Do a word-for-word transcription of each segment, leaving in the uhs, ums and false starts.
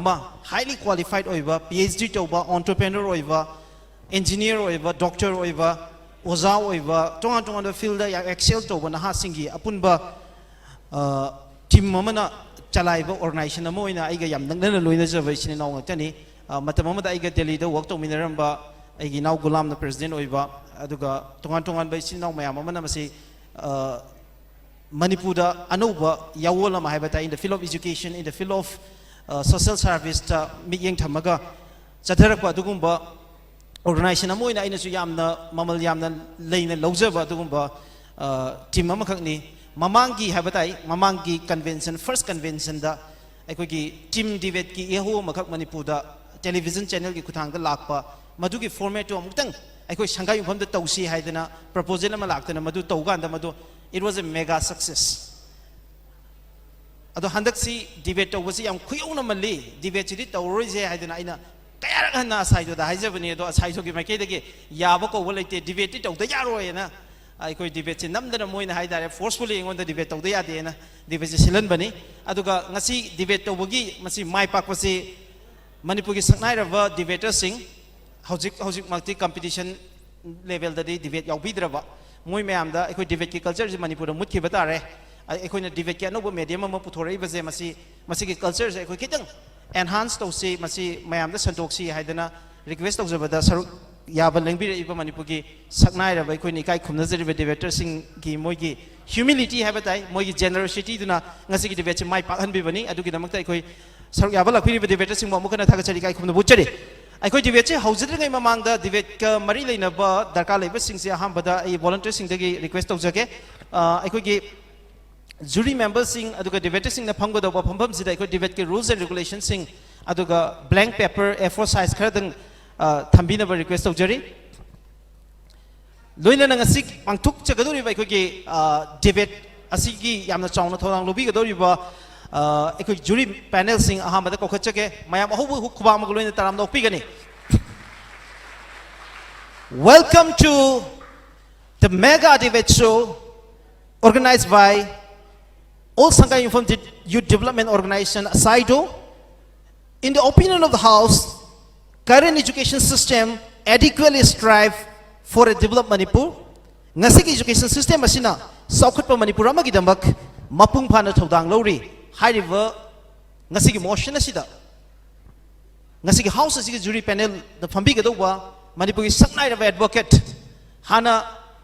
ꯇꯧꯕ, highly qualified ꯑꯣꯏꯕ, P H D ꯇꯧꯕ, entrepreneur ꯑꯣꯏꯕ, engineer ꯑꯣꯏꯕ, doctor ꯑꯣꯏꯕ, ꯑꯣꯖꯥ ꯑꯣꯏꯕ, ꯇꯣꯉꯥꯟ ꯇꯣꯉꯥꯟꯕ field ꯗ ꯌꯥꯝ excel ꯇꯧꯕ ꯅꯍꯥꯁꯤꯡꯒꯤ ꯑꯄꯨꯟꯕ ꯇꯤꯝ ꯑꯃꯅ ꯆꯂꯥꯏꯕ organization ꯑꯃ ꯑꯣꯏꯅ ꯑꯩꯒ ꯌꯥꯝ ꯅꯛꯅꯅ ꯂꯣꯏꯅꯖꯕ ꯏꯆꯤꯟ ꯏꯅꯥꯎ ꯉꯥꯛꯇꯅꯤ꯫ ꯑ, ꯃꯇꯝ ꯑꯃꯗ ꯑꯩꯒ ꯗꯦꯜꯂꯤꯗ work ꯇꯧꯃꯤꯟꯅꯔꯝꯕ ꯑꯩꯒꯤ ꯏꯅꯥꯎ ꯒꯨꯂꯥꯝꯅ president ꯑꯣꯏꯕ, ꯑꯗꯨꯒ ꯇꯣꯉꯥꯟ ꯇꯣꯉꯥꯟꯕ ꯏꯆꯤꯟ ꯏꯅꯥꯎ ꯃꯌꯥꯝ ꯑꯃꯅ ꯃꯁꯤ, ꯑ, ꯃꯅꯤꯄꯨꯔꯗ ꯑꯅꯧꯕ ꯌꯥꯑꯣꯜ ꯑꯃ ꯍꯥꯏꯕ ꯇꯥꯏ, in the field of education, in the field of, ꯑ, social service ꯇ ꯃꯤꯠꯌꯦꯡ ꯊꯝꯃꯒ ꯆꯠꯊꯔꯛꯄ ꯑꯗꯨꯒꯨꯝꯕ organization ꯑꯃ ꯑꯣꯏꯅ ꯑꯩꯅꯁꯨ ꯌꯥꯝꯅ ꯃꯃꯜ ꯌꯥꯝꯅ ꯂꯩꯅ ꯂꯧꯖꯕ ꯑꯗꯨꯒꯨꯝꯕ, ꯑ, ꯇꯤꯝ ꯑꯃꯈꯛꯅꯤ꯫ ꯃꯃꯥꯡꯒꯤ ꯍꯥꯏꯕ ꯇꯥꯏ, ꯃꯃꯥꯡꯒꯤ convention, first convention ꯗ ꯑꯩꯈꯣꯏꯒꯤ team debate ꯀꯤ ꯏꯍꯧ ꯑꯃꯈꯛ ꯃꯅꯤꯄꯨꯔꯗ television channel ꯒꯤ ꯈꯨꯠꯊꯥꯡꯗ ꯂꯥꯛꯄ, ꯃꯗꯨꯒꯤ format ꯇꯨ ꯑꯃꯨꯛꯇꯪ ꯑꯩꯈꯣꯏ ꯁꯪꯒꯥꯏ ꯌꯨꯝꯐꯝꯗ ꯇꯧꯁꯤ ꯍꯥꯏꯗꯅ proposal ꯑꯃ ꯂꯥꯛꯇꯅ ꯃꯗꯨ ꯇꯧꯀꯥꯟꯗ ꯃꯗꯨ it was a mega success꯫ ꯑꯗꯣ ꯍꯟꯗꯛꯁꯤ debate ꯇꯧꯕꯁꯤ ꯌꯥꯝ ꯈꯨꯌꯧꯅꯃꯜꯂꯤ, debate ꯁꯤꯗꯤ ꯇꯧꯔꯔꯣꯏꯁꯦ ꯍꯥꯏꯗꯅ ꯑꯩꯅ ꯀꯌꯥꯔꯛ ꯍꯟꯅ ꯑꯁꯥꯏꯗꯨꯗ ꯍꯥꯏꯖꯕꯅꯤ꯫ ꯑꯗꯣ ꯑꯁꯥꯏꯗꯨꯒꯤ ꯃꯥꯏꯀꯩꯗꯒꯤ ꯌꯥꯕ ꯀꯧꯕ ꯂꯩꯇꯦ, debate ꯇꯤ ꯇꯧꯗ ꯌꯥꯔꯣꯏꯅ ꯑꯩꯈꯣꯏ debate ꯁꯤ ꯅꯝꯗꯅ ꯃꯣꯏꯅ ꯍꯥꯏ ꯇꯥꯔꯦ, forcefully ꯑꯩꯉꯣꯟꯗ debate ꯇꯧꯗ ꯌꯥꯗꯦꯅ debate ꯁꯤ ꯁꯤꯜꯍꯟꯕꯅꯤ꯫ ꯑꯗꯨꯒ ꯉꯁꯤ debate ꯇꯧꯕꯒꯤ ꯃꯁꯤ ꯃꯥꯏ ꯄꯥꯛꯄꯁꯤ ꯃꯅꯤꯄꯨꯔꯒꯤ ꯁꯛꯅꯥꯏꯔꯕ debater ꯁꯤꯡ, ꯍꯧꯖꯤꯛ ꯍꯧꯖꯤꯛꯃꯛꯇꯤ competition level ꯗꯗꯤ debate ꯌꯥꯎꯕꯤꯗ꯭ꯔꯕ, ꯃꯣꯏ ꯃꯌꯥꯝꯗ ꯑꯩꯈꯣꯏ debate ꯀꯤ culture ꯁꯤ ꯃꯅꯤꯄꯨꯔꯗ ꯃꯨꯠꯈꯤꯕ ꯇꯥꯔꯦ꯫ ꯑ-, ꯑꯩꯈꯣꯏꯅ debate ꯀꯤ ꯑꯅꯧꯕ medium ꯑꯃ ꯄꯨꯊꯣꯔꯛꯏꯕꯁꯦ, ꯃꯁꯤ, ꯃꯁꯤꯒꯤ culture ꯁꯦ ꯑꯩꯈꯣꯏ ꯈꯤꯇꯪ enhance ꯇꯧꯁꯤ, ꯃꯁꯤ ꯃꯌꯥꯝꯗ ꯁꯟꯗꯣꯛꯁꯤ ꯍꯥꯏꯗꯅ request ꯇꯧꯖꯕꯗ, ꯁꯔꯨꯛ ꯌꯥꯕ ꯂꯦꯡꯕꯤꯔꯛꯏꯕ ꯃꯅꯤꯄꯨꯔꯒꯤ ꯁꯛꯅꯥꯏꯔꯕ ꯑꯩꯈꯣꯏꯅ ꯏꯀꯥꯏ ꯈꯨꯝꯅꯖꯔꯤꯕ debater ꯁꯤꯡꯒꯤ ꯃꯣꯏꯒꯤ humility ꯍꯥꯏꯕ ꯇꯥꯏ, ꯃꯣꯏꯒꯤ generosity ꯗꯨꯅ ꯉꯁꯤꯒꯤ debate ꯁꯤ ꯃꯥꯏ ꯄꯥꯛꯍꯟꯕꯤꯕꯅꯤ꯫ ꯑꯗꯨꯒꯤꯗꯃꯛꯇ ꯑꯩꯈꯣꯏ ꯁꯔꯨꯛ ꯌꯥꯕ ꯂꯥꯛꯄꯤꯔꯤꯕ debater ꯁꯤꯡꯕꯨ ꯑꯃꯨꯛ ꯍꯟꯅ ꯊꯥꯒꯠꯆꯔꯤ, ꯏꯀꯥꯏ ꯈꯨꯝꯅꯕ ꯎꯠꯆꯔꯤ꯫ ꯑꯩꯈꯣꯏ debate ꯁꯦ ꯍꯧꯖꯗ꯭ꯔꯤꯉꯩ ꯃꯃꯥꯡꯗ debate ꯀ ꯃꯔꯤ ꯂꯩꯅꯕ ꯗꯔꯀꯥꯔ ꯂꯩꯕꯁꯤꯡꯁꯦ ꯑꯍꯥꯟꯕꯗ ꯑꯩ volunteer ꯁꯤꯡꯗꯒꯤ request ꯇꯧꯖꯒꯦ꯫ ꯑ, ꯑꯩꯈꯣꯏꯒꯤ jury member ꯁꯤꯡ ꯑꯗꯨꯒ debater ꯁꯤꯡꯅ ꯐꯝꯒꯗꯧꯕ ꯐꯝꯐꯝꯁꯤꯗ ꯑꯩꯈꯣꯏ debate ꯀꯤ rules and regulation ꯁꯤꯡ ꯑꯗꯨꯒ blank paper A four size ꯈꯔꯗꯪ, ꯑ, ꯊꯝꯕꯤꯅꯕ request ꯇꯧꯖꯔꯤ꯫ ꯂꯣꯏꯅꯅ ꯉꯁꯤ ꯄꯥꯡꯊꯣꯛꯆꯒꯗꯧꯔꯤꯕ ꯑꯩꯈꯣꯏꯒꯤ, ꯑ, debate ꯑꯁꯤꯒꯤ ꯌꯥꯝꯅ ꯆꯥꯎꯅ ꯊꯧꯗꯥꯡ ꯂꯧꯕꯤꯒꯗꯧꯔꯤꯕ, ꯑ, ꯑꯩꯈꯣꯏ jury panel ꯁꯤꯡ ꯑꯍꯥꯟꯕꯗ ꯀꯧꯈꯠꯆꯒꯦ꯫ ꯃꯌꯥꯝ ꯑꯍꯧꯕ ꯈꯨꯕꯥꯛ ꯑꯃꯒ ꯂꯣꯏꯅ ꯇꯔꯥꯝꯅ ꯑꯣꯛꯄꯤꯒꯅꯤ꯫ Welcome to the mega debate show organized by All Sangha Uniform Youth Development Organization, ASYDO, In the opinion of the House, current education system adequately strive for a developed Manipur? ꯉꯁꯤꯒꯤ education system ꯑꯁꯤꯅ ꯆꯥꯎꯈꯠꯄ ꯃꯅꯤꯄꯨꯔ ꯑꯃꯒꯤꯗꯃꯛ ꯃꯄꯨꯡ ꯐꯥꯅ ꯊꯧꯗꯥꯡ ꯂꯧꯔꯤ ꯍꯥꯏꯔꯤꯕ ꯉꯁꯤꯒꯤ motion ꯑꯁꯤꯗ ꯉꯁꯤꯒꯤ House ꯑꯁꯤꯒꯤ jury panelꯗ ꯐꯝꯕꯤꯒꯗꯧꯕ ꯃꯅꯤꯄꯨꯔꯒꯤ ꯁꯛꯅꯥꯏꯔꯕ advocate, ꯍꯥꯟꯅ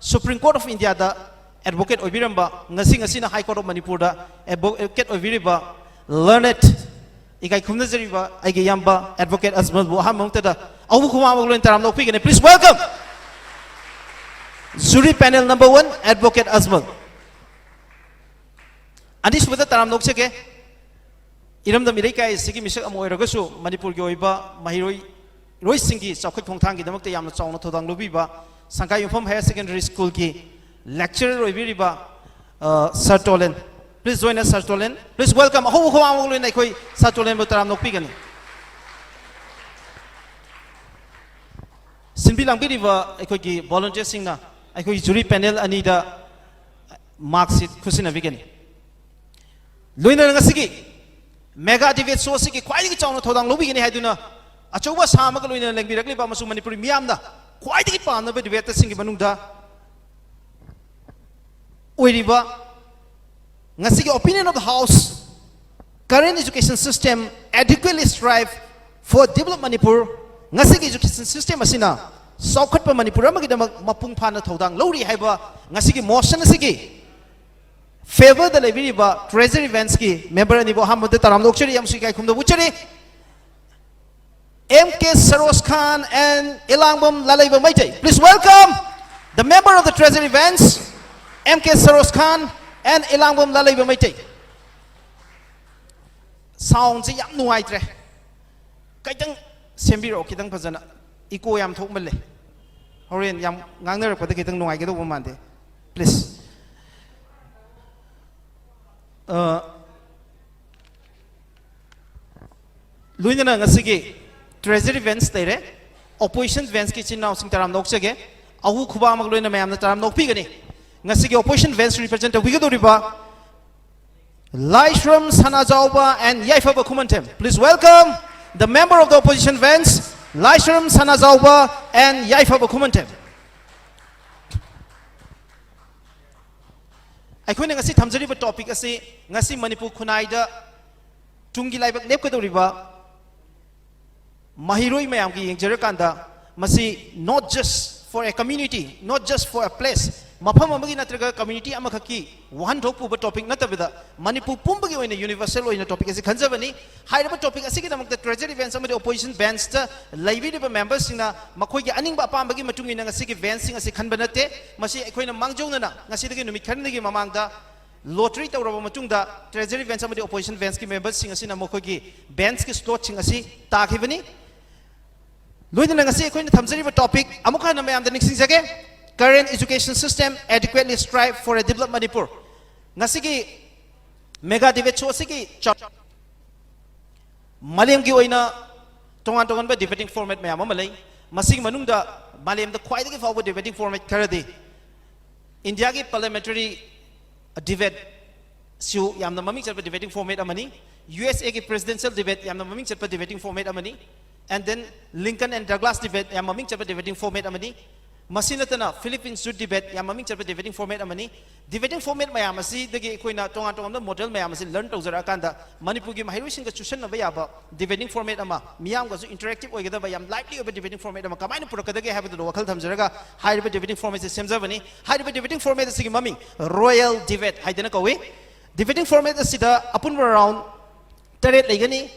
Supreme Court of Indiaꯗ advocate ꯑꯣꯏꯕꯤꯔꯝꯕ, ꯉꯁꯤ ꯉꯁꯤꯅ High Court of Manipurꯗ advocate ꯑꯣꯏꯕꯤꯔꯤꯕ learned, ꯏꯀꯥꯏ ꯈꯨꯝꯅꯖꯔꯤꯕ ꯑꯩꯒꯤ ꯏꯌꯥꯝꯕ advocate ꯑꯖꯃꯜꯕꯨ ꯑꯍꯥꯟꯕ ꯃꯛꯇꯗ ꯑꯍꯧꯕ ꯈꯨꯃꯥꯡ ꯑꯃꯒ ꯂꯣꯏꯅ ꯇꯔꯥꯝꯅ ꯑꯣꯛꯄꯤꯒꯅꯤ꯫ Please welcome jury panel number one, advocate Ajmal. ꯑꯅꯤꯁꯨꯕꯗ ꯇꯔꯥꯝꯅ ꯑꯣꯛꯆꯒꯦ, ꯏꯔꯝꯗꯝ ꯏꯔꯩꯀꯥꯏ ꯑꯁꯤꯒꯤ ꯃꯤꯁꯛ ꯑꯃ ꯑꯣꯏꯔꯒꯁꯨ ꯃꯅꯤꯄꯨꯔꯒꯤ ꯑꯣꯏꯕ ꯃꯍꯩꯔꯣꯏ ꯏꯔꯣꯏꯁꯤꯡꯒꯤ ꯆꯥꯎꯈꯠ ꯈꯣꯡꯊꯥꯡꯒꯤꯗꯃꯛꯇ ꯌꯥꯝꯅ ꯆꯥꯎꯅ ꯊꯧꯗꯥꯡ ꯂꯧꯕꯤꯕ ꯁꯪꯒꯥꯏ ꯌꯨꯝꯐꯝ Higher Secondary Schoolꯒꯤ lecturer ꯑꯣꯏꯕꯤꯔꯤꯕ, ꯑ, Sir Tolen. Please join us, Sir Tolen. Please welcome. ꯑꯍꯧꯕ ꯈꯨꯃꯥꯡ ꯑꯃꯒ ꯂꯣꯏꯅ ꯑꯩꯈꯣꯏ Sir Tolenꯕꯨ ꯇꯔꯥꯝꯅ ꯑꯣꯛꯄꯤꯒꯅꯤ꯫ ꯁꯤꯟꯕꯤ ꯂꯥꯡꯕꯤꯔꯤꯕ ꯑꯩꯈꯣꯏꯒꯤ volunteerꯁꯤꯡꯅ ꯑꯩꯈꯣꯏꯒꯤ jury panel ꯑꯅꯤꯗ mark sheet ꯈꯨꯠꯁꯤꯟꯅꯕꯤꯒꯅꯤ꯫ ꯂꯣꯏꯅꯅ ꯉꯁꯤꯒꯤ mega debate show ꯑꯁꯤꯒꯤ ꯈ꯭ꯋꯥꯏꯗꯒꯤ ꯆꯥꯎꯅ ꯊꯧꯗꯥꯡ ꯂꯧꯕꯤꯒꯅꯤ ꯍꯥꯏꯗꯨꯅ ꯑꯆꯧꯕ ꯑꯁꯥ ꯑꯃꯒ ꯂꯣꯏꯅꯅ ꯂꯦꯡꯕꯤꯔꯛꯂꯤꯕ ꯑꯃꯁꯨꯡ ꯃꯅꯤꯄꯨꯔꯤ ꯃꯤꯌꯥꯝꯅ ꯈ꯭ꯋꯥꯏꯗꯒꯤ ꯄꯥꯝꯅꯕ debaterꯁꯤꯡꯒꯤ ꯃꯅꯨꯡꯗ ꯑꯣꯏꯔꯤꯕ ꯉꯁꯤꯒꯤ opinion of the House, current education system adequately strive for developed Manipur, ꯉꯁꯤꯒꯤ education system ꯑꯁꯤꯅ ꯆꯥꯎꯈꯠꯄ ꯃꯅꯤꯄꯨꯔ ꯑꯃꯒꯤꯗꯃꯛ ꯃꯄꯨꯡ ꯐꯥꯅ ꯊꯧꯗꯥꯡ ꯂꯧꯔꯤ ꯍꯥꯏꯕ ꯉꯁꯤꯒꯤ motion ꯑꯁꯤꯒꯤ favourꯗ ꯂꯩꯕꯤꯔꯤꯕ Treasury Benchꯀꯤ member ꯑꯅꯤꯕꯨ ꯑꯍꯥꯟꯕꯗ ꯇꯔꯥꯝꯅ ꯑꯣꯛꯆꯔꯤ ꯑꯃꯁꯨꯡ ꯏꯀꯥꯏ ꯈꯨꯝꯅꯕ ꯎꯠꯆꯔꯤ꯫ M K Saroj Khan and Elangbam Lalaiba Meitei. Please welcome the member of the Treasury Bench, M K Saroj Khan and Elangbam Lalaiba Meitei. Soundꯁꯦ ꯌꯥꯝ ꯅꯨꯡꯉꯥꯏꯇ꯭ꯔꯦ, ꯈꯤꯇꯪ ꯁꯦꯝꯕꯤꯔꯛꯑꯣ, ꯈꯤꯇꯪ ꯐꯖꯅ꯫ Echo ꯌꯥꯝ ꯊꯣꯛꯃꯜꯂꯦ, ꯍꯣꯔꯦꯟ ꯌꯥꯝ ꯉꯥꯡꯅꯔꯛꯄꯗ ꯈꯤꯇꯪ ꯅꯨꯡꯉꯥꯏꯒꯗꯧꯕ ꯃꯥꯟꯗꯦ꯫ Please. ꯑ, ꯂꯣꯏꯅꯅ ꯉꯁꯤꯒꯤ Treasury Bench ꯂꯩꯔꯦ, Opposition Benchꯀꯤ ꯏꯆꯤꯟ ꯏꯅꯥꯎꯁꯤꯡ ꯇꯔꯥꯝꯅ ꯑꯣꯛꯆꯒꯦ꯫ ꯑꯍꯧꯕ ꯈꯨꯃꯥꯡ ꯑꯃꯒ ꯂꯣꯏꯅꯅ ꯃꯌꯥꯝꯅ ꯇꯔꯥꯝꯅ ꯑꯣꯛꯄꯤꯒꯅꯤ꯫ ꯉꯁꯤꯒꯤ Opposition Bench represent ꯇꯧꯕꯤꯒꯗꯧꯔꯤꯕ Laishram Sanajaoba and ꯌꯥꯏꯐꯕ ꯈꯨꯃꯟꯊꯦꯝ꯫ Please welcome The member of the opposition bench, Laisharam Sanajaoba and Yaifaba Khumanthem. ꯑꯩꯈꯣꯏꯅ ꯉꯁꯤ ꯊꯝꯖꯔꯤꯕ topic ꯑꯁꯤ ꯉꯁꯤ ꯃꯅꯤꯄꯨꯔ ꯈꯨꯟꯅꯥꯏꯗ ꯇꯨꯡꯒꯤ ꯂꯥꯏꯕꯛ ꯂꯦꯞꯀꯗꯧꯔꯤꯕ ꯃꯍꯩꯔꯣꯏ ꯃꯌꯥꯝꯒꯤ ꯌꯦꯡꯖꯔꯀꯥꯟꯗ, ꯃꯁꯤ not just for a community, not just for a place, ꯃꯐꯝ ꯑꯃꯒꯤ ꯅꯠꯇ꯭ꯔꯒ community ꯑꯃꯈꯛꯀꯤ ꯋꯥꯍꯟꯊꯣꯛ ꯄꯨꯕ topic ꯅꯠꯇꯕꯤꯗ, ꯃꯅꯤꯄꯨꯔ ꯄꯨꯝꯕꯒꯤ ꯑꯣꯏꯅ universal ꯑꯣꯏꯅ topic ꯑꯁꯤ ꯈꯟꯖꯕꯅꯤ꯫ ꯍꯥꯏꯔꯤꯕ topic ꯑꯁꯤꯒꯤꯗꯃꯛꯇ treasury bench ꯑꯃꯗꯤ opposition benchꯇ ꯂꯩꯕꯤꯔꯤꯕ memberꯁꯤꯡꯅ ꯃꯈꯣꯏꯒꯤ ꯑꯅꯤꯡꯕ ꯑꯄꯥꯝꯕꯒꯤ ꯃꯇꯨꯡ ꯏꯟꯅ ꯉꯁꯤꯒꯤ benchꯁꯤꯡ ꯑꯁꯤ ꯈꯟꯕ ꯅꯠꯇꯦ꯫ ꯃꯁꯤ ꯑꯩꯈꯣꯏꯅ ꯃꯥꯡꯖꯧꯅꯅ ꯉꯁꯤꯗꯒꯤ ꯅꯨꯃꯤꯠ ꯈꯔꯅꯤꯒꯤ ꯃꯃꯥꯡꯗ lottery ꯇꯧꯔꯕ ꯃꯇꯨꯡꯗ treasury bench ꯑꯃꯗꯤ opposition benchꯀꯤ memberꯁꯤꯡ ꯑꯁꯤꯅ ꯃꯈꯣꯏꯒꯤ benchꯀꯤ slotꯁꯤꯡ ꯑꯁꯤ ꯇꯥꯈꯤꯕꯅꯤ꯫ ꯂꯣꯏꯅꯅ ꯉꯁꯤ ꯑꯩꯈꯣꯏꯅ ꯊꯝꯖꯔꯤꯕ topic ꯑꯃꯨꯛ ꯍꯟꯅ ꯃꯌꯥꯝꯗ ꯅꯤꯡꯁꯤꯡꯖꯒꯦ: Current education system adequately strive for a developed Manipur꯫ ꯉꯁꯤꯒꯤ mega debate show ꯑꯁꯤꯒꯤ ꯆ-, ꯃꯥꯂꯦꯝꯒꯤ ꯑꯣꯏꯅ ꯇꯣꯉꯥꯟ ꯇꯣꯉꯥꯟꯕ debating format ꯃꯌꯥꯝ ꯑꯃ ꯂꯩ꯫ ꯃꯁꯤꯒꯤ ꯃꯅꯨꯡꯗ ꯃꯥꯂꯦꯝꯗ ꯈ꯭ꯋꯥꯏꯗꯒꯤ ꯐꯥꯎꯕ debating format ꯈꯔꯗꯤ ꯏꯟꯗꯤꯌꯥꯒꯤ parliamentary debateꯁꯨ ꯌꯥꯝꯅ ꯃꯃꯤꯡ ꯆꯠꯄ debating format ꯑꯃꯅꯤ꯫ USAꯒꯤ presidential debate ꯌꯥꯝꯅ ꯃꯃꯤꯡ ꯆꯠꯄ debating format ꯑꯃꯅꯤ꯫ And then Lincoln and Douglas debate ꯌꯥꯝ ꯃꯃꯤꯡ ꯆꯠꯄ debating format ꯑꯃꯅꯤ꯫ ꯃꯁꯤ ꯅꯠꯇꯅ Philippines youth debate ꯌꯥꯝ ꯃꯃꯤꯡ ꯆꯠꯄ debating format ꯑꯃꯅꯤ꯫ Debating format ꯃꯌꯥꯝ ꯑꯁꯤꯗꯒꯤ ꯑꯩꯈꯣꯏꯅ ꯇꯣꯉꯥꯟ ꯇꯣꯉꯥꯟꯕ model ꯃꯌꯥꯝ ꯑꯁꯤ learn ꯇꯧꯖꯔꯛꯑꯀꯥꯟꯗ, ꯃꯅꯤꯄꯨꯔꯒꯤ ꯃꯍꯩꯔꯣꯏꯁꯤꯡꯒ ꯆꯨꯁꯟꯅꯕ ꯌꯥꯕ debating format ꯑꯃ, ꯃꯤꯌꯥꯝꯒꯁꯨ interactive ꯑꯣꯏꯒꯗꯕ ꯌꯥꯝ lively ꯑꯣꯏꯕ debating format ꯑꯃ ꯀꯃꯥꯏꯅ ꯄꯨꯔꯛꯀꯗꯒꯦ ꯍꯥꯏꯕꯗꯨꯗ ꯋꯥꯈꯜ ꯊꯝꯖꯔꯒ ꯍꯥꯏꯔꯤꯕ debating formatꯁꯦ ꯁꯦꯝꯖꯕꯅꯤ꯫ ꯍꯥꯏꯔꯤꯕ debating format ꯑꯁꯤꯒꯤ ꯃꯃꯤꯡ Royal Debate ꯍꯥꯏꯗꯅ ꯀꯧꯏ꯫ Debating format ꯑꯁꯤꯗ ꯑꯄꯨꯟꯕ round ꯇꯔꯦꯠ ꯂꯩꯒꯅꯤ꯫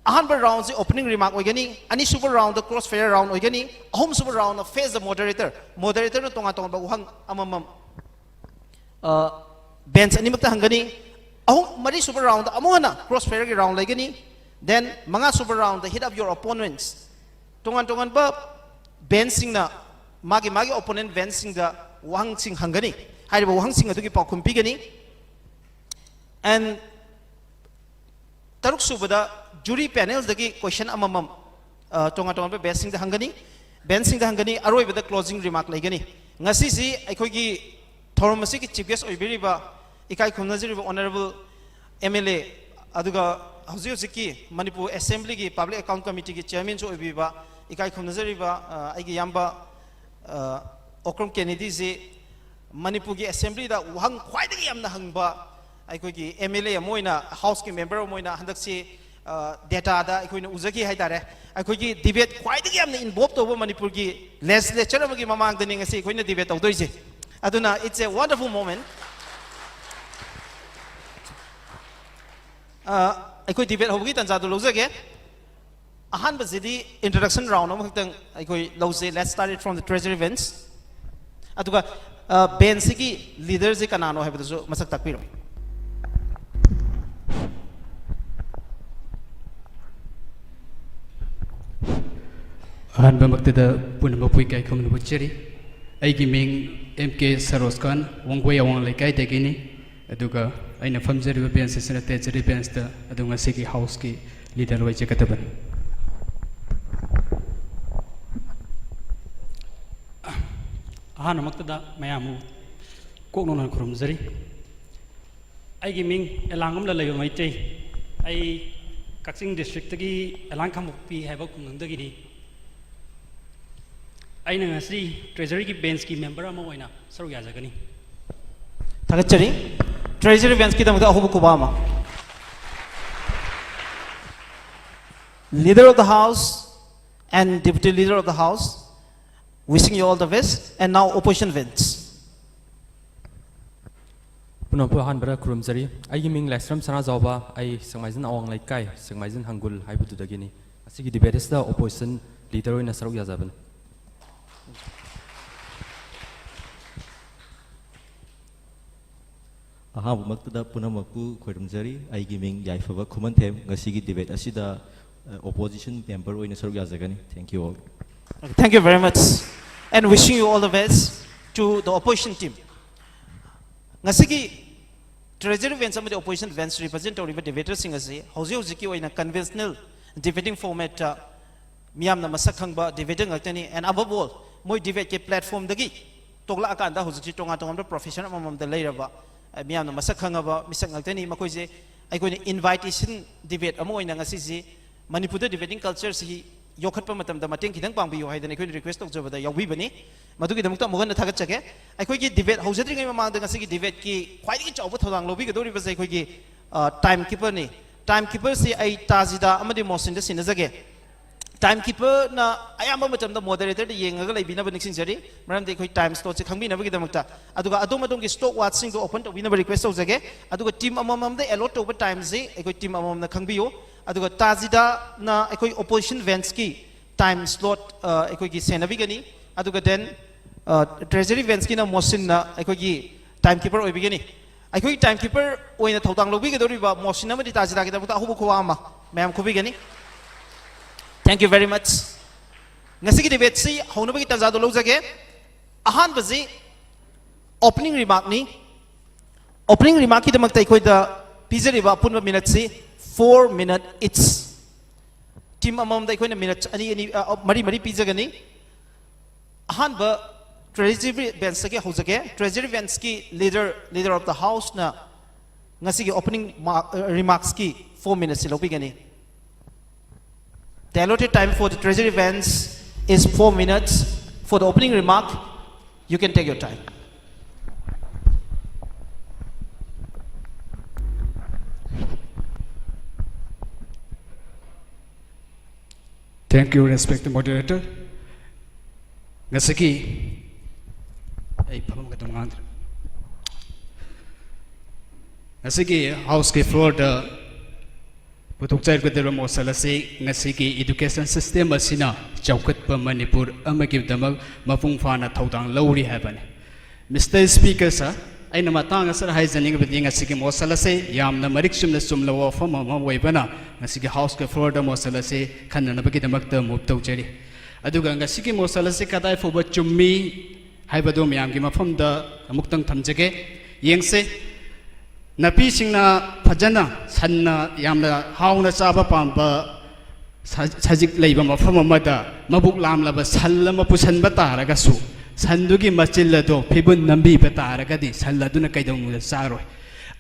ꯑꯍꯥꯟꯕ roundꯁꯤ opening remark ꯑꯣꯏꯒꯅꯤ, ꯑꯅꯤꯁꯨꯕ roundꯗ cross fire round ꯑꯣꯏꯒꯅꯤ, ꯑꯍꯨꯝꯁꯨꯕ roundꯅ face the moderator, moderatorꯅ ꯇꯣꯉꯥꯟ ꯇꯣꯉꯥꯟꯕ ꯋꯥꯍꯪ ꯑꯃꯃꯝ, ꯑ, bench ꯑꯅꯤꯃꯛꯇ ꯍꯪꯒꯅꯤ꯫ ꯑꯍꯨꯝ, ꯃꯔꯤꯁꯨꯕ roundꯗ ꯑꯃꯨꯛ ꯍꯟꯅ cross fireꯒꯤ round ꯂꯩꯒꯅꯤ꯫ Then ꯃꯉꯥꯁꯨꯕ roundꯗ hit up your opponents, ꯇꯣꯉꯥꯟ ꯇꯣꯉꯥꯟꯕ benchꯁꯤꯡꯅ ꯃꯥꯒꯤ ꯃꯥꯒꯤ opponent benchꯁꯤꯡꯗ ꯋꯥꯍꯪꯁꯤꯡ ꯍꯪꯒꯅꯤ꯫ ꯍꯥꯏꯔꯤꯕ ꯋꯥꯍꯪꯁꯤꯡ ꯑꯗꯨꯒꯤ ꯄꯥꯎꯈꯨꯝ ꯄꯤꯒꯅꯤ꯫ And ꯇꯔꯨꯛ ꯁꯨꯕꯗ jury panelꯗꯒꯤ question ꯑꯃꯃꯝ, ꯑ, ꯇꯣꯉꯥꯟ ꯇꯣꯉꯥꯟꯕ benchꯁꯤꯡꯗ ꯍꯪꯒꯅꯤ, benchꯁꯤꯡꯗ ꯍꯪꯒꯅꯤ꯫ ꯑꯔꯣꯏꯕꯗ closing remark ꯂꯩꯒꯅꯤ꯫ ꯉꯁꯤꯁꯤ ꯑꯩꯈꯣꯏꯒꯤ ꯊꯧꯔꯝ ꯑꯁꯤꯒꯤ chief guest ꯑꯣꯏꯕꯤꯔꯤꯕ ꯏꯀꯥꯏ ꯈꯨꯝꯅꯖꯔꯤꯕ honourable MLA ꯑꯗꯨꯒ ꯍꯧꯖꯤꯛ ꯍꯧꯖꯤꯛꯀꯤ ꯃꯅꯤꯄꯨꯔ ꯑꯦꯁꯦꯝꯕ꯭ꯂꯤꯒꯤ ꯄꯕ꯭ꯂꯤꯛ ꯑꯦꯀꯥꯎꯟ ꯀꯃꯤꯇꯤꯒꯤ ꯆꯤꯌꯔꯃꯦꯟꯁꯨ ꯑꯣꯏꯕꯤꯕ ꯏꯀꯥꯏ ꯈꯨꯝꯅꯖꯔꯤꯕ, ꯑ, ꯑꯩꯒꯤ ꯏꯌꯥꯝꯕ, ꯑ, ꯑꯣꯀ꯭ꯔꯝ ꯀꯦꯅꯦꯗꯤꯁꯤ ꯃꯅꯤꯄꯨꯔꯒꯤ ꯑꯦꯁꯦꯝꯕ꯭ꯂꯤꯗ ꯋꯥꯍꯪ ꯈ꯭ꯋꯥꯏꯗꯒꯤ ꯌꯥꯝꯅ ꯍꯪꯕ ꯑꯩꯈꯣꯏꯒꯤ ꯑꯦꯝ ꯑꯦꯜ ꯑꯦ ꯑꯃ ꯑꯣꯏꯅ, ꯍꯥꯎꯁꯀꯤ ꯃꯦꯝꯕꯔ ꯑꯃ ꯑꯣꯏꯅ ꯍꯟꯗꯛꯁꯤ, ꯑ, ꯗꯦꯇꯥꯗ ꯑꯩꯈꯣꯏꯅ ꯎꯖꯈꯤ ꯍꯥꯏ ꯇꯥꯔꯦ꯫ ꯑꯩꯈꯣꯏꯒꯤ ꯗꯤꯕꯦꯠ ꯈ꯭ꯋꯥꯏꯗꯒꯤ ꯌꯥꯝꯅ ꯏꯟꯚꯣꯜꯕ ꯇꯧꯕ ꯃꯅꯤꯄꯨꯔꯒꯤ ꯂꯦꯖꯤꯁꯂꯦꯆꯔ ꯑꯃꯒꯤ ꯃꯃꯥꯡꯗꯅꯤ ꯉꯁꯤ ꯑꯩꯈꯣꯏꯅ ꯗꯤꯕꯦꯠ ꯇꯧꯗꯣꯏꯁꯦ꯫ ꯑꯗꯨꯅ it's a wonderful moment. ꯑ, ꯑꯩꯈꯣꯏ ꯗꯤꯕꯦꯠ ꯍꯧꯕꯒꯤ ꯇꯥꯟꯖꯥꯗꯨ ꯂꯧꯖꯒꯦ꯫ ꯑꯍꯥꯟꯕꯁꯤꯗꯤ ꯏꯟꯇ꯭ꯔꯣꯗꯛꯁꯟ ꯔꯥꯎꯟ ꯑꯃꯈꯛꯇꯪ ꯑꯩꯈꯣꯏ ꯂꯧꯁꯦ꯫ Let's start it from the treasury bench. ꯑꯗꯨꯒ, ꯑ, ꯕꯦꯟꯁꯁꯤꯒꯤ ꯂꯤꯗꯔꯁꯤ ꯀꯅꯥꯅꯣ ꯍꯥꯏꯕꯗꯨꯁꯨ ꯃꯁꯛ ꯇꯥꯛꯄꯤꯔꯣ꯫ ꯑꯍꯥꯟꯕꯃꯛꯇꯗ ꯄꯨꯝꯅꯃꯛꯄꯨ ꯏꯀꯥꯏ ꯈꯨꯝꯅꯕ ꯎꯠꯆꯔꯤ꯫ ꯑꯩꯒꯤ ꯃꯤꯡ ꯑꯦꯝ ꯀꯦ ꯁꯔꯣꯖ ꯈꯥꯟ, ꯋꯥꯡꯒꯣꯏ ꯑꯋꯥꯡ ꯂꯩꯀꯥꯏꯗꯒꯤꯅꯤ꯫ ꯑꯗꯨꯒ ꯑꯩꯅ ꯐꯝꯖꯔꯤꯕ ꯕꯦꯟꯁ ꯑꯁꯤꯅ ꯇꯦꯖꯔꯤ ꯕꯦꯟꯁꯇ, ꯑꯗꯨ ꯉꯁꯤꯒꯤ ꯍꯥꯎꯁꯀꯤ ꯂꯤꯗꯔ ꯑꯣꯏꯖꯒꯗꯕꯅꯤ꯫ ꯑꯍꯥꯟꯕꯃꯛꯇꯗ ꯃꯌꯥꯝꯕꯨ ꯀꯣꯛ ꯅꯧꯅ ꯈꯨꯔꯨꯝꯖꯔꯤ꯫ ꯑꯩꯒꯤ ꯃꯤꯡ ꯑꯦꯂꯥꯡꯕꯝ ꯂꯂꯩꯕ ꯃꯩꯇꯩ꯫ ꯑꯩ ꯀꯛꯆꯤꯡ ꯗꯤꯁꯇ꯭ꯔꯤꯛꯇꯒꯤ ꯑꯦꯂꯥꯡ ꯈꯥꯡꯄꯣꯛꯄꯤ ꯍꯥꯏꯕ ꯈꯨꯡꯒꯪꯗꯒꯤꯅꯤ꯫ ꯑꯩꯅ ꯉꯁꯤ ꯇ꯭ꯔꯦꯖꯔꯤꯒꯤ ꯕꯦꯟꯁꯀꯤ ꯃꯦꯝꯕꯔ ꯑꯃ ꯑꯣꯏꯅ ꯁꯔꯨꯛ ꯌꯥꯖꯒꯅꯤ꯫ ꯊꯥꯒꯠꯆꯔꯤ꯫ ꯇ꯭ꯔꯦꯖꯔꯤ ꯕꯦꯟꯁꯀꯤꯗꯃꯛꯇ ꯑꯍꯧꯕ ꯈꯨꯕꯥꯛ ꯑꯃ꯫ Leader of the House and Deputy Leader of the House, wishing you all the best. And now opposition bench. ꯄꯨꯝꯅꯃꯛꯄꯨ ꯑꯍꯥꯟꯕꯗ ꯈꯨꯔꯨꯝꯖꯔꯤ꯫ ꯑꯩꯒꯤ ꯃꯤꯡ ꯂꯥꯏꯁ꯭ꯔꯝ ꯁꯅꯥꯖꯥꯎꯕ, ꯑꯩ ꯁꯦꯛꯃꯥꯏꯖꯤꯟ ꯑꯋꯥꯡ ꯂꯩꯀꯥꯏ, ꯁꯦꯛꯃꯥꯏꯖꯤꯟ ꯍꯪꯒꯨꯜ ꯍꯥꯏꯕꯗꯨꯗꯒꯤꯅꯤ꯫ ꯑꯁꯤꯒꯤ ꯗꯤꯕꯦꯠ ꯑꯁꯤꯗ ꯑꯣꯄꯣꯖꯤꯁꯟ ꯂꯤꯗꯔ ꯑꯣꯏꯅ ꯁꯔꯨꯛ ꯌꯥꯖꯕꯅꯤ꯫ ꯑꯍꯥꯟꯕꯃꯛꯇꯗ ꯄꯨꯝꯅꯃꯛꯄꯨ ꯈꯣꯏꯔꯨꯝꯖꯔꯤ꯫ ꯑꯩꯒꯤ ꯃꯤꯡ ꯌꯥꯏꯐꯕ ꯈꯨꯃꯟꯊꯦꯝ꯫ ꯉꯁꯤꯒꯤ ꯗꯤꯕꯦꯠ ꯑꯁꯤꯗ, ꯑ, ꯑꯣꯄꯣꯖꯤꯁꯟ ꯃꯦꯝꯕꯔ ꯑꯣꯏꯅ ꯁꯔꯨꯛ ꯌꯥꯖꯒꯅꯤ꯫ Thank you all. Thank you very much. And wishing you all the best to the opposition team. ꯉꯁꯤꯒꯤ ꯇ꯭ꯔꯦꯖꯔꯤ ꯕꯦꯟꯁ ꯑꯃꯗꯤ ꯑꯣꯄꯣꯖꯤꯁꯟ ꯕꯦꯟꯁ ꯔꯤꯄ꯭ꯔꯖꯦꯟ ꯇꯧꯔꯤꯕ ꯗꯤꯕꯦꯇꯔꯁꯤꯡ ꯑꯁꯤ ꯍꯧꯖꯤꯛ ꯍꯧꯖꯤꯛꯀꯤ ꯑꯣꯏꯅ ꯀꯟꯚꯦꯟꯁꯅꯦꯜ ꯗꯤꯕꯦꯇꯤꯡ ꯐꯣꯔꯃꯦꯠꯇ ꯃꯤꯌꯥꯝꯅ ꯃꯁꯛ ꯈꯪꯕ ꯗꯤꯕꯦꯇꯔ ꯉꯥꯛꯇꯅꯤ꯫ And above all, ꯃꯣꯏ ꯗꯤꯕꯦꯠꯀꯤ ꯄ꯭ꯂꯦꯠꯐꯣꯝꯗꯒꯤ ꯇꯣꯛꯂꯛꯑꯀꯥꯟꯗ ꯍꯧꯖꯤꯛꯁꯤ ꯇꯣꯉꯥꯟ ꯇꯣꯉꯥꯟꯕ ꯄ꯭ꯔꯣꯐꯦꯁꯟ ꯑꯃꯃꯝꯗ ꯂꯩꯔꯕ, ꯑ, ꯃꯤꯌꯥꯝꯅ ꯃꯁꯛ ꯈꯪꯉꯕ ꯃꯤꯁꯛ ꯉꯥꯛꯇꯅꯤ꯫ ꯃꯈꯣꯏꯁꯦ ꯑꯩꯈꯣꯏꯅ invitation debate ꯑꯃ ꯑꯣꯏꯅ ꯉꯁꯤꯁꯤ ꯃꯅꯤꯄꯨꯔꯗ debating culture ꯁꯤ ꯌꯣꯛꯈꯠꯄ ꯃꯇꯝꯗ ꯃꯇꯦꯡ ꯈꯤꯇꯪ ꯄꯥꯡꯕꯤꯌꯨ ꯍꯥꯏꯗꯅ ꯑꯩꯈꯣꯏꯅ request ꯇꯧꯖꯕꯗ ꯌꯥꯎꯕꯤꯕꯅꯤ꯫ ꯃꯗꯨꯒꯤꯗꯃꯛꯇ ꯑꯃꯨꯛ ꯍꯟꯅ ꯊꯥꯒꯠꯆꯒꯦ꯫ ꯑꯩꯈꯣꯏꯒꯤ debate ꯍꯧꯖꯗ꯭ꯔꯤꯉꯩ ꯃꯃꯥꯡꯗ ꯉꯁꯤꯒꯤ debate ꯀꯤ ꯈ꯭ꯋꯥꯏꯗꯒꯤ ꯆꯥꯎꯕ ꯊꯧꯗꯥꯡ ꯂꯧꯕꯤꯒꯗꯧꯔꯤꯕꯁꯦ ꯑꯩꯈꯣꯏꯒꯤ, ꯑ, time keeper ꯅꯤ꯫ Time keeper ꯁꯤ ꯑꯩ ꯇꯥꯖꯤꯗꯥ ꯑꯃꯗꯤ ꯃꯣꯍꯁꯤꯟꯗ ꯁꯤꯟꯅꯖꯒꯦ꯫ Time keeper ꯅ ꯑꯌꯥꯝꯕ ꯃꯇꯝꯗ moderator ꯗ ꯌꯦꯡꯉꯒ ꯂꯩꯕꯤꯅꯕ ꯅꯤꯡꯁꯤꯡꯖꯔꯤ, ꯃꯔꯝꯗꯤ ꯑꯩꯈꯣꯏ time slot ꯁꯦ ꯈꯪꯕꯤꯅꯕꯒꯤꯗꯃꯛꯇ꯫ ꯑꯗꯨꯒ ꯑꯗꯣꯝ ꯑꯗꯣꯝꯒꯤ stalwart ꯁꯤꯡꯗꯣ open ꯇꯧꯕꯤꯅꯕ request ꯇꯧꯖꯒꯦ꯫ ꯑꯗꯨꯒ team ꯑꯃꯃꯝꯗ allot ꯇꯧꯕ time ꯁꯤ ꯑꯩꯈꯣꯏ team ꯑꯃꯃꯝꯅ ꯈꯪꯕꯤꯌꯨ꯫ ꯑꯗꯨꯒ ꯇꯥꯖꯤꯗꯥꯅ ꯑꯩꯈꯣꯏ opposition bench ꯀꯤ time slot, ꯑ, ꯑꯩꯈꯣꯏꯒꯤ ꯁꯦꯟꯅꯕꯤꯒꯅꯤ꯫ ꯑꯗꯨꯒ then, ꯑ, treasury bench ꯀꯤꯅ ꯃꯣꯍꯁꯤꯟꯅ ꯑꯩꯈꯣꯏꯒꯤ time keeper ꯑꯣꯏꯕꯤꯒꯅꯤ꯫ ꯑꯩꯈꯣꯏꯒꯤ time keeper ꯑꯣꯏꯅ ꯊꯧꯗꯥꯡ ꯂꯧꯕꯤꯒꯗꯧꯔꯤꯕ ꯃꯣꯍꯁꯤꯟ ꯑꯃꯗꯤ ꯇꯥꯖꯤꯗꯥꯒꯤꯗꯃꯛꯇ ꯑꯍꯧꯕ ꯈꯨꯋꯥ ꯑꯃ ꯃꯌꯥꯝ ꯈꯨꯕꯤꯒꯅꯤ꯫ Thank you very much꯫ ꯉꯁꯤꯒꯤ debate ꯁꯤ ꯍꯧꯅꯕꯒꯤ ꯇꯥꯟꯖꯥꯗꯣ ꯂꯧꯖꯒꯦ꯫ ꯑꯍꯥꯟꯕꯁꯤ opening remark ꯅꯤ꯫ Opening remark ꯀꯤꯗꯃꯛꯇ ꯑꯩꯈꯣꯏꯗ ꯄꯤꯖꯔꯤꯕ ꯑꯄꯨꯟꯕ minute ꯁꯤ four minute each꯫ Team ꯑꯃꯃꯝꯗ ꯑꯩꯈꯣꯏꯅ minute ꯑꯅꯤ ꯑꯅꯤ, ꯑ, ꯃꯔꯤ ꯃꯔꯤ ꯄꯤꯖꯒꯅꯤ꯫ ꯑꯍꯥꯟꯕ treasury bench ꯇꯒꯤ ꯍꯧꯖꯒꯦ꯫ Treasury bench ꯀꯤ leader, leader of the house ꯅ ꯉꯁꯤꯒꯤ opening ma-, remarks ꯀꯤ four minutes ꯁꯤ ꯂꯧꯕꯤꯒꯅꯤ꯫ The allotted time for the treasury bench is four minutes. For the opening remark, you can take your time. Thank you, respected moderator. ꯉꯁꯤꯒꯤ ꯑꯩ ꯐꯝꯐꯝ ꯈꯛꯇꯪ ꯉꯥꯡꯗ꯭ꯔꯦ꯫ ꯉꯁꯤꯒꯤ house ꯀꯤ floor ꯗ ꯄꯨꯊꯣꯛꯆꯔꯛꯀꯗꯧꯔꯤꯕ ꯃꯣꯁꯟ ꯑꯁꯤ ꯉꯁꯤꯒꯤ education system ꯑꯁꯤꯅ ꯆꯥꯎꯈꯠꯄ ꯃꯅꯤꯄꯨꯔ ꯑꯃꯒꯤꯗꯃꯛ ꯃꯄꯨꯡ ꯐꯥꯅ ꯊꯧꯗꯥꯡ ꯂꯧꯔꯤ ꯍꯥꯏꯕꯅꯤ꯫ Mister Speaker sir, ꯑꯩꯅ ꯃꯇꯥꯡ ꯑꯁꯤꯗ ꯍꯥꯏꯖꯅꯤꯡꯕꯗꯤ ꯉꯁꯤꯒꯤ ꯃꯣꯁꯟ ꯑꯁꯤ ꯌꯥꯝꯅ ꯃꯔꯤꯛ ꯆꯨꯝꯅ ꯆꯨꯝꯂꯕ ꯋꯥꯐꯝ ꯑꯃ ꯑꯣꯏꯕꯅ ꯉꯁꯤꯒꯤ house ꯀꯤ floor ꯗ ꯃꯣꯁꯟ ꯑꯁꯤ ꯈꯟꯅꯅꯕꯒꯤꯗꯃꯛꯇ move ꯇꯧꯖꯔꯤ꯫ ꯑꯗꯨꯒ ꯉꯁꯤꯒꯤ ꯃꯣꯁꯟ ꯑꯁꯤ ꯀꯗꯥꯏ ꯐꯥꯎꯕ ꯆꯨꯝꯃꯤ ꯍꯥꯏꯕꯗꯨ ꯃꯌꯥꯝꯒꯤ ꯃꯐꯝꯗ ꯑꯃꯨꯛꯇꯪ ꯊꯝꯖꯒꯦ꯫ ꯌꯦꯡꯁꯦ, ꯅꯥꯄꯤꯁꯤꯡꯅ ꯐꯖꯅ ꯁꯟꯅ ꯌꯥꯝꯅ ꯍꯥꯎꯅ ꯆꯥꯕ ꯄꯥꯝꯕ ꯁ-, ꯁꯖꯤꯛ ꯂꯩꯕ ꯃꯐꯝ ꯑꯃꯗ ꯃꯕꯨꯛ ꯂꯥꯝꯂꯕ ꯁꯟ ꯑꯃ ꯄꯨꯁꯟꯕ ꯇꯥꯔꯒꯁꯨ, ꯁꯟꯗꯨꯒꯤ ꯃꯆꯤꯜ ꯑꯗꯣ ꯐꯤꯕꯨꯟ ꯅꯝꯕꯤꯕ ꯇꯥꯔꯒꯗꯤ ꯁꯟ ꯑꯗꯨꯅ ꯀꯩꯗꯧꯅꯨꯡꯗ ꯆꯥꯔꯣꯏ꯫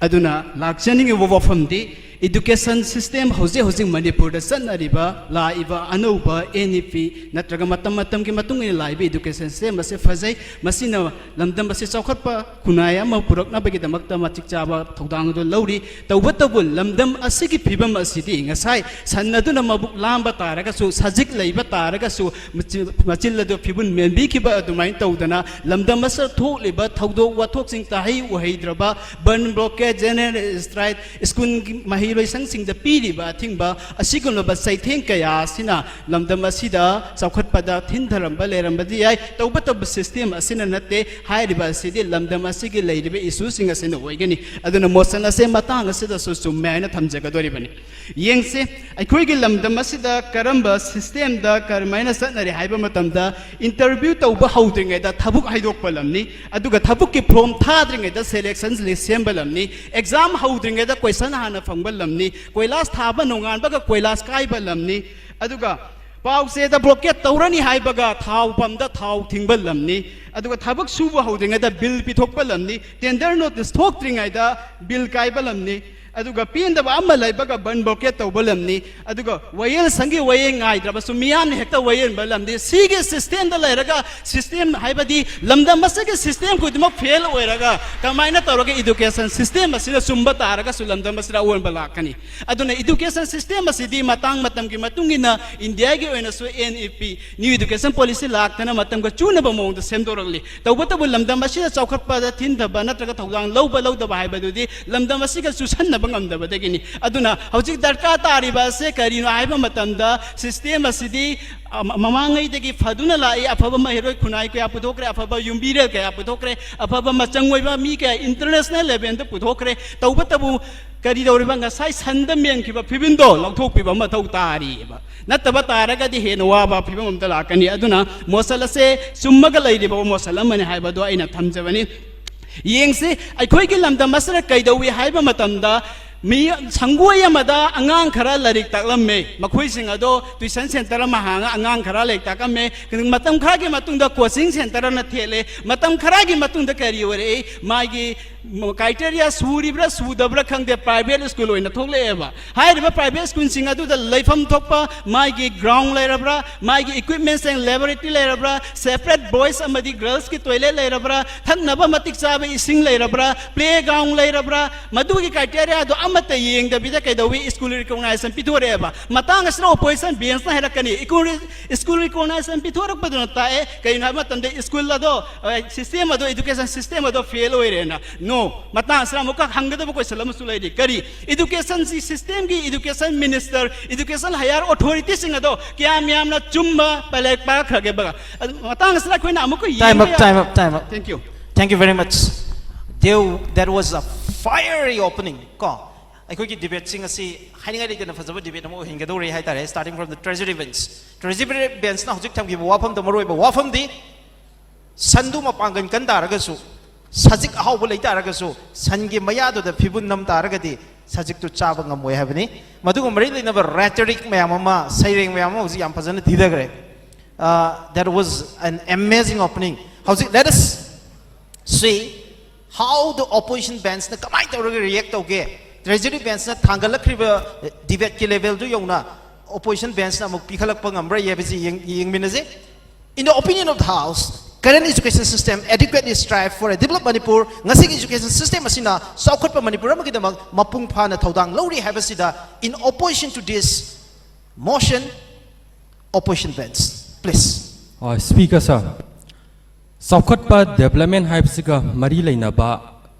ꯑꯗꯨꯅ ꯂꯥꯛꯆꯅꯤꯡꯉꯤꯕ ꯋꯥꯐꯝꯗꯤ, education system ꯍꯧꯖꯤꯛ ꯍꯧꯖꯤꯛ ꯃꯅꯤꯄꯨꯔꯗ ꯆꯠꯅꯔꯤꯕ, ꯂꯥꯛꯏꯕ ꯑꯅꯧꯕ N E P ꯅꯠꯇ꯭ꯔꯒ ꯃꯇꯝ ꯃꯇꯝꯒꯤ ꯃꯇꯨꯡ ꯏꯟꯅ ꯂꯥꯛꯏꯕ education system ꯑꯁꯤ ꯐꯖꯩ꯫ ꯃꯁꯤꯅ ꯂꯝꯗꯝ ꯑꯁꯤ ꯆꯥꯎꯈꯠꯄ ꯈꯨꯟꯅꯥꯏ ꯑꯃ ꯄꯨꯔꯛꯅꯕꯒꯤꯗꯃꯛꯇ ꯃꯇꯤꯛ ꯆꯥꯕ ꯊꯧꯗꯥꯡ ꯑꯗꯨ ꯂꯧꯔꯤ꯫ ꯇꯧꯕꯇꯕꯨ ꯂꯝꯗꯝ ꯑꯁꯤꯒꯤ ꯐꯤꯕꯝ ꯑꯁꯤꯗꯤ ꯉꯁꯥꯏ ꯁꯟ ꯑꯗꯨꯅ ꯃꯕꯨꯛ ꯂꯥꯝꯕ ꯇꯥꯔꯒꯁꯨ, ꯁꯖꯤꯛ ꯂꯩꯕ ꯇꯥꯔꯒꯁꯨ ꯃꯆꯤ-, ꯃꯆꯤꯜ ꯑꯗꯨ ꯐꯤꯕꯨꯟ ꯃꯦꯟꯕꯤꯈꯤꯕ ꯑꯗꯨꯃꯥꯏꯅ ꯇꯧꯗꯅ ꯂꯝꯗꯝ ꯑꯁꯤꯗ ꯊꯣꯛꯂꯤꯕ ꯊꯧꯗꯣꯛ ꯋꯥꯊꯣꯛꯁꯤꯡ ꯇꯥꯍꯩ ꯎꯍꯩꯗ꯭ꯔꯕ, ꯕꯟ, ꯕ꯭ꯂꯣꯀꯦꯠ, ꯖꯦꯅꯔꯦꯜ ꯁ꯭ꯇ꯭ꯔꯥꯏꯛ, ꯁ꯭ꯀꯨꯜꯒꯤ ꯃꯍꯩꯔꯣꯏꯁꯪꯁꯤꯡꯗ ꯄꯤꯔꯤꯕ ꯑꯊꯤꯡꯕ ꯑꯁꯤꯒꯨꯝꯂꯕ ꯆꯩꯊꯦꯡ ꯀꯌꯥ ꯑꯁꯤꯅ ꯂꯝꯗꯝ ꯑꯁꯤꯗ ꯆꯥꯎꯈꯠꯄꯗ ꯊꯤꯟꯊꯔꯝꯕ ꯂꯩꯔꯝꯕꯗꯤ ꯌꯥꯏ꯫ ꯇꯧꯕꯇꯕꯨ system ꯑꯁꯤꯅ ꯅꯠꯇꯦ꯫ ꯍꯥꯏꯔꯤꯕ ꯑꯁꯤꯗꯤ ꯂꯝꯗꯝ ꯑꯁꯤꯒꯤ ꯂꯩꯔꯤꯕ issueꯁꯤꯡ ꯑꯁꯤꯅ ꯑꯣꯏꯒꯅꯤ꯫ ꯑꯗꯨꯅ ꯃꯣꯁꯟ ꯑꯁꯦ ꯃꯇꯥꯡ ꯑꯁꯤꯗꯁꯨ ꯆꯨꯝꯃꯦ ꯍꯥꯏꯅ ꯊꯝꯖꯒꯗꯣꯔꯤꯕꯅꯤ꯫ ꯌꯦꯡꯁꯦ, ꯑꯩꯈꯣꯏꯒꯤ ꯂꯝꯗꯝ ꯑꯁꯤꯗ ꯀꯔꯝꯕ systemꯗ ꯀꯔꯝꯍꯥꯏꯅ ꯆꯠꯅꯔꯤ ꯍꯥꯏꯕ ꯃꯇꯝꯗ, interview ꯇꯧꯕ ꯍꯧꯗ꯭ꯔꯤꯉꯩꯗ ꯊꯕꯛ ꯍꯥꯏꯗꯣꯛꯄ ꯂꯝꯅꯤ, ꯑꯗꯨꯒ ꯊꯕꯛꯀꯤ form ꯊꯥꯗ꯭ꯔꯤꯉꯩꯗ selection list ꯁꯦꯝꯕ ꯂꯝꯅꯤ, exam ꯍꯧꯗ꯭ꯔꯤꯉꯩꯗ question ꯍꯥꯟꯅ ꯐꯪꯕ ꯂꯝꯅꯤ, ꯀꯣꯏꯂꯥꯁ ꯊꯥꯕ ꯅꯣꯡꯉꯥꯟꯕꯒ ꯀꯣꯏꯂꯥꯁ ꯀꯥꯏꯕ ꯂꯝꯅꯤ, ꯑꯗꯨꯒ ꯄꯥꯎ ꯆꯦꯗ blockade ꯇꯧꯔꯅꯤ ꯍꯥꯏꯕꯒ ꯊꯥꯎ pump ꯇ ꯊꯥꯎ ꯊꯤꯡꯕ ꯂꯝꯅꯤ, ꯑꯗꯨꯒ ꯊꯕꯛ ꯁꯨꯕ ꯍꯧꯗ꯭ꯔꯤꯉꯩꯗ bill ꯄꯤꯊꯣꯛꯄ ꯂꯝꯅꯤ, tender notice ꯊꯣꯛꯇ꯭ꯔꯤꯉꯩꯗ bill ꯀꯥꯏꯕ ꯂꯝꯅꯤ, ꯑꯗꯨꯒ ꯄꯦꯟꯗꯕ ꯑꯃ ꯂꯩꯕꯒ ꯕꯟ blockade ꯇꯧꯕ ꯂꯝꯅꯤ, ꯑꯗꯨꯒ ꯋꯥꯌꯦꯜꯁꯪꯒꯤ ꯋꯥꯌꯦꯜ ꯉꯥꯏꯗ꯭ꯔꯕꯁꯨ ꯃꯤꯌꯥꯝꯅ ꯍꯦꯛꯇ ꯋꯥꯌꯦꯟꯕ ꯂꯝꯅꯤ꯫ ꯁꯤꯒꯤ system ꯗ ꯂꯩꯔꯒ, system ꯍꯥꯏꯕꯗꯤ ꯂꯝꯗꯝ ꯑꯁꯤꯒꯤ system ꯈꯨꯗꯤꯡꯃꯛ fail ꯑꯣꯏꯔꯒ ꯀꯃꯥꯏꯅ ꯇꯧꯔꯒ education system ꯑꯁꯤꯅ ꯆꯨꯝꯕ ꯇꯥꯔꯒꯁꯨ ꯂꯝꯗꯝ ꯑꯁꯤꯗ ꯑꯑꯣꯟꯕ ꯂꯥꯛꯀꯅꯤ? ꯑꯗꯨꯅ education system ꯑꯁꯤꯗꯤ ꯃꯇꯥꯡ ꯃꯇꯝꯒꯤ ꯃꯇꯨꯡ ꯏꯟꯅ ꯏꯟꯗꯤꯌꯥꯒꯤ ꯑꯣꯏꯅꯁꯨ N E P, New Education Policy ꯂꯥꯛꯇꯅ ꯃꯇꯝꯒ ꯆꯨꯅꯕ ꯃꯑꯣꯡꯗ ꯁꯦꯝꯗꯣꯔꯛꯂꯤ꯫ ꯇꯧꯕꯇꯕꯨ ꯂꯝꯗꯝ ꯑꯁꯤꯗ ꯆꯥꯎꯈꯠꯄꯗ ꯊꯤꯟꯊꯕ ꯅꯠꯇ꯭ꯔꯒ ꯊꯧꯗꯥꯡ ꯂꯧꯕ ꯂꯧꯗꯕ ꯍꯥꯏꯕꯗꯨꯗꯤ ꯂꯝꯗꯝ ꯑꯁꯤꯒ ꯆꯨꯁꯟꯅꯕ ꯉꯝꯗꯕꯗꯒꯤꯅꯤ꯫ ꯑꯗꯨꯅ ꯍꯧꯖꯤꯛ ꯗꯔꯀꯥꯔ ꯇꯥꯔꯤꯕ ꯑꯁꯦ ꯀꯔꯤꯅꯣ ꯍꯥꯏꯕ ꯃꯇꯝꯗ, system ꯑꯁꯤꯗꯤ, ꯑ, ꯃ-, ꯃꯃꯥꯡꯉꯩꯗꯒꯤ ꯐꯗꯨꯅ ꯂꯥꯛꯏ꯫ ꯑꯐꯕ ꯃꯍꯩꯔꯣꯏ ꯈꯨꯟꯅꯥꯏ ꯀꯌꯥ ꯄꯨꯊꯣꯛꯈ꯭ꯔꯦ, ꯑꯐꯕ ꯌꯨꯝꯕꯤꯔꯦꯜ ꯀꯌꯥ ꯄꯨꯊꯣꯛꯈ꯭ꯔꯦ, ꯑꯐꯕ ꯃꯆꯪ ꯑꯣꯏꯕ ꯃꯤ ꯀꯌꯥ international level ꯗ ꯄꯨꯊꯣꯛꯈ꯭ꯔꯦ꯫ ꯇꯧꯕꯇꯕꯨ ꯀꯔꯤ ꯇꯧꯔꯤꯕ? ꯉꯁꯥꯏ ꯁꯟꯗ ꯃꯦꯟꯈꯤꯕ ꯐꯤꯕꯝꯗꯣ ꯂꯧꯊꯣꯛꯄꯤꯕ ꯃꯊꯧ ꯇꯥꯔꯤꯑꯕ꯫ ꯅꯠꯇꯕ ꯇꯥꯔꯒꯗꯤ ꯍꯦꯟꯅ ꯋꯥꯕ ꯐꯤꯕꯝ ꯑꯃꯗ ꯂꯥꯛꯀꯅꯤ꯫ ꯑꯗꯨꯅ ꯃꯣꯁꯟ ꯑꯁꯦ ꯆꯨꯝꯃꯒ ꯂꯩꯔꯤꯕ ꯃꯣꯁꯟ ꯑꯃꯅꯤ ꯍꯥꯏꯕꯗꯣ ꯑꯩꯅ ꯊꯝꯖꯕꯅꯤ꯫ ꯌꯦꯡꯁꯤ, ꯑꯩꯈꯣꯏꯒꯤ ꯂꯝꯗꯝ ꯑꯁꯤꯗ ꯀꯩꯗꯧꯏ ꯍꯥꯏꯕ ꯃꯇꯝꯗ, ꯃꯤ ꯁꯪꯒꯣꯏ ꯑꯃꯗ ꯑꯉꯥꯡ ꯈꯔ ꯂꯥꯏꯔꯤꯛ ꯇꯥꯛꯂꯝꯃꯦ꯫ ꯃꯈꯣꯏꯁꯤꯡ ꯑꯗꯣ tuition center ꯑꯃ ꯍꯥꯡꯉ ꯑꯉꯥꯡ ꯈꯔ ꯂꯥꯏꯔꯤꯛ ꯇꯥꯛꯂꯝꯃꯦ꯫ ꯃꯇꯝ ꯈꯔꯒꯤ ꯃꯇꯨꯡꯗ coaching center ꯑꯃ ꯊꯦꯠꯂꯦ꯫ ꯃꯇꯝ ꯈꯔꯒꯤ ꯃꯇꯨꯡꯗ ꯀꯔꯤ ꯑꯣꯏꯔꯛꯏ? ꯃꯥꯒꯤ ꯀ꯭ꯔꯥꯏꯇꯦꯔꯤꯌꯥ ꯁꯨꯔꯤꯕ꯭ꯔꯥ ꯁꯨꯗꯕ꯭ꯔꯥ ꯈꯪꯗꯦ, ꯄ꯭ꯔꯥꯏꯚꯦꯠ ꯁ꯭ꯀꯨꯜ ꯑꯣꯏꯅ ꯊꯣꯛꯂꯛꯑꯦꯕ꯫ ꯍꯥꯏꯔꯤꯕ ꯄ꯭ꯔꯥꯏꯚꯦꯠ ꯁ꯭ꯀꯨꯜꯁꯤꯡ ꯑꯗꯨꯗ ꯂꯩꯐꯝ ꯊꯣꯛꯄ ꯃꯥꯒꯤ ꯒ꯭ꯔꯥꯎꯟ ꯂꯩꯔꯕ꯭ꯔꯥ, ꯃꯥꯒꯤ ꯏꯀ꯭ꯋꯤꯞꯃꯦꯟꯁꯤꯡ, ꯂꯦꯕꯣꯔꯦꯇꯔꯤ ꯂꯩꯔꯕ꯭ꯔꯥ, ꯁꯦꯄꯔꯦꯠ ꯕꯣꯏꯁ ꯑꯃꯗꯤ ꯒꯔꯜꯁꯀꯤ ꯇꯣꯏꯂꯦꯠ ꯂꯩꯔꯕ꯭ꯔꯥ, ꯊꯛꯅꯕ ꯃꯇꯤꯛ ꯆꯥꯕ ꯏꯁꯤꯡ ꯂꯩꯔꯕ꯭ꯔꯥ, ꯄ꯭ꯂꯦ ꯒ꯭ꯔꯥꯎꯟ ꯂꯩꯔꯕ꯭ꯔꯥ, ꯃꯗꯨꯒꯤ ꯀ꯭ꯔꯥꯏꯇꯦꯔꯤꯌꯥꯗꯣ ꯑꯃꯠꯇ ꯌꯦꯡꯗꯕꯤꯗ ꯀꯩꯗꯧꯋꯤ, ꯁ꯭ꯀꯨꯜ ꯔꯤꯀꯣꯛꯅꯥꯏꯖꯦꯁꯟ ꯄꯤꯊꯣꯔꯛꯑꯦꯕ꯫ ꯃꯇꯥꯡ ꯑꯁꯤꯗ ꯑꯣꯄꯣꯖꯤꯁꯟ ꯕꯦꯟꯁꯅ ꯍꯥꯏꯔꯛꯀꯅꯤ, ꯁ꯭ꯀꯨꯜ ꯔꯤꯀꯣꯛꯅꯥꯏꯖꯦꯁꯟ ꯄꯤꯊꯣꯔꯛꯄꯗꯨꯅ ꯇꯥꯛꯑꯦ ꯀꯩꯅꯣ ꯍꯥꯏꯕ ꯃꯇꯝꯗ ꯁ꯭ꯀꯨꯜ ꯑꯗꯣ, ꯁꯤꯁꯇꯦꯝ ꯑꯗꯣ, ꯏꯗꯨꯀꯦꯁꯟ ꯁꯤꯁꯇꯦꯝ ꯑꯗꯣ ꯐꯦꯜ ꯑꯣꯏꯔꯦꯅ꯫ ꯅꯣ꯫ ꯃꯇꯥꯡ ꯑꯁꯤꯗ ꯑꯃꯨꯛꯀ ꯍꯪꯒꯗꯕ ꯀꯣꯏꯁꯟ ꯑꯃꯁꯨ ꯂꯩꯔꯤ꯫ ꯀꯔꯤ? ꯏꯗꯨꯀꯦꯁꯟꯁꯤ ꯁꯤꯁꯇꯦꯝꯒꯤ ꯏꯗꯨꯀꯦꯁꯟ ꯃꯤꯅꯤꯁꯇꯔ, ꯏꯗꯨꯀꯦꯁꯟ ꯍꯥꯌꯔ ꯑꯣꯊꯣꯔꯤꯇꯤꯁꯤꯡ ꯑꯗꯣ ꯀꯌꯥꯝ ꯌꯥꯝꯅ ꯆꯨꯝꯕ ꯄꯥꯏꯂꯦꯠ ꯄꯥꯏꯔꯛꯈ꯭ꯔꯒꯦꯕ? ꯑꯗꯨ ꯃꯇꯥꯡ ꯑꯁꯤꯗ ꯑꯩꯈꯣꯏꯅ ꯑꯃꯨꯛꯀ ꯌꯦꯡꯕ ꯌꯥ- Time up, time up, time up. Thank you. Thank you very much. There, that was a fiery opening. ꯀꯣ, ꯑꯩꯈꯣꯏꯒꯤ ꯗꯤꯕꯦꯠꯁꯤꯡ ꯑꯁꯤ ꯍꯥꯏꯅꯤꯡꯉꯥꯏ ꯂꯩꯇꯅ ꯐꯖꯕ ꯗꯤꯕꯦꯠ ꯑꯃ ꯑꯣꯏꯍꯟꯒꯗꯧꯔꯤ ꯍꯥꯏꯇꯥꯔꯦ꯫ Starting from the treasury bench, treasury benchꯅ ꯍꯧꯖꯤꯛ ꯊꯝꯈꯤꯕ ꯋꯥꯐꯝꯗꯣ, ꯃꯔꯨꯑꯣꯏꯕ ꯋꯥꯐꯝꯗꯤ ꯁꯟꯗꯨ ꯃꯄꯥꯡꯒꯜ ꯀꯟ ꯇꯥꯔꯒꯁꯨ, ꯁꯖꯤꯛ ꯑꯍꯥꯎꯕ ꯂꯩ ꯇꯥꯔꯒꯁꯨ, ꯁꯟꯒꯤ ꯃꯌꯥꯗꯨꯗ ꯐꯤꯕꯨꯟ ꯅꯝ ꯇꯥꯔꯒꯗꯤ ꯁꯖꯤꯛꯇꯨ ꯆꯥꯕ ꯉꯝꯃꯣꯏ ꯍꯥꯏꯕꯅꯤ꯫ ꯃꯗꯨꯒ ꯃꯔꯤ ꯂꯩꯅꯕ rhetoric ꯃꯌꯥꯝ ꯑꯃ, ꯁꯩꯔꯦꯡ ꯃꯌꯥꯝ ꯑꯃ ꯍꯧꯖꯤꯛ ꯌꯥꯝ ꯐꯖꯅ ꯊꯤꯊꯈ꯭ꯔꯦ꯫ Uh, that was an amazing opening. ꯍꯧꯖꯤꯛ let us see how the opposition benchꯅ ꯀꯃꯥꯏꯅ ꯇꯧꯔꯒ react ꯇꯧꯒꯦ, treasury benchꯅ ꯊꯥꯡꯒꯠꯂꯛꯈ꯭ꯔꯤꯕ debateꯀꯤ levelꯗꯨ ꯌꯧꯅ opposition benchꯅ ꯑꯃꯨꯛ ꯄꯤꯈꯠꯂꯛꯄ ꯉꯝꯕ꯭ꯔꯥ ꯍꯥꯏꯕꯁꯤ ꯌꯦꯡ-, ꯌꯦꯡꯃꯤꯟꯅꯁꯦ꯫ In the opinion of the House, current education system adequately strive for a developed Manipur? ꯉꯁꯤꯒꯤ education system ꯑꯁꯤꯅ ꯆꯥꯎꯈꯠꯄ ꯃꯅꯤꯄꯨꯔ ꯑꯃꯒꯤꯗꯃꯛ ꯃꯄꯨꯡ ꯐꯥꯅ ꯊꯧꯗꯥꯡ ꯂꯧꯔꯤ ꯍꯥꯏꯕꯁꯤꯗ, in opposition to this motion, opposition bench, please. Speaker sir, ꯆꯥꯎꯈꯠꯄ development ꯍꯥꯏꯕꯁꯤꯒ ꯃꯔꯤ ꯂꯩꯅꯕ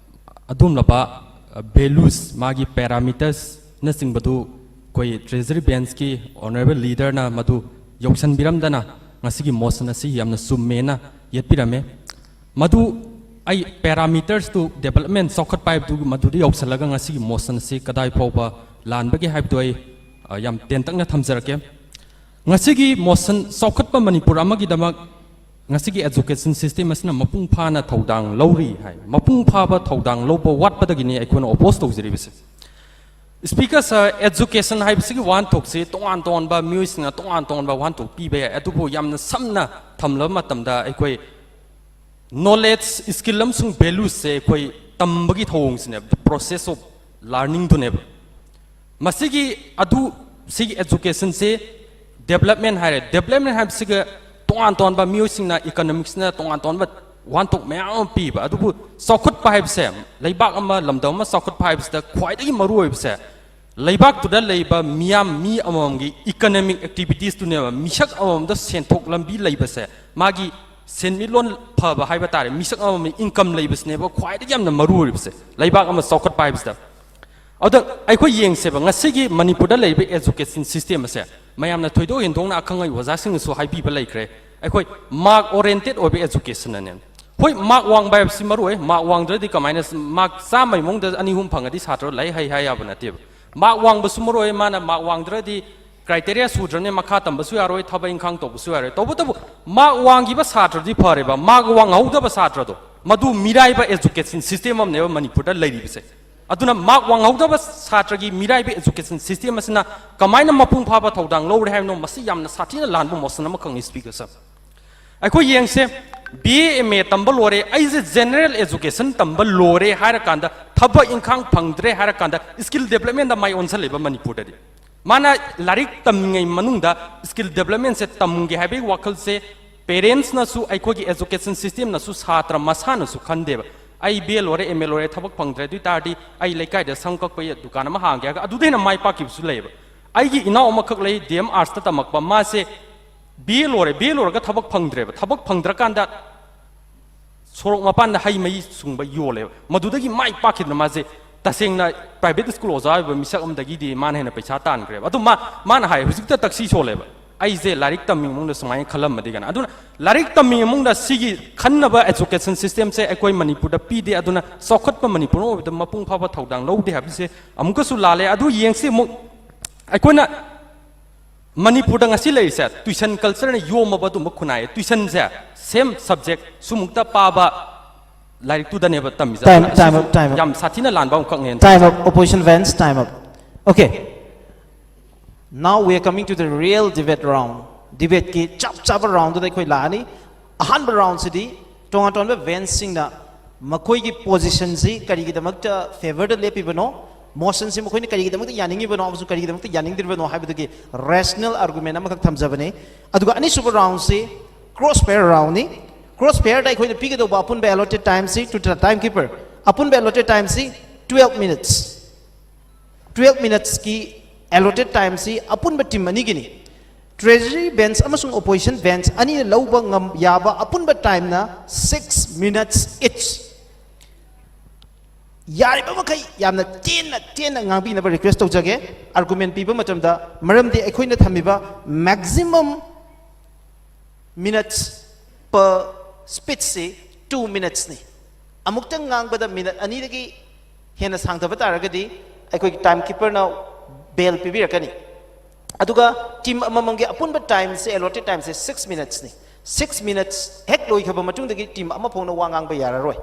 ꯑꯗꯨꯒꯨꯝꯂꯕ values, ꯃꯥꯒꯤ parametersꯅꯆꯤꯡꯕꯗꯨ ꯑꯩꯈꯣꯏ treasury benchꯀꯤ honourable leaderꯅ ꯃꯗꯨ ꯌꯧꯁꯤꯟꯕꯤꯔꯝꯗꯅ ꯉꯁꯤꯒꯤ motion ꯑꯁꯤ ꯌꯥꯝꯅ ꯆꯨꯝꯃꯦꯅ ꯌꯦꯠꯄꯤꯔꯝꯃꯦ꯫ ꯃꯗꯨ ꯑꯩ parametersꯇꯨ, development, ꯆꯥꯎꯈꯠꯄ ꯍꯥꯏꯕꯗꯨ ꯃꯗꯨꯗ ꯌꯧꯁꯤꯜꯂꯒ ꯉꯁꯤꯒꯤ motion ꯑꯁꯤ ꯀꯗꯥꯏ ꯐꯥꯎꯕ ꯂꯥꯟꯕꯒꯦ ꯍꯥꯏꯕꯗꯨ ꯑꯩ, ꯑ, ꯌꯥꯝ ꯇꯦꯟꯇꯛꯅ ꯊꯝꯖꯔꯛꯀꯦ꯫ ꯉꯁꯤꯒꯤ motion, ꯆꯥꯎꯈꯠꯄ ꯃꯅꯤꯄꯨꯔ ꯑꯃꯒꯤꯗꯃꯛ ꯉꯁꯤꯒꯤ education system ꯑꯁꯤꯅ ꯃꯄꯨꯡ ꯐꯥꯅ ꯊꯧꯗꯥꯡ ꯂꯧꯔꯤ ꯍꯥꯏ꯫ ꯃꯄꯨꯡ ꯐꯥꯕ ꯊꯧꯗꯥꯡ ꯂꯧꯕ ꯋꯥꯠꯄꯗꯒꯤꯅꯤ ꯑꯩꯈꯣꯏꯅ oppose ꯇꯧꯖꯔꯤꯕꯁꯦ꯫ Speaker sir, education ꯍꯥꯏꯕꯁꯤꯒꯤ ꯋꯥꯍꯟꯊꯣꯛꯁꯤ ꯇꯣꯉꯥꯟ ꯇꯣꯉꯥꯟꯕ ꯃꯤꯑꯣꯏꯁꯤꯡꯅ ꯇꯣꯉꯥꯟ ꯇꯣꯉꯥꯟꯕ ꯋꯥꯍꯟꯊꯣꯛ ꯄꯤꯕ ꯌꯥꯏ, ꯑꯗꯨꯕꯨ ꯌꯥꯝꯅ ꯁꯝꯅ ꯊꯝꯂꯕ ꯃꯇꯝꯗ ꯑꯩꯈꯣꯏ knowledge, skill ꯑꯃꯁꯨꯡ valuesꯁꯦ ꯑꯩꯈꯣꯏ ꯇꯝꯕꯒꯤ ꯊꯧꯑꯣꯡꯁꯤꯅꯦꯕ, the process of learning ꯗꯨꯅꯦꯕ꯫ ꯃꯁꯤꯒꯤ ꯑꯗꯨ ꯁꯤꯒꯤ education ꯁꯦ development ꯍꯥꯏꯔꯦ꯫ Development ꯍꯥꯏꯕꯁꯤꯒ ꯇꯣꯉꯥꯟ ꯇꯣꯉꯥꯟꯕ ꯃꯤꯑꯣꯏꯁꯤꯡꯅ, economics ꯅ ꯇꯣꯉꯥꯟ ꯇꯣꯉꯥꯟꯕ ꯋꯥꯍꯟꯊꯣꯛ ꯃꯌꯥꯝ ꯑꯃ ꯄꯤꯕ꯫ ꯑꯗꯨꯕꯨ ꯆꯥꯎꯈꯠꯄ ꯍꯥꯏꯕꯁꯦ, ꯂꯩꯕꯥꯛ ꯑꯃ, ꯂꯝꯗꯝ ꯑꯃ ꯆꯥꯎꯈꯠꯄ ꯍꯥꯏꯕꯁꯤꯗ ꯈ꯭ꯋꯥꯏꯗꯒꯤ ꯃꯔꯨ ꯑꯣꯏꯕꯁꯦ, ꯂꯩꯕꯥꯛꯇꯨꯗ ꯂꯩꯕ ꯃꯤꯌꯥꯝ, ꯃꯤ ꯑꯃꯃꯝꯒꯤ economic activities ꯇꯨꯅꯦꯕ꯫ ꯃꯤꯁꯛ ꯑꯃꯃꯝꯗ ꯁꯦꯟꯊꯣꯛ ꯂꯝꯕꯤ ꯂꯩꯕꯁꯦ, ꯃꯥꯒꯤ ꯁꯦꯟꯃꯤꯠꯂꯣꯟ ꯐꯕ ꯍꯥꯏꯕ ꯇꯥꯔꯦ, ꯃꯤꯁꯛ ꯑꯃꯃꯝꯒꯤ income ꯂꯩꯕꯁꯤꯅꯦꯕ ꯈ꯭ꯋꯥꯏꯗꯒꯤ ꯌꯥꯝꯅ ꯃꯔꯨ ꯑꯣꯏꯔꯤꯕꯁꯦ, ꯂꯩꯕꯥꯛ ꯑꯃ ꯆꯥꯎꯈꯠꯄ ꯍꯥꯏꯕꯁꯤꯗ꯫ ꯑꯗꯨꯗ ꯑꯩꯈꯣꯏ ꯌꯦꯡꯁꯦꯕ, ꯉꯁꯤꯒꯤ ꯃꯅꯤꯄꯨꯔꯗ ꯂꯩꯔꯤꯕ education system ꯑꯁꯦ, ꯃꯌꯥꯝꯅ ꯊꯣꯏꯗꯣꯛ ꯍꯦꯟꯗꯣꯛꯅ ꯑꯈꯪ ꯑꯍꯩ ꯑꯣꯖꯥꯁꯤꯡꯅꯁꯨ ꯍꯥꯏꯕꯤꯕ ꯂꯩꯈ꯭ꯔꯦ, ꯑꯩꯈꯣꯏ mark oriented ꯑꯣꯏꯕ education ꯅꯅꯦ꯫ ꯍꯣꯏ, mark ꯋꯥꯡꯕ ꯍꯥꯏꯕꯁꯤ ꯃꯔꯨ ꯑꯣꯏ꯫ Mark ꯋꯥꯡꯗ꯭ꯔꯗꯤ ꯀꯃꯥꯏꯅ, mark ꯆꯥꯝꯃꯒꯤ ꯃꯅꯨꯡꯗ ꯑꯅꯤ ꯑꯍꯨꯝ ꯐꯪꯉꯗꯤ ꯁꯥꯇ꯭ꯔ ꯂꯥꯏꯔꯤꯛ ꯍꯩ ꯍꯥꯏ ꯌꯥꯕ ꯅꯠꯇꯦꯕ꯫ Mark ꯋꯥꯡꯕꯁꯨ ꯃꯔꯨ ꯑꯣꯏ, ꯃꯥꯅ mark ꯋꯥꯡꯗ꯭ꯔꯗꯤ criteria ꯁꯨꯗ꯭ꯔꯕꯅꯤꯅ ꯃꯈꯥ ꯇꯝꯕꯁꯨ ꯌꯥꯔꯣꯏ, ꯊꯕꯛ ꯏꯪꯈꯥꯡ ꯇꯧꯕꯁꯨ ꯌꯥꯔꯣꯏ꯫ ꯇꯧꯕꯇꯕꯨ mark ꯋꯥꯡꯈꯤꯕ ꯁꯥꯇ꯭ꯔꯗꯤ ꯐꯔꯦꯕ, mark ꯋꯥꯡꯍꯧꯗꯕ ꯁꯥꯇ꯭ꯔꯗꯣ, ꯃꯗꯨ ꯃꯤꯔꯥꯏꯕ education system ꯑꯃꯅꯦꯕ ꯃꯅꯤꯄꯨꯔꯗ ꯂꯩꯔꯤꯕꯁꯦ꯫ ꯑꯗꯨꯅ mark ꯋꯥꯡꯍꯧꯗꯕ ꯁꯥꯇ꯭ꯔꯒꯤ ꯃꯤꯔꯥꯏꯕ education system ꯑꯁꯤꯅ ꯀꯃꯥꯏꯅ ꯃꯄꯨꯡ ꯐꯥꯕ ꯊꯧꯗꯥꯡ ꯂꯧꯔꯦ ꯍꯥꯏꯕꯅꯣ, ꯃꯁꯤ ꯌꯥꯝꯅ ꯁꯥꯊꯤꯅ ꯂꯥꯟꯕ motion ꯑꯃꯈꯛꯅꯤ, Speaker sir꯫ ꯑꯩꯈꯣꯏ ꯌꯦꯡꯁꯦ, B A M A ꯇꯝꯕ ꯂꯣꯏꯔꯦ, ꯑꯩꯁꯦ general education ꯇꯝꯕ ꯂꯣꯏꯔꯦ ꯍꯥꯏꯔꯀꯥꯟꯗ, ꯊꯕꯛ ꯏꯪꯈꯥꯡ ꯐꯪꯗ꯭ꯔꯦ ꯍꯥꯏꯔꯀꯥꯟꯗ, skill development ꯗ ꯃꯥꯏ ꯑꯣꯟꯁꯜꯂꯦꯕ ꯃꯅꯤꯄꯨꯔꯗꯗꯤ꯫ ꯃꯥꯅ ꯂꯥꯏꯔꯤꯛ ꯇꯝꯃꯤꯉꯩ ꯃꯅꯨꯡꯗ skill development ꯁꯦ ꯇꯝꯒꯦ ꯍꯥꯏꯕꯒꯤ ꯋꯥꯈꯜꯁꯦ parents ꯅꯁꯨ, ꯑꯩꯈꯣꯏꯒꯤ education system ꯅꯁꯨ, ꯁꯥꯇ꯭ꯔ ꯃꯁꯥꯅꯁꯨ ꯈꯟꯗꯦꯕ꯫ ꯑꯩ B A ꯂꯣꯏꯔꯦ, M A ꯂꯣꯏꯔꯦ, ꯊꯕꯛ ꯐꯪꯗ꯭ꯔꯦ, ꯑꯗꯨ ꯑꯣꯏ ꯇꯥꯔꯗꯤ ꯑꯩ ꯂꯩꯀꯥꯏꯗ ꯁꯝ ꯀꯛꯄꯒꯤ ꯗꯨꯀꯥꯟ ꯑꯃ ꯍꯥꯡꯒꯦ ꯍꯥꯏꯔꯒ ꯑꯗꯨꯗ ꯍꯦꯟꯅ ꯃꯥꯏ ꯄꯥꯛꯈꯤꯕꯁꯨ ꯂꯩꯌꯦꯕ꯫ ꯑꯩꯒꯤ ꯏꯅꯥꯎ ꯑꯃꯈꯛ ꯂꯩ, D M Arts ꯇ ꯇꯝꯃꯛꯄ, ꯃꯥꯁꯦ B A ꯂꯣꯏꯔꯦ, B A ꯂꯣꯏꯔꯒ ꯊꯕꯛ ꯐꯪꯗ꯭ꯔꯦꯕ꯫ ꯊꯕꯛ ꯐꯪꯗ꯭ꯔꯀꯥꯟꯗ ꯁꯣꯔꯣꯛ ꯃꯄꯥꯟꯗ ꯍꯩ ꯃꯍꯤ ꯁꯨꯡꯕ ꯌꯣꯜꯂꯦꯕ꯫ ꯃꯗꯨꯗꯒꯤ ꯃꯥꯏ ꯄꯥꯛꯈꯤꯗꯅ ꯃꯥꯁꯦ ꯇꯁꯦꯡꯅ private school ꯑꯣꯖꯥ ꯑꯣꯏꯕ ꯃꯤꯁꯛ ꯑꯃꯗꯒꯤꯗꯤ ꯃꯥꯅ ꯍꯦꯟꯅ ꯄꯩꯁꯥ ꯇꯥꯟꯈ꯭ꯔꯦꯕ꯫ ꯑꯗꯨ ꯃꯥ, ꯃꯥꯅ ꯍꯥꯏ, "ꯍꯧꯖꯤꯛꯇ taxi ꯁꯣꯜꯂꯦꯕ, ꯑꯩꯁꯦ ꯂꯥꯏꯔꯤꯛ ꯇꯝꯃꯤ ꯏꯃꯨꯡꯗ ꯁꯨꯃꯥꯏꯅ ꯈꯜꯂꯝꯃꯗꯤ" ꯀꯥꯏꯅ꯫ ꯑꯗꯨꯅ ꯂꯥꯏꯔꯤꯛ ꯇꯝꯃꯤ ꯏꯃꯨꯡꯗ ꯁꯤꯒꯤ ꯈꯟꯅꯕ education system ꯁꯦ ꯑꯩꯈꯣꯏ ꯃꯅꯤꯄꯨꯔꯗ ꯄꯤꯗꯦ꯫ ꯑꯗꯨꯅ ꯆꯥꯎꯈꯠꯄ ꯃꯅꯤꯄꯨꯔ ꯑꯃ ꯑꯣꯏꯕꯗ ꯃꯄꯨꯡ ꯐꯥꯕ ꯊꯧꯗꯥꯡ ꯂꯧꯗꯦ ꯍꯥꯏꯕꯁꯦ ꯑꯃꯨꯛꯀꯁꯨ ꯂꯥꯜꯂꯦ꯫ ꯑꯗꯨ ꯌꯦꯡꯁꯤ ꯑꯃꯨꯛ, ꯑꯩꯈꯣꯏꯅ ꯃꯅꯤꯄꯨꯔꯗ ꯉꯁꯤ ꯂꯩꯔꯤꯁꯦ tuition culture ꯅ ꯌꯣꯝꯃꯕ ꯑꯗꯨꯝꯕ ꯈꯨꯟꯅꯥꯏ꯫ Tuition ꯁꯦ same subject ꯁꯨꯃꯨꯛꯇ ꯄꯥꯕ ꯂꯥꯏꯔꯤꯛꯇꯨꯗꯅꯦꯕ ꯇꯝꯃꯤꯁꯦ꯫ Time, ꯑꯗꯨꯅ time ꯑꯁꯤꯁꯨ up, time up. ꯌꯥꯝ ꯁꯥꯊꯤꯅ ꯂꯥꯟꯕ ꯑꯃꯈꯛꯅꯦꯅ Time ꯈꯜꯂꯤ꯫ Up, opposition Vance, time up. Okay. Now we are coming to the real debate round. Debate ꯀꯤ ꯆꯞ ꯆꯥꯕ round ꯗꯨꯗ ꯑꯩꯈꯣꯏ ꯂꯥꯛꯑꯅꯤ꯫ ꯑꯍꯥꯟꯕ round ꯁꯤꯗꯤ ꯇꯣꯉꯥꯟ ꯇꯣꯉꯥꯟꯕ Vance ꯁꯤꯡꯅ ꯃꯈꯣꯏꯒꯤ ꯄꯣꯖꯤꯁꯟꯁꯤ ꯀꯔꯤꯒꯤꯗꯃꯛꯇ ꯐꯦꯚꯔꯗ ꯂꯦꯞꯄꯤꯕꯅꯣ, ꯃꯣꯁꯟꯁꯤ ꯃꯈꯣꯏꯅ ꯀꯔꯤꯒꯤꯗꯃꯛꯇ ꯌꯥꯅꯤꯡꯉꯤꯕꯅꯣ ꯑꯃꯁꯨꯡ ꯀꯔꯤꯒꯤꯗꯃꯛꯇ ꯌꯥꯅꯤꯡꯗ꯭ꯔꯤꯕꯅꯣ ꯍꯥꯏꯕꯗꯨꯒꯤ ꯔꯦꯁꯅꯦꯜ ꯑꯥꯔꯒꯨꯃꯦꯟ ꯑꯃꯈꯛ ꯊꯝꯖꯕꯅꯤ꯫ ꯑꯗꯨꯒ ꯑꯅꯤꯁꯨꯕ ꯔꯥꯎꯟꯁꯤ ꯀ꯭ꯔꯣꯁ ꯐꯌꯔ ꯔꯥꯎꯟꯅꯤ꯫ ꯀ꯭ꯔꯣꯁ ꯐꯌꯔꯗ ꯑꯩꯈꯣꯏꯅ ꯄꯤꯒꯗꯧꯕ ꯑꯄꯨꯟꯕ ꯑꯦꯂꯣꯇꯦꯠ ꯇꯥꯏꯝꯁꯤ ꯇꯨ ꯗ ꯇꯥꯏꯝ ꯀꯤꯄꯔ, ꯑꯄꯨꯟꯕ ꯑꯦꯂꯣꯇꯦꯠ ꯇꯥꯏꯝꯁꯤ ꯇꯨꯋꯦꯜꯞ ꯃꯤꯅꯠꯁ꯫ ꯇꯨꯋꯦꯜꯞ ꯃꯤꯅꯠꯁꯀꯤ ꯑꯦꯂꯣꯇꯦꯠ ꯇꯥꯏꯝꯁꯤ ꯑꯄꯨꯟꯕ ꯇꯤꯝ ꯑꯅꯤꯒꯤꯅꯤ꯫ ꯇ꯭ꯔꯦꯖꯔꯤ ꯕꯦꯟꯁ ꯑꯃꯁꯨꯡ ꯑꯣꯄꯣꯖꯤꯁꯟ ꯕꯦꯟꯁ ꯑꯅꯤꯅ ꯂꯧꯕ ꯉꯝ ꯌꯥꯕ ꯑꯄꯨꯟꯕ ꯇꯥꯏꯝꯅ ꯁꯤꯛꯁ ꯃꯤꯅꯠꯁ ꯏꯠꯁ꯫ ꯌꯥꯔꯤꯕ ꯃꯈꯩ ꯌꯥꯝꯅ ꯇꯦꯟꯅ ꯇꯦꯟꯅ ꯉꯥꯡꯕꯤꯅꯕ ꯔꯤꯀ꯭ꯋꯦꯁ ꯇꯧꯖꯒꯦ ꯑꯥꯔꯒꯨꯃꯦꯟ ꯄꯤꯕ ꯃꯇꯝꯗ, ꯃꯔꯝꯗꯤ ꯑꯩꯈꯣꯏꯅ ꯊꯝꯃꯤꯕ ꯃꯦꯛꯁꯤꯃꯝ ꯃꯤꯅꯠꯁ ꯄ ꯁ꯭ꯄꯤꯆꯁꯤ ꯇꯨ ꯃꯤꯅꯠꯁꯅꯤ꯫ ꯑꯃꯨꯛꯇꯪ ꯉꯥꯡꯕꯗ ꯃꯤꯅꯠ ꯑꯅꯤꯗꯒꯤ ꯍꯦꯟꯅ ꯁꯥꯡꯊꯕ ꯇꯥꯔꯒꯗꯤ ꯑꯩꯈꯣꯏꯒꯤ ꯇꯥꯏꯝ ꯀꯤꯄꯔꯅ ꯕꯦꯜ ꯄꯤꯕꯤꯔꯛꯀꯅꯤ꯫ ꯑꯗꯨꯒ ꯇꯤꯝ ꯑꯃꯃꯝꯒꯤ ꯑꯄꯨꯟꯕ ꯇꯥꯏꯝꯁꯦ, ꯑꯦꯂꯣꯇꯦꯠ ꯇꯥꯏꯝꯁꯦ ꯁꯤꯛꯁ ꯃꯤꯅꯠꯁꯅꯤ꯫ ꯁꯤꯛꯁ ꯃꯤꯅꯠꯁ ꯍꯦꯛ ꯂꯣꯏꯈ꯭ꯔꯕ ꯃꯇꯨꯡꯗꯒꯤ ꯇꯤꯝ ꯑꯃ ꯐꯥꯎꯅ ꯋꯥ ꯉꯥꯡꯕ ꯌꯥꯔꯔꯣꯏ꯫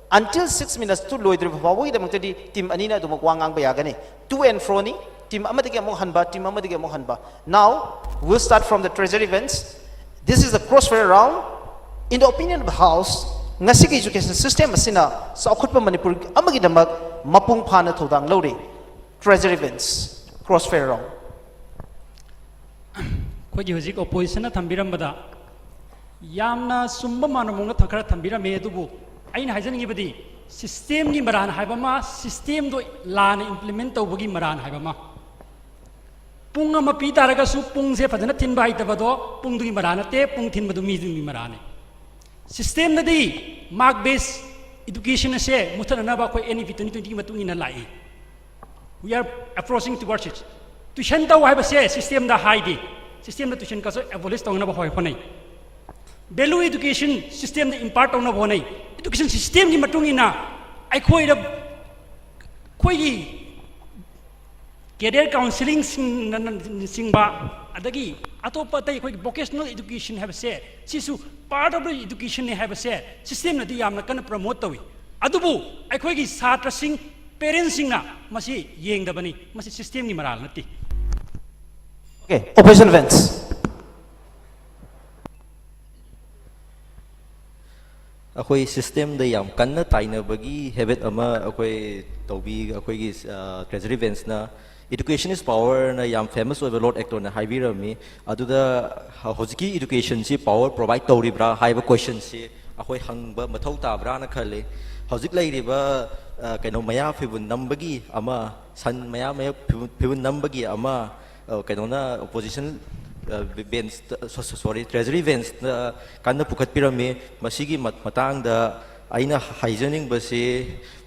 Until six minutes ꯇꯨ ꯂꯣꯏꯗ꯭ꯔꯤꯕ ꯐꯥꯎꯕꯒꯤꯗꯃꯛꯇꯗꯤ ꯇꯤꯝ ꯑꯅꯤꯅ ꯑꯗꯨꯃꯛ ꯋꯥ ꯉꯥꯡꯕ ꯌꯥꯒꯅꯤ꯫ To and fro ꯅꯤ, ꯇꯤꯝ ꯑꯃꯗꯒꯤ ꯑꯃꯨꯛ ꯍꯟꯕ, ꯇꯤꯝ ꯑꯃꯗꯒꯤ ꯑꯃꯨꯛ ꯍꯟꯕ꯫ Now we'll start from the treasury bench. This is the cross fire round. In the opinion of the house, ꯉꯁꯤꯒꯤ education system ꯑꯁꯤꯅ ꯆꯥꯎꯈꯠꯄ ꯃꯅꯤꯄꯨꯔ ꯑꯃꯒꯤꯗꯃꯛ ꯃꯄꯨꯡ ꯐꯥꯅ ꯊꯧꯗꯥꯡ ꯂꯧꯔꯤ꯫ Treasury bench, cross fire round. ꯑꯩꯈꯣꯏꯒꯤ ꯍꯧꯖꯤꯛ ꯑꯣꯄꯣꯖꯤꯁꯟꯅ ꯊꯝꯕꯤꯔꯝꯕꯗ ꯌꯥꯝꯅ ꯆꯨꯝꯕ ꯃꯥꯟꯕ ꯃꯑꯣꯡꯗ ꯈꯔ ꯊꯝꯕꯤꯔꯝꯃꯦ꯫ ꯑꯗꯨꯕꯨ ꯑꯩꯅ ꯍꯥꯏꯖꯅꯤꯡꯉꯤꯕꯗꯤ, ꯁꯤꯁꯇꯦꯝꯒꯤ ꯃꯔꯥꯟ ꯍꯥꯏꯕ ꯑꯃ, ꯁꯤꯁꯇꯦꯝꯗꯣ ꯂꯥꯟꯅ ꯏꯝꯄ꯭ꯂꯤꯃꯦꯟ ꯇꯧꯕꯒꯤ ꯃꯔꯥꯟ ꯍꯥꯏꯕ ꯑꯃ꯫ ꯄꯨꯡ ꯑꯃ ꯄꯤ ꯇꯥꯔꯒꯁꯨ ꯄꯨꯡꯁꯦ ꯐꯖꯅ ꯊꯤꯟꯕ ꯍꯩꯇꯕꯗꯣ ꯄꯨꯡꯗꯨꯒꯤ ꯃꯔꯥ ꯅꯠꯇꯦ, ꯄꯨꯡ ꯊꯤꯟꯕꯗꯨ ꯃꯤꯗꯨꯒꯤ ꯃꯔꯥꯅꯤ꯫ ꯁꯤꯁꯇꯦꯝꯗꯗꯤ ꯃꯥꯔꯛ ꯕꯦꯁ ꯏꯗꯨꯀꯦꯁꯟ ꯑꯁꯦ ꯃꯨꯊꯠꯅꯅꯕ ꯑꯩꯈꯣꯏ N E P twenty twenty ꯒꯤ ꯃꯇꯨꯡ ꯏꯟꯅ ꯂꯥꯛꯏ꯫ We are approaching towards it. Tuition ꯇꯧ ꯍꯥꯏꯕꯁꯦ ꯁꯤꯁꯇꯦꯝꯗ ꯍꯥꯏꯗꯦ, ꯁꯤꯁꯇꯦꯝꯗ ꯇꯨꯏꯁꯟ ꯀꯜꯆꯔ ꯑꯦꯕꯣꯂꯤꯁ ꯇꯧꯅꯕ ꯍꯣꯏ ꯍꯣꯠꯅꯩ꯫ ꯚꯦꯂꯨ ꯏꯗꯨꯀꯦꯁꯟ ꯁꯤꯁꯇꯦꯝꯗ ꯏꯝꯄꯥꯔꯠ ꯇꯧꯅꯕ ꯍꯣꯠꯅꯩ꯫ ꯏꯗꯨꯀꯦꯁꯟ ꯁꯤꯁꯇꯦꯝꯒꯤ ꯃꯇꯨꯡ ꯏꯟꯅ ꯑꯩꯈꯣꯏꯗ, ꯑꯩꯈꯣꯏꯒꯤ ꯀꯦꯔꯤꯌꯔ ꯀꯥꯎꯟꯁꯤꯂꯤꯡꯁꯤꯡꯅꯆꯤꯡꯕ, ꯑꯗꯒꯤ ꯑꯇꯣꯞꯄ ꯑꯇꯩ ꯑꯩꯈꯣꯏꯒꯤ ꯚꯣꯀꯦꯁꯅꯦꯜ ꯏꯗꯨꯀꯦꯁꯟ ꯍꯥꯏꯕꯁꯦ, ꯁꯤꯁꯨ ꯄꯥꯔꯠ ꯑꯣꯐ ꯏꯗꯨꯀꯦꯁꯟꯅꯤ ꯍꯥꯏꯕꯁꯦ ꯁꯤꯁꯇꯦꯝꯅꯗꯤ ꯌꯥꯝꯅ ꯀꯟꯅ ꯄ꯭ꯔꯃꯣꯠ ꯇꯧꯏ꯫ ꯑꯗꯨꯕꯨ ꯑꯩꯈꯣꯏꯒꯤ ꯁꯥꯇ꯭ꯔꯁꯤꯡ, ꯄꯦꯔꯦꯟꯁꯁꯤꯡꯅ ꯃꯁꯤ ꯌꯦꯡꯗꯕꯅꯤ, ꯃꯁꯤ ꯁꯤꯁꯇꯦꯝꯒꯤ ꯃꯔꯥꯜ ꯅꯠꯇꯦ꯫ Okay, opposition bench. ꯑꯩꯈꯣꯏ ꯁꯤꯁꯇꯦꯝꯗ ꯌꯥꯝ ꯀꯟꯅ ꯇꯥꯏꯅꯕꯒꯤ ꯍꯦꯕꯤꯠ ꯑꯃ ꯑꯩꯈꯣꯏ ꯇꯧꯕꯤ꯫ ꯑꯩꯈꯣꯏꯒꯤ ꯇ꯭ꯔꯦꯖꯔꯤ ꯕꯦꯟꯁꯅ "Education is power" ꯅ ꯌꯥꯝ ꯐꯦꯃꯁ ꯑꯣꯏꯕ ꯂꯣꯔꯗ ꯑꯦꯛꯇꯣꯟꯅ ꯍꯥꯏꯕꯤꯔꯝꯃꯤ꯫ ꯑꯗꯨꯗ ꯍꯧꯖꯤꯛꯀꯤ ꯏꯗꯨꯀꯦꯁꯟꯁꯤ ꯄꯥꯋꯔ ꯄ꯭ꯔꯣꯚꯥꯏꯗ ꯇꯧꯔꯤꯕ꯭ꯔꯥ ꯍꯥꯏꯕ ꯀꯣꯏꯁꯟꯁꯤ ꯑꯩꯈꯣꯏ ꯍꯪꯕ ꯃꯊꯧ ꯇꯥꯕ꯭ꯔꯥꯅ ꯈꯜꯂꯤ꯫ ꯍꯧꯖꯤꯛ ꯂꯩꯔꯤꯕ ꯑ, ꯀꯩꯅꯣ, ꯃꯌꯥ ꯐꯤꯕꯨꯟ ꯅꯝꯕꯒꯤ ꯑꯃ, ꯁꯟ ꯃꯌꯥ ꯃꯌꯥ ꯐꯤꯕꯨꯟ, ꯐꯤꯕꯨꯟ ꯅꯝꯕꯒꯤ ꯑꯃ, ꯑ, ꯀꯩꯅꯣꯅ, ꯑꯣꯄꯣꯖꯤꯁꯟ, ꯑ, ꯕꯦꯟꯁꯇ, ꯁꯣ-, ꯁꯣ-, ꯁꯣꯔꯤ, ꯇ꯭ꯔꯦꯖꯔꯤ ꯕꯦꯟꯁꯇ ꯀꯟꯅ ꯄꯨꯈꯠꯄꯤꯔꯝꯃꯤ꯫ ꯃꯁꯤꯒꯤ ꯃ-, ꯃꯇꯥꯡꯗ ꯑꯩꯅ ꯍꯥꯏꯖꯅꯤꯡꯕꯁꯤ,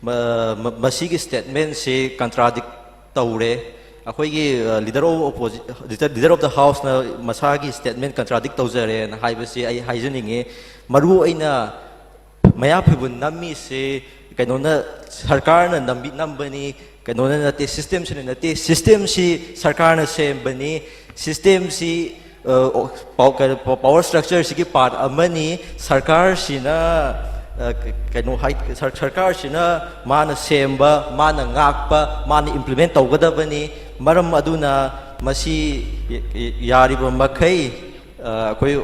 ꯃ-, ꯃ-, ꯃꯁꯤꯒꯤ ꯁ꯭ꯇꯦꯠꯃꯦꯟꯁꯤ ꯀꯟꯇ꯭ꯔꯥꯗꯤꯛ ꯇꯧꯔꯦ꯫ ꯑꯩꯈꯣꯏꯒꯤ, ꯑ, ꯂꯤꯗꯔ ꯑꯣꯐ ꯑꯣꯄꯣꯖꯤ-, ꯂꯤꯗꯔ, ꯂꯤꯗꯔ ꯑꯣꯐ ꯗ ꯍꯥꯎꯁꯅ ꯃꯁꯥꯒꯤ ꯁ꯭ꯇꯦꯠꯃꯦꯟ ꯀꯟꯇ꯭ꯔꯥꯗꯤꯛ ꯇꯧꯖꯔꯦꯅ ꯍꯥꯏꯕꯁꯤ ꯑꯩ ꯍꯥꯏꯖꯅꯤꯡꯉꯤ꯫ ꯃꯔꯨ ꯑꯣꯏꯅ ꯃꯌꯥ ꯐꯤꯕꯨꯟ ꯅꯝꯃꯤꯁꯤ ꯀꯩꯅꯣꯅ, ꯁꯔꯀꯥꯔꯅ ꯅꯝꯕꯤ-, ꯅꯝꯕꯅꯤ, ꯀꯩꯅꯣꯅ ꯅꯠꯇꯦ, ꯁꯤꯁꯇꯦꯝꯁꯤꯅ ꯅꯠꯇꯦ, ꯁꯤꯁꯇꯦꯝꯁꯤ ꯁꯔꯀꯥꯔꯅ ꯁꯦꯝꯕꯅꯤ꯫ ꯁꯤꯁꯇꯦꯝꯁꯤ, ꯑ, ꯑꯣ, ꯄꯥꯎ-, ꯀꯩꯅꯣ, ꯄꯥ-, ꯄꯥꯋꯔ ꯁ꯭ꯇ꯭ꯔꯛꯆꯔꯁꯤꯒꯤ ꯄꯥꯔꯠ ꯑꯃꯅꯤ꯫ ꯁꯔꯀꯥꯔꯁꯤꯅ, ꯑ, ꯀ-, ꯀꯩꯅꯣ ꯍꯥꯏ-, ꯁꯔ-, ꯁꯔꯀꯥꯔꯁꯤꯅ ꯃꯥꯅ ꯁꯦꯝꯕ, ꯃꯥꯅ ꯉꯥꯛꯄ, ꯃꯥꯅ ꯏꯝꯄ꯭ꯂꯤꯃꯦꯟ ꯇꯧꯒꯗꯕꯅꯤ꯫ ꯃꯔꯝ ꯑꯗꯨꯅ ꯃꯁꯤ ꯌ-, ꯌ-, ꯌꯥꯔꯤꯕ ꯃꯈꯩ, ꯑ, ꯑꯩꯈꯣꯏ,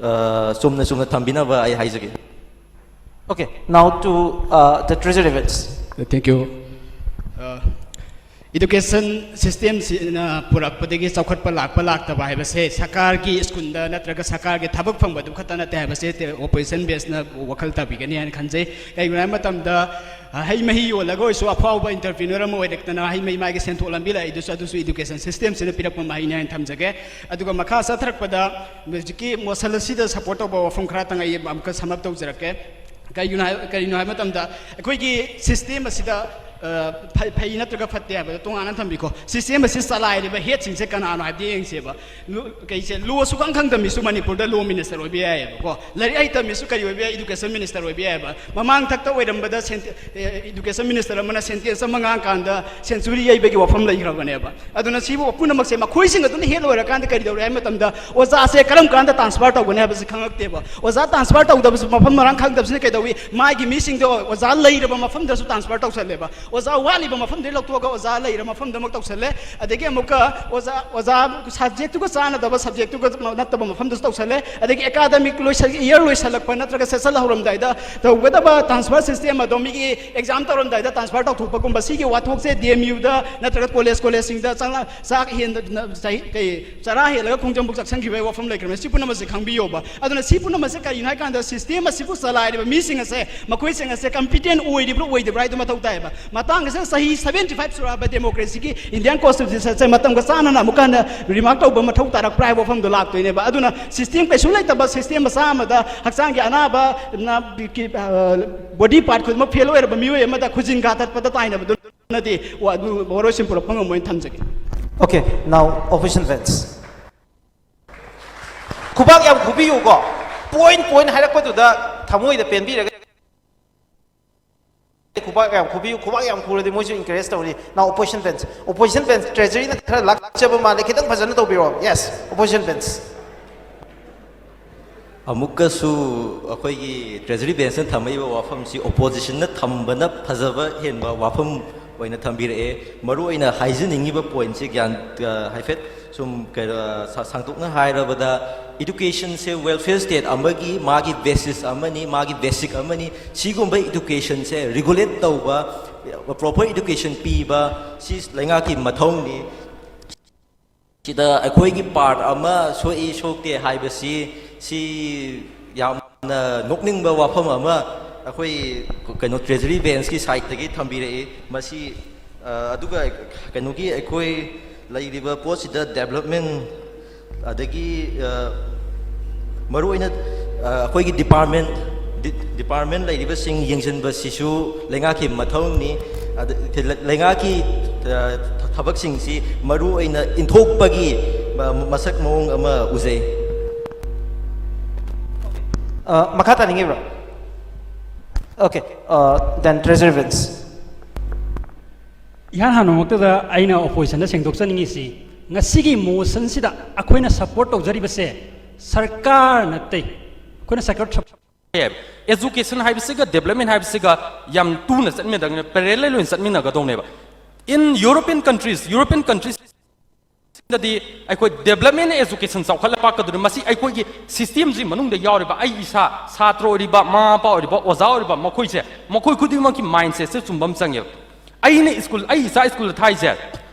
ꯑ, ꯆꯨꯝꯅ ꯆꯨꯝꯅ ꯊꯝꯕꯤꯅꯕ ꯑꯩ ꯍꯥꯏꯖꯒꯦ꯫ Okay, now to uh, the treasury bills. Thank you. ꯑ, ꯏꯗꯨꯀꯦꯁꯟ ꯁꯤꯁꯇꯦꯝꯁꯤꯅ ꯄꯨꯔꯛꯄꯗꯒꯤ ꯆꯥꯎꯈꯠꯄ ꯂꯥꯛꯄ ꯂꯥꯛꯇꯕ ꯍꯥꯏꯕꯁꯦ ꯁꯔꯀꯥꯔꯒꯤ ꯁ꯭ꯀꯨꯜꯗ ꯅꯠꯇ꯭ꯔꯒ ꯁꯔꯀꯥꯔꯒꯤ ꯊꯕꯛ ꯐꯪꯕꯗꯨ ꯈꯛꯇ ꯅꯠꯇꯦ ꯍꯥꯏꯕꯁꯦ ꯇꯦ-, ꯑꯣꯄꯣꯖꯤꯁꯟ ꯕꯦꯁꯅ ꯋꯥꯈꯜ ꯇꯥꯕꯤꯒꯅꯤ ꯍꯥꯏꯅ ꯈꯟꯖꯩ꯫ ꯀꯩꯒꯤꯅꯣ ꯍꯥꯏꯕ ꯃꯇꯝꯗ, ꯑ, ꯍꯩ ꯃꯍꯤ ꯌꯣꯜꯂꯒ ꯑꯣꯏꯔꯁꯨ ꯑꯐꯥꯎꯕ ꯏꯟꯇꯔꯄ꯭ꯔꯤꯅꯔ ꯑꯃ ꯑꯣꯏꯔꯛꯇꯅ ꯍꯩ ꯃꯍꯤ ꯃꯥꯒꯤ ꯁꯦꯟꯊꯣꯛ ꯂꯝꯕꯤ ꯂꯥꯛꯏꯗꯨꯁꯨ, ꯑꯗꯨꯁꯨ ꯏꯗꯨꯀꯦꯁꯟ ꯁꯤꯁꯇꯦꯝꯁꯤꯅ ꯄꯤꯔꯛꯄ ꯃꯍꯩꯅꯤ ꯍꯥꯏꯅ ꯊꯝꯖꯒꯦ꯫ ꯑꯗꯨꯒ ꯃꯈꯥ ꯆꯠꯊꯔꯛꯄꯗ ꯍꯧꯖꯤꯛꯀꯤ ꯃꯣꯁꯟ ꯑꯁꯤꯗ ꯁꯄꯣꯔꯠ ꯇꯧꯕ ꯋꯥꯐꯝ ꯈꯔꯇꯪ ꯑꯩ ꯑꯃꯨꯛꯀ ꯁꯝ ꯑꯞ ꯇꯧꯖꯔꯛꯀꯦ꯫ ꯀꯩꯒꯤꯅꯣ ꯍꯥꯏ-, ꯀꯔꯤꯅꯣ ꯍꯥꯏꯕ ꯃꯇꯝꯗ ꯑꯩꯈꯣꯏꯒꯤ ꯁꯤꯁꯇꯦꯝ ꯑꯁꯤꯗ, ꯑ, ꯐꯩ, ꯐꯩ ꯅꯠꯇ꯭ꯔꯒ ꯐꯠꯇꯦ ꯍꯥꯏꯕꯗꯣ ꯇꯣꯉꯥꯟꯅ ꯊꯝꯕꯤꯀꯣ꯫ ꯁꯤꯁꯇꯦꯝ ꯑꯁꯤ ꯆꯂꯥꯏꯔꯤꯕ ꯍꯦꯗꯁꯤꯡꯁꯦ ꯀꯅꯥꯅꯣ ꯍꯥꯏꯕꯗꯤ ꯌꯦꯡꯁꯦꯕ꯫ ꯂꯣ-, ꯀꯩꯁꯦ, ꯂꯣ ꯁꯨꯈꯪ ꯈꯪꯗꯕ ꯃꯤꯁꯨ ꯃꯅꯤꯄꯨꯔꯗ ꯂꯣ ꯃꯤꯅꯤꯁꯇꯔ ꯑꯣꯏꯕ ꯌꯥꯏꯌꯦꯕꯀꯣ꯫ ꯂꯥꯏꯔꯤꯛ ꯍꯩꯇꯕ ꯃꯤꯁꯨ ꯀꯔꯤ ꯑꯣꯏꯕ ꯌꯥꯏ? ꯏꯗꯨꯀꯦꯁꯟ ꯃꯤꯅꯤꯁꯇꯔ ꯑꯣꯏꯕ ꯌꯥꯏꯌꯦꯕ꯫ ꯃꯃꯥꯡ ꯊꯛꯇ ꯑꯣꯏꯔꯝꯕꯗ ꯁꯦꯟꯇꯦ-, ꯑꯦ, ꯏꯗꯨꯀꯦꯁꯟ ꯃꯤꯅꯤꯁꯇꯔ ꯑꯃꯅ ꯁꯦꯟꯇꯦꯟꯁ ꯑꯃ ꯉꯥꯡꯀꯥꯟꯗ ꯁꯦꯟꯆꯨꯔꯤ ꯌꯩꯕꯒꯤ ꯋꯥꯐꯝ ꯂꯩꯈ꯭ꯔꯕꯅꯦꯕ꯫ ꯑꯗꯨꯅ ꯁꯤꯕꯨ ꯄꯨꯝꯅꯃꯛꯁꯦ ꯃꯈꯣꯏꯁꯤꯡ ꯑꯗꯨꯅ ꯍꯦꯠ ꯑꯣꯏꯔꯀꯥꯟꯗ ꯀꯔꯤ ꯇꯧꯔꯦ ꯍꯥꯏꯕ ꯃꯇꯝꯗ ꯑꯣꯖꯥꯁꯦ ꯀꯔꯝ ꯀꯥꯟꯗ ꯇ꯭ꯔꯥꯟꯁꯐꯔ ꯇꯧꯒꯅꯤ ꯍꯥꯏꯕꯁꯤ ꯈꯪꯉꯛꯇꯦꯕ꯫ ꯑꯣꯖꯥ ꯇ꯭ꯔꯥꯟꯁꯐꯔ ꯇꯧꯗꯕꯁꯨ ꯃꯐꯝ ꯃꯔꯥꯡ ꯈꯪꯗꯕꯁꯤꯅ ꯀꯩꯗꯧꯏ? ꯃꯥꯒꯤ ꯃꯤꯁꯤꯡꯗꯣ ꯑꯣꯖꯥ ꯂꯩꯔꯕ ꯃꯐꯝꯗꯁꯨ ꯇ꯭ꯔꯥꯟꯁꯐꯔ ꯇꯧꯁꯜꯂꯦꯕ꯫ ꯑꯣꯖꯥ ꯋꯥꯠꯂꯤꯕ ꯃꯐꯝꯗꯒꯤ ꯂꯧꯊꯣꯛꯑꯒ ꯑꯣꯖꯥ ꯂꯩꯔ ꯃꯐꯝꯗꯃꯛ ꯇꯧꯁꯜꯂꯦ꯫ ꯑꯗꯒꯤ ꯑꯃꯨꯛꯀ ꯑꯣꯖꯥ ꯑꯣꯖꯥ ꯁꯕꯖꯦꯛꯇꯨꯒ ꯆꯥꯟꯅꯗꯕ ꯁꯕꯖꯦꯛꯇꯨꯒ ꯅꯠꯇꯕ ꯃꯐꯝꯗꯁꯨ ꯇꯧꯁꯜꯂꯦ꯫ ꯑꯗꯒꯤ ꯑꯦꯀꯥꯗꯃꯤꯛ ꯂꯣꯏꯁꯜ ꯏꯌꯔ ꯂꯣꯏꯁꯜꯂꯛꯄ ꯅꯠꯇ꯭ꯔꯒ ꯁꯦꯁꯟ ꯍꯧꯔꯝꯗꯥꯏꯗ ꯇꯧꯒꯗꯕ ꯇ꯭ꯔꯥꯟꯁꯐꯔ ꯁꯤꯁꯇꯦꯝ ꯑꯗꯣ ꯃꯤꯒꯤ ꯑꯦꯛꯖꯥꯝ ꯇꯧꯔꯝꯗꯥꯏꯗ ꯇ꯭ꯔꯥꯟꯁꯐꯔ ꯇꯧꯊꯣꯛꯄꯒꯨꯝꯕ ꯁꯤꯒꯤ ꯋꯥꯊꯣꯛꯁꯦ ꯗꯤ ꯑꯦꯝ ꯌꯨꯗ ꯅꯠꯇ꯭ꯔꯒ ꯀꯣꯂꯦꯖ ꯀꯣꯂꯦꯖꯁꯤꯡꯗ ꯆꯪꯂꯛ ꯆꯥꯛ ꯍꯦꯟꯗꯅ ꯆꯍꯤ ꯀꯩ ꯆꯔꯥ ꯍꯦꯜꯂꯒ ꯈꯣꯡꯖꯣꯝꯕꯨꯛ ꯆꯥꯛꯁꯟꯈꯤꯕꯒꯤ ꯋꯥꯐꯝ ꯂꯩꯈ꯭ꯔꯕꯅꯤ꯫ ꯁꯤ ꯄꯨꯝꯅꯃꯛꯁꯦ ꯈꯪꯕꯤꯌꯣꯕ꯫ ꯑꯗꯨꯅ ꯁꯤ ꯄꯨꯝꯅꯃꯛꯁꯦ ꯀꯔꯤꯅꯣ ꯍꯥꯏ ꯀꯥꯟꯗ ꯁꯤꯁꯇꯦꯝ ꯑꯁꯤꯕꯨ ꯆꯂꯥꯏꯔꯤꯕ ꯃꯤꯁꯤꯡ ꯑꯁꯦ ꯃꯈꯣꯏꯁꯤꯡ ꯑꯁꯦ ꯀꯝꯄꯤꯇꯦꯟ ꯑꯣꯏꯔꯤꯕ꯭ꯔꯥ ꯑꯣꯏꯗꯕ꯭ꯔꯥ ꯍꯥꯏꯗꯨ ꯃꯊꯧ ꯇꯥꯏꯌꯦꯕ꯫ ꯃꯇꯥꯡ ꯑꯁꯤꯗ ꯆꯍꯤ ꯁꯕꯦꯟꯇꯤ ꯐꯥꯏꯚ ꯁꯨꯔꯛꯑꯕ ꯗꯦꯃꯣꯀ꯭ꯔꯦꯁꯤꯒꯤ ꯏꯟꯗꯤꯌꯥꯟ ꯀꯣꯟꯁꯇꯤꯇ꯭ꯌꯨꯁꯟꯁꯦ ꯃꯇꯝꯒ ꯆꯥꯟꯅꯅ ꯑꯃꯨꯛꯀ ꯍꯟꯅ ꯔꯤꯃꯥꯔꯛ ꯇꯧꯕ ꯃꯊꯧ ꯇꯥꯔꯛꯄ꯭ꯔꯥ ꯍꯥꯏꯕ ꯋꯥꯐꯝꯗꯣ ꯂꯥꯛꯇꯣꯏꯅꯦꯕ꯫ ꯑꯗꯨꯅ ꯁꯤꯁꯇꯦꯝ ꯀꯩꯁꯨ ꯂꯩꯇꯕ ꯁꯤꯁꯇꯦꯝ ꯃꯆꯥ ꯑꯃꯗ ꯍꯛꯆꯥꯡꯒꯤ ꯑꯅꯥꯕ ꯕꯣꯗꯤ ꯄꯥꯔꯠ ꯈꯨꯗꯤꯡꯃꯛ ꯐꯦꯜ ꯑꯣꯏꯔꯕ ꯃꯤꯑꯣꯏ ꯑꯃꯗ ꯈꯨꯖꯤꯟ ꯀꯥꯊꯠꯄꯗ ꯇꯥꯏꯅꯕꯗꯨ ꯅꯗꯤ ꯋꯥ-, ꯑꯗꯨ ꯋꯥꯔꯣꯏꯁꯤꯟ ꯄꯨꯔꯛꯄ ꯉꯝꯃꯣꯏꯅ ꯊꯝꯖꯒꯦ꯫ Okay, now opposition bench. ꯈꯨꯕꯥꯛ ꯌꯥꯝ ꯈꯨꯕꯤꯌꯨꯀꯣ꯫ Point point ꯍꯥꯏꯔꯛꯄꯗꯨꯗ ꯊꯃꯣꯏꯗ ꯄꯦꯟꯕꯤꯔꯒ ꯈꯨꯕꯥꯛ ꯌꯥꯝ ꯈꯨꯕꯤꯌꯨ꯫ ꯈꯨꯕꯥꯛ ꯌꯥꯝ ꯈꯨꯔꯗꯤ ꯃꯣꯏꯁꯨ encourage ꯇꯧꯅꯤ꯫ Now opposition bench. Opposition bench, treasuryꯅ ꯈꯔ ꯂꯥꯛꯆꯕ ꯃꯥꯜꯂꯦ, ꯈꯤꯇꯪ ꯐꯖꯅ ꯇꯧꯕꯤꯔꯣ꯫ Yes, opposition bench. ꯑꯃꯨꯛꯀꯁꯨ ꯑꯩꯈꯣꯏꯒꯤ treasury benchꯅ ꯊꯝꯃꯛꯏꯕ ꯋꯥꯐꯝꯁꯤ oppositionꯅ ꯊꯝꯕꯅ ꯐꯖꯕ ꯍꯦꯟꯕ ꯋꯥꯐꯝ ꯑꯣꯏꯅ ꯊꯝꯕꯤꯔꯛꯑꯦ꯫ ꯃꯔꯨꯑꯣꯏꯅ ꯍꯥꯏꯖꯅꯤꯡꯉꯤꯕ pointꯁꯤ ꯒ꯭ꯌꯥꯟ, ꯑ, ꯍꯥꯏꯐꯦꯠ ꯁꯨꯝ ꯀꯩꯅꯣ, ꯁꯥ-, ꯁꯥꯡꯗꯣꯛꯅ ꯍꯥꯏꯔꯕꯗ educationꯁꯦ welfare state ꯑꯃꯒꯤ ꯃꯥꯒꯤ basis ꯑꯃꯅꯤ, ꯃꯥꯒꯤ basic ꯑꯃꯅꯤ꯫ ꯁꯤꯒꯨꯝꯕ educationꯁꯦ regulate ꯇꯧꯕ, proper education ꯄꯤꯕ ꯁꯤ ꯂꯩꯉꯥꯛꯀꯤ ꯃꯊꯧꯅꯤ꯫ ꯁꯤꯗ ꯑꯩꯈꯣꯏꯒꯤ part ꯑꯃ ꯁꯣꯛꯏ ꯁꯣꯛꯇꯦ ꯍꯥꯏꯕꯁꯤ ꯁꯤ ꯌꯥꯝꯅ ꯅꯣꯛꯅꯤꯡꯕ ꯋꯥꯐꯝ ꯑꯃ ꯑꯩꯈꯣꯏ ꯀꯩꯅꯣ treasury benchꯀꯤ sideꯇꯒꯤ ꯊꯝꯕꯤꯔꯛꯏ꯫ ꯃꯁꯤ, ꯑ, ꯑꯗꯨꯒ ꯀꯩꯅꯣꯒꯤ ꯑꯩꯈꯣꯏ ꯂꯩꯔꯤꯕ ꯄꯣꯠꯁꯤꯗ development ꯑꯗꯒꯤ, ꯑ, ꯃꯔꯨꯑꯣꯏꯅ, ꯑ, ꯑꯩꯈꯣꯏꯒꯤ department, ꯗꯤ-, department ꯂꯩꯔꯤꯕꯁꯤꯡ ꯌꯦꯡꯁꯤꯟꯕꯁꯤꯁꯨ ꯂꯩꯉꯥꯛꯀꯤ ꯃꯊꯧꯅꯤ꯫ ꯑꯗ ꯂꯩꯉꯥꯛꯀꯤ, ꯑ, ꯊꯕꯛꯁꯤꯡꯁꯤ ꯃꯔꯨꯑꯣꯏꯅ ꯏꯟꯊꯣꯛꯄꯒꯤ, ꯑ, ꯃꯁꯛ ꯃꯑꯣꯡ ꯑꯃ ꯎꯖꯩ꯫ ꯑ, ꯃꯈꯥ ꯇꯥꯅꯤꯡꯉꯤꯕ꯭ꯔꯣ? Okay, uh, then treasury bench. ꯏꯍꯥꯟ ꯍꯥꯟꯕꯃꯛꯇꯗ ꯑꯩꯅ oppositionꯗ ꯁꯦꯡꯗꯣꯛꯆꯅꯤꯡꯉꯤꯁꯤ, ꯉꯁꯤꯒꯤ motionꯁꯤꯗ ꯑꯩꯈꯣꯏꯅ support ꯇꯧꯖꯔꯤꯕꯁꯦ ꯁꯔꯀꯥꯔ ꯅꯠꯇꯦ꯫ ꯑꯩꯈꯣꯏꯅ ꯁꯔꯀꯥꯔ ꯍꯥꯏꯌꯦꯕ꯫ Education ꯍꯥꯏꯕꯁꯤꯒ development ꯍꯥꯏꯕꯁꯤꯒ ꯌꯥꯝ ꯇꯨꯅ ꯆꯠꯃꯤꯟꯅꯗꯕꯅꯤꯅ parallel ꯑꯣꯏꯅ ꯆꯠꯃꯤꯟꯅꯒꯗꯧꯅꯦꯕ꯫ In European countries, European countries ꯗꯗꯤ ꯑꯩꯈꯣꯏ development education ꯆꯥꯎꯈꯠꯂ ꯄꯥꯛꯀꯗꯧꯔꯤ꯫ ꯃꯁꯤ ꯑꯩꯈꯣꯏꯒꯤ system ꯁꯤ ꯃꯅꯨꯡꯗ ꯌꯥꯎꯔꯤꯕ, ꯑꯩ ꯏꯁꯥ ꯁꯥꯇ꯭ꯔ ꯑꯣꯏꯔꯤꯕ, ꯃꯃꯥ ꯃꯄꯥ ꯑꯣꯏꯔꯤꯕ, ꯑꯣꯖꯥ ꯑꯣꯏꯔꯤꯕ, ꯃꯈꯣꯏꯁꯦ, ꯃꯈꯣꯏ ꯈꯨꯗꯤꯡꯃꯛꯀꯤ mindset ꯁꯦ ꯆꯨꯝꯕ ꯑꯃ ꯆꯪꯉꯦꯕ꯫ ꯑꯩꯅ school, ꯑꯩ ꯏꯆꯥ school ꯗ ꯊꯥꯏꯁꯦ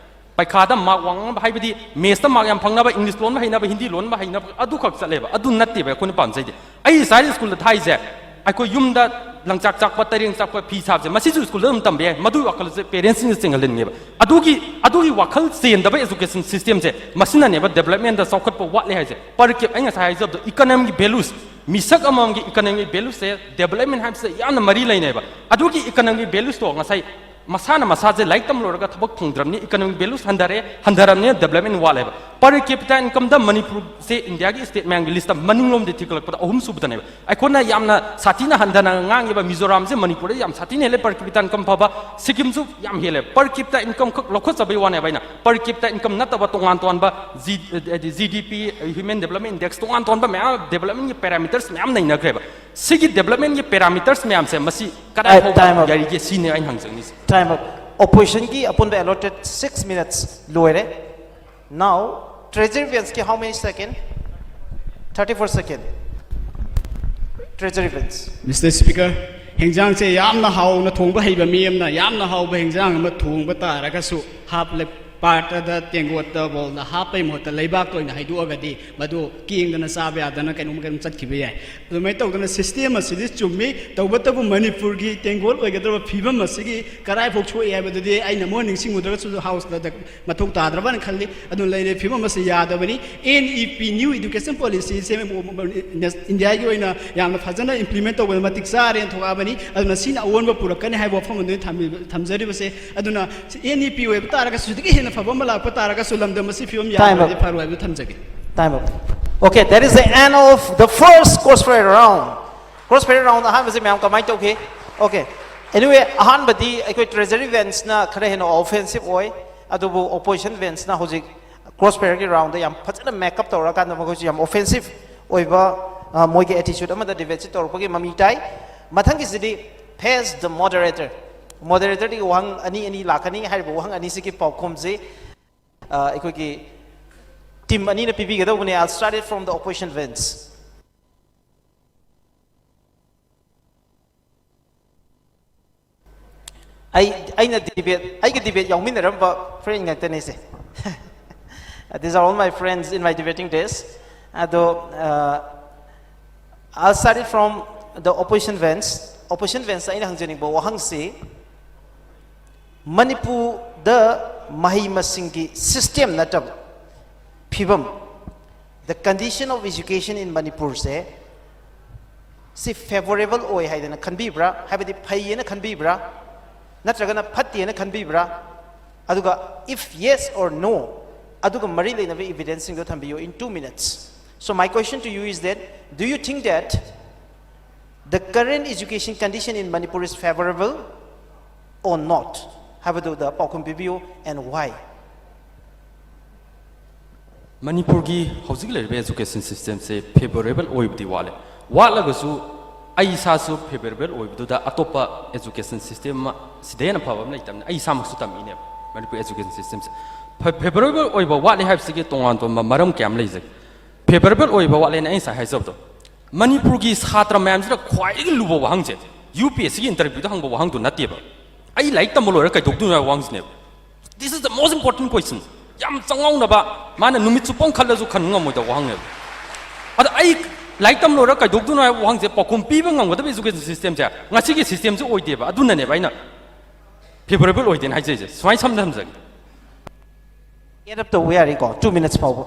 ꯄꯩꯈꯥꯗ mark ꯋꯥꯡꯅꯕ, ꯍꯥꯏꯕꯗꯤ maths ꯇ mark ꯌꯥꯝ ꯐꯪꯅꯕ, English ꯂꯣꯟꯕ ꯍꯩꯅꯕ, Hindi ꯂꯣꯟꯕ ꯍꯩꯅꯕ, ꯑꯗꯨꯈꯛ ꯆꯠꯂꯦꯕ꯫ ꯑꯗꯨ ꯅꯠꯇꯦꯕ ꯑꯩꯈꯣꯏꯅ ꯄꯥꯝꯖꯩꯗꯤ꯫ ꯑꯩ ꯏꯆꯥ school ꯗ ꯊꯥꯏꯁꯦ ꯑꯩꯈꯣꯏ ꯌꯨꯝꯗ ꯂꯪꯆꯥꯛ ꯆꯥꯛꯄ, ꯇꯔꯦꯡ ꯆꯥꯛꯄ, ꯐꯤ ꯁꯥꯕꯁꯦ, ꯃꯁꯤꯁꯨ school ꯗ ꯑꯗꯨꯝ ꯇꯝꯕ ꯌꯥꯏ꯫ ꯃꯗꯨꯒꯤ ꯋꯥꯈꯜꯁꯦ parents ꯁꯤꯡꯅ ꯆꯦꯟꯍꯟꯅꯤꯡꯉꯦꯕ꯫ ꯑꯗꯨꯒꯤ, ꯑꯗꯨꯒꯤ ꯋꯥꯈꯜ ꯆꯦꯟꯗꯕ education system ꯁꯦ ꯃꯁꯤꯅꯅꯦꯕ development ꯇ ꯆꯥꯎꯈꯠꯄ ꯋꯥꯠꯂꯦ ꯍꯥꯏꯁꯦ꯫ Per capita ꯑꯩ ꯉꯁꯥꯏ ꯍꯥꯏꯖꯕꯗꯣ economy ꯒꯤ values, ꯃꯤꯁꯛ ꯑꯃꯃꯝꯒꯤ economy ꯒꯤ values ꯁꯦ development ꯍꯥꯏꯕꯁꯤꯗ ꯌꯥꯝꯅ ꯃꯔꯤ ꯂꯩꯅꯩꯕ꯫ ꯑꯗꯨꯒꯤ economy ꯒꯤ values ꯇꯣ ꯉꯁꯥꯏ ꯃꯁꯥꯅ ꯃꯁꯥꯁꯦ ꯂꯥꯏꯔꯤꯛ ꯇꯝ ꯂꯣꯏꯔꯒ ꯊꯕꯛ ꯐꯪꯗ꯭ꯔꯕꯅꯤ, economic values ꯍꯟꯊꯔꯦ, ꯍꯟꯊꯔꯕꯅꯤꯅ development ꯋꯥꯠꯂꯦꯕ꯫ Per capita income ꯗ ꯃꯅꯤꯄꯨꯔꯁꯦ India ꯒꯤ state ꯃꯌꯥꯝꯒꯤ list ꯇ ꯃꯅꯤꯡꯂꯣꯝꯗ ꯊꯤꯒꯠꯂꯛꯄꯗ ꯑꯍꯨꯝ ꯁꯨꯕꯗꯅꯦꯕ꯫ ꯑꯩꯈꯣꯏꯅ ꯌꯥꯝꯅ ꯁꯥꯊꯤꯅ ꯍꯟꯊꯅ ꯉꯥꯡꯉꯤꯕ ꯃꯤꯖꯣꯔꯥꯝꯁꯦ ꯃꯅꯤꯄꯨꯔꯗ ꯌꯥꯝ ꯁꯥꯊꯤꯅ ꯍꯦꯜꯂꯦ per capita income ꯐꯕ, ꯁꯤꯛꯀꯤꯝꯁꯨ ꯌꯥꯝ ꯍꯦꯜꯂꯦ꯫ Per capita income ꯈꯛ ꯂꯧꯈꯠꯆꯕꯩ ꯋꯥꯅꯦꯕ꯫ ꯑꯩꯅ per capita income ꯅꯠꯇꯕ ꯇꯣꯉꯥꯟ ꯇꯣꯉꯥꯟꯕ ꯖꯤ-, ꯍꯥꯏꯗꯤ G D P, Human Development Index, ꯇꯣꯉꯥꯟ ꯇꯣꯉꯥꯟꯕ ꯃꯌꯥꯝ development ꯀꯤ parameters ꯃꯌꯥꯝ ꯅꯩꯅꯈ꯭ꯔꯦꯕ꯫ ꯁꯤꯒꯤ development ꯀꯤ parameters ꯃꯌꯥꯝꯁꯦ ꯃꯁꯤ ꯀꯗꯥꯏ ꯑꯩ, ꯐꯥꯎꯕ time up. ꯌꯥꯔꯤꯒꯦ ꯁꯤꯅꯦ ꯑꯩꯅ ꯍꯪꯖꯅꯤꯡꯉꯤꯁꯦ꯫ Time up. Opposition ꯒꯤ ꯑꯄꯨꯟꯕ allotted six minutes ꯂꯣꯏꯔꯦ꯫ Now, Treasury Bench ꯀꯤ how many second? Thirty four second. Treasury Bench. Mister Speaker, ꯍꯦꯟꯖꯥꯡꯁꯦ ꯌꯥꯝꯅ ꯍꯥꯎꯅ ꯊꯣꯡꯕ ꯍꯩꯕ ꯃꯤ ꯑꯃꯅ ꯌꯥꯝꯅ ꯍꯥꯎꯕ ꯍꯦꯟꯖꯥꯡ ꯑꯃ ꯊꯣꯡꯕ ꯇꯥꯔꯒꯁꯨ ꯍꯥꯞ ꯄꯥꯠꯇꯗ ꯇꯦꯡꯀꯣꯠꯇ ꯕꯣꯜꯗ ꯍꯥꯞꯄꯩ ꯃꯍꯨꯠꯇ ꯂꯩꯕꯥꯛꯇ ꯑꯣꯏꯅ ꯍꯩꯗꯣꯛꯑꯒꯗꯤ ꯃꯗꯨ ꯀꯦꯡꯗꯅ ꯆꯥꯕ ꯌꯥꯗꯅ ꯀꯩꯅꯣꯝ ꯀꯩꯅꯣꯝ ꯆꯠꯈꯤꯕ ꯌꯥꯏ꯫ ꯑꯗꯨꯃꯥꯏꯅ ꯇꯧꯗꯅ system ꯑꯁꯤꯗꯤ ꯆꯨꯝꯃꯤ, ꯇꯧꯕꯇꯕꯨ ꯃꯅꯤꯄꯨꯔꯒꯤ ꯇꯦꯡꯀꯣꯠ ꯑꯣꯏꯒꯗꯧꯔꯕ ꯐꯤꯕꯝ ꯑꯁꯤꯒꯤ ꯀꯗꯥꯏꯐꯥꯎ ꯁꯣꯛꯏ ꯍꯥꯏꯕꯗꯨꯗꯤ ꯑꯩꯅ ꯃꯣꯏ ꯅꯤꯡꯁꯤꯡꯉꯨꯗ꯭ꯔꯒꯁꯨ House ꯇ ꯃꯊꯧ ꯇꯥꯗ꯭ꯔꯕꯅ ꯈꯜꯂꯤ꯫ ꯑꯗꯨꯅ ꯂꯩꯔꯤꯕ ꯐꯤꯕꯝ ꯑꯁꯤ ꯌꯥꯗꯕꯅꯤ꯫ N E P, New Education Policy ꯁꯦ India ꯒꯤ ꯑꯣꯏꯅ ꯌꯥꯝꯅ ꯐꯖꯅ implement ꯇꯧꯕꯗ ꯃꯇꯤꯛ ꯆꯥꯔꯦꯅ ꯊꯣꯛꯂꯛꯑꯕꯅꯤ꯫ ꯑꯗꯨꯅ ꯁꯤꯅ ꯑꯑꯣꯟꯕ ꯄꯨꯔꯛꯀꯅꯤ ꯍꯥꯏꯕ ꯋꯥꯐꯝ ꯑꯗꯨꯅꯤ ꯊꯝꯕꯤ-, ꯊꯝꯖꯔꯤꯕꯁꯦ꯫ ꯑꯗꯨꯅ N E P ꯑꯣꯏꯕ ꯇꯥꯔꯒꯁꯨ ꯁꯤꯗꯒꯤ ꯍꯦꯟꯅ ꯐꯕ ꯑꯃ ꯂꯥꯛꯄ ꯇꯥꯔꯒꯁꯨ ꯂꯝꯗꯝ ꯑꯁꯤ ꯐꯤꯕꯝ Time up. ꯌꯥꯝꯅꯗꯤ ꯐꯔꯣꯏ ꯍꯥꯏꯕꯗꯨ ꯊꯝꯖꯒꯦ꯫ Time up. Okay, that is the end of the first crossfire round. Crossfire round ꯑꯍꯥꯟꯕꯁꯦ ꯃꯌꯥꯝ ꯀꯃꯥꯏꯅ ꯇꯧꯈꯤ? Okay. Anyway, ꯑꯍꯥꯟꯕꯗꯤ ꯑꯩꯈꯣꯏ Treasury Bench ꯅ ꯈꯔ ꯍꯦꯟꯅ offensive ꯑꯣꯏ, ꯑꯗꯨꯕꯨ Opposition Bench ꯅ ꯍꯧꯖꯤꯛ crossfire ꯒꯤ round ꯗ ꯌꯥꯝ ꯐꯖꯅ make up ꯇꯧꯔꯀꯥꯟꯗ ꯃꯈꯣꯏꯁꯨ ꯌꯥꯝ offensive ꯑꯣꯏꯕ ꯑ, ꯃꯣꯏꯒꯤ ꯑꯦꯇꯤꯆꯨꯠ ꯑꯃꯗ ꯗꯤꯕꯦꯠꯁꯤ ꯇꯧꯔꯛꯄꯒꯤ ꯃꯃꯤ ꯇꯥꯏ꯫ ꯃꯊꯪꯒꯤꯁꯤꯗꯤ face the moderator꯫ ꯃꯣꯗꯔꯦꯇꯔꯗꯒꯤ ꯋꯥꯍꯪ ꯑꯅꯤ ꯑꯅꯤ ꯂꯥꯛꯀꯅꯤ꯫ ꯍꯥꯏꯔꯤꯕ ꯋꯥꯍꯪ ꯑꯅꯤꯁꯤꯒꯤ ꯄꯥꯎꯈꯨꯝꯁꯤ, ꯑ, ꯑꯩꯈꯣꯏꯒꯤ ꯇꯤꯝ ꯑꯅꯤꯅ ꯄꯤꯕꯤꯒꯗꯧꯕꯅꯤ꯫ I'll start it from the opposition bench. ꯑꯩ ꯑꯩꯅ ꯗꯤꯕꯦꯠ ꯑꯩꯒ ꯗꯤꯕꯦꯠ ꯌꯥꯎꯃꯤꯟꯅꯔꯝꯕ ꯐ꯭ꯔꯦꯟ ꯉꯥꯛꯇꯅꯤꯁꯦ꯫ These are all my friends in my debating days. ꯑꯗꯣ, ꯑ, I'll start it from the opposition bench. Opposition bench ꯑꯩꯅ ꯍꯪꯖꯅꯤꯡꯕ ꯋꯥꯍꯪꯁꯤ, ꯃꯅꯤꯄꯨꯔꯗ ꯃꯍꯩ ꯃꯁꯤꯡꯒꯤ ꯁꯤꯁꯇꯦꯝ ꯅꯠꯇꯕ ꯐꯤꯕꯝ, the condition of education in ꯃꯅꯤꯄꯨꯔꯁꯦ, ꯁꯤ ꯐꯦꯕꯣꯔꯦꯕꯜ ꯑꯣꯏ ꯍꯥꯏꯗꯅ ꯈꯟꯕꯤꯕ꯭ꯔꯥ? ꯍꯥꯏꯕꯗꯤ ꯐꯩꯌꯦꯅ ꯈꯟꯕꯤꯕ꯭ꯔꯥ? ꯅꯠꯇ꯭ꯔꯒꯅ ꯐꯠꯇꯦꯅ ꯈꯟꯕꯤꯕ꯭ꯔꯥ? ꯑꯗꯨꯒ if yes or no, ꯑꯗꯨꯒ ꯃꯔꯤ ꯂꯩꯅꯕ ꯏꯕꯤꯗꯦꯟꯁꯁꯤꯡꯗꯣ ꯊꯝꯕꯤꯌꯨ in two minutes. So my question to you is that, do you think that the current education condition in Manipur is favorable or not? ꯍꯥꯏꯕꯗꯨꯗ ꯄꯥꯎꯈꯨꯝ ꯄꯤꯕꯤꯌꯨ, and why? ꯃꯅꯤꯄꯨꯔꯒꯤ ꯍꯧꯖꯤꯛ ꯂꯩꯔꯤꯕ ꯑꯦꯖꯨꯀꯦꯁꯟ ꯁꯤꯁꯇꯦꯝꯁꯦ ꯐꯦꯕꯣꯔꯦꯕꯜ ꯑꯣꯏꯕꯗꯤ ꯋꯥꯠꯂꯦ꯫ ꯋꯥꯠꯂꯒꯁꯨ ꯑꯩ ꯏꯁꯥꯁꯨ ꯐꯦꯕꯣꯔꯦꯕꯜ ꯑꯣꯏꯕꯗꯨꯗ ꯑꯇꯣꯞꯄ ꯑꯦꯖꯨꯀꯦꯁꯟ ꯁꯤꯁꯇꯦꯝ ꯑꯃ ꯁꯤꯗ ꯍꯦꯟꯅ ꯐꯕ ꯑꯃ ꯂꯩꯇꯕꯅꯤ꯫ ꯑꯩ ꯏꯁꯥꯃꯛꯁꯨ ꯇꯝꯃꯤꯅꯦꯕ ꯃꯅꯤꯄꯨꯔ ꯑꯦꯖꯨꯀꯦꯁꯟ ꯁꯤꯁꯇꯦꯝꯁꯦ꯫ ꯐꯦꯕꯣꯔꯦꯕꯜ ꯑꯣꯏꯕ ꯋꯥꯠꯂꯦ ꯍꯥꯏꯕꯁꯤꯒꯤ ꯇꯣꯉꯥꯟ ꯇꯣꯉꯥꯟꯕ ꯃꯔꯝ ꯀꯌꯥ ꯑꯃ ꯂꯩꯖꯩ꯫ ꯐꯦꯕꯣꯔꯦꯕꯜ ꯑꯣꯏꯕ ꯋꯥꯠꯂꯦꯅ ꯑꯩ ꯉꯁꯥꯏ ꯍꯥꯏꯖꯕꯗꯣ, ꯃꯅꯤꯄꯨꯔꯒꯤ ꯁꯥꯇ꯭ꯔ ꯃꯌꯥꯝꯁꯤꯗ ꯈ꯭ꯋꯥꯏꯗꯒꯤ ꯂꯨꯕ ꯋꯥꯍꯪꯁꯦ ꯌꯨ ꯄꯤ ꯑꯦꯁ ꯁꯤꯒꯤ ꯏꯟꯇꯔꯚ꯭ꯌꯨꯗ ꯍꯪꯕ ꯋꯥꯍꯪꯗꯨ ꯅꯠꯇꯦꯕ꯫ ꯑꯩ ꯂꯥꯏꯔꯤꯛ ꯇꯝꯕ ꯂꯣꯏꯔ ꯀꯩꯗꯧꯗꯣꯏꯅꯣ ꯍꯥꯏꯕ ꯋꯥꯍꯪꯁꯤꯅꯦꯕ꯫ This is the most important question. ꯌꯥꯝ ꯆꯉꯥꯎꯅꯕ, ꯃꯥꯅ ꯅꯨꯃꯤꯠ ꯆꯨꯞꯄ ꯑꯃ ꯈꯜꯂꯁꯨ ꯈꯟꯕ ꯉꯝꯃꯣꯏꯗꯕ ꯋꯥꯍꯪꯅꯦꯕ꯫ ꯑꯗ ꯑꯩ ꯂꯥꯏꯔꯤꯛ ꯇꯝ ꯂꯣꯏꯔ ꯀꯩꯗꯧꯗꯣꯏꯅꯣ ꯍꯥꯏꯕ ꯋꯥꯍꯪꯁꯦ ꯄꯥꯎꯈꯨꯝ ꯄꯤꯕ ꯉꯝꯒꯗꯕ ꯑꯦꯖꯨꯀꯦꯁꯟ ꯁꯤꯁꯇꯦꯝꯁꯦ ꯉꯁꯤꯒꯤ ꯁꯤꯁꯇꯦꯝꯁꯦ ꯑꯣꯏꯗꯦꯕ꯫ ꯑꯗꯨꯅꯅꯦꯕ ꯑꯩꯅ ꯐꯦꯕꯣꯔꯦꯕꯜ ꯑꯣꯏꯗꯦꯅ ꯍꯥꯏꯖꯔꯤꯁꯦ꯫ ꯁꯨꯃꯥꯏꯅ ꯁꯝꯅ ꯊꯝꯖꯒꯦ꯫ Get up ꯇꯧꯕ ꯌꯥꯔꯤꯀꯣ, two minutes ꯐꯥꯎꯕ꯫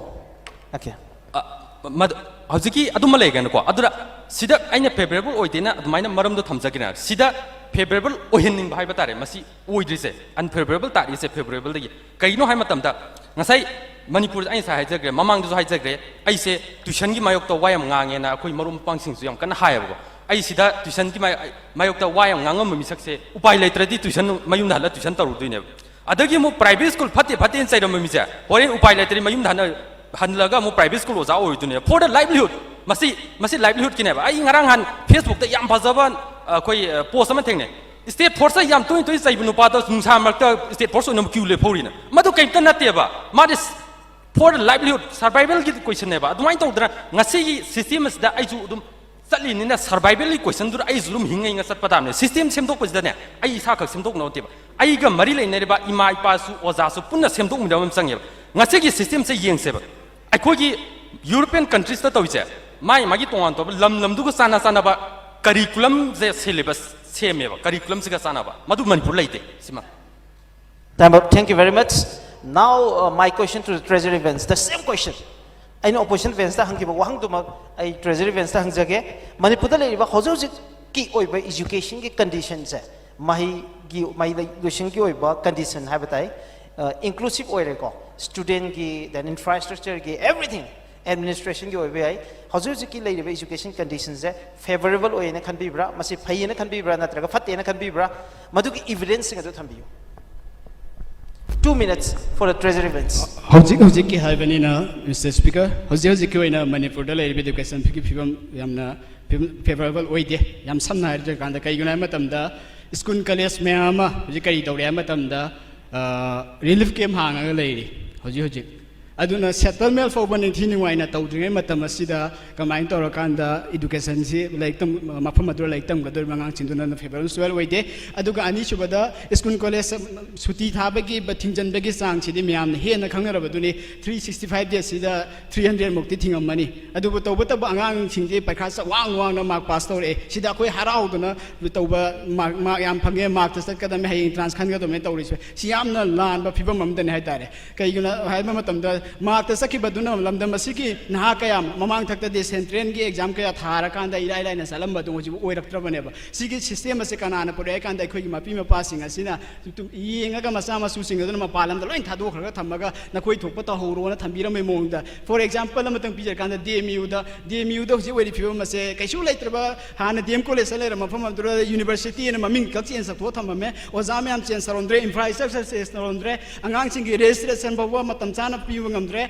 Okay. ꯑ, ꯃꯗꯨ, ꯍꯧꯖꯤꯛꯀꯤ ꯑꯗꯨꯃ ꯂꯩꯒꯅꯨꯀꯣ꯫ ꯑꯗꯨꯗ ꯁꯤꯗ ꯑꯩꯅ ꯐꯦꯕꯣꯔꯦꯕꯜ ꯑꯣꯏꯗꯦꯅ ꯑꯗꯨꯃꯥꯏꯅ ꯃꯔꯝꯗꯣ ꯊꯝꯖꯒꯦꯅ, ꯁꯤꯗ ꯐꯦꯕꯣꯔꯦꯕꯜ ꯑꯣꯏꯍꯟꯅꯤꯡꯕ ꯍꯥꯏꯕ ꯇꯥꯔꯦ꯫ ꯃꯁꯤ ꯑꯣꯏꯗ꯭ꯔꯤꯁꯦ, ꯑꯟꯐꯦꯕꯣꯔꯦꯕꯜ ꯇꯥꯔꯛꯏꯁꯦ ꯐꯦꯕꯣꯔꯦꯕꯜꯗꯒꯤ꯫ ꯀꯩꯅꯣ ꯍꯥꯏ ꯃꯇꯝꯗ, ꯉꯁꯥꯏ ꯃꯅꯤꯄꯨꯔꯗ ꯑꯩ ꯉꯁꯥꯏ ꯍꯥꯏꯖꯈ꯭ꯔꯦ, ꯃꯃꯥꯡꯗꯁꯨ ꯍꯥꯏꯖꯈ꯭ꯔꯦ, ꯑꯩꯁꯦ ꯇ꯭ꯋꯤꯁꯟꯒꯤ ꯃꯥꯌꯣꯛꯇ ꯋꯥ ꯌꯥꯝ ꯉꯥꯡꯉꯦꯅ ꯑꯩꯈꯣꯏ ꯃꯔꯨꯞ ꯃꯄꯥꯡꯁꯤꯡꯁꯨ ꯌꯥꯝ ꯀꯟꯅ ꯍꯥꯏꯌꯦꯕꯀꯣ꯫ ꯑꯩ ꯁꯤꯗ ꯇ꯭ꯋꯤꯁꯟꯒꯤ ꯃꯥꯌꯣꯛ-, ꯃꯥꯌꯣꯛꯇ ꯋꯥ ꯌꯥꯝ ꯉꯥꯡꯉꯝꯕ ꯃꯤꯁꯛꯁꯦ ꯎꯄꯥꯏ ꯂꯩꯇ꯭ꯔꯗꯤ ꯇ꯭ꯋꯤꯁꯟ, ꯃꯌꯨꯝꯗ ꯍꯜꯂ ꯇ꯭ꯋꯤꯁꯟ ꯇꯧꯔꯨꯗꯣꯏꯅꯦꯕ꯫ ꯑꯗꯒꯤ ꯑꯃꯨꯛ ꯄ꯭ꯔꯥꯏꯚꯦꯠ ꯁ꯭ꯀꯨꯜ ꯐꯠꯇꯦ ꯐꯠꯇꯦꯅ ꯆꯩꯔꯝꯕ ꯃꯤꯁꯦ ꯍꯣꯔꯦꯟ ꯎꯄꯥꯏ ꯂꯩꯇ꯭ꯔꯗꯤ ꯃꯌꯨꯝꯗ ꯍꯟꯅ, ꯍꯜꯂꯒ ꯑꯃꯨꯛ ꯄ꯭ꯔꯥꯏꯚꯦꯠ ꯁ꯭ꯀꯨꯜ ꯑꯣꯖꯥ ꯑꯣꯏꯔꯣꯏꯗꯣꯏꯅꯦꯕ, for the livelihood꯫ ꯃꯁꯤ ꯃꯁꯤ ꯂꯥꯏꯚꯂꯤꯍꯨꯗꯀꯤꯅꯦꯕ꯫ ꯑꯩ ꯉꯔꯥꯡ ꯅꯍꯥꯟ ꯐꯦꯁꯕꯨꯛꯇ ꯌꯥꯝ ꯐꯖꯕ, ꯑ, ꯑꯩꯈꯣꯏ, ꯑ, ꯄꯣꯁ ꯑꯃ ꯊꯦꯡꯅꯩ꯫ ꯁ꯭ꯇꯦꯠ ꯐꯣꯔꯁꯇ ꯌꯥꯝ ꯇꯣꯏꯅ ꯇꯣꯏꯅ ꯆꯩꯕ ꯅꯨꯄꯥꯗꯣ ꯅꯨꯡꯁꯥ ꯃꯔꯛꯇ ꯁ꯭ꯇꯦꯠ ꯐꯣꯔꯁ ꯑꯣꯏꯅ ꯀ꯭ꯌꯨ ꯂꯦꯞꯍꯧꯔꯤꯅ꯫ ꯃꯗꯨ ꯀꯩꯝꯇ ꯅꯠꯇꯦꯕ꯫ ꯃꯥꯗꯤ for the livelihood, ꯁꯔꯚꯥꯏꯕꯦꯜꯒꯤ ꯀꯣꯏꯁꯟꯅꯦꯕ꯫ ꯑꯗꯨꯃꯥꯏꯅ ꯇꯧꯗꯅ ꯉꯁꯤꯒꯤ ꯁꯤꯁꯇꯦꯝ ꯑꯁꯤꯗ ꯑꯩꯁꯨ ꯑꯗꯨꯝ ꯆꯠꯂꯤꯅꯤꯅ ꯁꯔꯚꯥꯏꯕꯦꯜꯒꯤ ꯀꯣꯏꯁꯟꯗꯨꯗ ꯑꯩꯁꯨ ꯑꯗꯨꯝ ꯍꯤꯡꯉꯩꯅ ꯆꯠꯄ ꯇꯥꯕꯅꯦ꯫ ꯁꯤꯁꯇꯦꯝ ꯁꯦꯝꯗꯣꯛꯄꯁꯤꯗꯅꯦ ꯑꯩ ꯏꯁꯥꯈꯛ ꯁꯦꯝꯗꯣꯛꯅꯕ ꯅꯠꯇꯦꯕ꯫ ꯑꯩꯒ ꯃꯔꯤ ꯂꯩꯅꯔꯤꯕ ꯏꯃꯥ ꯏꯄꯥꯁꯨ, ꯑꯣꯖꯥꯁꯨ ꯄꯨꯟꯅ ꯁꯦꯝꯗꯣꯛꯃꯤꯟꯅꯕ ꯑꯃ ꯆꯪꯉꯦꯕ꯫ ꯉꯁꯤꯒꯤ ꯁꯤꯁꯇꯦꯝꯁꯦ ꯌꯦꯡꯁꯦꯕ꯫ ꯑꯩꯈꯣꯏꯒꯤ ꯌꯨꯔꯣꯄꯤꯌꯟ ꯀꯟꯇ꯭ꯔꯤꯁꯇ ꯇꯧꯔꯤꯁꯦ, ꯃꯥꯒꯤ ꯃꯥꯒꯤ ꯇꯣꯉꯥꯟ ꯇꯣꯉꯥꯟꯕ ꯂꯝ ꯂꯝꯗꯨꯒ ꯆꯥꯟꯅ ꯆꯥꯟꯅꯕ ꯀꯔꯤꯀꯨꯂꯝꯁꯦ ꯁꯤꯂꯦꯕꯁ ꯁꯦꯝꯃꯦꯕ꯫ ꯀꯔꯤꯀꯨꯂꯝꯁꯤꯒ ꯆꯥꯟꯅꯕ꯫ ꯃꯗꯨ ꯃꯅꯤꯄꯨꯔ ꯂꯩꯇꯦ꯫ ꯁꯤꯃ꯫ Time up. Thank you very much. Now, uh, my question to the Treasury Bench, the same question. ꯑꯩꯅ opposition benchꯇ ꯍꯪꯈꯤꯕ ꯋꯥꯍꯪꯗꯨꯃꯛ ꯑꯩ Treasury benchꯇ ꯍꯪꯖꯒꯦ꯫ ꯃꯅꯤꯄꯨꯔꯗ ꯂꯩꯔꯤꯕ ꯍꯧꯖꯤꯛ ꯍꯧꯖꯤꯛꯀꯤ ꯑꯣꯏꯕ educationꯒꯤ conditionꯁꯦ, ꯃꯍꯩꯒꯤ, ꯃꯍꯩ ꯂꯣꯏꯁꯪꯒꯤ ꯑꯣꯏꯕ condition ꯍꯥꯏꯕ ꯇꯥꯏ, inclusive ꯑꯣꯏꯔꯦꯀꯣ, studentꯒꯤ, then infrastructureꯒꯤ, everything, administrationꯒꯤ ꯑꯣꯏꯕ ꯌꯥꯏ꯫ ꯍꯧꯖꯤꯛ ꯍꯧꯖꯤꯛꯀꯤ ꯂꯩꯔꯤꯕ education conditionꯁꯦ favorable ꯑꯣꯏꯌꯦꯅ ꯈꯟꯕꯤꯕ꯭ꯔꯥ, ꯃꯁꯤ ꯐꯩꯌꯦꯅ ꯈꯟꯕꯤꯕ꯭ꯔꯥ, ꯅꯠꯇ꯭ꯔꯒ ꯐꯠꯇꯦꯅ ꯈꯟꯕꯤꯕ꯭ꯔꯥ? ꯃꯗꯨꯒꯤ evidenceꯁꯤꯡ ꯑꯗꯨ ꯊꯝꯕꯤꯌꯨ꯫ Two minutes for the Treasury Bench. ꯍꯧꯖꯤꯛ ꯍꯧꯖꯤꯛꯀꯤ ꯍꯥꯏꯕꯅꯤꯅ, Mister Speaker, ꯍꯧꯖꯤꯛ ꯍꯧꯖꯤꯛꯀꯤ ꯑꯣꯏꯅ ꯃꯅꯤꯄꯨꯔꯗ ꯂꯩꯔꯤꯕ educationꯒꯤ ꯐꯤꯕꯝ ꯌꯥꯝꯅ favorable ꯑꯣꯏꯗꯦ꯫ ꯌꯥꯝ ꯁꯝꯅ ꯍꯥꯏꯔꯀꯥꯟꯗ, ꯀꯩꯒꯤꯅꯣ ꯍꯥꯏꯕ ꯃꯇꯝꯗ, school college ꯃꯌꯥꯝ ꯑꯃ ꯍꯧꯖꯤꯛ ꯀꯔꯤ ꯇꯧꯔꯦ ꯍꯥꯏꯕ ꯃꯇꯝꯗ, relief camp ꯍꯥꯡꯉꯒ ꯂꯩꯔꯤ ꯍꯧꯖꯤꯛ ꯍꯧꯖꯤꯛ꯫ ꯑꯗꯨꯅ settlement ꯐꯥꯎꯕ ꯅꯤꯡꯊꯤ ꯅꯨꯡꯉꯥꯏꯅ ꯇꯧꯗ꯭ꯔꯤꯉꯩ ꯃꯇꯝ ꯑꯁꯤꯗ ꯀꯃꯥꯏꯅ ꯇꯧꯔꯀꯥꯟꯗ educationꯁꯤ ꯂꯥꯏꯔꯤꯛ ꯇꯝ-, ꯃꯐꯝ ꯑꯗꯨꯗ ꯂꯥꯏꯔꯤꯛ ꯇꯝꯒꯗꯧꯔꯤꯕ ꯑꯉꯥꯡꯁꯤꯡꯗꯨꯅ favorable ꯑꯣꯏꯗꯦ꯫ ꯑꯗꯨꯒ ꯑꯅꯤꯁꯨꯕꯗ, school college ꯁꯨꯇꯤ ꯊꯥꯕꯒꯤ ꯕ-, ꯊꯤꯡꯖꯤꯟꯕꯒꯤ ꯆꯥꯡꯁꯤꯗꯤ ꯃꯌꯥꯝꯅ ꯍꯦꯟꯅ ꯈꯪꯅꯔꯕꯗꯨꯅꯤ꯫ Three sixty five days ꯁꯤꯗ three hundred ꯃꯨꯛꯇꯤ ꯊꯤꯡꯉꯝꯃꯅꯤ꯫ ꯑꯗꯨꯕꯨ ꯇꯧꯕꯇꯕꯨ ꯑꯉꯥꯡꯁꯤꯡꯁꯤ ꯄꯩꯈꯥ ꯆ-, ꯋꯥꯡ ꯋꯥꯡꯅ mark pass ꯇꯧꯔꯛꯑꯦ꯫ ꯁꯤꯗ ꯑꯩꯈꯣꯏ ꯍꯔꯥꯎꯗꯅ ꯇꯧꯕ, mark, mark ꯌꯥꯝ ꯐꯪꯉꯦ, markꯇ ꯆꯠꯀꯗꯕꯅꯤ, ꯍꯌꯦꯡ entrance ꯈꯟꯒꯗꯕꯅꯤ ꯇꯧꯔꯤꯁꯦ꯫ ꯁꯤ ꯌꯥꯝꯅ ꯂꯥꯟꯕ ꯐꯤꯕꯝ ꯑꯃꯗꯅꯤ ꯍꯥꯏꯇꯥꯔꯦ꯫ ꯀꯩꯒꯤꯅꯣ ꯍꯥꯏꯕ ꯃꯇꯝꯗ, markꯇ ꯆꯠꯈꯤꯕꯗꯨꯅ ꯂꯝꯗꯝ ꯑꯁꯤꯒꯤ ꯅꯍꯥ ꯀꯌꯥ ꯑꯃ, ꯃꯃꯥꯡ ꯊꯛꯇꯗꯤ centralꯒꯤ exam ꯀꯌꯥ ꯊꯥꯔꯀꯥꯟꯗ ꯏꯔꯥꯏ ꯂꯥꯏꯅ ꯆꯠꯂꯝꯕꯗꯣ ꯍꯧꯖꯤꯛ ꯑꯣꯏꯔꯛꯇ꯭ꯔꯕꯅꯦꯕ꯫ ꯁꯤꯒꯤ system ꯑꯁꯦ ꯀꯅꯥꯅ ꯄꯨꯔꯛꯑꯦ ꯀꯥꯟꯗ, ꯑꯩꯈꯣꯏꯒꯤ ꯃꯄꯤ ꯃꯄꯥꯁꯤꯡ ꯑꯁꯤꯅ ꯇꯨ-, ꯌꯦꯡꯉꯒ ꯃꯆꯥ ꯃꯁꯨꯁꯤꯡ ꯑꯗꯨꯅ ꯃꯄꯥꯟ ꯂꯝꯗ ꯂꯣꯏ ꯊꯥꯗꯣꯛꯈ꯭ꯔꯒ ꯊꯝꯃꯒ, "ꯅꯈꯣꯏ ꯊꯣꯛꯄ ꯇꯧꯍꯧꯔꯣꯅ" ꯊꯝꯕꯤꯔꯝꯕꯩ ꯃꯑꯣꯡꯗ꯫ For example ꯑꯃꯇꯪ ꯄꯤꯖꯔꯀꯥꯟꯗ, DMUꯗ, DMUꯗ ꯍꯧꯖꯤꯛ ꯑꯣꯏꯔꯤꯕ ꯐꯤꯕꯝ ꯑꯁꯦ ꯀꯩꯁꯨ ꯂꯩꯇ꯭ꯔꯕ, ꯍꯥꯟꯅ DM collegeꯇ ꯂꯩꯔꯝꯕ ꯃꯐꯝ ꯑꯗꯨꯗ university ꯍꯥꯏꯅ ꯃꯃꯤꯡ ꯈꯛ change ꯇꯧꯊꯣꯛꯑ ꯊꯝꯃꯝꯃꯦ꯫ ꯑꯣꯖꯥ ꯃꯌꯥꯝ change ꯇꯧꯔꯝꯗ꯭ꯔꯦ, infrastructure change ꯇꯧꯔꯝꯗ꯭ꯔꯦ, ꯑꯉꯥꯡꯁꯤꯡꯒꯤ registration ꯐꯥꯎꯕ ꯃꯇꯝ ꯆꯥꯅ ꯄꯤꯕ ꯉꯝꯗ꯭ꯔꯦ꯫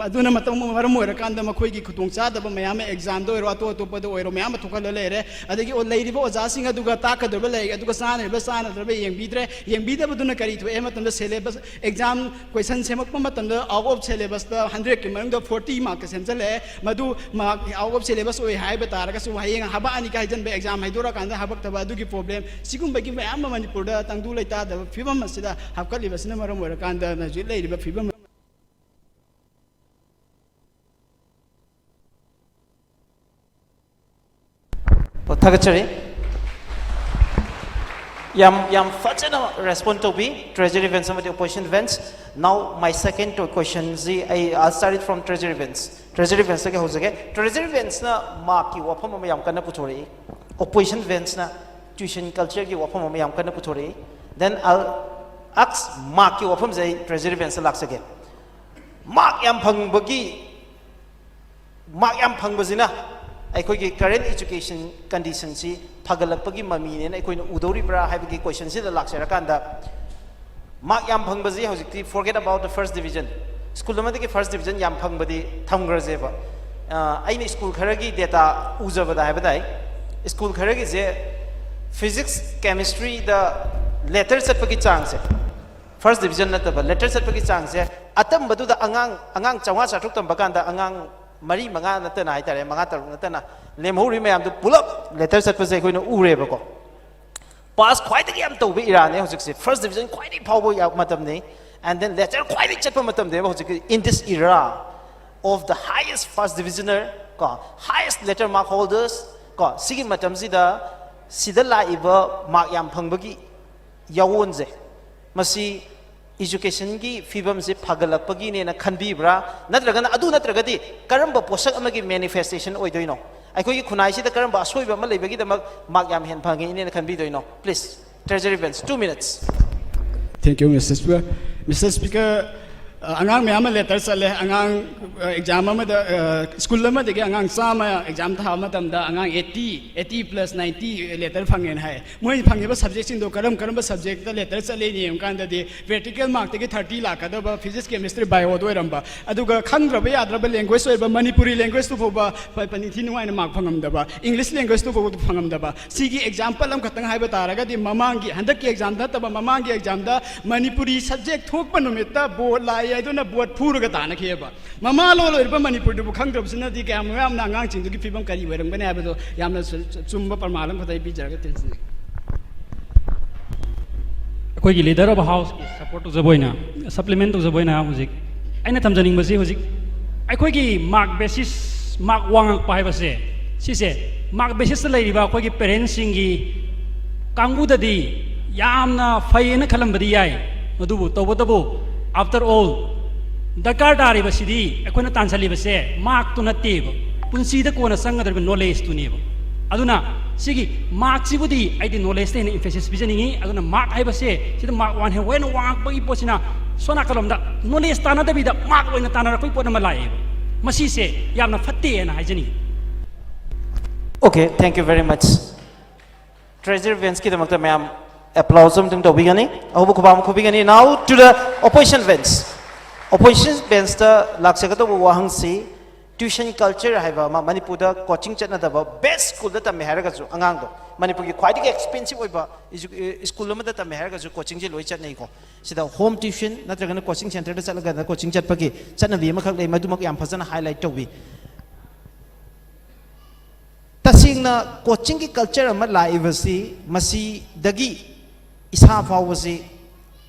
ꯑꯗꯨꯅ ꯃꯇꯝ ꯃꯔꯝ ꯑꯣꯏꯔꯀꯥꯟꯗ ꯃꯈꯣꯏꯒꯤ ꯈꯨꯗꯣꯡꯆꯥꯗꯕ ꯃꯌꯥꯝ ꯑꯃ examꯗ ꯑꯣꯏꯔꯣ, ꯑꯇꯣꯞ ꯑꯇꯣꯞꯄꯗ ꯑꯣꯏꯔꯣ, ꯃꯌꯥꯝ ꯑꯃ ꯊꯣꯛꯍꯜꯂ ꯂꯩꯔꯦ꯫ ꯑꯗꯒꯤ ꯑꯣ-, ꯂꯩꯔꯤꯕ ꯑꯣꯖꯥꯁꯤꯡ ꯑꯗꯨꯒ ꯇꯥꯛꯀꯗꯧꯔꯤꯕ ꯂꯥꯏꯔꯤꯛ ꯑꯗꯨꯒ ꯆꯥꯅꯔꯤꯕ ꯆꯥꯅꯗ꯭ꯔꯕ ꯌꯦꯡꯕꯤꯗ꯭ꯔꯦ꯫ ꯌꯦꯡꯕꯤꯗꯕꯗꯨꯅ ꯀꯔꯤ ꯊꯣꯛꯑꯦ ꯍꯥꯏꯕ ꯃꯇꯝꯗ syllabus exam question ꯁꯦꯝꯃꯛꯄ ꯃꯇꯝꯗ out of syllabusꯇ hundredꯀꯤ ꯃꯅꯨꯡꯗ forty markꯇ ꯁꯦꯝꯖꯜꯂꯛꯑꯦ꯫ ꯃꯗꯨ mark out of syllabus ꯑꯣꯏ ꯍꯥꯏꯕ ꯇꯥꯔꯒꯁꯨ ꯍꯌꯦꯡ ꯍꯥꯕꯛꯑꯅꯤꯒ ꯍꯥꯏꯖꯟꯕ, exam ꯍꯥꯏꯗꯣꯔꯛꯑꯀꯥꯟꯗ ꯍꯥꯕꯛꯇꯕ, ꯑꯗꯨꯒꯤ problem ꯁꯤꯒꯨꯝꯕꯒꯤ ꯃꯌꯥꯝ ꯑꯃ ꯃꯅꯤꯄꯨꯔꯗ ꯇꯪꯗꯨ ꯂꯩꯇꯥꯗꯕ ꯐꯤꯕꯝ ꯑꯁꯤꯗ ꯍꯥꯞꯀꯠꯂꯤꯕꯁꯤꯅ ꯃꯔꯝ ꯑꯣꯏꯔꯀꯥꯟꯗ ꯍꯧꯖꯤꯛ ꯂꯩꯔꯤꯕ ꯐꯤꯕꯝ꯫ ꯑꯣ, ꯊꯥꯒꯠꯆꯔꯤ꯫ ꯌꯥꯝ, ꯌꯥꯝ ꯐꯖꯅ respond ꯇꯧꯕꯤ, Treasury Bench ꯑꯃꯗꯤ Opposition Bench꯫ Now my second question ꯁꯤ ꯑꯩ, I'll start it from Treasury Bench꯫ Treasury Benchꯇꯒꯤ ꯍꯧꯖꯒꯦ꯫ Treasury Benchꯅ markꯀꯤ ꯋꯥꯐꯝ ꯑꯃ ꯌꯥꯝ ꯀꯟꯅ ꯄꯨꯊꯣꯔꯛꯏ, Opposition Benchꯅ tuition cultureꯒꯤ ꯋꯥꯐꯝ ꯑꯃ ꯌꯥꯝ ꯀꯟꯅ ꯄꯨꯊꯣꯔꯛꯏ꯫ Then I'll ask, markꯀꯤ ꯋꯥꯐꯝꯁꯦ ꯑꯩ Treasury Benchꯇ ꯂꯥꯛꯆꯒꯦ꯫ Mark ꯌꯥꯝ ꯐꯪꯕꯒꯤ, mark ꯌꯥꯝ ꯐꯪꯕꯁꯤꯅ ꯑꯩꯈꯣꯏꯒꯤ current education conditionꯁꯤ ꯐꯒꯠꯂꯛꯄꯒꯤ ꯃꯃꯤꯅꯦꯅ ꯑꯩꯈꯣꯏꯅ ꯎꯗꯧꯔꯤꯕ꯭ꯔꯥ ꯍꯥꯏꯕꯒꯤ questionꯁꯤꯗ ꯂꯥꯛꯆꯔꯀꯥꯟꯗ, mark ꯌꯥꯝ ꯐꯪꯕꯁꯤ ꯍꯧꯖꯤꯛꯇꯤ forget about the first division, school ꯑꯃꯗꯒꯤ first division ꯌꯥꯝ ꯐꯪꯕꯗꯤ ꯊꯝꯈ꯭ꯔꯁꯦꯕ꯫ ꯑ, ꯑꯩꯅ school ꯈꯔꯒꯤ data ꯎꯖꯕꯗ ꯍꯥꯏꯕ ꯇꯥꯏ, school ꯈꯔꯒꯤꯁꯦ physics, chemistryꯗ letter ꯆꯠꯄꯒꯤ ꯆꯥꯡꯁꯦ, first division ꯅꯠꯇꯕ letter ꯆꯠꯄꯒꯤ ꯆꯥꯡꯁꯦ ꯑꯇꯝꯕꯗꯨꯗ ꯑꯉꯥꯡ, ꯑꯉꯥꯡ ꯆꯥꯝꯃꯉꯥ ꯆꯥꯇ꯭ꯔꯨꯛ ꯇꯝꯕ ꯀꯥꯟꯗ ꯑꯉꯥꯡ ꯃꯔꯤ ꯃꯉꯥ ꯅꯠꯇꯅ ꯍꯥꯏꯇꯥꯔꯦ, ꯃꯉꯥ ꯇꯔꯨꯛ ꯅꯠꯇꯅ ꯂꯦꯝꯍꯧꯔꯤ ꯃꯌꯥꯝꯗꯨ ꯄꯨꯂꯞ letter ꯆꯠꯄꯁꯦ ꯑꯩꯈꯣꯏꯅ ꯎꯔꯦꯕꯀꯣ꯫ Pass ꯈ꯭ꯋꯥꯏꯗꯒꯤ ꯌꯥꯝ ꯇꯧꯕ eraꯅꯦ ꯍꯧꯖꯤꯛꯁꯦ, first division ꯈ꯭ꯋꯥꯏꯗꯒꯤ ꯐꯥꯎꯕ ꯌꯥ-, ꯃꯇꯝꯅꯤ꯫ And then letter ꯈ꯭ꯋꯥꯏꯗꯒꯤ ꯆꯠꯄ ꯃꯇꯝꯅꯦꯕ ꯍꯧꯖꯤꯛꯀꯤ, in this era of the highest first divisioner ꯀꯣ, highest letter mark holders ꯀꯣ, ꯁꯤꯒꯤ ꯃꯇꯝꯁꯤꯗ ꯁꯤꯗ ꯂꯥꯛꯏꯕ mark ꯌꯥꯝ ꯐꯪꯕꯒꯤ ꯌꯥꯋꯣꯟꯁꯦ, ꯃꯁꯤ educationꯒꯤ ꯐꯤꯕꯝꯁꯦ ꯐꯒꯠꯂꯛꯄꯒꯤꯅꯦꯅ ꯈꯟꯕꯤꯕ꯭ꯔꯥ? ꯅꯠꯇ꯭ꯔꯒꯅ ꯑꯗꯨ ꯅꯠꯇ꯭ꯔꯒꯗꯤ ꯀꯔꯝꯕ ꯄꯣꯠꯁꯛ ꯑꯃꯒꯤ manifestation ꯑꯣꯏꯗꯣꯏꯅꯣ? ꯑꯩꯈꯣꯏꯒꯤ ꯈꯨꯟꯅꯥꯏꯁꯤꯗ ꯀꯔꯝꯕ ꯑꯁꯣꯏꯕ ꯑꯃ ꯂꯩꯕꯒꯤꯗꯃꯛ mark ꯌꯥꯝ ꯍꯦꯟꯅ ꯐꯪꯉꯤꯅꯦꯅ ꯈꯟꯕꯤꯗꯣꯏꯅꯣ? Please, Treasury Bench, two minutes. Thank you, Mister Speaker. Mister Speaker, ꯑꯉꯥꯡ ꯃꯌꯥꯝ ꯑꯃ ꯂꯦꯇꯔ ꯆꯠꯂꯦ꯫ ꯑꯉꯥꯡ ꯑꯦꯛꯖꯥꯝ ꯑꯃꯗ, ꯁ꯭ꯀꯨꯜ ꯑꯃꯗꯒꯤ ꯑꯉꯥꯡ ꯆꯥꯝꯃ ꯑꯦꯛꯖꯥꯝ ꯊꯥꯕ ꯃꯇꯝꯗ ꯑꯉꯥꯡ eighty, eighty plus ninety letter ꯐꯪꯉꯦꯅ ꯍꯥꯏ꯫ ꯃꯣꯏꯅ ꯐꯪꯉꯤꯕ ꯁꯕꯖꯦꯛꯁꯤꯡꯗꯣ ꯀꯔꯝ ꯀꯔꯝꯕ ꯁꯕꯖꯦꯛꯇ ꯂꯦꯇꯔ ꯆꯠꯂꯦꯅ ꯌꯦꯡꯉꯀꯥꯟꯗꯗꯤ, ꯄ꯭ꯔꯦꯛꯇꯤꯀꯦꯜ ꯃꯥꯔꯛꯇꯒꯤ ꯊꯥꯔꯇꯤ ꯂꯥꯛꯀꯗꯕ ꯐꯤꯖꯤꯛꯁ, ꯀꯦꯃꯤꯁꯇ꯭ꯔꯤ, ꯕꯥꯏꯑꯣꯗ ꯑꯣꯏꯔꯝꯕ, ꯑꯗꯨꯒ ꯈꯪꯗ꯭ꯔꯕ ꯌꯥꯗ꯭ꯔꯕ ꯂꯦꯡꯒ꯭ꯋꯦꯖ ꯑꯣꯏꯕ ꯃꯅꯤꯄꯨꯔꯤ ꯂꯦꯡꯒ꯭ꯋꯦꯖꯇꯨ ꯐꯥꯎꯕ ꯐ-, ꯐ-, ꯅꯤꯡꯊꯤ ꯅꯨꯡꯉꯥꯏꯅ ꯃꯥꯔꯛ ꯐꯪꯉꯝꯗꯕ, ꯏꯪꯂꯤꯁ ꯂꯦꯡꯒ꯭ꯋꯦꯖꯇꯨ ꯐꯥꯎꯕ ꯐꯪꯉꯝꯗꯕ꯫ ꯁꯤꯒꯤ ꯑꯦꯛꯖꯥꯝꯄꯜ ꯑꯃꯈꯛꯇꯪ ꯍꯥꯏꯕ ꯇꯥꯔꯒꯗꯤ, ꯃꯃꯥꯡꯒꯤ, ꯍꯟꯗꯛꯀꯤ ꯑꯦꯛꯖꯥꯝ ꯅꯠꯇꯕ ꯃꯃꯥꯡꯒꯤ ꯑꯦꯛꯖꯥꯝꯗ ꯃꯅꯤꯄꯨꯔꯤ ꯁꯕꯖꯦꯛ ꯊꯣꯛꯄ ꯅꯨꯃꯤꯠꯇ ꯕꯣꯔꯗ ꯂꯥꯛꯑꯦ, ꯑꯗꯨꯅ ꯕꯣꯔꯗ ꯐꯨꯔꯒ ꯇꯥꯅꯈꯤꯑꯕ꯫ ꯃꯃꯥ ꯂꯣꯟ ꯑꯣꯏꯔꯤꯕ ꯃꯅꯤꯄꯨꯔꯤꯗꯨꯕꯨ ꯈꯪꯗ꯭ꯔꯕꯁꯤꯅꯗꯤ ꯀꯌꯥꯝ ꯌꯥꯝꯅ ꯑꯉꯥꯡꯁꯤꯡꯗꯨꯒꯤ ꯐꯤꯕꯝ ꯀꯔꯤ ꯑꯣꯏꯔꯝꯒꯅꯤ ꯍꯥꯏꯕꯗꯣ ꯌꯥꯝꯅ ꯆꯨ-, ꯆꯨ-, ꯆꯨꯝꯕ ꯄ꯭ꯔꯃꯥꯟ ꯑꯃꯈꯛꯇ ꯑꯩ ꯄꯤꯖꯔꯒ ꯇꯦꯟꯁꯤꯟꯖꯒꯦ꯫ ꯑꯩꯈꯣꯏꯒꯤ leader of houseꯀꯤ support ꯇꯧꯖꯕ ꯑꯣꯏꯅ, supplement ꯇꯧꯖꯕ ꯑꯣꯏꯅ, ꯍꯧꯖꯤꯛ ꯑꯩꯅ ꯊꯝꯖꯅꯤꯡꯕꯁꯤ, ꯍꯧꯖꯤꯛ ꯑꯩꯈꯣꯏꯒꯤ mark basis, mark ꯋꯥꯡꯉꯛꯄ ꯍꯥꯏꯕꯁꯦ, ꯁꯤꯁꯦ mark basisꯇ ꯂꯩꯔꯤꯕ ꯑꯩꯈꯣꯏꯒꯤ parentsꯁꯤꯡꯒꯤ ꯀꯥꯡꯕꯨꯗꯗꯤ ꯌꯥꯝꯅ ꯐꯩꯌꯦꯅ ꯈꯜꯂꯝꯕꯗꯤ ꯌꯥꯏ꯫ ꯑꯗꯨꯕꯨ ꯇꯧꯕꯇꯕꯨ, after all, ꯗꯔꯀꯥꯔ ꯇꯥꯔꯤꯕꯁꯤꯗꯤ ꯑꯩꯈꯣꯏꯅ ꯇꯥꯟꯁꯤꯜꯂꯤꯕꯁꯦ markꯇꯨ ꯅꯠꯇꯦꯕ, ꯄꯨꯟꯁꯤꯗ ꯀꯣꯟꯅ ꯆꯪꯒꯗꯧꯔꯤꯕ knowledgeꯇꯨꯅꯦꯕ꯫ ꯑꯗꯨꯅ ꯁꯤꯒꯤ markꯁꯤꯕꯨꯗꯤ ꯑꯩꯗꯤ knowledgeꯇ ꯍꯦꯟꯅ emphasis ꯄꯤꯖꯅꯤꯡꯉꯤ꯫ ꯑꯗꯨꯅ mark ꯍꯥꯏꯕꯁꯦ, ꯁꯤꯗ mark ꯋꯥꯡ-, ꯍꯦꯟꯅ ꯋꯥꯡꯉꯛꯄꯒꯤ ꯄꯣꯠꯁꯤꯅ ꯁꯣꯝ ꯅꯥꯀꯜꯂꯣꯝꯗ knowledge ꯇꯥꯟꯅꯗꯕꯤꯗ mark ꯑꯣꯏꯅ ꯇꯥꯟꯅꯔꯛꯄꯒꯤ ꯄꯣꯠ ꯑꯃ ꯂꯥꯛꯑꯦꯕ꯫ ꯃꯁꯤꯁꯦ ꯌꯥꯝꯅ ꯐꯠꯇꯦꯅ ꯍꯥꯏꯖꯅꯤꯡꯉꯤ꯫ Okay, thank you very much. Treasurer benchꯀꯤꯗꯃꯛꯇ ꯃꯌꯥꯝ applause ꯑꯃꯇꯪ ꯇꯧꯕꯤꯒꯅꯤ, ꯑꯍꯧꯕ ꯈꯨꯕꯥꯛ ꯑꯃ ꯈꯨꯕꯤꯒꯅꯤ꯫ Now to the opposition bench. Opposition benchꯇ ꯂꯥꯛꯆꯒꯗꯧꯕ ꯋꯥꯍꯪꯁꯤ, tuition culture ꯍꯥꯏꯕ ꯑꯃ, ꯃꯅꯤꯄꯨꯔꯗ coaching ꯆꯠꯅꯗꯕ, best schoolꯗ ꯇꯝꯃꯦ ꯍꯥꯏꯔꯒꯁꯨ ꯑꯉꯥꯡꯗꯣ, ꯃꯅꯤꯄꯨꯔꯒꯤ ꯈ꯭ꯋꯥꯏꯗꯒꯤ expensive ꯑꯣꯏꯕ edu-, school ꯑꯃꯗ ꯇꯝꯃꯦ ꯍꯥꯏꯔꯒꯁꯨ coachingꯁꯦ ꯂꯣꯏ ꯆꯠꯅꯩꯀꯣ꯫ ꯁꯤꯗ home tuition ꯅꯠꯇ꯭ꯔꯒꯅ coaching centreꯗ ꯆꯠꯂꯒ coaching ꯆꯠꯄꯒꯤ ꯆꯠꯅꯕꯤ ꯑꯃꯈꯛ ꯂꯩ, ꯃꯗꯨꯃꯛ ꯌꯥꯝ ꯐꯖꯅ highlight ꯇꯧꯕꯤ꯫ ꯇꯁꯦꯡꯅ coachingꯒꯤ culture ꯑꯃ ꯂꯥꯛꯏꯕꯁꯤ, ꯃꯁꯤꯗꯒꯤ ꯏꯁꯥ ꯐꯥꯎꯕꯁꯤ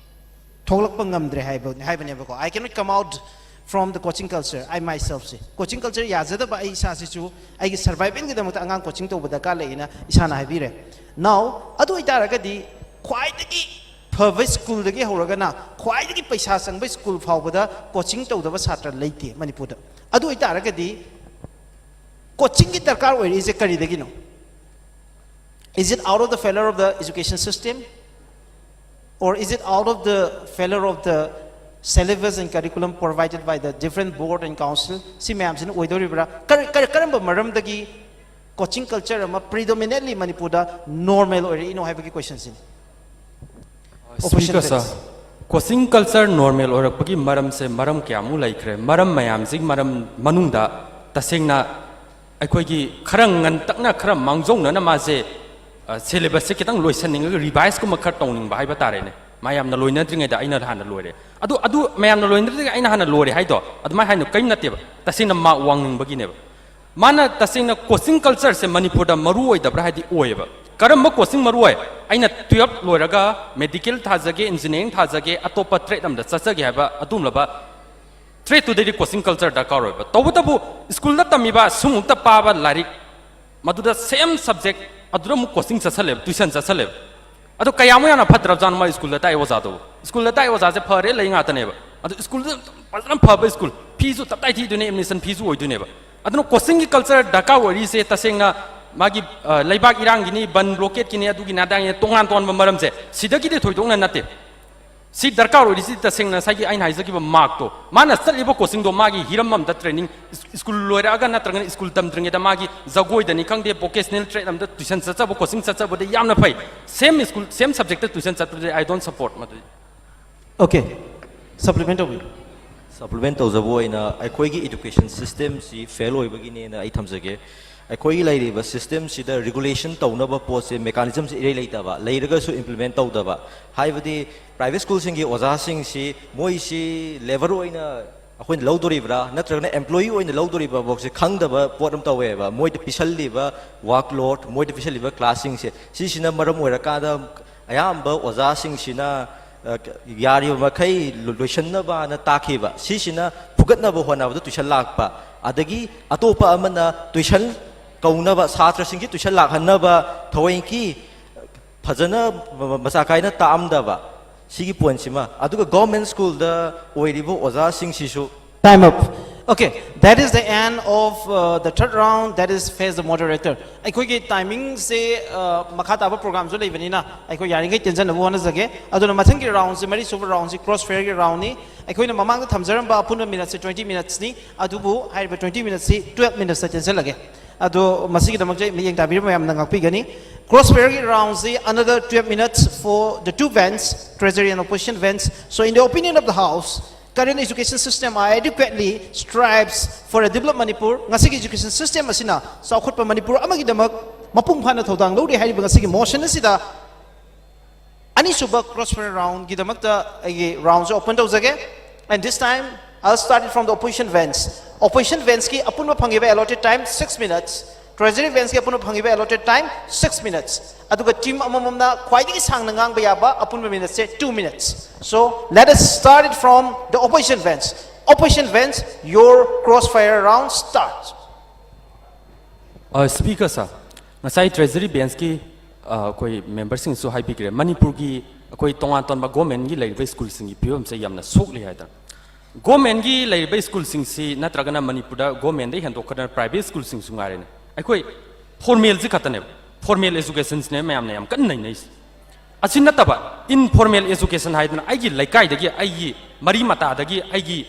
ꯊꯣꯛꯂꯛꯄ ꯉꯝꯗ꯭ꯔꯦ ꯍꯥꯏꯕ, ꯍꯥꯏꯕꯅꯦꯕꯀꯣ꯫ I cannot come out from the coaching culture, I myself say. Coaching culture ꯌꯥꯖꯗꯕ ꯑꯩ ꯏꯁꯥꯁꯤꯁꯨ ꯑꯩꯒꯤ survivalꯒꯤꯗꯃꯛꯇ ꯑꯉꯥꯡ coaching ꯇꯧꯕ ꯗꯔꯀꯥꯔ ꯂꯩꯌꯦꯅ ꯏꯁꯥꯅ ꯍꯥꯏꯕꯤꯔꯦ꯫ Now, ꯑꯗꯨ ꯑꯣꯏꯇꯥꯔꯒꯗꯤ ꯈ꯭ꯋꯥꯏꯗꯒꯤ ꯐꯕ schoolꯗꯒꯤ ꯍꯧꯔꯒꯅ ꯈ꯭ꯋꯥꯏꯗꯒꯤ ꯄꯩꯁꯥ ꯆꯪꯕ school ꯐꯥꯎꯕꯗ coaching ꯇꯧꯗꯕ ꯁꯥꯇ꯭ꯔ ꯂꯩꯇꯦ ꯃꯅꯤꯄꯨꯔꯗ꯫ ꯑꯗꯨ ꯑꯣꯏꯇꯥꯔꯒꯗꯤ coachingꯒꯤ ꯗꯔꯀꯥꯔ ꯑꯣꯏꯔꯛꯏꯁꯦ ꯀꯔꯤꯗꯒꯤꯅꯣ? Is it out of the failure of the education system? Or is it out of the failure of the syllabus and curriculum provided by the different board and council, ꯁꯤ ꯃꯌꯥꯝꯁꯤꯅ ꯑꯣꯏꯗꯧꯔꯤꯕ꯭ꯔꯥ? ꯀꯔ- ꯀꯔ- ꯀꯔꯝꯕ ꯃꯔꯝꯗꯒꯤ coaching culture ꯑꯃ predominantly ꯃꯅꯤꯄꯨꯔꯗ normal ꯑꯣꯏꯔꯛꯏꯅꯣ ꯍꯥꯏꯕꯒꯤ question ꯁꯤꯅꯤ? Opposition Speaker sir, leaders. Coaching culture normal ꯑꯣꯏꯔꯛꯄꯒꯤ ꯃꯔꯝꯁꯦ ꯃꯔꯝ ꯀꯌꯥꯃꯨꯛ ꯂꯩꯈ꯭ꯔꯦ꯫ ꯃꯔꯝ ꯃꯌꯥꯝꯁꯤꯒꯤ ꯃꯔꯝ ꯃꯅꯨꯡꯗ ꯇꯁꯦꯡꯅ ꯑꯩꯈꯣꯏꯒꯤ ꯈꯔ ꯉꯟꯇꯛꯅ, ꯈꯔ ꯃꯥꯡꯖꯧꯅꯅ ꯃꯥꯁꯦ syllabus ꯁꯦ ꯈꯤꯇꯪ ꯂꯣꯏꯁꯟꯅꯤꯡꯉꯒ revise ꯀꯨꯝꯕ ꯈꯔ ꯇꯧꯅꯤꯡꯕ ꯍꯥꯏꯕ ꯇꯥꯔꯦꯅꯦ꯫ ꯃꯌꯥꯝꯅ ꯂꯣꯏꯅꯗ꯭ꯔꯤꯉꯩꯗ ꯑꯩꯅ ꯍꯥꯟꯅ ꯂꯣꯏꯔꯦ꯫ ꯑꯗꯨ ꯑꯗꯨ ꯃꯌꯥꯝꯅ ꯂꯣꯏꯅꯗ꯭ꯔꯤꯉꯩꯗ ꯑꯩꯅ ꯍꯥꯟꯅ ꯂꯣꯏꯔꯦ ꯍꯥꯏꯗꯣ ꯑꯗꯨꯃꯥꯏꯅ ꯍꯥꯏꯅ ꯀꯔꯤꯝ ꯅꯠꯇꯦꯕ꯫ ꯇꯁꯦꯡꯅ mark ꯋꯥꯡꯅꯤꯡꯕꯒꯤꯅꯦꯕ꯫ ꯃꯥꯅ ꯇꯁꯦꯡꯅ coaching culture ꯁꯦ ꯃꯅꯤꯄꯨꯔꯗ ꯃꯔꯨ ꯑꯣꯏꯗꯕ꯭ꯔꯥ ꯍꯥꯏꯗꯤ ꯑꯣꯏꯌꯦꯕ꯫ ꯀꯔꯝꯕ coaching ꯃꯔꯨ ꯑꯣꯏ? ꯑꯩꯅ twelve ꯂꯣꯏꯔꯒ medical ꯊꯥꯖꯒꯦ, engineering ꯊꯥꯖꯒꯦ, ꯑꯇꯣꯞꯄ trade ꯑꯃꯗ ꯆꯠꯆꯒꯦ ꯍꯥꯏꯕ ꯑꯗꯨꯒꯨꯝꯂꯕ trade ꯇꯨꯗꯩꯗꯤ coaching culture ꯗꯔꯀꯥꯔ ꯑꯣꯏꯕ꯫ ꯇꯧꯕꯇꯕꯨ ꯁ꯭ꯀꯨꯜꯗ ꯇꯝꯃꯤꯕ ꯁꯨꯝꯃꯨꯛꯇ ꯄꯥꯕ ꯂꯥꯏꯔꯤꯛ ꯃꯗꯨꯗ same subject ꯑꯗꯨꯗ ꯑꯃꯨꯛ coaching ꯆꯠꯁꯜꯂꯦꯕ, tuition ꯆꯠꯁꯜꯂꯦꯕ꯫ ꯑꯗꯣ ꯀꯌꯥꯃꯨꯛ ꯌꯥꯝꯅ ꯐꯠꯇ꯭ꯔꯕꯖꯥꯠꯅꯣ ꯃꯥ ꯁ꯭ꯀꯨꯜꯗ ꯇꯥꯛꯏ ꯑꯣꯖꯥꯗꯨꯕꯨ? ꯁ꯭ꯀꯨꯜꯗ ꯇꯥꯛꯏ ꯑꯣꯖꯥꯁꯦ ꯐꯔꯦ ꯂꯩ ꯉꯥꯛꯇꯅꯦꯕ꯫ ꯑꯗꯣ ꯁ꯭ꯀꯨꯜꯗ ꯐꯖꯅ ꯐꯕ ꯁ꯭ꯀꯨꯜ, feeꯁꯨ ꯇꯞꯇꯥꯏ ꯊꯤꯗꯣꯏꯅꯦ, admission feeꯁꯨ ꯑꯣꯏꯗꯣꯏꯅꯦꯕ꯫ ꯑꯗꯨꯅ coachingꯒꯤ culture ꯗꯔꯀꯥꯔ ꯑꯣꯏꯔꯤꯁꯦ ꯇꯁꯦꯡꯅ ꯃꯥꯒꯤ ꯑ, ꯂꯩꯕꯥꯛ ꯏꯔꯥꯡꯒꯤꯅꯤ, ꯕꯟ blockade ꯀꯤꯅꯤ, ꯑꯗꯨꯒꯤꯅꯤ ꯑꯗꯥꯒꯤꯅꯤ, ꯇꯣꯉꯥꯟ ꯇꯣꯉꯥꯟꯕ ꯃꯔꯝꯁꯦ ꯁꯤꯗꯒꯤꯗꯤ ꯊꯣꯏꯗꯣꯛꯅ ꯅꯠꯇꯦ꯫ ꯁꯤ ꯗꯔꯀꯥꯔ ꯑꯣꯏꯔꯤꯁꯤ ꯇꯁꯦꯡꯅ ꯉꯁꯥꯏꯒꯤ ꯑꯩꯅ ꯍꯥꯏꯖꯈꯤꯕ mark ꯇꯣ, ꯃꯥꯅ ꯆꯠꯂꯤꯕ coachingꯗꯣ ꯃꯥꯒꯤ ꯍꯤꯔꯝ ꯑꯃꯗ training, ꯁ꯭ꯀꯨꯜ ꯂꯣꯏꯔꯛꯑꯒ ꯅꯠꯇ꯭ꯔꯒꯅ ꯁ꯭ꯀꯨꯜ ꯇꯝꯗ꯭ꯔꯤꯉꯩꯗ ꯃꯥꯒꯤ ꯖꯒꯣꯏꯗꯅꯤ ꯈꯪꯗꯦ, vocational trade ꯑꯃꯗ tuition ꯆꯠꯆꯕ, coaching ꯆꯠꯆꯕꯗꯤ ꯌꯥꯝꯅ ꯐꯩ꯫ Same school, same subjectꯇ tuition ꯆꯠꯄꯗꯤ I don't support ꯃꯗꯨꯗꯤ꯫ Okay, supplement ꯇꯧꯕꯤꯌꯨ꯫ Supplement ꯇꯧꯖꯕ ꯑꯣꯏꯅ ꯑꯩꯈꯣꯏꯒꯤ education system ꯁꯤ fail ꯑꯣꯏꯕꯒꯤꯅꯦꯅ ꯑꯩ ꯊꯝꯖꯒꯦ꯫ ꯑꯩꯈꯣꯏꯒꯤ ꯂꯩꯔꯤꯕ system ꯁꯤꯗ regulation ꯇꯧꯅꯕ ꯄꯣꯠꯁꯦ, mechanism ꯁꯦ ꯏꯔꯩ ꯂꯩꯇꯕ, ꯂꯩꯔꯒꯁꯨ implement ꯇꯧꯗꯕ꯫ ꯍꯥꯏꯕꯗꯤ private school ꯁꯤꯡꯒꯤ ꯑꯣꯖꯥꯁꯤꯡꯁꯤ ꯃꯣꯏꯁꯤ labour ꯑꯣꯏꯅ ꯑꯩꯈꯣꯏꯅ ꯂꯧꯗꯣꯔꯤꯕ꯭ꯔꯥ ꯅꯠꯇ꯭ꯔꯒꯅ employee ꯑꯣꯏꯅ ꯂꯧꯗꯣꯔꯤꯕ ꯄꯣꯠꯁꯦ ꯈꯪꯗꯕ ꯄꯣꯠ ꯑꯃ ꯇꯧꯋꯦꯕ꯫ ꯃꯣꯏꯗ ꯄꯤꯁꯜꯂꯤꯕ workload, ꯃꯣꯏꯗ ꯄꯤꯁꯜꯂꯤꯕ class ꯁꯤꯡꯁꯦ, ꯁꯤꯁꯤꯅ ꯃꯔꯝ ꯑꯣꯏꯔꯀꯥꯟꯗ ꯑꯌꯥꯝꯕ ꯑꯣꯖꯥꯁꯤꯡꯁꯤꯅ, ꯑ, ꯌꯥꯔꯤꯕ ꯃꯈꯩ ꯂꯣꯏꯁꯤꯟꯅꯕꯅ ꯇꯥꯛꯈꯤꯕ, ꯁꯤꯁꯤꯅ ꯐꯨꯒꯠꯅꯕ ꯍꯣꯠꯅꯕꯗ tuition ꯂꯥꯛꯄ, ꯑꯗꯒꯤ ꯑꯇꯣꯞꯄ ꯑꯃꯅ tuition ꯀꯧꯅꯕ, ꯁꯥꯇ꯭ꯔꯁꯤꯡꯁꯤ tuition ꯂꯥꯛꯍꯟꯅꯕ ꯊꯑꯣꯏꯀꯤ ꯐꯖꯅ ꯃ-, ꯃ-, ꯃꯆꯥ ꯀꯥꯏꯅ ꯇꯥꯛꯑꯝꯗꯕ, ꯁꯤꯒꯤ point ꯁꯤꯃ꯫ ꯑꯗꯨꯒ government school ꯗ ꯑꯣꯏꯔꯤꯕ ꯑꯣꯖꯥꯁꯤꯡꯁꯤꯁꯨ Time up. Okay, that is the end of uh, the third round. That is face the moderator. ꯑꯩꯈꯣꯏꯒꯤ ꯇꯥꯏꯃꯤꯡꯁꯦ ꯃꯈꯥ ꯇꯥꯕ ꯄ꯭ꯔꯣꯒ꯭ꯔꯥꯝꯁꯨ ꯂꯩꯕꯅꯤꯅ ꯑꯩꯈꯣꯏ ꯌꯥꯔꯤꯈꯩ ꯇꯦꯟꯖꯟꯅꯕ ꯍꯣꯠꯅꯖꯒꯦ꯫ ꯑꯗꯨꯅ ꯃꯊꯪꯒꯤ ꯔꯥꯎꯟꯁꯦ, ꯃꯔꯤꯁꯨꯕ ꯔꯥꯎꯟꯁꯤ ꯀ꯭ꯔꯣꯁ ꯐꯌꯔꯒꯤ ꯔꯥꯎꯟꯅꯤ꯫ ꯑꯩꯈꯣꯏꯅ ꯃꯃꯥꯡꯗ ꯊꯝꯖꯔꯝꯕ ꯑꯄꯨꯟꯕ ꯃꯤꯅꯠꯁꯦ ꯇ꯭ꯋꯦꯟꯇꯤ ꯃꯤꯅꯠꯁꯅꯤ꯫ ꯑꯗꯨꯕꯨ ꯍꯥꯏꯔꯤꯕ ꯇ꯭ꯋꯦꯟꯇꯤ ꯃꯤꯅꯠꯁꯤ ꯇꯨꯌꯦꯜꯞ ꯃꯤꯅꯠꯁꯇ ꯇꯦꯟꯁꯤꯜꯂꯒꯦ꯫ ꯑꯗꯣ ꯃꯁꯤꯒꯤꯗꯃꯛꯇ ꯃꯤꯠꯌꯦꯡ ꯇꯥꯕꯤꯔꯤꯕ ꯃꯌꯥꯝꯅ ꯉꯥꯛꯄꯤꯒꯅꯤ꯫ Cross fire round is another twelve minutes for the two vans, Treasury and Opposition vans. So in the opinion of the House, current education system are adequately strives for a developed Manipur. ꯉꯁꯤꯒꯤ education system ꯑꯁꯤꯅ ꯆꯥꯎꯈꯠꯄ ꯃꯅꯤꯄꯨꯔ ꯑꯃꯒꯤꯗꯃꯛ ꯃꯄꯨꯡ ꯐꯥꯅ ꯊꯧꯗꯥꯡ ꯂꯧꯔꯤ ꯍꯥꯏꯔꯤꯕ ꯉꯁꯤꯒꯤ motion ꯑꯁꯤꯗ ꯑꯅꯤꯁꯨꯕ cross fire round ꯒꯤꯗꯃꯛꯇ ꯑꯩꯒꯤ round ꯁꯦ open ꯇꯧꯖꯒꯦ꯫ And this time, I'll start it from the opposition vans. Opposition vans ꯀꯤ ꯑꯄꯨꯟꯕ ꯐꯪꯉꯤꯕ allotted time six minutes, Treasury vans ꯀꯤ ꯑꯄꯨꯟꯕ ꯐꯪꯉꯤꯕ allotted time six minutes꯫ ꯑꯗꯨꯒ team ꯑꯃꯃꯝꯅ ꯈ꯭ꯋꯥꯏꯗꯒꯤ ꯁꯥꯡꯅ ꯉꯥꯡꯕ ꯌꯥꯕ ꯑꯄꯨꯟꯕ minute say two minutes꯫ So let us start it from the opposition vans. Opposition vans, your cross fire round starts. Speaker sir, ꯉꯁꯥꯏ Treasury vans ꯀꯤ ꯑꯩꯈꯣꯏ member ꯁꯤꯡꯁꯨ ꯍꯥꯏꯕꯤꯈ꯭ꯔꯦ, ꯃꯅꯤꯄꯨꯔꯒꯤ ꯑꯩꯈꯣꯏ ꯇꯣꯉꯥꯟ ꯇꯣꯉꯥꯟꯕ government ꯀꯤ ꯂꯩꯔꯤꯕ school ꯁꯤꯡꯒꯤ ꯐꯤꯕꯝꯁꯦ ꯌꯥꯝꯅ ꯁꯣꯛꯂꯤ ꯍꯥꯏꯗꯅ꯫ Government ꯀꯤ ꯂꯩꯔꯤꯕ school ꯁꯤꯡꯁꯤ ꯅꯠꯇ꯭ꯔꯒꯅ ꯃꯅꯤꯄꯨꯔꯗ government ꯗꯒꯤ ꯍꯦꯟꯗꯣꯛꯈꯗꯅ private school ꯁꯤꯡꯁꯨ ꯉꯥꯏꯔꯦꯅꯦ, ꯑꯩꯈꯣꯏ formal ꯁꯤ ꯈꯛꯇꯅꯦꯕ, formal education ꯁꯤꯅꯦ ꯃꯌꯥꯝꯅ ꯌꯥꯝ ꯀꯟꯅ ꯅꯩꯅꯩꯁꯦ꯫ ꯑꯁꯤ ꯅꯠꯇꯕ informal education ꯍꯥꯏꯗꯅ ꯑꯩꯒꯤ ꯂꯩꯀꯥꯏꯗꯒꯤ, ꯑꯩꯒꯤ ꯃꯔꯤ ꯃꯇꯥꯗꯒꯤ, ꯑꯩꯒꯤ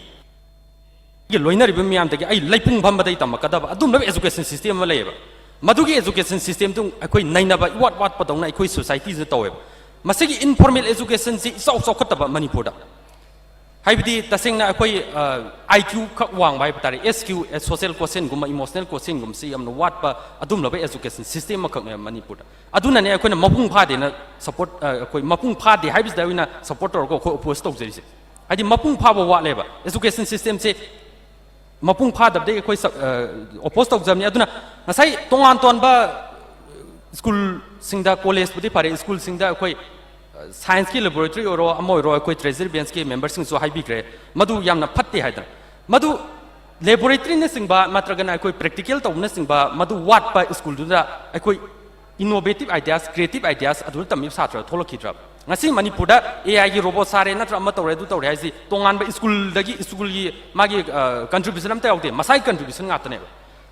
ꯑꯩꯒꯤ ꯂꯣꯏꯅꯔꯤꯕ ꯃꯤꯌꯥꯝꯗꯒꯤ ꯑꯩ ꯂꯩꯄꯨꯡ ꯐꯝꯕꯗꯒꯤ ꯇꯝꯃꯛꯀꯗꯕ ꯑꯗꯨꯝꯕ education system ꯑꯃ ꯂꯩꯌꯦꯕ꯫ ꯃꯗꯨꯒꯤ education system ꯗꯨ ꯑꯩꯈꯣꯏ ꯅꯩꯅꯕ ꯏꯋꯥꯠ ꯋꯥꯠꯄꯗꯧꯅ ꯑꯩꯈꯣꯏ society ꯁꯤꯗ ꯇꯧꯋꯦꯕ꯫ ꯃꯁꯤꯒꯤ informal education ꯁꯤ ꯏꯆꯥꯎ ꯆꯥꯎꯈꯠꯇꯕ ꯃꯅꯤꯄꯨꯔꯗ꯫ ꯍꯥꯏꯕꯗꯤ ꯇꯁꯦꯡꯅ ꯑꯩꯈꯣꯏ IQ ꯈꯛ ꯋꯥꯡꯕ ꯍꯥꯏꯕ ꯇꯥꯔꯦ, SQ, social quotient ꯒꯨꯝꯕ, emotional quotient ꯒꯨꯝꯕꯁꯤ ꯌꯥꯝꯅ ꯋꯥꯠꯄ ꯑꯗꯨꯝꯂꯕ education system ꯑꯃꯈꯛꯅꯦꯕ ꯃꯅꯤꯄꯨꯔꯗ꯫ ꯑꯗꯨꯅꯅꯦ ꯑꯩꯈꯣꯏꯅ ꯃꯄꯨꯡ ꯐꯥꯗꯦꯅ support, ꯑꯩꯈꯣꯏ ꯃꯄꯨꯡ ꯐꯥꯗꯦ ꯍꯥꯏꯕꯁꯤꯗ ꯑꯣꯏꯅ support ꯇꯧꯔꯒ ꯑꯩꯈꯣꯏ oppose ꯇꯧꯖꯔꯤꯁꯦ꯫ ꯍꯥꯏꯗꯤ ꯃꯄꯨꯡ ꯐꯥꯕ ꯋꯥꯠꯂꯦꯕ, education system ꯁꯦ ꯃꯄꯨꯡ ꯐꯥꯗꯕꯗꯒꯤ ꯑꯩꯈꯣꯏ oppose ꯇꯧꯖꯕꯅꯤ꯫ ꯑꯗꯨꯅ ꯉꯁꯥꯏ ꯇꯣꯉꯥꯟ ꯇꯣꯉꯥꯟꯕ school ꯁꯤꯡꯗ, college ꯄꯨꯗꯤ ꯐꯔꯦ, school ꯁꯤꯡꯗ ꯑꯩꯈꯣꯏ science ꯀꯤ laboratory ꯑꯣꯏꯔꯣ ꯑꯃ ꯑꯣꯏꯔꯣ, ꯑꯩꯈꯣꯏ Treasury vans ꯀꯤ member ꯁꯤꯡꯁꯨ ꯍꯥꯏꯕꯤꯈ꯭ꯔꯦ, ꯃꯗꯨ ꯌꯥꯝꯅ ꯐꯠꯇꯦ ꯍꯥꯏꯗꯅ꯫ ꯃꯗꯨ laboratory ꯅꯆꯤꯡꯕ ꯅꯠꯇ꯭ꯔꯒꯅ ꯑꯩꯈꯣꯏ practical ꯇꯧꯕꯅꯆꯤꯡꯕ ꯃꯗꯨ ꯋꯥꯠꯄ school ꯗꯨꯗ ꯑꯩꯈꯣꯏ innovative ideas, creative ideas ꯑꯗꯨꯗ ꯇꯝꯃꯤꯕ ꯁꯥꯇ꯭ꯔ ꯊꯣꯛꯂꯛꯈꯤꯗ꯭ꯔꯕ? ꯉꯁꯤ ꯃꯅꯤꯄꯨꯔꯗ ꯑꯦ ꯑꯥꯏꯒꯤ ꯔꯣꯕꯣꯠ ꯁꯥꯔꯦ ꯅꯠꯇ꯭ꯔꯒ ꯑꯃ ꯇꯧꯔꯦ, ꯑꯗꯨ ꯇꯧꯔꯦ ꯍꯥꯏꯁꯤ ꯇꯣꯉꯥꯟꯕ ꯁ꯭ꯀꯨꯜꯗꯒꯤ, ꯁ꯭ꯀꯨꯜꯒꯤ ꯃꯥꯒꯤ ꯀꯟꯇ꯭ꯔꯤꯕ꯭ꯌꯨꯁꯟ ꯑꯝꯇ ꯌꯥꯎꯗꯦ, ꯃꯁꯥꯒꯤ ꯀꯟꯇ꯭ꯔꯤꯕ꯭ꯌꯨꯁꯟ ꯉꯥꯛꯇꯅꯦꯕ꯫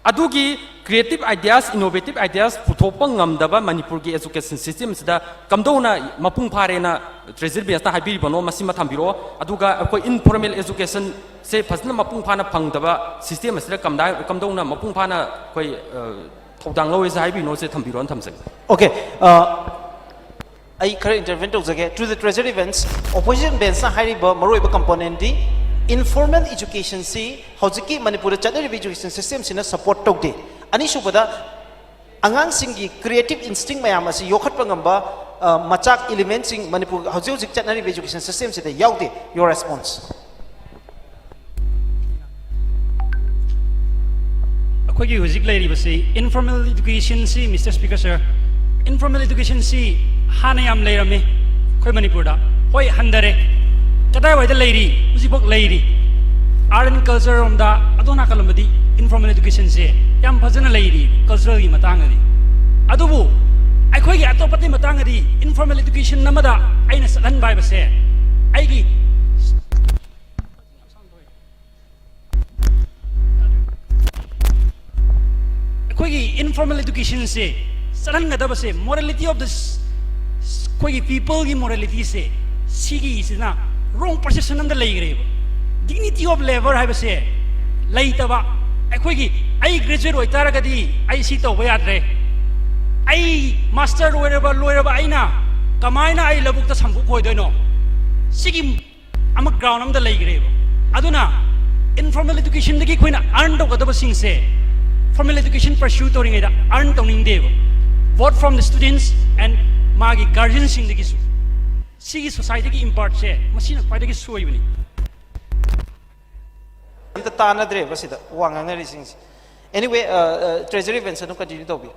ꯑꯗꯨꯒꯤ creative ideas, innovative ideas ꯄꯨꯊꯣꯛꯄ ꯉꯝꯗꯕ ꯃꯅꯤꯄꯨꯔꯒꯤ education system ꯑꯁꯤꯗ ꯀꯝꯗꯧꯅ ꯃꯄꯨꯡ ꯐꯥꯔꯦꯅ ꯇ꯭ꯔꯦꯖꯔꯤ ꯕꯦꯟꯁꯇ ꯍꯥꯏꯕꯤꯔꯤꯕꯅꯣ, ꯃꯁꯤꯃ ꯊꯝꯕꯤꯔꯛꯑꯣ꯫ ꯑꯗꯨꯒ ꯑꯩꯈꯣꯏ informal education ꯁꯦ ꯐꯖꯅ ꯃꯄꯨꯡ ꯐꯥꯅ ꯐꯪꯗꯕ system ꯑꯁꯤꯗ ꯀꯝꯗꯥꯏ-, ꯀꯝꯗꯧꯅ ꯃꯄꯨꯡ ꯐꯥꯅ ꯑꯩꯈꯣꯏ, ꯑ, ꯊꯧꯗꯥꯡ ꯂꯧꯋꯦꯁꯦ ꯍꯥꯏꯕꯤꯅꯣꯁꯦ ꯊꯝꯕꯤꯔꯣꯅ ꯊꯝꯖꯒꯦ꯫ Okay, uh, ꯑꯩ ꯈꯔ intervene ꯇꯧꯖꯒꯦ꯫ To the treasury bench, opposition benchꯅ ꯍꯥꯏꯔꯤꯕ ꯃꯔꯨꯑꯣꯏꯕ componentꯗꯤ informal educationꯁꯤ ꯍꯧꯖꯤꯛꯀꯤ ꯃꯅꯤꯄꯨꯔꯗ ꯆꯠꯅꯔꯤꯕ education systemꯁꯤꯅ support ꯇꯧꯗꯦ꯫ ꯑꯅꯤꯁꯨꯕꯗ, ꯑꯉꯥꯡꯁꯤꯡꯒꯤ creative instinct ꯃꯌꯥꯝ ꯑꯁꯤ ꯌꯣꯛꯈꯠꯄ ꯉꯝꯕ, ꯑ, ꯃꯆꯥꯛ elementꯁꯤꯡ ꯃꯅꯤꯄꯨꯔ ꯍꯧꯖꯤꯛ ꯍꯧꯖꯤꯛ ꯆꯠꯅꯔꯤꯕ education systemꯁꯤꯗ ꯌꯥꯎꯗꯦ꯫ Your response? ꯑꯩꯈꯣꯏꯒꯤ ꯍꯧꯖꯤꯛ ꯂꯩꯔꯤꯕꯁꯤ informal educationꯁꯤ, Mister Speaker sir, informal educationꯁꯤ ꯍꯥꯟꯅ ꯌꯥꯝ ꯂꯩꯔꯝꯃꯤ ꯑꯩꯈꯣꯏ ꯃꯅꯤꯄꯨꯔꯗ꯫ ꯍꯣꯏ, ꯍꯟꯊꯔꯦ꯫ ꯀꯗꯥꯏꯋꯥꯏꯗ ꯂꯩꯔꯤ? ꯍꯧꯖꯤꯛꯐꯥꯎ ꯂꯩꯔꯤ꯫ Art and culture ꯔꯣꯝꯗ, ꯑꯗꯣꯝ ꯅꯥꯀꯜꯂꯣꯝꯗꯗꯤ informal educationꯁꯦ ꯌꯥꯝ ꯐꯖꯅ ꯂꯩꯔꯤ, culturalꯒꯤ ꯃꯇꯥꯡꯗꯗꯤ꯫ ꯑꯗꯨꯕꯨ ꯑꯩꯈꯣꯏꯒꯤ ꯑꯇꯣꯞꯄꯇꯩ ꯃꯇꯥꯡꯗꯗꯤ informal education ꯑꯃꯗ ꯑꯩꯅ ꯆꯠꯍꯟꯕ ꯍꯥꯏꯕꯁꯦ ꯑꯩꯒꯤ ꯑꯩꯈꯣꯏꯒꯤ informal educationꯁꯦ ꯆꯠꯍꯟꯒꯗꯕꯁꯦ, morality of the, ꯑꯩꯈꯣꯏꯒꯤ peopleꯒꯤ moralityꯁꯦ, ꯁꯤꯒꯤꯁꯤꯅ wrong perception ꯑꯝꯗ ꯂꯩꯈ꯭ꯔꯦꯕ꯫ Dignity of labour ꯍꯥꯏꯕꯁꯦ ꯂꯩꯇꯕ꯫ ꯑꯩꯈꯣꯏꯒꯤ, ꯑꯩ graduate ꯑꯣꯏꯇꯥꯔꯒꯗꯤ ꯑꯩ ꯁꯤ ꯇꯧꯕ ꯌꯥꯗ꯭ꯔꯦ, ꯑꯩ master ꯂꯣꯏꯔꯕ, ꯂꯣꯏꯔꯕ ꯑꯩꯅ ꯀꯃꯥꯏꯅ ꯑꯩ ꯂꯧꯕꯨꯛꯇ ꯁꯝꯕꯨꯛ ꯈꯣꯏꯗꯣꯏꯅꯣ? ꯁꯤꯒꯤ ꯑꯃ ground ꯑꯃꯗ ꯂꯩꯈ꯭ꯔꯦꯕ꯫ ꯑꯗꯨꯅ informal educationꯗꯒꯤ ꯑꯩꯈꯣꯏꯅ earn ꯇꯧꯒꯗꯕꯁꯤꯡꯁꯦ formal education pursue ꯇꯧꯔꯤꯉꯩꯗ earn ꯇꯧꯅꯤꯡꯗꯦꯕ, both from the students and ꯃꯥꯒꯤ guardianꯁꯤꯡꯗꯒꯤꯁꯨ꯫ ꯁꯤꯒꯤ societyꯒꯤ impartꯁꯦ ꯃꯁꯤꯅ ꯈ꯭ꯋꯥꯏꯗꯒꯤ ꯁꯣꯏꯕꯅꯤ꯫ ꯑꯝꯇ ꯇꯥꯟꯅꯗ꯭ꯔꯦꯕ ꯁꯤꯗ ꯋꯥ ꯉꯥꯡꯅꯔꯤꯁꯤꯡꯁꯦ꯫ Anyway, uh, uh, treasury bench ꯑꯗꯨꯝ continue ꯇꯧꯕꯤꯌꯨ꯫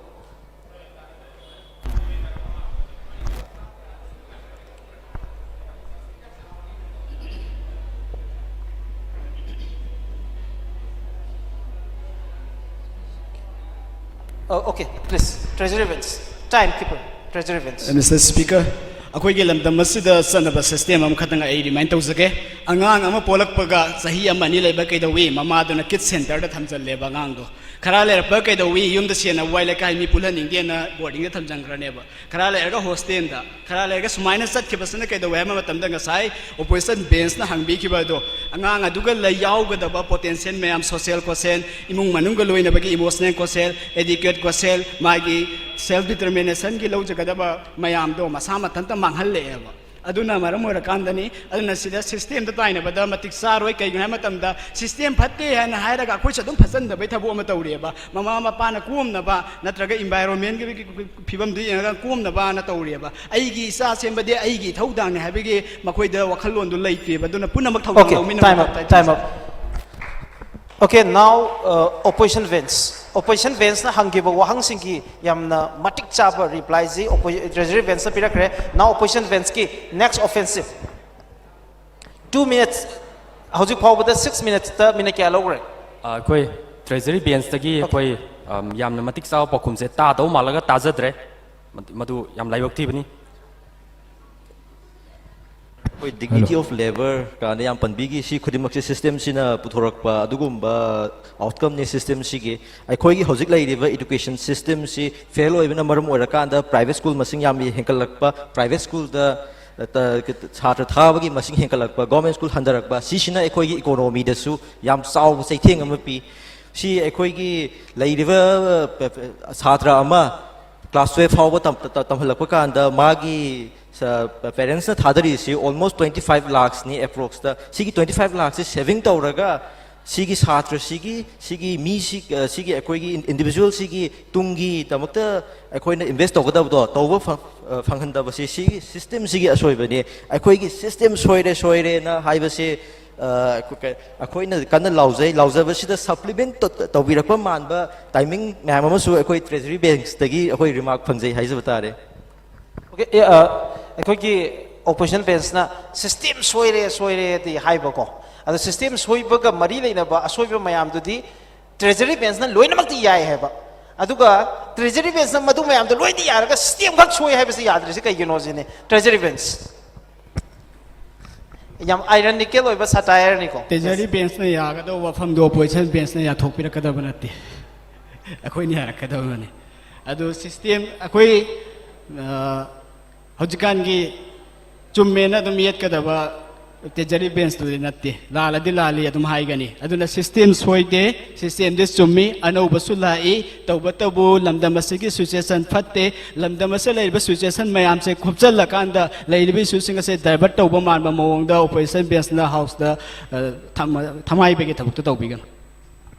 Uh, okay, please, treasury bench, timekeeper, treasury bench. Uh, Mister Speaker, ꯑꯩꯈꯣꯏꯒꯤ ꯂꯝꯗꯝ ꯑꯁꯤꯗ ꯆꯠꯅꯕ system ꯑꯃꯈꯛꯇꯪ ꯑꯩ remind ꯇꯧꯖꯒꯦ꯫ ꯑꯉꯥꯡ ꯑꯃ ꯄꯣꯛꯂꯛꯄꯒ ꯆꯍꯤ ꯑꯃ ꯑꯅꯤ ꯂꯩꯕ ꯀꯩꯗꯧꯏ, ꯃꯃꯥꯗꯨꯅ kid centreꯗ ꯊꯝꯖꯜꯂꯦꯕ ꯑꯉꯥꯡꯗꯣ꯫ ꯈꯔ ꯂꯩꯔꯛꯄ ꯀꯩꯗꯧꯏ, ꯌꯨꯝꯗ ꯁꯦꯟꯅꯕ ꯋꯥꯏ, ꯂꯩꯀꯥꯏ ꯃꯤ ꯄꯨꯜꯍꯟꯅꯤꯡꯗꯦꯅ boardingꯗ ꯊꯝꯖꯟꯈ꯭ꯔꯅꯦꯕ꯫ ꯈꯔ ꯂꯩꯔꯒ hostelꯗ, ꯈꯔ ꯂꯩꯔꯒ ꯁꯨꯃꯥꯏꯅ ꯆꯠꯈꯤꯕꯁꯤꯅ ꯀꯩꯗꯧꯋꯦ ꯍꯥꯏꯕ ꯃꯇꯝꯗ, ꯉꯁꯥꯏ opposition benchꯅ ꯍꯪꯕꯤꯈꯤꯕ ꯑꯗꯣ, ꯑꯉꯥꯡ ꯑꯗꯨꯒ ꯂꯩ ꯌꯥꯎꯒꯗꯕ potential ꯃꯌꯥꯝ, social quotient, ꯏꯃꯨꯡ ꯃꯅꯨꯡꯒ ꯂꯣꯏꯅꯕꯒꯤ emotional quotient, educate quotient, ꯃꯥꯒꯤ self determinationꯒꯤ ꯂꯧꯖꯒꯗꯕ ꯃꯌꯥꯝꯗꯣ ꯃꯁꯥ ꯃꯊꯟꯇ ꯃꯥꯡꯍꯜꯂꯛꯑꯦꯕ꯫ ꯑꯗꯨꯅ ꯃꯔꯝ ꯑꯣꯏꯔꯀꯥꯟꯗꯅꯤ꯫ ꯑꯗꯨꯅ ꯁꯤꯗ systemꯗ ꯇꯥꯏꯅꯕꯗ ꯃꯇꯤꯛ ꯆꯥꯔꯣꯏ꯫ ꯀꯩꯒꯤꯅꯣ ꯍꯥꯏꯕ ꯃꯇꯝꯗ, system ꯐꯠꯇꯦ ꯍꯥꯏꯅ ꯍꯥꯏꯔꯒ ꯑꯩꯈꯣꯏꯁꯨ ꯑꯗꯨꯝ ꯐꯠꯆꯟꯗꯕꯩ ꯊꯕꯛ ꯑꯃ ꯇꯧꯔꯤꯑꯕ꯫ ꯃꯃꯥ ꯃꯄꯥꯅ ꯀꯣꯝꯅꯕ ꯅꯠꯇ꯭ꯔꯒ environmentꯀꯤ ꯐꯤꯕꯝꯗꯨ ꯌꯦꯡꯉꯒ ꯀꯣꯝꯅꯕꯅ ꯇꯧꯔꯤꯑꯕ꯫ ꯑꯩꯒꯤ ꯏꯆꯥ ꯁꯦꯝꯕꯗꯤ ꯑꯩꯒꯤ ꯏꯊꯧꯗꯥꯡꯅꯤ ꯍꯥꯏꯕꯒꯤ ꯃꯈꯣꯏꯗ ꯋꯥꯈꯜꯂꯣꯟꯗꯨ ꯂꯩꯇꯦꯕ꯫ ꯑꯗꯨꯅ ꯄꯨꯝꯅꯃꯛ ꯊꯧꯗꯥꯡ Okay, ꯂꯧꯃꯤꯟꯅꯕ time out, ꯃꯊꯧ ꯇꯥꯏ꯫ Time out. Okay, now, uh, opposition bench. Opposition benchꯅ ꯍꯪꯈꯤꯕ ꯋꯥꯍꯪꯁꯤꯡꯒꯤ ꯌꯥꯝꯅ ꯃꯇꯤꯛ ꯆꯥꯕ replyꯁꯤ oppo-, treasury benchꯅ ꯄꯤꯔꯛꯈ꯭ꯔꯦ꯫ Now opposition benchꯀꯤ next offensive. Two minutes, ꯍꯧꯖꯤꯛ ꯐꯥꯎꯕꯗ six minutesꯇ minute ꯀꯌꯥ ꯂꯧꯈ꯭ꯔꯦ? ꯑ, ꯑꯩꯈꯣꯏ treasury benchꯇꯒꯤ ꯑꯩꯈꯣꯏ, ꯑꯝ, ꯌꯥꯝꯅ ꯃꯇꯤꯛ ꯆꯥꯕ ꯄꯥꯎꯈꯨꯝꯁꯦ ꯇꯥꯗꯧ ꯃꯥꯜꯂꯒ ꯇꯥꯖꯗ꯭ꯔꯦ꯫ ꯃꯗꯨ, ꯃꯗꯨ ꯌꯥꯝ ꯂꯥꯏꯕꯛ ꯊꯤꯕꯅꯤ꯫ ꯑꯩꯈꯣꯏ dignity Hello. Of labour ꯀꯥꯏꯅ ꯌꯥꯝ ꯄꯟꯕꯤꯈꯤ꯫ ꯁꯤ ꯈꯨꯗꯤꯡꯃꯛꯁꯦ systemꯁꯤꯅ ꯄꯨꯊꯣꯔꯛꯄ ꯑꯗꯨꯒꯨꯝꯕ outcomeꯅꯤ꯫ Systemꯁꯤꯒꯤ ꯑꯩꯈꯣꯏꯒꯤ ꯍꯧꯖꯤꯛ ꯂꯩꯔꯤꯕ education systemꯁꯤ fail ꯑꯣꯏꯕꯅ ꯃꯔꯝ ꯑꯣꯏꯔꯀꯥꯟꯗ private school ꯃꯁꯤꯡ ꯌꯥꯝ ꯍꯦꯟꯒꯠꯂꯛꯄ, private schoolꯗ ꯁꯥꯇ꯭ꯔ ꯊꯥꯕꯒꯤ ꯃꯁꯤꯡ ꯍꯦꯟꯒꯠꯂꯛꯄ, government school ꯍꯟꯊꯔꯛꯄ, ꯁꯤꯁꯤꯅ ꯑꯩꯈꯣꯏꯒꯤ economyꯗꯁꯨ ꯌꯥꯝ ꯆꯥꯎꯕ ꯆꯩꯊꯦꯡ ꯑꯃ ꯄꯤ꯫ ꯁꯤ ꯑꯩꯈꯣꯏꯒꯤ ꯂꯩꯔꯤꯕ, ꯑ, ꯁꯥꯇ꯭ꯔ ꯑꯃ class twelve ꯐꯥꯎꯕ ꯇꯝ-, ꯇ-, ꯇꯝꯍꯜꯂꯛꯄ ꯀꯥꯟꯗ ꯃꯥꯒꯤ ꯁ-, parentsꯅ ꯊꯥꯗꯔꯤꯁꯤ almost twenty five lakhsꯅꯤ approxꯇ꯫ ꯁꯤꯒꯤ twenty five lakhꯁꯤ saving ꯇꯧꯔꯒ ꯁꯤꯒꯤ ꯁꯥꯇ꯭ꯔꯁꯤꯒꯤ, ꯁꯤꯒꯤ ꯃꯤꯁꯤ, ꯑ, ꯁꯤꯒꯤ ꯑꯩꯈꯣꯏꯒꯤ in-, individualꯁꯤꯒꯤ ꯇꯨꯡꯒꯤꯗꯃꯛꯇ ꯑꯩꯈꯣꯏꯅ invest ꯇꯧꯒꯗꯕꯗꯣ ꯇꯧꯕ ꯐꯪ-, ꯑ, ꯐꯪꯍꯟꯗꯕꯁꯤ ꯁꯤꯒꯤ systemꯁꯤꯒꯤ ꯑꯁꯣꯏꯕꯅꯤ꯫ ꯑꯩꯈꯣꯏꯒꯤ system ꯁꯣꯏꯔꯦ, ꯁꯣꯏꯔꯦꯅ ꯍꯥꯏꯕꯁꯤ, ꯑ, ꯑꯩꯈꯣꯏ-, ꯑꯩꯈꯣꯏꯅ ꯀꯟꯅ ꯂꯥꯎꯖꯩ꯫ ꯂꯥꯎꯖꯕꯁꯤꯗ supplement ꯇꯧ-, ꯇꯧꯕꯤꯔꯛꯄ ꯃꯥꯟꯕ timing ꯃꯌꯥꯝ ꯑꯃꯁꯨ ꯑꯩꯈꯣꯏ treasury benchꯇꯒꯤ ꯑꯩꯈꯣꯏ remark ꯐꯪꯖꯩ ꯍꯥꯏꯖꯕ ꯇꯥꯔꯦ꯫ Okay, ꯑꯦ, ꯑ, ꯑꯩꯈꯣꯏꯒꯤ opposition benchꯅ system ꯁꯣꯏꯔꯦ, ꯁꯣꯏꯔꯦꯗꯤ ꯍꯥꯏꯕꯀꯣ꯫ ꯑꯗꯣ system ꯁꯣꯏꯕꯒ ꯃꯔꯤ ꯂꯩꯅꯕ ꯑꯁꯣꯏꯕ ꯃꯌꯥꯝꯗꯨꯗꯤ treasury benchꯅ ꯂꯣꯏꯅꯃꯛꯇꯤ ꯌꯥꯏ ꯍꯥꯏꯕ꯫ ꯑꯗꯨꯒ ꯇ꯭ꯔꯦꯖꯔꯤ ꯕꯦꯟꯁꯅ ꯃꯗꯨ ꯃꯌꯥꯝꯗꯣ ꯂꯣꯏꯅ ꯌꯥꯔꯒ ꯁꯤꯁꯇꯦꯝ ꯈꯛ ꯁꯣꯏ ꯍꯥꯏꯕꯁꯤ ꯌꯥꯗ꯭ꯔꯤꯁꯤ ꯀꯩꯒꯤꯅꯣ ꯁꯤꯅꯤ꯫ ꯇ꯭ꯔꯦꯖꯔꯤ ꯕꯦꯟꯁ ꯌꯥꯝ ꯑꯥꯏꯔꯅꯤꯀꯦꯜ ꯑꯣꯏꯕ ꯁꯇꯥꯌꯔꯅꯤꯀꯣ꯫ ꯇ꯭ꯔꯦꯖꯔꯤ ꯕꯦꯟꯁꯅ ꯌꯥꯒꯗꯧꯕ ꯋꯥꯐꯝꯗꯣ ꯑꯣꯄꯣꯖꯤꯁꯟ ꯕꯦꯟꯁꯅ ꯌꯥꯊꯣꯛꯄꯤꯔꯛꯀꯗꯕ ꯅꯠꯇꯦ꯫ ꯑꯩꯈꯣꯏꯅ ꯌꯥꯔꯛꯀꯗꯕꯅꯤ꯫ ꯑꯗꯨ ꯁꯤꯁꯇꯦꯝ ꯑꯩꯈꯣꯏ, ꯑ, ꯍꯧꯖꯤꯛꯀꯥꯟꯒꯤ ꯆꯨꯝꯃꯦꯅ ꯑꯗꯨꯝ ꯌꯦꯠꯀꯗꯕ ꯇ꯭ꯔꯦꯖꯔꯤ ꯕꯦꯟꯁꯇꯨꯗꯤ ꯅꯠꯇꯦ꯫ ꯂꯥꯜꯂꯗꯤ ꯂꯥꯜꯂꯤ ꯑꯗꯨꯝ ꯍꯥꯏꯒꯅꯤ꯫ ꯑꯗꯨꯅ ꯁꯤꯁꯇꯦꯝ ꯁꯣꯏꯗꯦ, ꯁꯤꯁꯇꯦꯝꯗꯤ ꯆꯨꯝꯃꯤ, ꯑꯅꯧꯕꯁꯨ ꯂꯥꯛꯏ꯫ ꯇꯧꯕꯇꯕꯨ ꯂꯝꯗꯝ ꯑꯁꯤꯒꯤ ꯁꯤꯆꯨꯋꯦꯁꯟ ꯐꯠꯇꯦ꯫ ꯂꯝꯗꯝ ꯑꯁꯤꯗ ꯂꯩꯔꯤꯕ ꯁꯤꯆꯨꯋꯦꯁꯟ ꯃꯌꯥꯝꯁꯦ ꯈꯣꯞꯆꯜꯂꯀꯥꯟꯗ ꯂꯩꯔꯤꯕ ꯏꯁꯨꯁꯤꯡ ꯑꯁꯦ ꯗꯥꯏꯚꯔꯠ ꯇꯧꯕ ꯃꯥꯟꯕ ꯃꯑꯣꯡꯗ ꯑꯣꯄꯣꯖꯤꯁꯟ ꯕꯦꯟꯁꯅ ꯍꯥꯎꯁꯇ, ꯑ, ꯊꯝ-, ꯊꯝꯍꯥꯏꯕꯒꯤ ꯊꯕꯛꯇꯣ ꯇꯧꯕꯤꯒꯅꯨ꯫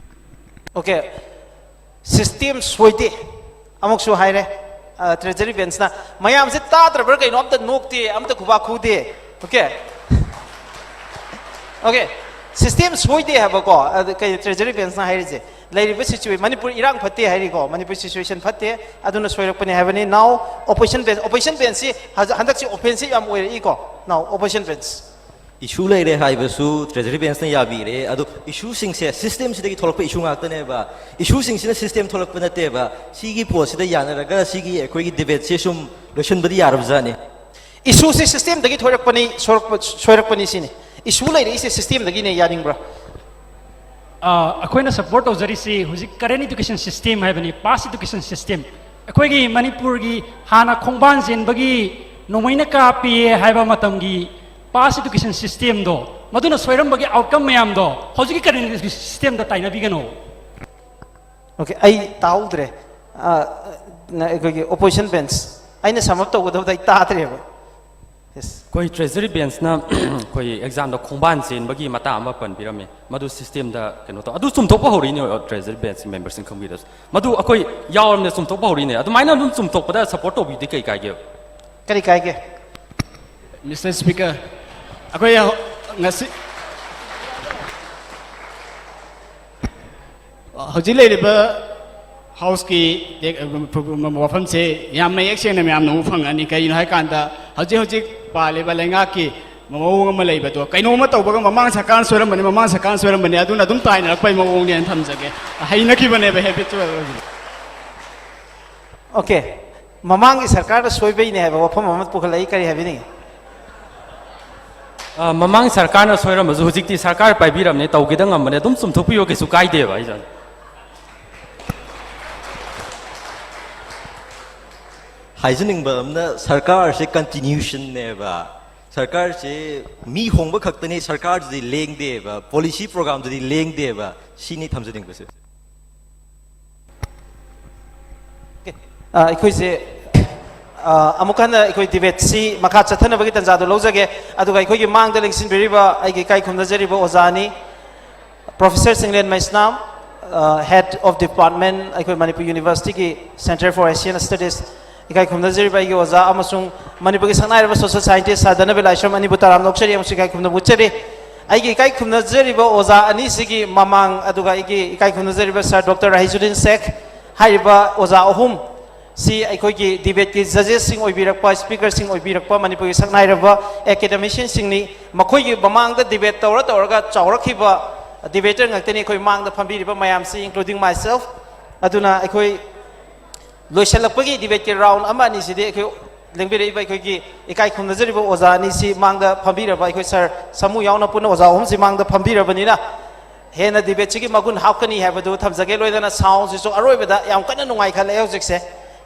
ꯑꯣꯀꯦ, ꯁꯤꯁꯇꯦꯝ ꯁꯣꯏꯗꯦ꯫ ꯑꯃꯨꯛꯁꯨ ꯍꯥꯏꯔꯦ, ꯑ, ꯇ꯭ꯔꯦꯖꯔꯤ ꯕꯦꯟꯁꯅ꯫ ꯃꯌꯥꯝꯁꯦ ꯇꯥꯗ꯭ꯔꯕ꯭ꯔꯥ ꯀꯩꯅꯣ? ꯑꯝꯇ ꯅꯣꯛꯇꯦ, ꯑꯝꯇ ꯈꯨꯕꯥꯛ ꯈꯨꯗꯦ꯫ ꯑꯣꯀꯦ? ꯑꯣꯀꯦ, ꯁꯤꯁꯇꯦꯝ ꯁꯣꯏꯗꯦ ꯍꯥꯏꯕꯀꯣ꯫ ꯑꯗ ꯀꯩ ꯇ꯭ꯔꯦꯖꯔꯤ ꯕꯦꯟꯁꯅ ꯍꯥꯏꯔꯤꯁꯦ? ꯂꯩꯔꯤꯕ ꯁꯤꯆꯨꯋꯦ-, ꯃꯅꯤꯄꯨꯔ ꯏꯔꯥꯡ ꯐꯠꯇꯦ ꯍꯥꯏꯔꯤꯀꯣ, ꯃꯅꯤꯄꯨꯔ ꯁꯤꯆꯨꯋꯦꯁꯟ ꯐꯠꯇꯦ, ꯑꯗꯨꯅ ꯁꯣꯏꯔꯛꯄꯅꯦ ꯍꯥꯏꯕꯅꯤ꯫ Now, ꯑꯣꯄꯣꯖꯤꯁꯟ ꯕꯦꯟꯁ, ꯑꯣꯄꯣꯖꯤꯁꯟ ꯕꯦꯟꯁꯁꯤ ꯍꯧꯖꯤꯛ, ꯍꯟꯗꯛꯁꯤ ꯑꯣꯐꯦꯟꯁꯤꯞ ꯌꯥꯝ ꯑꯣꯏꯔꯛꯏꯀꯣ꯫ Now, ꯑꯣꯄꯣꯖꯤꯁꯟ ꯕꯦꯟꯁ꯫ ꯏꯁꯨ ꯂꯩꯔꯦ ꯍꯥꯏꯕꯁꯨ ꯇ꯭ꯔꯦꯖꯔꯤ ꯕꯦꯟꯁꯅ ꯌꯥꯕꯤꯔꯦ꯫ ꯑꯗꯣ ꯏꯁꯨꯁꯤꯡꯁꯦ ꯁꯤꯁꯇꯦꯝꯁꯤꯗꯒꯤ ꯊꯣꯛꯂꯛꯄ ꯏꯁꯨ ꯉꯥꯛꯇꯅꯦꯕ꯫ ꯏꯁꯨꯁꯤꯡꯁꯤꯅ ꯁꯤꯁꯇꯦꯝ ꯊꯣꯛꯂꯛꯄ ꯅꯠꯇꯦꯕ꯫ ꯁꯤꯒꯤ ꯄꯣꯠꯁꯤꯗ ꯌꯥꯅꯔꯒ ꯁꯤꯒꯤ ꯑꯩꯈꯣꯏꯒꯤ ꯗꯤꯕꯦꯠꯁꯦ ꯁꯨꯝ ꯂꯣꯏꯁꯤꯟꯕꯗꯤ ꯌꯥꯔꯕꯖꯥꯠꯅꯤ꯫ ꯏꯁꯨꯁꯤ ꯁꯤꯁꯇꯦꯝꯗꯒꯤ ꯊꯣꯛꯂꯛꯄꯅꯤ, ꯁꯣꯔꯛꯄ-, ꯁꯣꯏꯔꯛꯄꯅꯤ ꯁꯤꯅꯤ꯫ ꯏꯁꯨ ꯂꯩꯔꯛꯏꯁꯦ ꯁꯤꯁꯇꯦꯝꯗꯒꯤꯅꯦ, ꯌꯥꯅꯤꯡꯕ꯭ꯔꯥ? ꯑ, ꯑꯩꯈꯣꯏꯅ ꯁꯞꯄꯣꯔꯠ ꯇꯧꯖꯔꯤꯁꯤ ꯍꯧꯖꯤꯛ ꯀꯔꯦꯟ ꯏꯗꯨꯀꯦꯁꯟ ꯁꯤꯁꯇꯦꯝ ꯍꯥꯏꯕꯅꯤ, ꯄꯥꯁ ꯏꯗꯨꯀꯦꯁꯟ ꯁꯤꯁꯇꯦꯝ꯫ ꯑꯩꯈꯣꯏꯒꯤ ꯃꯅꯤꯄꯨꯔꯒꯤ ꯍꯥꯟꯅ ꯈꯣꯡꯕꯥꯟ ꯆꯦꯟꯕꯒꯤ ꯅꯣꯡꯃꯩꯅ ꯀꯥꯞꯄꯤꯌꯦ ꯍꯥꯏꯕ ꯃꯇꯝꯒꯤ ꯄꯥꯁ ꯏꯗꯨꯀꯦꯁꯟ ꯁꯤꯁꯇꯦꯝꯗꯣ, ꯃꯗꯨꯅ ꯁꯣꯏꯔꯝꯕꯒꯤ ꯑꯥꯎꯠꯀꯝ ꯃꯌꯥꯝꯗꯣ ꯍꯧꯖꯤꯛꯀꯤ ꯀꯔꯦꯟ ꯏꯗꯨꯀꯦꯁꯟ ꯁꯤꯁꯇꯦꯝꯗ ꯇꯥꯏꯅꯕꯤꯒꯅꯣ꯫ ꯑꯣꯀꯦ, ꯑꯩ ꯇꯥꯍꯧꯗ꯭ꯔꯦ꯫ ꯑ, ꯅ-, ꯑꯩꯈꯣꯏꯒꯤ ꯑꯣꯄꯣꯖꯤꯁꯟ ꯕꯦꯟꯁ, ꯑꯩꯅ ꯁꯝ ꯑꯞ ꯇꯧꯒꯗꯕꯗ ꯑꯩ ꯇꯥꯗ꯭ꯔꯦꯕ꯫ ꯌꯦꯁ꯫ ꯑꯩꯈꯣꯏ ꯇ꯭ꯔꯦꯖꯔꯤ ꯕꯦꯟꯁꯅ ꯑꯩꯈꯣꯏ ꯑꯦꯛꯖꯥꯝꯗ ꯈꯣꯡꯕꯥꯟ ꯆꯦꯟꯕꯒꯤ ꯃꯇꯥꯡ ꯑꯃ ꯄꯟꯕꯤꯔꯝꯃꯤ꯫ ꯃꯗꯨ ꯁꯤꯁꯇꯦꯝꯗ ꯀꯩꯅꯣ ꯇꯧ-, ꯑꯗꯨ ꯆꯨꯝꯊꯣꯛꯄ ꯍꯧꯔꯛꯏꯅꯦ, ꯇ꯭ꯔꯦꯖꯔꯤ ꯕꯦꯟꯁꯀꯤ ꯃꯦꯝꯕꯔꯁꯤꯡ ꯈꯪꯕꯤꯔꯁꯨ꯫ ꯃꯗꯨ ꯑꯩꯈꯣꯏ ꯌꯥꯎꯔꯕꯅꯤꯅ ꯆꯨꯝꯊꯣꯛꯄ ꯍꯧꯔꯛꯏꯅꯦ꯫ ꯑꯗꯨꯃꯥꯏꯅ ꯑꯗꯨꯝ ꯆꯨꯝꯊꯣꯛꯄꯗ ꯁꯞꯄꯣꯔꯠ ꯇꯧꯕꯤꯕꯗꯤ ꯀꯩ ꯀꯥꯏꯒꯦ? ꯀꯔꯤ ꯀꯥꯏꯒꯦ? ꯃꯤꯁꯇꯔ ꯁ꯭ꯄꯤꯀꯔ, ꯑꯩꯈꯣꯏ ꯍꯧ-, ꯉꯁꯤ ꯍꯧꯖꯤꯛ ꯂꯩꯔꯤꯕ ꯍꯥꯎꯁꯀꯤ ꯇꯦꯛ-, ꯋꯥꯐꯝꯁꯦ ꯌꯥꯝ ꯃꯌꯦꯛ ꯁꯦꯡꯅ ꯃꯌꯥꯝꯅ ꯎꯕ ꯐꯪꯒꯅꯤ꯫ ꯀꯩꯒꯤꯅꯣ ꯍꯥꯏꯀꯥꯟꯗ, ꯍꯧꯖꯤꯛ ꯍꯧꯖꯤꯛ ꯄꯥꯜꯂꯤꯕ ꯂꯩꯉꯥꯛꯀꯤ ꯃꯑꯣꯡ ꯑꯃ ꯂꯩꯕꯗꯣ, ꯀꯩꯅꯣꯝꯃ ꯇꯧꯕꯒ ꯃꯃꯥꯡ ꯁꯔꯀꯥꯔꯅ ꯁꯣꯏꯔꯝꯕꯅꯤ, ꯃꯃꯥꯡ ꯁꯔꯀꯥꯔꯅ ꯁꯣꯏꯔꯝꯕꯅꯤ, ꯑꯗꯨꯅ ꯑꯗꯨꯝ ꯇꯥꯏꯅꯔꯛꯄꯒꯤ ꯃꯑꯣꯡꯅꯦꯅ ꯊꯝꯖꯒꯦ꯫ ꯍꯩꯅꯈꯤꯕꯅꯦꯕ, ꯍꯦꯕꯤꯆꯨꯋꯦꯜ ꯑꯣꯏꯕ꯫ Okay, ꯃꯃꯥꯡꯒꯤ ꯁꯔꯀꯥꯔꯅ ꯁꯣꯏꯕꯩꯅꯦ ꯍꯥꯏꯕ ꯋꯥꯐꯝ ꯑꯃ ꯄꯨꯈꯠꯂꯛꯏ, ꯀꯔꯤ ꯍꯥꯏꯕꯤꯅꯤꯡꯉꯤ? ꯑ, ꯃꯃꯥꯡ ꯁꯔꯀꯥꯔꯅ ꯁꯣꯏꯔꯝꯃꯁꯨ ꯍꯧꯖꯤꯛꯇꯤ ꯁꯔꯀꯥꯔ ꯄꯥꯏꯕꯤꯔꯕꯅꯦ, ꯇꯧꯒꯦꯗ ꯉꯝꯕꯅꯦ, ꯑꯗꯨꯝ ꯆꯨꯝꯊꯣꯛꯄꯤꯌꯣ, ꯀꯩꯁꯨ ꯀꯥꯏꯗꯦꯕ꯫ ꯑꯩ ꯍꯥꯏꯖꯅꯤꯡꯕ ꯑꯃꯅ, ꯁꯔꯀꯥꯔꯁꯦ ꯀꯟꯇꯤꯅ꯭ꯌꯨꯁꯟꯅꯦꯕ꯫ ꯁꯔꯀꯥꯔꯁꯦ ꯃꯤ ꯍꯣꯡꯕ ꯈꯛꯇꯅꯤ, ꯁꯔꯀꯥꯔꯗꯨꯗꯤ ꯂꯦꯡꯗꯦꯕ, ꯄꯣꯂꯤꯁꯤ ꯄ꯭ꯔꯣꯒ꯭ꯔꯥꯝꯗꯨꯗꯤ ꯂꯦꯡꯗꯦꯕ꯫ ꯁꯤꯅꯤ ꯊꯝꯖꯅꯤꯡꯕꯁꯦ꯫ ꯑ, ꯑꯩꯈꯣꯏꯁꯦ ꯑ, ꯑꯃꯨꯛ ꯍꯟꯅ ꯑꯩꯈꯣꯏ ꯗꯤꯕꯦꯠꯁꯤ ꯃꯈꯥ ꯆꯠꯊꯅꯕꯒꯤ ꯇꯥꯟꯖꯥꯗꯨ ꯂꯧꯖꯒꯦ꯫ ꯑꯗꯨꯒ ꯑꯩꯈꯣꯏꯒꯤ ꯃꯥꯡꯗ ꯂꯦꯡꯁꯤꯟꯕꯤꯔꯤꯕ ꯑꯩꯒꯤ ꯏꯀꯥꯏ ꯈꯨꯝꯅꯖꯔꯤꯕ ꯑꯣꯖꯥꯅꯤ, professor Chinglen Maisnam, head of department, ꯑꯩꯈꯣꯏ ꯃꯅꯤꯄꯨꯔ ꯌꯨꯅꯤꯚꯔꯁꯤꯇꯤꯒꯤ ꯁꯦꯟꯇꯔ ꯐꯣꯔ ꯑꯦꯁꯤꯌꯥꯟ ꯁ꯭ꯇꯗꯤꯁ, ꯏꯀꯥꯏ ꯈꯨꯝꯅꯖꯔꯤꯕ ꯑꯩꯒꯤ ꯑꯣꯖꯥ ꯑꯃꯁꯨꯡ ꯃꯅꯤꯄꯨꯔꯒꯤ ꯁꯛꯅꯥꯏꯔꯕ ꯁꯣꯁꯦꯜ ꯁꯥꯏꯟꯇꯤꯁ ꯁꯥꯔ ꯙꯅꯕꯤꯔ ꯂꯥꯏꯁ꯭ꯔꯝ ꯑꯅꯤꯕꯨ ꯇꯔꯥꯝꯅ ꯑꯣꯛꯆꯔꯤ ꯑꯃꯁꯨꯡ ꯏꯀꯥꯏ ꯈꯨꯝꯅꯕ ꯎꯠꯆꯔꯤ꯫ ꯑꯩꯒꯤ ꯏꯀꯥꯏ ꯈꯨꯝꯅꯖꯔꯤꯕ ꯑꯣꯖꯥ ꯑꯅꯤꯁꯤꯒꯤ ꯃꯃꯥꯡ, ꯑꯗꯨꯒ ꯑꯩꯒꯤ ꯏꯀꯥꯏ ꯈꯨꯝꯅꯖꯔꯤꯕ ꯁꯥꯔ ꯗꯣꯛꯇꯔ ꯔꯍꯤꯖꯨꯗꯤꯟ ꯁꯦꯈ ꯍꯥꯏꯔꯤꯕ ꯑꯣꯖꯥ ꯑꯍꯨꯝ ꯁꯤ ꯑꯩꯈꯣꯏꯒꯤ ꯗꯤꯕꯦꯠꯀꯤ ꯖꯖꯦꯁꯁꯤꯡ ꯑꯣꯏꯕꯤꯔꯛꯄ, ꯁ꯭ꯄꯤꯀꯔꯁꯤꯡ ꯑꯣꯏꯕꯤꯔꯛꯄ ꯃꯅꯤꯄꯨꯔꯒꯤ ꯁꯛꯅꯥꯏꯔꯕ ꯑꯦꯀꯥꯗꯦꯃꯤꯁꯤꯌꯟꯁꯤꯡꯅꯤ꯫ ꯃꯈꯣꯏꯒꯤ ꯃꯃꯥꯡꯗ ꯗꯤꯕꯦꯠ ꯇꯧꯔ ꯇꯧꯔꯒ ꯆꯥꯎꯔꯛꯈꯤꯕ ꯗꯤꯕꯦꯇꯔ ꯉꯥꯛꯇꯅꯤ ꯑꯩꯈꯣꯏ ꯃꯥꯡꯗ ꯐꯝꯕꯤꯔꯤꯕ ꯃꯌꯥꯝꯁꯤ, including myself꯫ ꯑꯗꯨꯅ ꯑꯩꯈꯣꯏ ꯂꯣꯏꯁꯤꯜꯂꯛꯄꯒꯤ ꯗꯤꯕꯦꯠꯀꯤ ꯔꯥꯎꯟ ꯑꯃ ꯑꯅꯤꯁꯤꯗꯤ ꯑꯩꯈꯣꯏ ꯂꯦꯡꯕꯤꯔꯛꯏꯕ ꯑꯩꯈꯣꯏꯒꯤ ꯏꯀꯥꯏ ꯈꯨꯝꯅꯖꯔꯤꯕ ꯑꯣꯖꯥ ꯑꯅꯤꯁꯤ ꯃꯥꯡꯗ ꯐꯝꯕꯤꯔꯕ ꯑꯩꯈꯣꯏ ꯁꯥꯔ ꯁꯥꯃꯨ ꯌꯥꯎꯅ ꯄꯨꯟꯅ ꯑꯣꯖꯥ ꯑꯍꯨꯝꯁꯤ ꯃꯥꯡꯗ ꯐꯝꯕꯤꯔꯕꯅꯤꯅ ꯍꯦꯟꯅ ꯗꯤꯕꯦꯠꯁꯤꯒꯤ ꯃꯒꯨꯟ ꯍꯥꯞꯀꯅꯤ ꯍꯥꯏꯕꯗꯨ ꯊꯝꯖꯒꯦ꯫ ꯂꯣꯏꯅꯅ ꯁꯥꯎꯟꯁꯤꯁꯨ ꯑꯔꯣꯏꯕꯗ ꯌꯥꯝ ꯀꯟꯅ ꯅꯨꯡꯉꯥꯏꯈꯠꯂꯛꯑꯦ ꯍꯧꯖꯤꯛꯁꯦ꯫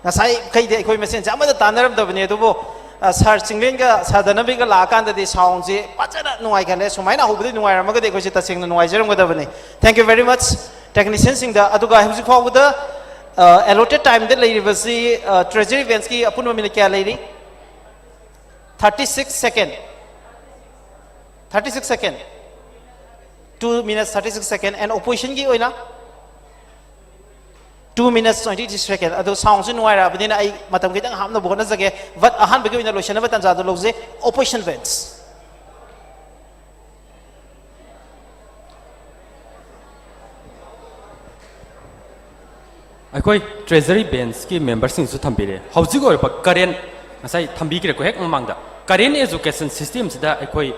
ꯉꯁꯥꯏꯈꯩꯗꯤ ꯑꯩꯈꯣꯏ ꯃꯁꯦꯟꯁꯦ ꯑꯃꯠꯇ ꯇꯥꯟꯅꯔꯝꯗꯕꯅꯤ, ꯑꯗꯨꯕꯨ ꯑ, ꯁꯥꯔ ꯆꯤꯡꯂꯦꯟꯒ ꯁꯥꯔ ꯙꯅꯕꯤꯒ ꯂꯥꯛꯑꯀꯥꯟꯗꯗꯤ ꯁꯥꯎꯟꯁꯤ ꯐꯖꯅ ꯅꯨꯡꯉꯥꯏꯈꯠꯂꯦ꯫ ꯁꯨꯃꯥꯏꯅ ꯍꯧꯕꯗꯤ ꯅꯨꯡꯉꯥꯏꯔꯝꯃꯒꯗꯤ ꯑꯩꯈꯣꯏꯁꯦ ꯇꯁꯦꯡꯅ ꯅꯨꯡꯉꯥꯏꯖꯔꯝꯒꯗꯕꯅꯤ꯫ Thank you very much technicianꯁꯤꯡꯗ꯫ ꯑꯗꯨꯒ ꯍꯧꯖꯤꯛ ꯐꯥꯎꯕꯗ ꯑꯦꯂꯣꯇꯦꯠ ꯇꯥꯏꯝꯗ ꯂꯩꯔꯤꯕꯁꯤ, ꯇ꯭ꯔꯦꯖꯔꯤ ꯕꯦꯟꯁꯀꯤ ꯑꯄꯨꯟꯕ ꯃꯤꯅꯤꯠ ꯀꯌꯥ ꯂꯩꯔꯤ? Thirty six second. Thirty six second. Two minutes thirty six second. And oppositionꯒꯤ ꯑꯣꯏꯅ two minutes twenty second꯫ ꯑꯗꯣ ꯁꯥꯎꯟꯁꯤ ꯅꯨꯡꯉꯥꯏꯔꯛꯑꯕꯅꯤꯅ ꯑꯩ ꯃꯇꯝ ꯈꯤꯇꯪ ꯍꯥꯞꯅꯕ ꯍꯣꯠꯅꯖꯒꯦ꯫ But ꯑꯍꯥꯟꯕꯒꯤ ꯑꯣꯏꯅ ꯂꯣꯏꯁꯤꯟꯅꯕ ꯇꯥꯟꯖꯥꯗꯣ ꯂꯧꯖꯩ꯫ Opposition bench꯫ ꯑꯩꯈꯣꯏ ꯇ꯭ꯔꯦꯖꯔꯤ ꯕꯦꯟꯁꯀꯤ ꯃꯦꯝꯕꯔꯁꯤꯡꯁꯨ ꯊꯝꯕꯤꯔꯦ꯫ ꯍꯧꯖꯤꯛ ꯑꯣꯏꯔꯤꯕ ꯀꯔꯦꯟ, ꯉꯁꯥꯏ ꯊꯝꯕꯤꯈ꯭ꯔꯦꯀꯣ, ꯍꯦꯛ ꯃꯃꯥꯡꯗ ꯀꯔꯦꯟ ꯑꯦꯖꯨꯀꯦꯁꯟ ꯁꯤꯁꯇꯦꯝꯁꯤꯗ ꯑꯩꯈꯣꯏ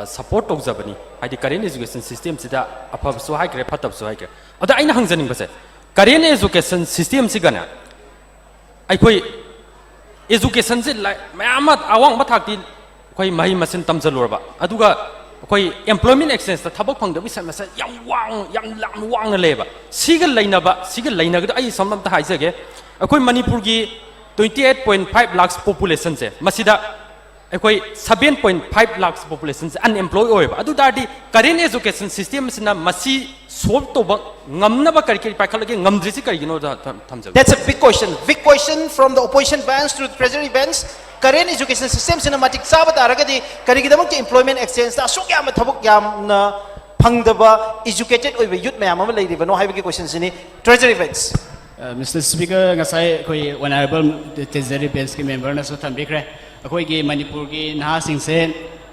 ꯁꯄꯣꯔꯠ ꯇꯧꯖꯕꯅꯤ꯫ ꯍꯥꯏꯗꯤ ꯀꯔꯦꯟ ꯑꯦꯖꯨꯀꯦꯁꯟ ꯁꯤꯁꯇꯦꯝꯁꯤꯗ ꯑꯐꯕꯁꯨ ꯍꯥꯏꯈ꯭ꯔꯦ, ꯐꯠꯇꯕꯁꯨ ꯍꯥꯏꯈ꯭ꯔꯦ꯫ ꯑꯗ ꯑꯩꯅ ꯍꯪꯖꯅꯤꯡꯕꯁꯦ, ꯀꯔꯦꯟ ꯑꯦꯖꯨꯀꯦꯁꯟ ꯁꯤꯁꯇꯦꯝꯁꯤꯒꯅꯦ ꯑꯩꯈꯣꯏ educationꯁꯦ ꯃꯌꯥꯝ ꯑꯃ ꯑꯋꯥꯡꯕ ꯊꯥꯛꯇꯤ ꯑꯩꯈꯣꯏ ꯃꯍꯩ ꯃꯁꯤꯡ ꯇꯝꯁꯤꯜꯂꯨꯔꯕ, ꯑꯗꯨꯒ ꯑꯩꯈꯣꯏ employment exchangeꯇ ꯊꯕꯛ ꯐꯪꯗꯕꯒꯤ ꯁꯃꯁ꯭ꯌꯥ ꯌꯥꯝ ꯋꯥꯡ, ꯌꯥꯝ ꯌꯥꯝ ꯋꯥꯡꯅ ꯂꯩꯌꯦꯕ꯫ ꯁꯤꯒ ꯂꯩꯅꯕ, ꯁꯤꯒ ꯂꯩꯅꯒꯗ ꯑꯩ ꯁꯝ ꯑꯝꯇ ꯍꯥꯏꯖꯒꯦ꯫ ꯑꯩꯈꯣꯏ ꯃꯅꯤꯄꯨꯔꯒꯤ twenty eight point five lakhs populationꯁꯦ, ꯃꯁꯤꯗ ꯑꯩꯈꯣꯏ seven point five lakhs populationꯁꯦ unemployed ꯑꯣꯏꯌꯦꯕ꯫ ꯑꯗꯨ ꯇꯥꯔꯗꯤ current education systemꯁꯤꯅ ꯃꯁꯤ solve ꯇꯧꯕ ꯉꯝꯅꯕ ꯀꯔꯤ ꯀꯔꯤ ꯄꯥꯏꯈꯠꯂꯒꯦ? ꯉꯝꯗ꯭ꯔꯤꯁꯤ ꯀꯔꯤꯒꯤꯅꯣ? ꯊꯝꯖꯒꯦ꯫ That's a big question. Big question from the opposition bench to the treasury bench. Current education systemꯁꯤꯅ ꯃꯇꯤꯛ ꯆꯥꯕ ꯇꯥꯔꯒꯗꯤ ꯀꯔꯤꯒꯤꯗꯃꯛꯇ employment exchangeꯇ ꯑꯁꯨꯛ ꯌꯥꯝꯅ ꯊꯕꯛ ꯌꯥꯝꯅ ꯐꯪꯗꯕ educated ꯑꯣꯏꯕ youth ꯃꯌꯥꯝ ꯑꯃ ꯂꯩꯔꯤꯕꯅꯣ ꯍꯥꯏꯕꯒꯤ questionꯁꯤꯅꯤ꯫ Treasury bench. Mr. Speaker, ꯉꯁꯥꯏ ꯑꯩꯈꯣꯏ Honourable Treasury Benchꯀꯤ memberꯅꯁꯨ ꯊꯝꯕꯤꯈ꯭ꯔꯦ꯫ ꯑꯩꯈꯣꯏꯒꯤ ꯃꯅꯤꯄꯨꯔꯒꯤ ꯅꯍꯥꯁꯤꯡꯁꯦ,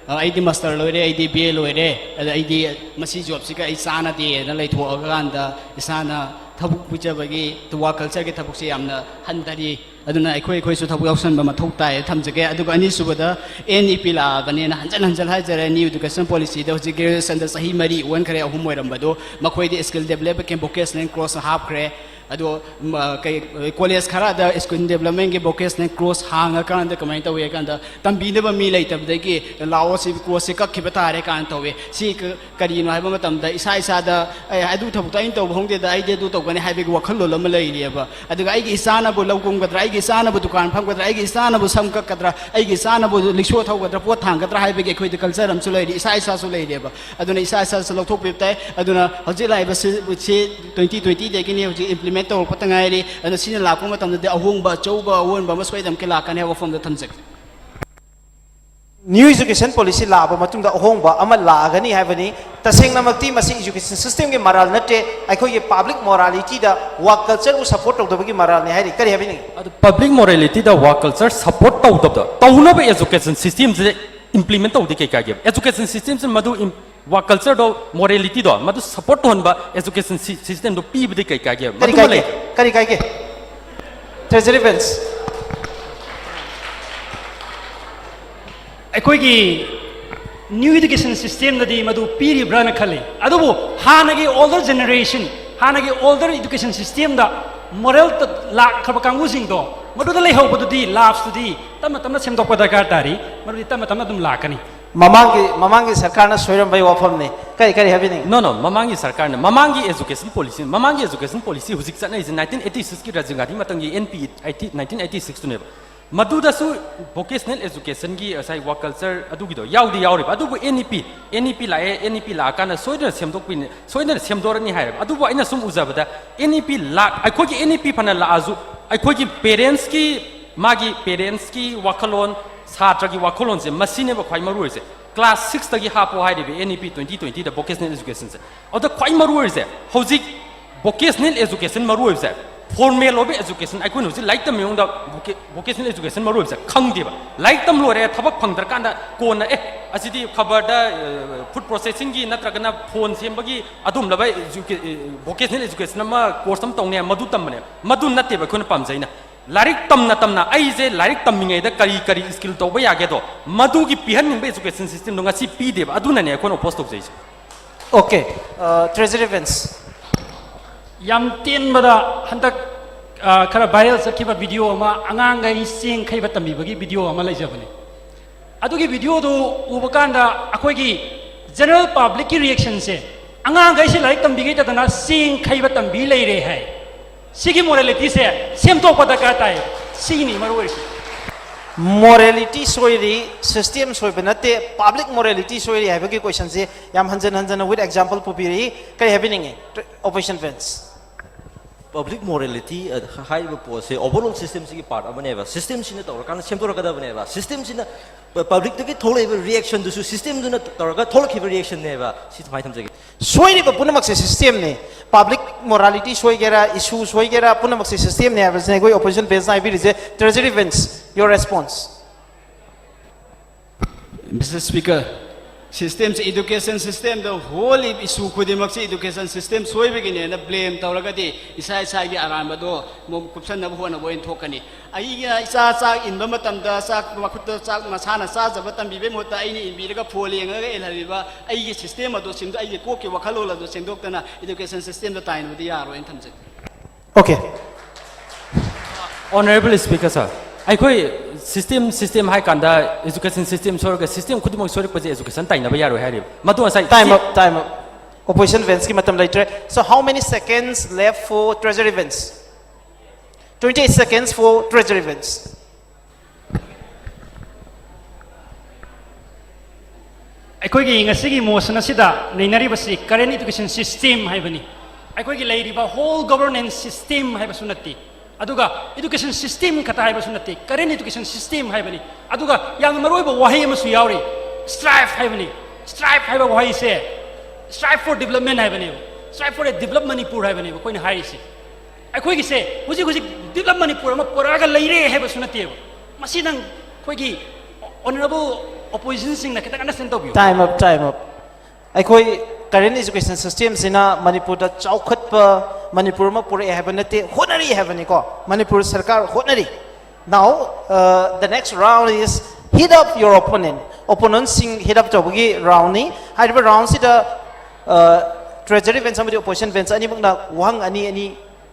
"ꯑꯩꯗꯤ master ꯂꯣꯏꯔꯦ, ꯑꯩꯗꯤ B A ꯂꯣꯏꯔꯦ, ꯑꯗ ꯑꯩꯗꯤ ꯃꯁꯤ jobꯁꯤꯒ ꯑꯩ ꯆꯥꯟꯅꯗꯦꯅ" ꯂꯩꯊꯣꯛꯑꯀꯥꯟꯗ ꯏꯁꯥꯅ ꯊꯕꯛ ꯄꯤꯖꯕꯒꯤ work cultureꯒꯤ ꯊꯕꯛꯁꯦ ꯌꯥꯝꯅ ꯍꯟꯊꯔꯤ꯫ ꯑꯗꯨꯅ ꯑꯩꯈꯣꯏ ꯑꯩꯈꯣꯏꯁꯨ ꯊꯕꯛ ꯌꯥꯎꯁꯟꯕ ꯃꯊꯧ ꯇꯥꯏ ꯊꯝꯖꯒꯦ꯫ ꯑꯗꯨꯒ ꯑꯅꯤꯁꯨꯕꯗ N E P ꯂꯥꯛꯑꯕꯅꯦꯅ ꯍꯟꯖꯟ ꯍꯟꯖꯟ ꯍꯥꯏꯖꯔꯦ꯫ New Education Policyꯗ ꯍꯧꯖꯤꯛ graduationꯗ ꯆꯍꯤ ꯃꯔꯤ ꯑꯣꯟꯈ꯭ꯔꯦ, ꯑꯍꯨꯝ ꯑꯣꯏꯔꯝꯕꯗꯣ ꯃꯈꯣꯏꯗꯤ skill development vocational course ꯍꯥꯞꯈ꯭ꯔꯦ꯫ ꯑꯗꯣ ꯀꯩ college ꯈꯔꯗ skill developmentꯀꯤ vocational course ꯍꯥꯡꯉꯀꯥꯟꯗ ꯀꯃꯥꯏꯅ ꯇꯧꯏ ꯍꯥꯏ ꯀꯥꯟꯗ, ꯇꯝꯕꯤꯅꯕ ꯃꯤ ꯂꯩꯇꯕꯗꯒꯤ ꯂꯥꯛꯑꯣ, ꯁꯤ courseꯁꯦ ꯀꯛꯈꯤꯕ ꯇꯥꯔꯦ ꯀꯥꯏꯅ ꯇꯧꯏ꯫ ꯁꯤ ꯀꯔꯤꯅꯣ ꯍꯥꯏꯕ ꯃꯇꯝꯗ ꯏꯁꯥ ꯏꯁꯥꯗ "ꯑꯦ, ꯑꯗꯨ ꯊꯕꯛꯇꯣ ꯑꯩꯅ ꯇꯧꯕ ꯍꯧꯗꯦꯗ, ꯑꯩꯗꯤ ꯑꯗꯨ ꯇꯧꯒꯅꯤ" ꯍꯥꯏꯕꯒꯤ ꯋꯥꯈꯜꯂꯣꯟ ꯑꯃ ꯂꯩꯔꯤꯑꯕ꯫ ꯑꯗꯨꯒ "ꯑꯩꯒꯤ ꯏꯆꯥꯅꯕꯨ ꯂꯧ ꯀꯨꯝꯒꯗ꯭ꯔꯥ, ꯑꯩꯒꯤ ꯏꯆꯥꯅꯕꯨ ꯗꯨꯀꯥꯟ ꯐꯝꯒꯗ꯭ꯔꯥ, ꯑꯩꯒꯤ ꯏꯆꯥꯅꯕꯨ ꯁꯝ ꯀꯛꯀꯗ꯭ꯔꯥ, ꯑꯩꯒꯤ ꯏꯆꯥꯅꯕꯨ ꯂꯤꯛꯁꯣ ꯊꯧꯒꯗ꯭ꯔꯥ, ꯄꯣꯠ ꯊꯥꯡꯒꯗ꯭ꯔꯥ" ꯍꯥꯏꯕꯒꯤ ꯑꯩꯈꯣꯏꯗ culture ꯑꯃꯁꯨ ꯂꯩꯔꯤ, ꯏꯁꯥ ꯏꯁꯥꯁꯨ ꯂꯩꯔꯤꯑꯕ꯫ ꯑꯗꯨꯅ ꯏꯁꯥ ꯏꯁꯥꯁꯨ ꯂꯧꯊꯣꯛꯄꯤꯕ ꯇꯥꯏ꯫ ꯑꯗꯨꯅ ꯍꯧꯖꯤꯛ ꯂꯥꯛꯏꯕ ꯁꯤ, ꯁꯤ twenty twentyꯗꯒꯤꯅꯤ, ꯍꯧꯖꯤꯛ implement ꯇꯧꯔꯛꯄꯇ ꯉꯥꯏꯔꯤ꯫ ꯑꯗꯨꯅ ꯁꯤꯅ ꯂꯥꯛꯄ ꯃꯇꯝꯗꯗꯤ ꯑꯍꯣꯡꯕ ꯑꯆꯧꯕ ꯑꯑꯣꯟꯕ ꯑꯃ ꯁꯣꯏꯗꯅꯃꯛꯀꯤ ꯂꯥꯛꯀꯅꯤ ꯍꯥꯏꯕ ꯋꯥꯐꯝꯗ ꯊꯝꯖꯒꯦ꯫ New Education Policy ꯂꯥꯛꯑꯕ ꯃꯇꯨꯡꯗ ꯑꯍꯣꯡꯕ ꯑꯃ ꯂꯥꯛꯑꯒꯅꯤ ꯍꯥꯏꯕꯅꯤ꯫ ꯇꯁꯦꯡꯅꯃꯛꯇꯤ ꯃꯁꯤ education systemꯒꯤ ꯃꯔꯥꯜ ꯅꯠꯇꯦ, ꯑꯩꯈꯣꯏꯒꯤ public moralityꯗ work cultureꯕꯨ support ꯇꯧꯗꯕꯒꯤ ꯃꯔꯥꯜꯅꯤ ꯍꯥꯏꯔꯤ꯫ ꯀꯔꯤ ꯍꯥꯏꯕꯤꯅꯤꯡꯉꯤ? ꯑꯗꯨ public moralityꯗ work culture support ꯇꯧꯗꯕꯗꯣ, ꯇꯧꯅꯕ education systemꯁꯦ implement ꯇꯧꯗꯤ ꯀꯩ ꯀꯥꯏꯒꯦ? Education systemꯁꯦ ꯃꯗꯨ im- work cultureꯗꯣ, moralityꯗꯣ ꯃꯗꯨ support ꯇꯧꯍꯟꯕ education systemꯗꯣ ꯄꯤꯕꯗꯤ ꯀꯩ ꯀꯥꯏꯒꯦ? ꯀꯔꯤ ꯃꯗꯨꯃ ꯀꯥꯏꯒꯦ? ꯂꯩ꯫ ꯀꯔꯤ ꯀꯥꯏꯒꯦ? Treasury Bench. ꯑꯩꯈꯣꯏꯒꯤ New Education Systemꯗꯗꯤ ꯃꯗꯨ ꯄꯤꯔꯤꯕ꯭ꯔꯥꯅ ꯈꯜꯂꯤ꯫ ꯑꯗꯨꯕꯨ ꯍꯥꯟꯅꯒꯤ older generation, ꯍꯥꯟꯅꯒꯤ older education systemꯗ moral ꯂꯥꯛꯈ꯭ꯔꯕ ꯀꯥꯡꯕꯨꯁꯤꯡꯗꯣ, ꯃꯗꯨꯗ ꯂꯩꯍꯧꯕꯗꯨꯗꯤ, lapseꯇꯨꯗꯤ ꯇꯞꯅ ꯇꯞꯅ ꯁꯦꯝꯗꯣꯛꯄ ꯗꯔꯀꯥꯔ ꯇꯥꯔꯤ꯫ ꯃꯗꯨꯗꯤ ꯇꯞꯅ ꯇꯞꯅ ꯑꯗꯨꯝ ꯂꯥꯛꯀꯅꯤ꯫ ꯃꯃꯥꯡꯒꯤ ꯃꯃꯥꯡꯒꯤ ꯁꯔꯀꯥꯔꯅ ꯁꯣꯏꯔꯝꯕꯒꯤ ꯋꯥꯐꯝꯅꯤ꯫ ꯀꯔꯤ ꯀꯔꯤ ꯍꯥꯏꯕꯤꯅꯤꯡꯉꯤ? No, no, ꯃꯃꯥꯡꯒꯤ ꯁꯔꯀꯥꯔꯅ, ꯃꯃꯥꯡꯒꯤ education policy, ꯃꯃꯥꯡꯒꯤ education policy ꯍꯧꯖꯤꯛ ꯆꯠꯅꯔꯤꯁꯦ nineteen eighty sixꯀꯤ ꯔꯥꯖꯤꯕ ꯒꯥꯟꯙꯤ ꯃꯇꯝꯒꯤ N P eighty, nineteen eighty sixꯇꯨꯅꯦꯕ꯫ ꯃꯗꯨꯗꯁꯨ vocational educationꯒꯤ ꯉꯁꯥꯏ work culture ꯑꯗꯨꯒꯤꯗꯣ ꯌꯥꯎꯗꯤ ꯌꯥꯎꯔꯤꯕ, ꯑꯗꯨꯕꯨ N E P, N E P ꯂꯥꯛꯑꯦ, N E P ꯂꯥꯛꯑꯀꯥꯟꯗ ꯁꯣꯏꯗꯅ ꯁꯦꯝꯗꯣꯛꯄꯤꯅꯤ, ꯁꯣꯏꯗꯅ ꯁꯦꯝꯗꯣꯔꯅꯤ ꯍꯥꯏꯔꯦꯕ꯫ ꯑꯗꯨꯕꯨ ꯑꯩꯅ ꯁꯨꯝ ꯎꯖꯕꯗ N E P ꯂꯥꯛ, ꯑꯩꯈꯣꯏꯒꯤ N E P ꯐꯅ ꯂꯥꯛꯑꯁꯨ ꯑꯩꯈꯣꯏꯒꯤ parentsꯀꯤ, ꯃꯥꯒꯤ parentsꯀꯤ ꯋꯥꯈꯜꯂꯣꯟ, ꯁꯥꯇ꯭ꯔꯒꯤ ꯋꯥꯈꯜꯂꯣꯟꯁꯦ, ꯃꯁꯤꯅꯦꯕ ꯈ꯭ꯋꯥꯏ ꯃꯔꯨ ꯑꯣꯏꯔꯤꯁꯦ꯫ Class sixꯇꯒꯤ ꯍꯥꯞꯄꯣ ꯍꯥꯏꯔꯤꯕ N E P twenty twentyꯗ vocational educationꯁꯦ꯫ ꯑꯗ ꯈ꯭ꯋꯥꯏ ꯃꯔꯨ ꯑꯣꯏꯔꯤꯁꯦ, ꯍꯧꯖꯤꯛ vocational education ꯃꯔꯨ ꯑꯣꯏꯕꯁꯦ, formal ꯑꯣꯏꯕ education, ꯑꯩꯈꯣꯏꯅ ꯍꯧꯖꯤꯛ ꯂꯥꯏꯔꯤꯛ ꯇꯝꯃꯤꯉꯩꯗ voca-, vocational education ꯃꯔꯨ ꯑꯣꯏꯕꯁꯦ ꯈꯪꯗꯦꯕ꯫ ꯂꯥꯏꯔꯤꯛ ꯇꯝ ꯂꯣꯏꯔꯦ, ꯊꯕꯛ ꯐꯪꯗ꯭ꯔꯀꯥꯟꯗ ꯀꯣꯟꯅ, "ꯑꯦ, ꯑꯁꯤꯗꯤ ꯈꯕꯔꯗ, ꯑ, food processingꯒꯤ ꯅꯠꯇ꯭ꯔꯒꯅ phone ꯁꯦꯝꯕꯒꯤ ꯑꯗꯨꯝꯂꯕ educa-, ꯑ, vocational education ꯑꯃ course ꯑꯃ ꯇꯧꯅꯤ ꯍꯥꯏ, ꯃꯗꯨ ꯇꯝꯕꯅꯦ"꯫ ꯃꯗꯨ ꯅꯠꯇꯦꯕ ꯑꯩꯈꯣꯏꯅ ꯄꯥꯝꯖꯩꯅ꯫ ꯂꯥꯏꯔꯤꯛ ꯇꯝꯅ ꯇꯝꯅ ꯑꯩꯁꯦ ꯂꯥꯏꯔꯤꯛ ꯇꯝꯃꯤꯉꯩꯗ ꯀꯔꯤ ꯀꯔꯤ skill ꯇꯧꯕ ꯌꯥꯒꯦꯗꯣ, ꯃꯗꯨꯒꯤ ꯄꯤꯍꯟꯅꯤꯡꯕ education systemꯗꯣ ꯉꯁꯤ ꯄꯤꯗꯦꯕ꯫ ꯑꯗꯨꯅꯅꯦ ꯑꯩꯈꯣꯏꯅ oppose ꯇꯧꯖꯩꯁꯦ꯫ Okay, uh, Treasury Vance. ꯌꯥꯝ ꯇꯦꯟꯕꯗ, ꯍꯟꯗꯛ, ꯑ, ꯈꯔ viral ꯆꯠꯈꯤꯕ video ꯑꯃ, ꯑꯉꯥꯡꯈꯩ ꯆꯦꯡ ꯈꯩꯕ ꯇꯝꯕꯤꯕꯒꯤ video ꯑꯃ ꯂꯩꯖꯕꯅꯦ꯫ ꯑꯗꯨꯒꯤ videoꯗꯨ ꯎꯕ ꯀꯥꯟꯗ ꯑꯩꯈꯣꯏꯒꯤ general publicꯀꯤ reactionꯁꯦ, "ꯑꯉꯥꯡꯈꯩꯁꯤ ꯂꯥꯏꯔꯤꯛ ꯇꯝꯕꯤꯒꯦ ꯇꯗꯅ ꯆꯦꯡ ꯈꯩꯕ ꯇꯝꯕꯤ ꯂꯩꯔꯦ" ꯍꯥꯏ꯫ ꯁꯤꯒꯤ moralityꯁꯦ ꯁꯦꯝꯗꯣꯛꯄ ꯗꯔꯀꯥꯔ ꯇꯥꯏ꯫ ꯁꯤꯒꯤꯅꯤ ꯃꯔꯨ ꯑꯣꯏꯔꯤꯁꯦ꯫ Morality ꯁꯣꯏꯔꯤ, system ꯁꯣꯏꯕ ꯅꯠꯇꯦ, public morality ꯁꯣꯏꯔꯤ ꯍꯥꯏꯕꯒꯤ questionꯁꯦ ꯌꯥꯝ ꯍꯟꯖꯟ ꯍꯟꯖꯟꯅ with example ꯄꯨꯕꯤꯔꯛꯏ꯫ ꯀꯔꯤ ꯍꯥꯏꯕꯤꯅꯤꯡꯉꯤ, Opposition Vance? Public morality, ꯑ, ꯍꯥꯏꯔꯤꯕ ꯄꯣꯠꯁꯦ overall systemꯁꯤꯒꯤ part ꯑꯃꯅꯦꯕ꯫ Systemꯁꯤꯅ ꯇꯧꯔꯀꯥꯟꯗ ꯁꯦꯝꯗꯣꯔꯛꯀꯗꯕꯅꯦꯕ꯫ Systemꯁꯤꯅ ꯄ-, publicꯗꯒꯤ ꯊꯣꯛꯂꯛꯏꯕ reactionꯗꯨꯁꯨ systemꯗꯨꯅ ꯇꯧꯔꯒ ꯊꯣꯛꯂꯛꯈꯤꯕ reactionꯅꯦꯕ꯫ ꯁꯤ ꯁꯨꯃꯥꯏꯅ ꯊꯝꯖꯒꯦ꯫ ꯁꯣꯏꯔꯤꯕ ꯄꯨꯝꯅꯃꯛꯁꯦ systemꯅꯤ꯫ Public morality ꯁꯣꯏꯒꯦꯔꯥ, issue ꯁꯣꯏꯒꯦꯔꯥ, ꯄꯨꯝꯅꯃꯛꯁꯦ systemꯅꯤ ꯍꯥꯏꯕꯁꯤꯅ ꯑꯩꯈꯣꯏ Opposition Vanceꯅ ꯍꯥꯏꯕꯤꯔꯤꯁꯦ꯫ Treasury Vance, your response. Mister Speaker, ꯁꯤꯁꯇꯦꯝꯁꯦ, ꯏꯗꯨꯀꯦꯁꯟ ꯁꯤꯁꯇꯦꯝꯗ ꯍꯣꯜ ꯏꯁꯨ ꯈꯨꯗꯤꯡꯃꯛꯁꯦ ꯏꯗꯨꯀꯦꯁꯟ ꯁꯤꯁꯇꯦꯝ ꯁꯣꯏꯕꯒꯤꯅꯦꯅ ꯕ꯭ꯂꯦꯝ ꯇꯧꯔꯒꯗꯤ ꯏꯁꯥ ꯏꯁꯥꯒꯤ ꯑꯔꯥꯟꯕꯗꯣ ꯃꯨꯛ ꯀꯨꯞꯁꯟꯅꯕ ꯍꯣꯠꯅꯕ ꯑꯣꯏꯅ ꯊꯣꯛꯀꯅꯤ꯫ ꯑꯩꯅ ꯏꯆꯥ ꯆꯥꯛ ꯏꯟꯕ ꯃꯇꯝꯗ ꯆꯥꯛ ꯃꯈꯨꯠꯇ ꯆꯥꯛ ꯃꯁꯥꯅ ꯆꯥꯖꯕ ꯇꯝꯕꯤꯕꯒꯤ ꯃꯍꯨꯠꯇ ꯑꯩꯅ ꯏꯟꯕꯤꯔꯒ ꯐꯣꯟ ꯌꯦꯡꯉꯒ ꯏꯜꯍꯜꯂꯤꯕ ꯑꯩꯒꯤ ꯁꯤꯁꯇꯦꯝ ꯑꯗꯣ ꯁꯦꯝꯗꯣꯛ ꯑꯩꯒꯤ ꯀꯣꯛꯀꯤ ꯋꯥꯈꯜꯂꯣꯟ ꯑꯗꯣ ꯁꯦꯝꯗꯣꯛꯇꯅ ꯏꯗꯨꯀꯦꯁꯟ ꯁꯤꯁꯇꯦꯝꯗ ꯇꯥꯏꯅꯕꯗꯤ ꯌꯥꯔꯣꯏꯅ ꯊꯝꯖꯒꯦ꯫ Okay. Honorable Speaker sir, ꯑꯩꯈꯣꯏ ꯁꯤꯁꯇꯦꯝ ꯁꯤꯁꯇꯦꯝ ꯍꯥꯏ ꯀꯥꯟꯗ ꯏꯖꯨꯀꯦꯁꯟ ꯁꯤꯁꯇꯦꯝ ꯁꯣꯏꯔꯒ ꯁꯤꯁꯇꯦꯝ ꯈꯨꯗꯤꯡꯃꯛ ꯁꯣꯏꯔꯛꯄꯁꯦ ꯏꯖꯨꯀꯦꯁꯟ ꯇꯥꯏꯅꯕ ꯌꯥꯔꯣꯏ ꯍꯥꯏꯔꯤꯕ꯫ ꯃꯗꯨ ꯉꯁꯥꯏ Time up, time up. Opposition bench ꯀꯤ ꯃꯇꯝ ꯂꯩꯇ꯭ꯔꯦ. So how many seconds left for treasury bench? Twenty-eight seconds for treasury bench. ꯑꯩꯈꯣꯏꯒꯤ ꯉꯁꯤꯒꯤ ꯃꯣꯁꯟ ꯑꯁꯤꯗ ꯅꯩꯅꯔꯤꯕꯁꯤ ꯀꯔꯦꯟ ꯏꯗꯨꯀꯦꯁꯟ ꯁꯤꯁꯇꯦꯝ ꯍꯥꯏꯕꯅꯤ꯫ ꯑꯩꯈꯣꯏꯒꯤ ꯂꯩꯔꯤꯕ ꯍꯣꯜ ꯒꯣꯕꯔꯅꯦꯟꯁ ꯁꯤꯁꯇꯦꯝ ꯍꯥꯏꯕꯁꯨ ꯅꯠꯇꯦ, ꯑꯗꯨꯒ ꯏꯗꯨꯀꯦꯁꯟ ꯁꯤꯁꯇꯦꯝ ꯈꯛꯇ ꯍꯥꯏꯕꯁꯨ ꯅꯠꯇꯦ, ꯀꯔꯦꯟ ꯏꯗꯨꯀꯦꯁꯟ ꯁꯤꯁꯇꯦꯝ ꯍꯥꯏꯕꯅꯤ꯫ ꯑꯗꯨꯒ ꯌꯥꯝꯅ ꯃꯔꯨꯑꯣꯏꯕ ꯋꯥꯍꯩ ꯑꯃꯁꯨ ꯌꯥꯎꯔꯤ, ꯁ꯭ꯇ꯭ꯔꯥꯏꯞ ꯍꯥꯏꯕꯅꯤ꯫ ꯁ꯭ꯇ꯭ꯔꯥꯏꯞ ꯍꯥꯏꯕ ꯋꯥꯍꯩꯁꯦ ꯁ꯭ꯇ꯭ꯔꯥꯏꯞ ꯐꯣꯔ ꯗꯤꯕꯂꯞꯃꯦꯟ ꯍꯥꯏꯕꯅꯦꯕ, ꯁ꯭ꯇ꯭ꯔꯥꯏꯞ ꯐꯣꯔ ꯑꯦ ꯗꯤꯕꯂꯞ ꯃꯅꯤꯄꯨꯔ ꯍꯥꯏꯕꯅꯦꯕ ꯑꯩꯈꯣꯏꯅ ꯍꯥꯏꯔꯤꯁꯦ꯫ ꯑꯩꯈꯣꯏꯒꯤꯁꯦ ꯍꯧꯖꯤꯛ ꯍꯧꯖꯤꯛ ꯗꯤꯕꯂꯞ ꯃꯅꯤꯄꯨꯔ ꯑꯃ ꯄꯨꯔꯛꯑꯒ ꯂꯩꯔꯦ ꯍꯥꯏꯕꯁꯨ ꯅꯠꯇꯦꯕ꯫ ꯃꯁꯤ ꯅꯪ ꯑꯩꯈꯣꯏꯒꯤ ꯑꯣꯅꯔꯦꯕꯜ ꯑꯣꯄꯣꯖꯤꯁꯟꯁꯤꯡꯅ ꯈꯤꯇꯪ ꯑꯟꯗꯔꯁ꯭ꯇꯦꯟ ꯇꯧꯕꯤꯌꯨ꯫ Time up, time up. ꯑꯩꯈꯣꯏ ꯀꯔꯦꯟ ꯏꯖꯨꯀꯦꯁꯟ ꯁꯤꯁꯇꯦꯝꯁꯤꯅ ꯃꯅꯤꯄꯨꯔꯗ ꯆꯥꯎꯈꯠꯄ ꯃꯅꯤꯄꯨꯔ ꯑꯃ ꯄꯨꯔꯛꯑꯦ ꯍꯥꯏꯕ ꯅꯠꯇꯦ, ꯍꯣꯠꯅꯔꯤ ꯍꯥꯏꯕꯅꯤꯀꯣ, ꯃꯅꯤꯄꯨꯔ ꯁꯔꯀꯥꯔ ꯍꯣꯠꯅꯔꯤ꯫ Now, uh, the next round is hit up your opponent. Opponentꯁꯤꯡ hit up ꯇꯧꯕꯒꯤ roundꯅꯤ꯫ ꯍꯥꯏꯔꯤꯕ roundꯁꯤꯗ uh, treasury bench ꯑꯃꯗꯤ opposition bench ꯑꯅꯤꯃꯛꯅ ꯋꯥꯍꯪ ꯑꯅꯤ ꯑꯅꯤ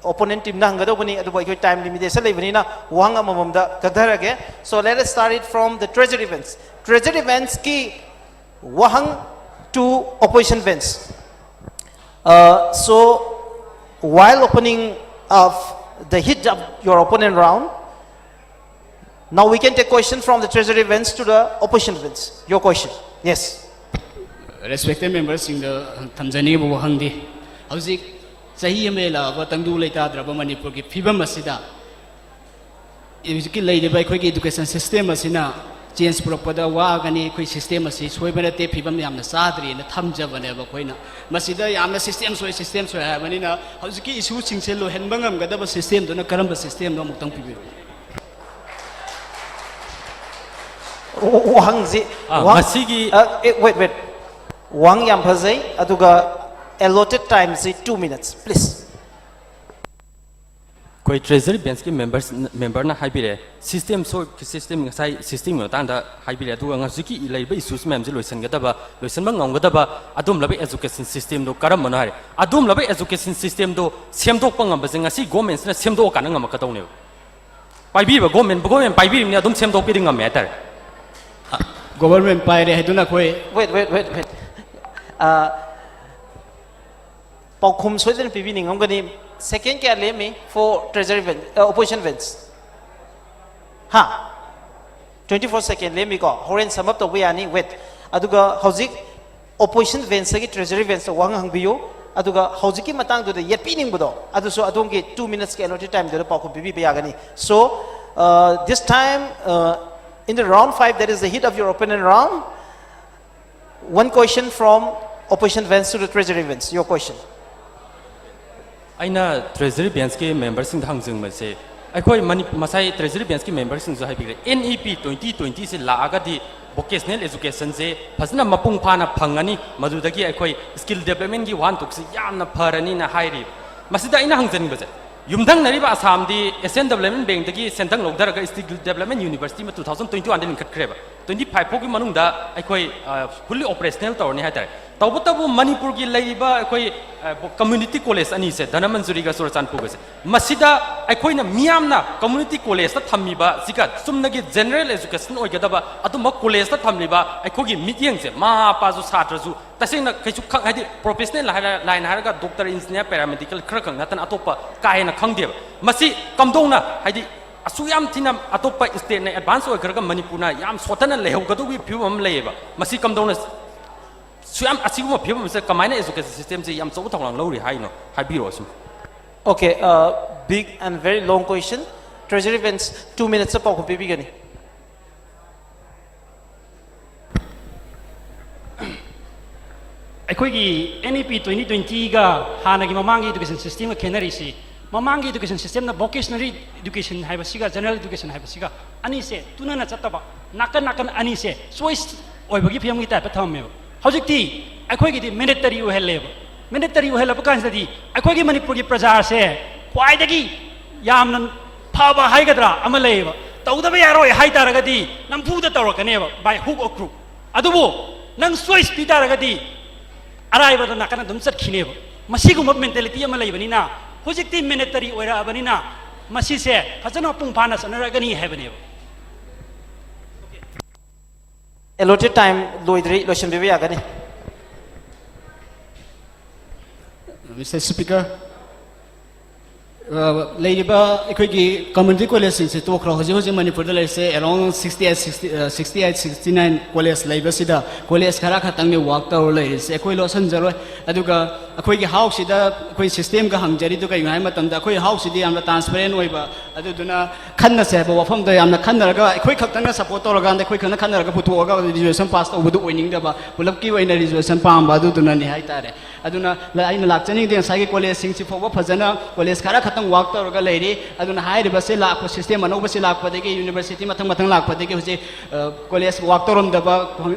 opponent teamꯅ ꯍꯪꯒꯗꯧꯕꯅꯤ, ꯑꯗꯨꯕꯨ ꯑꯩꯈꯣꯏ time limitation ꯂꯩꯕꯅꯤꯅ ꯋꯥꯍꯪ ꯑꯃꯃꯝꯗ ꯀꯛꯊꯔꯒꯦ꯫ So let us start it from the treasury bench. Treasury benchꯀꯤ ꯋꯥꯍꯪ to opposition bench. Uh, so while opening of the hit up your opponent round, now we can take question from the treasury bench to the opposition bench. Your question. Yes. Respected ꯃꯦꯝꯕꯔꯁꯤꯡꯗ ꯊꯝꯖꯅꯤꯡꯉꯤꯕ ꯋꯥꯍꯪꯗꯤ, ꯍꯧꯖꯤꯛ ꯆꯍꯤ ꯑꯃ ꯍꯦꯜꯂꯛꯑꯕ ꯇꯪꯗꯨ ꯂꯩꯇꯥꯗ꯭ꯔꯕ ꯃꯅꯤꯄꯨꯔꯒꯤ ꯐꯤꯕꯝ ꯑꯁꯤꯗ ꯍꯧꯖꯤꯛꯀꯤ ꯂꯩꯔꯤꯕ ꯑꯩꯈꯣꯏꯒꯤ ꯏꯗꯨꯀꯦꯁꯟ ꯁꯤꯁꯇꯦꯝ ꯑꯁꯤꯅ ꯆꯦꯟꯖ ꯄꯨꯔꯛꯄꯗ ꯋꯥꯒꯅꯤ, ꯑꯩꯈꯣꯏ ꯁꯤꯁꯇꯦꯝ ꯑꯁꯤ ꯁꯣꯏꯕ ꯅꯠꯇꯦ, ꯐꯤꯕꯝ ꯌꯥꯝꯅ ꯆꯥꯗ꯭ꯔꯤꯅ ꯊꯝꯖꯕꯅꯦꯕ ꯑꯩꯈꯣꯏꯅ꯫ ꯃꯁꯤꯗ ꯌꯥꯝꯅ ꯁꯤꯁꯇꯦꯝ ꯁꯣꯏ, ꯁꯤꯁꯇꯦꯝ ꯁꯣꯏ ꯍꯥꯏꯕꯅꯤꯅ ꯍꯧꯖꯤꯛꯀꯤ ꯏꯁꯨꯁꯤꯡꯁꯦ ꯂꯣꯏꯍꯟꯕ ꯉꯝꯒꯗꯕ ꯁꯤꯁꯇꯦꯝꯗꯨꯅ ꯀꯔꯝꯕ ꯁꯤꯁꯇꯦꯝꯅꯣ ꯑꯃꯨꯛꯇꯪ ꯄꯤꯕꯤꯌꯨ꯫ ꯋꯥꯍꯪꯁꯤ ꯑꯥ, ꯋꯥ- ꯉꯁꯤꯒꯤ ꯑ, ꯑꯦ, wait, wait. ꯋꯥꯍꯪ ꯌꯥꯝ ꯐꯖꯩ, ꯑꯗꯨꯒ allotted time ꯁꯤ two minutes, please. ꯑꯩꯈꯣꯏ ꯇ꯭ꯔꯦꯖꯔꯤ ꯕꯦꯟꯁꯀꯤ ꯃꯦꯝꯕꯔꯁ ꯃꯦꯝꯕꯔꯅ ꯍꯥꯏꯕꯤꯔꯦ, ꯁꯤꯁꯇꯦꯝ ꯁꯣ ꯁꯤꯁꯇꯦꯝ ꯉꯁꯥꯏ ꯁꯤꯁꯇꯦꯝꯒꯤ ꯃꯇꯥꯡꯗ ꯍꯥꯏꯕꯤꯔꯦ, ꯑꯗꯨꯒ ꯍꯧꯖꯤꯛꯀꯤ ꯂꯩꯔꯤꯕ ꯏꯁꯨꯁ ꯃꯌꯥꯝꯁꯦ ꯂꯣꯏꯁꯤꯟꯒꯗꯕ, ꯂꯣꯏꯁꯤꯟꯕ ꯉꯝꯒꯗꯕ ꯑꯗꯨꯝꯂꯕ ꯑꯦꯖꯨꯀꯦꯁꯟ ꯁꯤꯁꯇꯦꯝꯗꯣ ꯀꯔꯝꯕꯅꯣ ꯍꯥꯏꯔꯦ꯫ ꯑꯗꯨꯝꯂꯕ ꯑꯦꯖꯨꯀꯦꯁꯟ ꯁꯤꯁꯇꯦꯝꯗꯣ ꯁꯦꯝꯗꯣꯛꯄ ꯉꯝꯕꯁꯦ ꯉꯁꯤ ꯒꯣꯔꯃꯦꯟꯁꯤꯅ ꯁꯦꯝꯗꯣꯛꯑꯀꯥꯟꯗ ꯉꯝꯃꯛꯀꯗꯧꯅꯦꯕ꯫ ꯄꯥꯏꯕꯤꯕ ꯒꯣꯔꯃꯦꯟ ꯒꯣꯔꯃꯦꯟ ꯄꯥꯏꯕꯤꯔꯤꯕꯅꯤ, ꯑꯗꯨꯝ ꯁꯦꯝꯗꯣꯛꯄꯤꯗꯤ ꯉꯝꯃꯦ ꯍꯥꯏꯇꯥꯔꯦ꯫ ꯒꯣꯕꯔꯃꯦꯟ ꯄꯥꯏꯔꯦ ꯍꯥꯏꯗꯨꯅ ꯑꯩꯈꯣꯏ Wait, wait, wait, wait. ꯑ, ꯄꯥꯎꯈꯨꯝ ꯁꯣꯏꯗꯅ ꯄꯤꯕꯤꯅꯤꯡꯉꯝꯒꯅꯤ꯫ Second ꯀꯌꯥ ꯂꯦꯝꯃꯤ for treasury bench, opposition bench? ꯍꯥ? Twenty four second ꯂꯦꯝꯃꯤꯀꯣ, ꯍꯣꯔꯦꯟ sum up ꯇꯧꯕ ꯌꯥꯅꯤ꯫ Wait, ꯑꯗꯨꯒ ꯍꯧꯖꯤꯛ opposition benchꯇꯒꯤ treasury benchꯇ ꯋꯥꯍꯪ ꯍꯪꯕꯤꯌꯨ, ꯑꯗꯨꯒ ꯍꯧꯖꯤꯛꯀꯤ ꯃꯇꯥꯡꯗꯨꯗ ꯌꯦꯠꯄꯤꯅꯤꯡꯕꯗꯣ ꯑꯗꯨꯁꯨ ꯑꯗꯣꯝꯒꯤ two minutesꯀꯤ allotted timeꯗꯨꯗ ꯄꯥꯎꯈꯨꯝ ꯄꯤꯕꯤꯕ ꯌꯥꯒꯅꯤ꯫ So, uh, this time, uh, in the round five, that is the heat of your opponent round. One question from opposition bench to the treasury bench. Your question. ꯑꯩꯅ ꯇ꯭ꯔꯦꯖꯔꯤ ꯕꯦꯟꯁꯀꯤ ꯃꯦꯝꯕꯔꯁꯤꯡꯗ ꯍꯪꯖꯅꯤꯡꯕꯁꯦ, ꯑꯩꯈꯣꯏ money ꯉꯁꯥꯏ treasury ꯕꯦꯟꯁꯀꯤ ꯃꯦꯝꯕꯔꯁꯤꯡꯁꯨ ꯍꯥꯏꯕꯤꯈ꯭ꯔꯦ, N E ꯄꯤ twenty ꯇ꯭ꯋꯦꯟꯇꯤꯁꯤ ꯂꯥꯛꯑꯒꯗꯤ vocational ꯑꯦꯖꯨꯀꯦꯁꯟꯁꯦ ꯐꯖꯅ ꯃꯄꯨꯡ ꯐꯥꯅ ꯐꯪꯉꯅꯤ, ꯃꯗꯨꯗꯒꯤ ꯑꯩꯈꯣꯏ ꯁ꯭ꯀꯤꯜ ꯗꯦꯕꯂꯞꯃꯦꯟꯒꯤ ꯋꯥꯍꯟꯊꯣꯛꯁꯤ ꯌꯥꯝꯅ ꯐꯔꯅꯤꯅ ꯍꯥꯏꯔꯤ꯫ ꯃꯁꯤꯗ ꯑꯩꯅ ꯍꯪꯖꯅꯤꯡꯕꯁꯦ, ꯌꯨꯝꯊꯪꯅꯔꯤꯕ ꯑꯁꯥꯝꯗꯤ ꯑꯦꯁꯤꯌꯥꯟ ꯗꯦꯕꯂꯞꯃꯦꯟ ꯕꯦꯡꯗꯒꯤ ꯁꯦꯟꯊꯪ ꯂꯧꯊꯔꯒ ꯁ꯭ꯀꯤꯜ ꯗꯦꯕꯂꯞꯃꯦꯟ ꯌꯨꯅꯤꯚꯔꯁꯤꯇꯤ ꯑꯃ two thousand twenty oneꯗ ꯂꯤꯡꯈꯠꯈ꯭ꯔꯦꯕ, twenty five ꯐꯥꯎꯒꯤ ꯃꯅꯨꯡꯗ ꯑꯩꯈꯣꯏ fully operational ꯇꯧꯔꯅꯤ ꯍꯥꯏꯇꯥꯔꯦ꯫ ꯇꯧꯕꯇꯕꯨ ꯃꯅꯤꯄꯨꯔꯒꯤ ꯂꯩꯔꯤꯕ ꯑꯩꯈꯣꯏ ꯀꯝꯃ꯭ꯌꯨꯅꯤꯇꯤ ꯀꯣꯂꯦꯖ ꯑꯅꯤꯁꯦ, ꯙꯅꯃꯟꯖꯨꯔꯤꯒ ꯆꯨꯔꯆꯥꯟꯄꯨꯔꯒꯁꯦ, ꯃꯁꯤꯗ ꯑꯩꯈꯣꯏꯅ ꯃꯤꯌꯥꯝꯅ ꯀꯝꯃ꯭ꯌꯨꯅꯤꯇꯤ ꯀꯣꯂꯦꯖꯇ ꯊꯝꯃꯤꯕꯁꯤꯒ ꯆꯨꯝꯅꯒꯤ ꯖꯦꯅꯔꯦꯜ ꯑꯦꯖꯨꯀꯦꯁꯟ ꯑꯣꯏꯒꯗꯕ ꯑꯗꯨꯝꯕ ꯀꯣꯂꯦꯖꯇ ꯊꯝꯂꯤꯕ ꯑꯩꯈꯣꯏꯒꯤ ꯃꯤꯠꯌꯦꯡꯁꯦ, ꯃꯃꯥ ꯃꯄꯥꯁꯨ ꯁꯥꯇ꯭ꯔꯁꯨ ꯇꯁꯦꯡꯅ ꯀꯩꯁꯨ ꯈꯪ ꯍꯥꯏꯗꯤ ꯄ꯭ꯔꯣꯐꯦꯁꯅꯦꯜ ꯍꯥꯏꯔ ꯂꯥꯏꯟ ꯍꯥꯏꯔꯒ ꯗꯣꯛꯇꯔ, ꯏꯟꯖꯤꯅꯤꯌꯥꯔ, ꯄꯦꯔꯥꯃꯦꯗꯤꯀꯦꯜ ꯈꯔ ꯈꯛ ꯅꯠꯇꯅ ꯑꯇꯣꯞꯄ ꯀꯥ ꯍꯦꯟꯅ ꯈꯪꯗꯦꯕ꯫ ꯃꯁꯤ ꯀꯝꯗꯧꯅ ꯍꯥꯏꯗꯤ ꯑꯁꯨꯛ ꯌꯥꯝ ꯊꯤꯅ ꯑꯇꯣꯞꯄ ꯁ꯭ꯇꯦꯠꯅ ꯑꯦꯗꯚꯥꯟꯁ ꯑꯣꯏꯈ꯭ꯔꯒ ꯃꯅꯤꯄꯨꯔꯅ ꯌꯥꯝ ꯁꯣꯠꯊꯅ ꯂꯩꯍꯧꯒꯗꯧꯕꯒꯤ ꯐꯤꯕꯝ ꯑꯃ ꯂꯩꯌꯦꯕ꯫ ꯃꯁꯤ ꯀꯝꯗꯧꯅ ꯁꯨꯛꯌꯥꯝ ꯑꯁꯤꯒꯨꯝꯕ ꯐꯤꯕꯝ ꯑꯁꯤꯗ ꯀꯃꯥꯏꯅ ꯑꯦꯖꯨꯀꯦꯁꯟ ꯁꯤꯁꯇꯦꯝꯁꯤ ꯌꯥꯝ ꯑꯆꯧꯕ ꯊꯧꯗꯥꯡ ꯂꯧꯔꯤ ꯍꯥꯏꯅꯣ? ꯍꯥꯏꯕꯤꯔꯛꯑꯣ ꯁꯨꯝ꯫ Okay, uh, big and very long question. Treasury bench, two minutesꯇ ꯄꯥꯎꯈꯨꯝ ꯄꯤꯕꯤꯒꯅꯤ꯫ ꯑꯩꯈꯣꯏꯒꯤ ꯑꯦꯟ ꯏ ꯄꯤ ꯇ꯭ꯋꯦꯟꯇꯤ ꯇ꯭ꯋꯦꯟꯇꯤꯒ ꯍꯥꯟꯅꯒꯤ ꯃꯃꯥꯡꯒꯤ ꯏꯗꯨꯀꯦꯁꯟ ꯁꯤꯁꯇꯦꯝꯒ ꯈꯦꯠꯅꯔꯤꯁꯤ ꯃꯃꯥꯡꯒꯤ education systemꯅ vocational education ꯍꯥꯏꯕꯁꯤꯒ general education ꯍꯥꯏꯕꯁꯤꯒ ꯑꯅꯤꯁꯦ ꯇꯨꯅꯅ ꯆꯠꯇꯕ, ꯅꯥꯀꯟ ꯅꯥꯀꯟ ꯑꯅꯤꯁꯦ choice ꯑꯣꯏꯕꯒꯤ ꯐꯤꯕꯝꯒꯤ typeꯇ ꯊꯝꯃꯝꯃꯦꯕ꯫ ꯍꯧꯖꯤꯛꯇꯤ ꯑꯩꯈꯣꯏꯒꯤꯗꯤ mandatory ꯑꯣꯏꯍꯜꯂꯦꯕ꯫ Mandatory ꯑꯣꯏꯍꯜꯂꯕ ꯀꯥꯟꯁꯤꯗꯗꯤ ꯑꯩꯈꯣꯏꯒꯤ ꯃꯅꯤꯄꯨꯔꯒꯤ ꯄ꯭ꯔꯖꯥꯁꯦ ꯈ꯭ꯋꯥꯏꯗꯒꯤ ꯌꯥꯝꯅ ꯐꯕ ꯍꯥꯏꯒꯗ꯭ꯔꯥ ꯑꯃ ꯂꯩꯌꯦꯕ, ꯇꯧꯗꯕ ꯌꯥꯔꯣꯏ ꯍꯥꯏ ꯇꯥꯔꯒꯗꯤ ꯅꯝꯐꯨꯗ ꯇꯧꯔꯛꯀꯅꯦꯕ, by hook or crook꯫ ꯑꯗꯨꯕꯨ ꯅꯪ choice ꯄꯤ ꯇꯥꯔꯒꯗꯤ ꯑꯔꯥꯏꯕꯗ ꯅꯥꯀꯟ ꯑꯗꯨꯝ ꯆꯠꯈꯤꯅꯦꯕ꯫ ꯃꯁꯤꯒꯨꯝꯕ mentality ꯑꯃ ꯂꯩꯕꯅꯤꯅ ꯍꯧꯖꯤꯛꯇꯤ mandatory ꯑꯣꯏꯔꯛꯑꯕꯅꯤꯅ ꯃꯁꯤꯁꯦ ꯐꯖꯅ ꯃꯄꯨꯡ ꯐꯥꯅ ꯆꯠꯅꯔꯛꯀꯅꯤ ꯍꯥꯏꯕꯅꯦꯕ꯫ Allotted time ꯂꯣꯏꯗ꯭ꯔꯤ, ꯂꯣꯏꯁꯤꯟꯕꯤꯕ ꯌꯥꯒꯅꯤ꯫ Mister Speaker, ꯂꯩꯔꯤꯕ ꯑꯩꯈꯣꯏꯒꯤ community collegeꯁꯤꯡꯁꯦ ꯇꯣꯛꯈ꯭ꯔꯣ, ꯍꯧꯖꯤꯛ ꯍꯧꯖꯤꯛ ꯃꯅꯤꯄꯨꯔꯗ ꯂꯩꯔꯤꯁꯦ around sixty eight, sixty, sixty eight, sixty nine college ꯂꯩꯕꯁꯤꯗ college ꯈꯔ ꯈꯛꯇꯪꯅꯤ work ꯇꯧꯔ ꯂꯩꯔꯤꯁꯦ꯫ ꯑꯩꯈꯣꯏ ꯂꯣꯠꯁꯤꯟꯖꯔꯣꯏ꯫ ꯑꯗꯨꯒ ꯑꯩꯈꯣꯏꯒꯤ ꯍꯥꯎꯁꯁꯤꯗ ꯑꯩꯈꯣꯏ systemꯒ ꯍꯪꯖꯔꯤꯗꯨ ꯀꯩꯒꯤꯅꯣ ꯍꯥꯏꯕ ꯃꯇꯝꯗ ꯑꯩꯈꯣꯏ ꯍꯥꯎꯁꯁꯤꯗꯤ ꯌꯥꯝꯅ transparent ꯑꯣꯏꯕ, ꯑꯗꯨꯗꯨꯅ ꯈꯟꯅꯁꯦ ꯍꯥꯏꯕ ꯋꯥꯐꯝꯗꯣ ꯌꯥꯝꯅ ꯈꯟꯅꯔꯒ ꯑꯩꯈꯣꯏ ꯈꯛꯇꯪꯅ support ꯇꯧꯔꯀꯥꯟꯗ ꯑꯩꯈꯣꯏ ꯈꯛꯅ ꯈꯟꯅꯔꯒ ꯄꯨꯊꯣꯛꯑꯒ resolution pass ꯇꯧꯕꯗꯨ ꯑꯣꯏꯅꯤꯡꯗꯕ, ꯄꯨꯂꯞꯀꯤ ꯑꯣꯏꯅ resolution ꯄꯥꯝꯕ ꯑꯗꯨꯗꯨꯅꯅꯤ ꯍꯥꯏꯇꯥꯔꯦ꯫ ꯑꯗꯨꯅ ꯑꯩꯅ ꯂꯥꯛꯆꯅꯤꯡꯗꯦ, ꯉꯁꯥꯏꯒꯤ collegeꯁꯤꯡꯁꯤ ꯐꯥꯎꯕ ꯐꯖꯅ college ꯈꯔ ꯈꯛꯇꯪ work ꯇꯧꯔꯒ ꯂꯩꯔꯤ꯫ ꯑꯗꯨꯅ ꯍꯥꯏꯔꯤꯕꯁꯦ ꯂꯥꯛꯄ system ꯑꯅꯧꯕꯁꯤ ꯂꯥꯛꯄꯗꯒꯤ, university ꯃꯊꯪ ꯃꯊꯪ ꯂꯥꯛꯄꯗꯒꯤ ꯍꯧꯖꯤꯛ college work ꯇꯧꯔꯝꯗꯕ,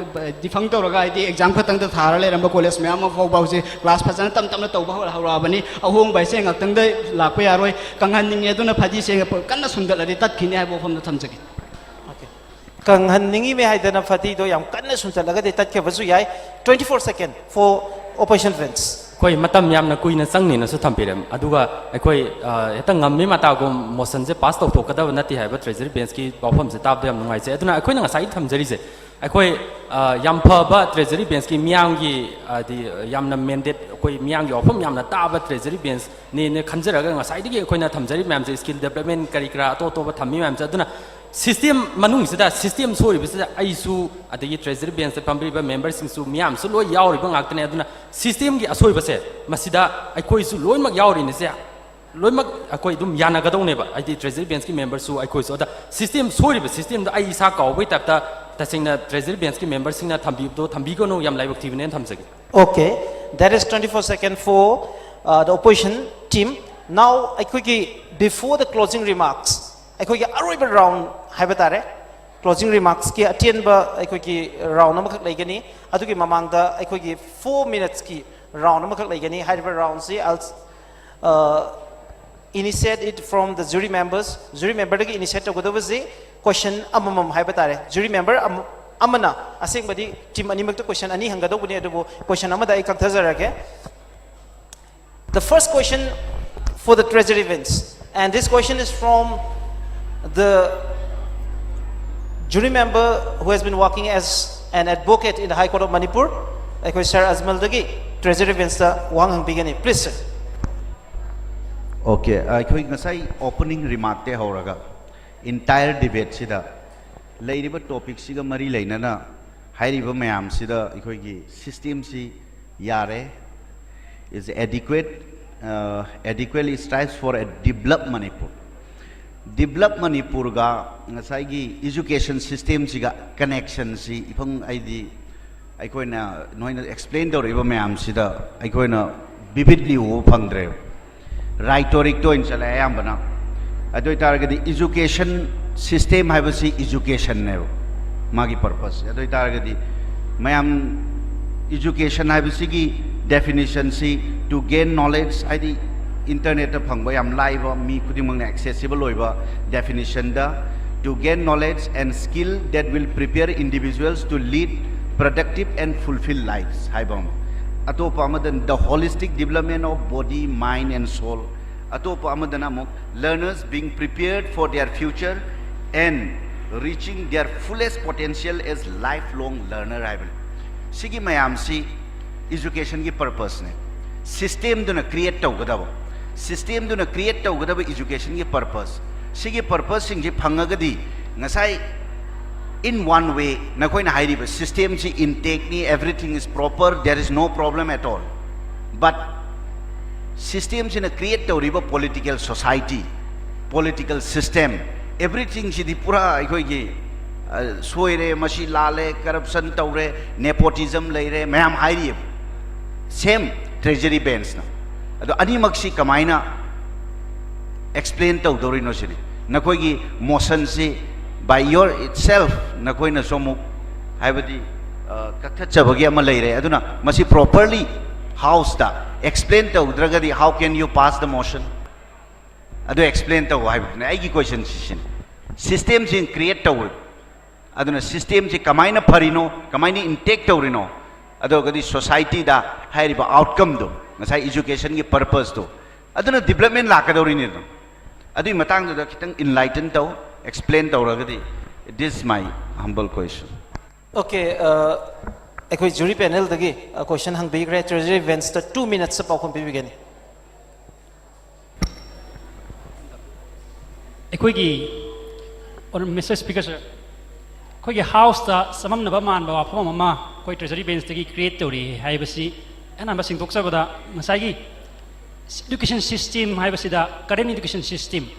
defunct ꯇꯧꯔꯒ ꯍꯥꯏꯗꯤ exam ꯈꯛꯇꯪꯗ ꯊꯥꯔ ꯂꯩꯔꯝꯕ college ꯃꯌꯥꯝ ꯑꯃ ꯐꯥꯎꯕ ꯍꯧꯖꯤꯛ class ꯐꯖꯅ ꯇꯞ ꯇꯞꯅ ꯇꯧꯕ ꯍꯧꯔꯛꯑꯕꯅꯤ꯫ ꯑꯍꯣꯡꯕ ꯍꯥꯏꯁꯦ ꯉꯥꯛꯇꯪꯗ ꯂꯥꯛꯄ ꯌꯥꯔꯣꯏ, ꯀꯪꯍꯟꯅꯤꯡꯉꯦ꯫ ꯑꯗꯨꯅ ꯐꯗꯤꯁꯦ ꯀꯟꯅ ꯁꯨꯝꯗꯠꯂꯗꯤ ꯇꯠꯈꯤꯅꯤ ꯍꯥꯏꯕ ꯋꯥꯐꯝꯗꯣ ꯊꯝꯖꯒꯦ꯫ ꯀꯪꯍꯟꯅꯤꯡꯉꯤꯃꯦ ꯍꯥꯏꯗꯅ ꯐꯗꯤꯗꯣ ꯌꯥꯝ ꯀꯟꯅ ꯁꯨꯝꯖꯜꯂꯒꯗꯤ ꯇꯠꯈꯤꯕꯁꯨ ꯌꯥꯏ꯫ Twenty four second for opposition friends. ꯑꯩꯈꯣꯏ ꯃꯇꯝ ꯌꯥꯝꯅ ꯀꯨꯏꯅ ꯆꯪꯅꯤꯅꯁꯨ ꯊꯝꯕꯤꯔꯦ꯫ ꯑꯗꯨꯒ ꯑꯩꯈꯣꯏ ꯍꯦꯛꯇ ꯉꯝꯃꯤ ꯃꯇꯥꯒꯨꯝ motionꯁꯦ pass ꯇꯧꯊꯣꯛꯀꯗꯕ ꯅꯠꯇꯦ ꯍꯥꯏꯕ treasury benchꯀꯤ ꯋꯥꯐꯝꯁꯦ ꯇꯥꯕꯗ ꯌꯥꯝ ꯅꯨꯡꯉꯥꯏꯖꯩ꯫ ꯑꯗꯨꯅ ꯑꯩꯈꯣꯏꯅ ꯉꯁꯥꯏ ꯊꯝꯖꯔꯤꯁꯦ, ꯑꯩꯈꯣꯏ ꯌꯥꯝ ꯐꯕ treasury benchꯀꯤ ꯃꯤꯌꯥꯝꯒꯤ, ꯍꯥꯏꯗꯤ ꯌꯥꯝꯅ mandate, ꯑꯩꯈꯣꯏ ꯃꯤꯌꯥꯝꯒꯤ ꯋꯥꯐꯝ ꯌꯥꯝꯅ ꯇꯥꯕ treasury benchꯅꯦꯅ ꯈꯟꯖꯔꯒ ꯉꯁꯥꯏꯗꯒꯤ ꯑꯩꯈꯣꯏꯅ ꯊꯝꯖꯔꯤ ꯃꯌꯥꯝꯁꯦ, skill development ꯀꯔꯤ ꯀꯔꯥ ꯑꯇꯣꯞ ꯑꯇꯣꯞꯄ ꯊꯝꯃꯤ ꯃꯌꯥꯝꯁꯦ꯫ ꯑꯗꯨꯅ system ꯃꯅꯨꯡꯁꯤꯗ, system ꯁꯣꯏꯔꯤꯕꯁꯤꯗ ꯑꯩꯁꯨ, ꯑꯗꯒꯤ treasury benchꯇ ꯐꯝꯕꯤꯔꯤꯕ memberꯁꯤꯡꯁꯨ, ꯃꯤꯌꯥꯝꯁꯨ ꯂꯣꯏ ꯌꯥꯎꯔꯤꯕ ꯉꯥꯛꯇꯅꯦ꯫ ꯑꯗꯨꯅ systemꯒꯤ ꯑꯁꯣꯏꯕꯁꯦ ꯃꯁꯤꯗ ꯑꯩꯈꯣꯏꯁꯨ ꯂꯣꯏꯅꯃꯛ ꯌꯥꯎꯔꯤꯅꯤꯁꯦ꯫ ꯂꯣꯏꯅꯃꯛ ꯑꯩꯈꯣꯏ ꯑꯗꯨꯝ ꯌꯥꯅꯒꯗꯧꯅꯦꯕ, ꯍꯥꯏꯗꯤ treasury benchꯀꯤ memberꯁꯨ ꯑꯩꯈꯣꯏꯁꯨ꯫ ꯑꯗ system ꯁꯣꯏꯔꯤꯕ systemꯗꯣ ꯑꯩ ꯏꯁꯥ ꯀꯥꯎꯕꯩ typeꯇ ꯇꯁꯦꯡꯅ treasury benchꯀꯤ memberꯁꯤꯡꯅ ꯊꯝꯕꯤꯕꯗꯣ ꯊꯝꯕꯤꯒꯅꯨ, ꯌꯥꯝ ꯂꯥꯏꯕꯛ ꯊꯤꯕꯅꯦꯅ ꯊꯝꯖꯒꯦ꯫ Okay, that is twenty four second for uh, the opposition team. Now ꯑꯩꯈꯣꯏꯒꯤ before the closing remarks, ꯑꯩꯈꯣꯏꯒꯤ ꯑꯔꯣꯏꯕ round ꯍꯥꯏꯕ ꯇꯥꯔꯦ, closing remarksꯀꯤ ꯑꯇꯦꯟꯕ ꯑꯩꯈꯣꯏꯒꯤ round ꯑꯃꯈꯛ ꯂꯩꯒꯅꯤ꯫ ꯑꯗꯨꯒꯤ ꯃꯃꯥꯡꯗ ꯑꯩꯈꯣꯏꯒꯤ four minutesꯀꯤ round ꯑꯃꯈꯛ ꯂꯩꯒꯅꯤ꯫ ꯍꯥꯏꯔꯤꯕ roundꯁꯤ I'll initiate it from the jury members. Jury memberꯗꯒꯤ initiate ꯇꯧꯒꯗꯕꯁꯤ question ꯑꯃꯃꯝ ꯍꯥꯏꯕ ꯇꯥꯔꯦ꯫ Jury member ꯑꯃ- ꯑꯃꯅ, ꯑꯁꯦꯡꯕꯗꯤ team ꯑꯅꯤꯃꯛꯇ question ꯑꯅꯤ ꯍꯪꯒꯗꯧꯕꯅꯤ, ꯑꯗꯨꯕꯨ question ꯑꯃꯗ ꯑꯩ ꯀꯛꯊꯖꯔꯒꯦ꯫ The first question for the treasury bench, and this question is from the jury member who has been working as an advocate in the High Court of Manipur, ꯑꯩꯈꯣꯏ Sir Ajmalꯗꯒꯤ treasury benchꯇ ꯋꯥꯍꯪ ꯍꯪꯕꯤꯒꯅꯤ꯫ Please, sir. Okay, ꯑꯩꯈꯣꯏ ꯉꯁꯥꯏ opening remarkꯇꯩ ꯍꯧꯔꯒ entire debateꯁꯤꯗ ꯂꯩꯔꯤꯕ topicꯁꯤꯒ ꯃꯔꯤ ꯂꯩꯅꯅ ꯍꯥꯏꯔꯤꯕ ꯃꯌꯥꯝꯁꯤꯗ ꯑꯩꯈꯣꯏꯒꯤ systemꯁꯤ ꯌꯥꯔꯦ, is adequate, uh, adequately strives for a developed Manipur. Developed ꯃꯅꯤꯄꯨꯔꯒ ꯉꯁꯥꯏꯒꯤ education systemꯁꯤꯒ connectionꯁꯤ ꯏꯐꯪ ꯑꯩꯗꯤ ꯑꯩꯈꯣꯏꯅ ꯅꯣꯏꯅ explain ꯇꯧꯔꯛꯏꯕ ꯃꯌꯥꯝꯁꯤꯗ ꯑꯩꯈꯣꯏꯅ vividly ꯎꯕ ꯐꯪꯗ꯭ꯔꯦꯕ꯫ Rhetoricꯇ ꯑꯣꯏꯅ ꯆꯠꯂꯦ ꯑꯌꯥꯝꯕꯅ꯫ ꯑꯗꯨ ꯑꯣꯏꯇꯥꯔꯒꯗꯤ education system ꯍꯥꯏꯕꯁꯤ educationꯅꯦꯕ, ꯃꯥꯒꯤ purpose꯫ ꯑꯗꯨ ꯑꯣꯏꯇꯥꯔꯒꯗꯤ ꯃꯌꯥꯝ education ꯍꯥꯏꯕꯁꯤꯒꯤ definitionꯁꯤ to gain knowledge, ꯍꯥꯏꯗꯤ internetꯇ ꯐꯪꯕ ꯌꯥꯝ ꯂꯥꯏꯕ, ꯃꯤ ꯈꯨꯗꯤꯡꯃꯛꯅ accessible ꯑꯣꯏꯕ definitionꯗ to gain knowledge and skill that will prepare individuals to lead productive and fulfill lives ꯍꯥꯏꯕ ꯑꯃ꯫ ꯑꯇꯣꯞꯄ ꯑꯃꯗꯅ the holistic development of body, mind and soul꯫ ꯑꯇꯣꯞꯄ ꯑꯃꯗꯅ ꯑꯃꯨꯛ learners being prepared for their future and reaching their fullest potential as lifelong learner ꯍꯥꯏꯕꯅꯤ꯫ ꯁꯤꯒꯤ ꯃꯌꯥꯝꯁꯤ educationꯒꯤ purposeꯅꯦ꯫ Systemꯗꯨꯅ create ꯇꯧꯒꯗꯕ, systemꯗꯨꯅ create ꯇꯧꯒꯗꯕ educationꯒꯤ purpose꯫ ꯁꯤꯒꯤ purposeꯁꯤꯡꯁꯤ ꯐꯪꯉꯒꯗꯤ ꯉꯁꯥꯏ in one way ꯅꯈꯣꯏꯅ ꯍꯥꯏꯔꯤꯕ systemꯁꯤ intactꯅꯤ, everything is proper, there is no problem at all. But systemꯁꯤꯅ create ꯇꯧꯔꯤꯕ political society, political system, everythingꯁꯤꯗꯤ ꯄꯨꯔꯥ ꯑꯩꯈꯣꯏꯒꯤ ꯑ, ꯁꯣꯏꯔꯦ, ꯃꯁꯤ ꯂꯥꯜꯂꯦ, corruption ꯇꯧꯔꯦ, nepotism ꯂꯩꯔꯦ, ꯃꯌꯥꯝ ꯍꯥꯏꯔꯤꯑꯕ꯫ Same treasury benchꯅ꯫ ꯑꯗꯣ ꯑꯅꯤꯃꯛꯁꯤ ꯀꯃꯥꯏꯅ ꯑꯦꯛꯁꯄ꯭ꯂꯦꯟ ꯇꯧꯗꯧꯔꯤꯅꯣ ꯁꯤꯅꯤ꯫ ꯅꯈꯣꯏꯒꯤ ꯃꯣꯁꯟꯁꯤ by your itself ꯅꯈꯣꯏꯅꯁꯨ ꯑꯃꯨꯛ ꯍꯥꯏꯕꯗꯤ ꯑ, ꯀꯛꯊꯠꯆꯕꯒꯤ ꯑꯃ ꯂꯩꯔꯦ꯫ ꯑꯗꯨꯅ ꯃꯁꯤ ꯄ꯭ꯔꯣꯄꯔꯂꯤ ꯍꯥꯎꯁꯇ ꯑꯦꯛꯁꯄ꯭ꯂꯦꯟ ꯇꯧꯗ꯭ꯔꯒꯗꯤ how can you pass the motion? ꯑꯗꯨ ꯑꯦꯛꯁꯄ꯭ꯂꯦꯟ ꯇꯧ ꯍꯥꯏꯕꯗꯨꯅꯦ ꯑꯩꯒꯤ ꯀꯣꯏꯁꯟꯁꯤ꯫ ꯁꯤꯅꯤ ꯁꯤꯁꯇꯦꯝꯁꯤ ꯀ꯭ꯔꯤꯌꯦꯠ ꯇꯧꯔꯦ꯫ ꯑꯗꯨꯅ ꯁꯤꯁꯇꯦꯝꯁꯤ ꯀꯃꯥꯏꯅ ꯐꯔꯤꯅꯣ, ꯀꯃꯥꯏꯅ ꯏꯟꯇꯦꯛ ꯇꯧꯔꯤꯅꯣ, ꯑꯗꯨꯒꯗꯤ ꯁꯣꯁꯥꯏꯇꯤꯗ ꯍꯥꯏꯔꯤꯕ ꯑꯥꯎꯠꯀꯝꯗꯣ, ꯉꯁꯥꯏ ꯏꯖꯨꯀꯦꯁꯟꯒꯤ ꯄꯔꯄꯁꯇꯣ, ꯑꯗꯨꯅ ꯗꯤꯕꯂꯞꯃꯦꯟ ꯂꯥꯛꯀꯗꯧꯔꯤꯅꯤ꯫ ꯑꯗꯨꯝ ꯑꯗꯨꯒꯤ ꯃꯇꯥꯡꯗꯨꯗ ꯈꯤꯇꯪ ꯏꯟꯂꯥꯏꯇꯟ ꯇꯧ, ꯑꯦꯛꯁꯄ꯭ꯂꯦꯟ ꯇꯧꯔꯒꯗꯤ꯫ This is my humble question. Okay, ꯑꯩꯈꯣꯏ ꯖꯨꯔꯤ ꯄꯦꯅꯦꯜꯗꯒꯤ ꯀꯣꯏꯁꯟ ꯍꯪꯕꯤꯈ꯭ꯔꯦ꯫ ꯇ꯭ꯔꯦꯖꯔꯤ ꯕꯦꯟꯁꯇ ꯇꯨ ꯃꯤꯅꯠꯁꯇ ꯄꯥꯎꯈꯨꯝ ꯄꯤꯕꯤꯒꯅꯤ꯫ ꯑꯩꯈꯣꯏꯒꯤ Mister Speaker sir, ꯑꯩꯈꯣꯏꯒꯤ ꯍꯥꯎꯁꯇ ꯆꯃꯝꯅꯕ ꯃꯥꯟꯕ ꯋꯥꯐꯝ ꯑꯃ ꯑꯩꯈꯣꯏ ꯇ꯭ꯔꯦꯖꯔꯤ ꯕꯦꯟꯁꯇꯒꯤ ꯀ꯭ꯔꯤꯌꯦꯠ ꯇꯧꯔꯤ ꯍꯥꯏꯕꯁꯤ ꯑꯍꯥꯟꯕ ꯁꯦꯡꯗꯣꯛꯆꯕꯗ, ꯉꯁꯥꯏꯒꯤ education system ꯍꯥꯏꯕꯁꯤꯗ, current education system,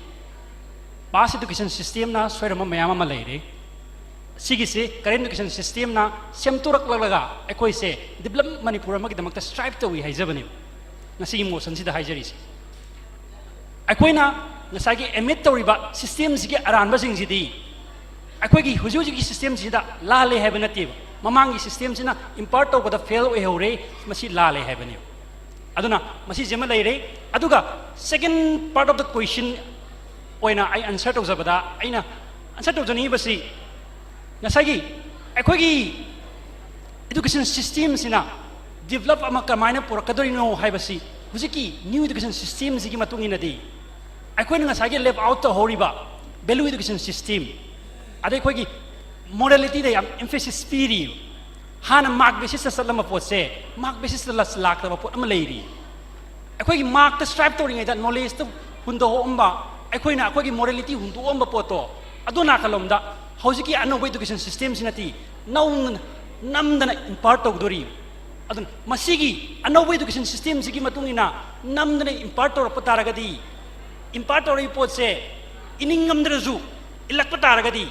past education systemꯅ ꯁꯣꯏꯔꯝꯕ ꯃꯌꯥꯝ ꯑꯃ ꯂꯩꯔꯦ꯫ ꯁꯤꯒꯤꯁꯦ current education systemꯅ ꯁꯦꯝꯗꯣꯔꯛꯂꯒ ꯑꯩꯈꯣꯏꯁꯦ develop ꯃꯅꯤꯄꯨꯔ ꯑꯃꯒꯤꯗꯃꯛꯇ strive ꯇꯧꯏ ꯍꯥꯏꯖꯕꯅꯦꯕ ꯉꯁꯤꯒꯤ ꯃꯣꯁꯟꯁꯤꯗ ꯍꯥꯏꯖꯔꯤꯁꯦ꯫ ꯑꯩꯈꯣꯏꯅ ꯉꯁꯥꯏꯒꯤ ꯑꯦꯃꯤꯠ ꯇꯧꯔꯤꯕ ꯁꯤꯁꯇꯦꯝꯁꯤꯒꯤ ꯑꯔꯥꯟꯕꯁꯤꯡꯁꯤꯗꯤ ꯑꯩꯈꯣꯏꯒꯤ ꯍꯧꯖꯤꯛ ꯍꯧꯖꯤꯛꯀꯤ ꯁꯤꯁꯇꯦꯝꯁꯤꯗ ꯂꯥꯜꯂꯦ ꯍꯥꯏꯕ ꯅꯠꯇꯦꯕ, ꯃꯃꯥꯡꯒꯤ ꯁꯤꯁꯇꯦꯝꯁꯤꯅ ꯏꯝꯄꯥꯔꯠ ꯇꯧꯕꯗ ꯐꯦꯜ ꯑꯣꯏꯍꯧꯔꯦ, ꯃꯁꯤ ꯂꯥꯜꯂꯦ ꯍꯥꯏꯕꯅꯦꯕ꯫ ꯑꯗꯨꯅ ꯃꯁꯤꯁꯤꯃ ꯂꯩꯔꯦ꯫ ꯑꯗꯨꯒ second part of the question ꯑꯣꯏꯅ ꯑꯩ ꯑꯟꯁꯔ ꯇꯧꯖꯕꯗ, ꯑꯩꯅ ꯑꯟꯁꯔ ꯇꯧꯖꯅꯤꯡꯉꯤꯕꯁꯤ ꯉꯁꯥꯏꯒꯤ ꯑꯩꯈꯣꯏꯒꯤ education systemꯁꯤꯅ develop ꯑꯃ ꯀꯃꯥꯏꯅ ꯄꯨꯔꯛꯀꯗꯣꯔꯤꯅꯣ ꯍꯥꯏꯕꯁꯤ ꯍꯧꯖꯤꯛꯀꯤ new education systemꯁꯤꯒꯤ ꯃꯇꯨꯡ ꯏꯟꯅꯗꯤ ꯑꯩꯈꯣꯏꯅ ꯉꯁꯥꯏꯒꯤ left out ꯇꯧꯍꯧꯔꯤꯕ value education system, ꯑꯗꯩ ꯑꯩꯈꯣꯏꯒꯤ moralityꯗ ꯌꯥꯝ emphasis ꯄꯤꯔꯤ꯫ ꯍꯥꯟꯅ mark basisꯇ ꯆꯠꯂꯝꯕ ꯄꯣꯠꯁꯦ mark basisꯇ ꯂꯥꯛꯇꯕ ꯄꯣꯠ ꯑꯃ ꯂꯩꯔꯤ꯫ ꯑꯩꯈꯣꯏꯒꯤ markꯇ strive ꯇꯧꯔꯤꯉꯩꯗ knowledgeꯇ ꯍꯨꯟꯗꯣꯛꯑꯝꯕ, ꯑꯩꯈꯣꯏꯅ ꯑꯩꯈꯣꯏꯒꯤ morality ꯍꯨꯟꯗꯣꯛꯑꯝꯕ ꯄꯣꯠꯇꯣ, ꯑꯗꯨ ꯅꯥꯀꯜꯂꯣꯝꯗ ꯍꯧꯖꯤꯛꯀꯤ ꯑꯅꯧꯕ education systemꯁꯤꯅꯗꯤ ꯅꯧꯅ ꯅꯝꯗꯅ impart ꯇꯧꯗꯣꯔꯤ꯫ ꯑꯗꯨꯅ ꯃꯁꯤꯒꯤ ꯑꯅꯧꯕ education systemꯁꯤꯒꯤ ꯃꯇꯨꯡ ꯏꯟꯅ ꯅꯝꯗꯅ impart ꯇꯧꯔꯛꯄ ꯇꯥꯔꯒꯗꯤ, impart ꯇꯧꯔꯛꯏ ꯄꯣꯠꯁꯦ ꯏꯅꯤꯡ ꯉꯝꯗ꯭ꯔꯁꯨ ꯏꯜꯂꯛꯄ ꯇꯥꯔꯒꯗꯤ,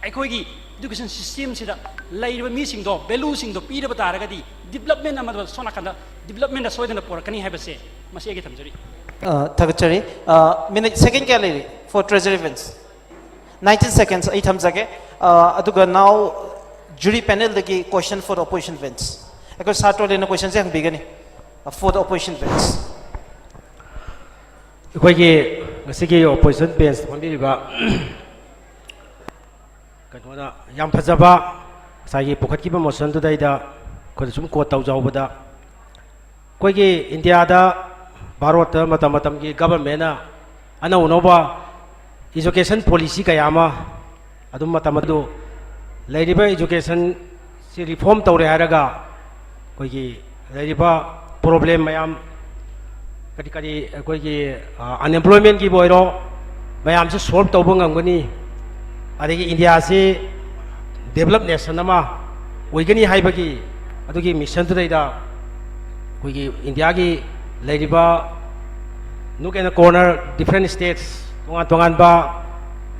ꯑꯩꯈꯣꯏꯒꯤ education systemꯁꯤꯗ ꯂꯩꯔꯤꯕ ꯃꯤꯁꯤꯡꯗꯣ, valueꯁꯤꯡꯗꯣ ꯄꯤꯔꯕ ꯇꯥꯔꯒꯗꯤ development ꯑꯃꯗ, ꯁꯣꯝ ꯅꯥꯀꯟꯗ developmentꯗ ꯁꯣꯏꯗꯅ ꯄꯣꯔꯛꯀꯅꯤ ꯍꯥꯏꯕꯁꯦ ꯃꯁꯤ ꯑꯩꯒꯤ ꯊꯝꯖꯔꯤ꯫ ꯑ, ꯊꯥꯒꯠꯆꯔꯤ꯫ ꯑ, ꯃꯤꯅꯤꯠ ꯁꯦꯀꯦꯟ ꯀꯌꯥ ꯂꯩꯔꯤ for treasury Vince? Nineteen seconds ꯑꯩ ꯊꯝꯖꯒꯦ꯫ ꯑ, ꯑꯗꯨꯒ now jury panelꯗꯒꯤ question for the opposition Vince꯫ ꯑꯩꯈꯣꯏ ꯁꯥꯔ ꯇꯣꯂꯦꯅ questionꯁꯦ ꯍꯪꯕꯤꯒꯅꯤ꯫ ꯑ, for the opposition Vince꯫ ꯑꯩꯈꯣꯏꯒꯤ ꯉꯁꯤꯒꯤ opposition benchꯇ ꯐꯝꯕꯤꯔꯤꯕ ꯀꯩꯅꯣꯅ ꯌꯥꯝ ꯐꯖꯕ ꯉꯁꯥꯏꯒꯤ ꯄꯨꯈꯠꯈꯤꯕ motionꯗꯨꯗꯩꯗ ꯑꯩꯈꯣꯏꯅ ꯁꯨꯝ quote ꯇꯧꯖꯍꯧꯕꯗ, ꯑꯩꯈꯣꯏꯒꯤ ꯏꯟꯗꯤꯌꯥꯗ, ꯚꯥꯔꯠꯇ ꯃꯇꯝ ꯃꯇꯝꯒꯤ governmentꯅ ꯑꯅꯧ ꯑꯅꯧꯕ education policy ꯀꯌꯥ ꯑꯃ ꯑꯗꯨꯝ ꯃꯇꯝ ꯑꯗꯨ ꯂꯩꯔꯤꯕ educationꯁꯤ reform ꯇꯧꯔꯦ ꯍꯥꯏꯔꯒ ꯑꯩꯈꯣꯏꯒꯤ ꯂꯩꯔꯤꯕ problem ꯃꯌꯥꯝ, ꯀꯔꯤ ꯀꯔꯤ ꯑꯩꯈꯣꯏꯒꯤ unemploymentꯀꯤꯕꯨ ꯑꯣꯏꯔꯣ, ꯃꯌꯥꯝꯁꯤ solve ꯇꯧꯕ ꯉꯝꯒꯅꯤ꯫ ꯑꯗꯒꯤ ꯏꯟꯗꯤꯌꯥꯁꯤ develop nation ꯑꯃ ꯑꯣꯏꯒꯅꯤ ꯍꯥꯏꯕꯒꯤ ꯑꯗꯨꯒꯤ missionꯗꯨꯗꯩꯗ ꯑꯩꯈꯣꯏꯒꯤ ꯏꯟꯗꯤꯌꯥꯒꯤ ꯂꯩꯔꯤꯕ nook and corner, different states, ꯇꯣꯉꯥꯟ ꯇꯣꯉꯥꯟꯕ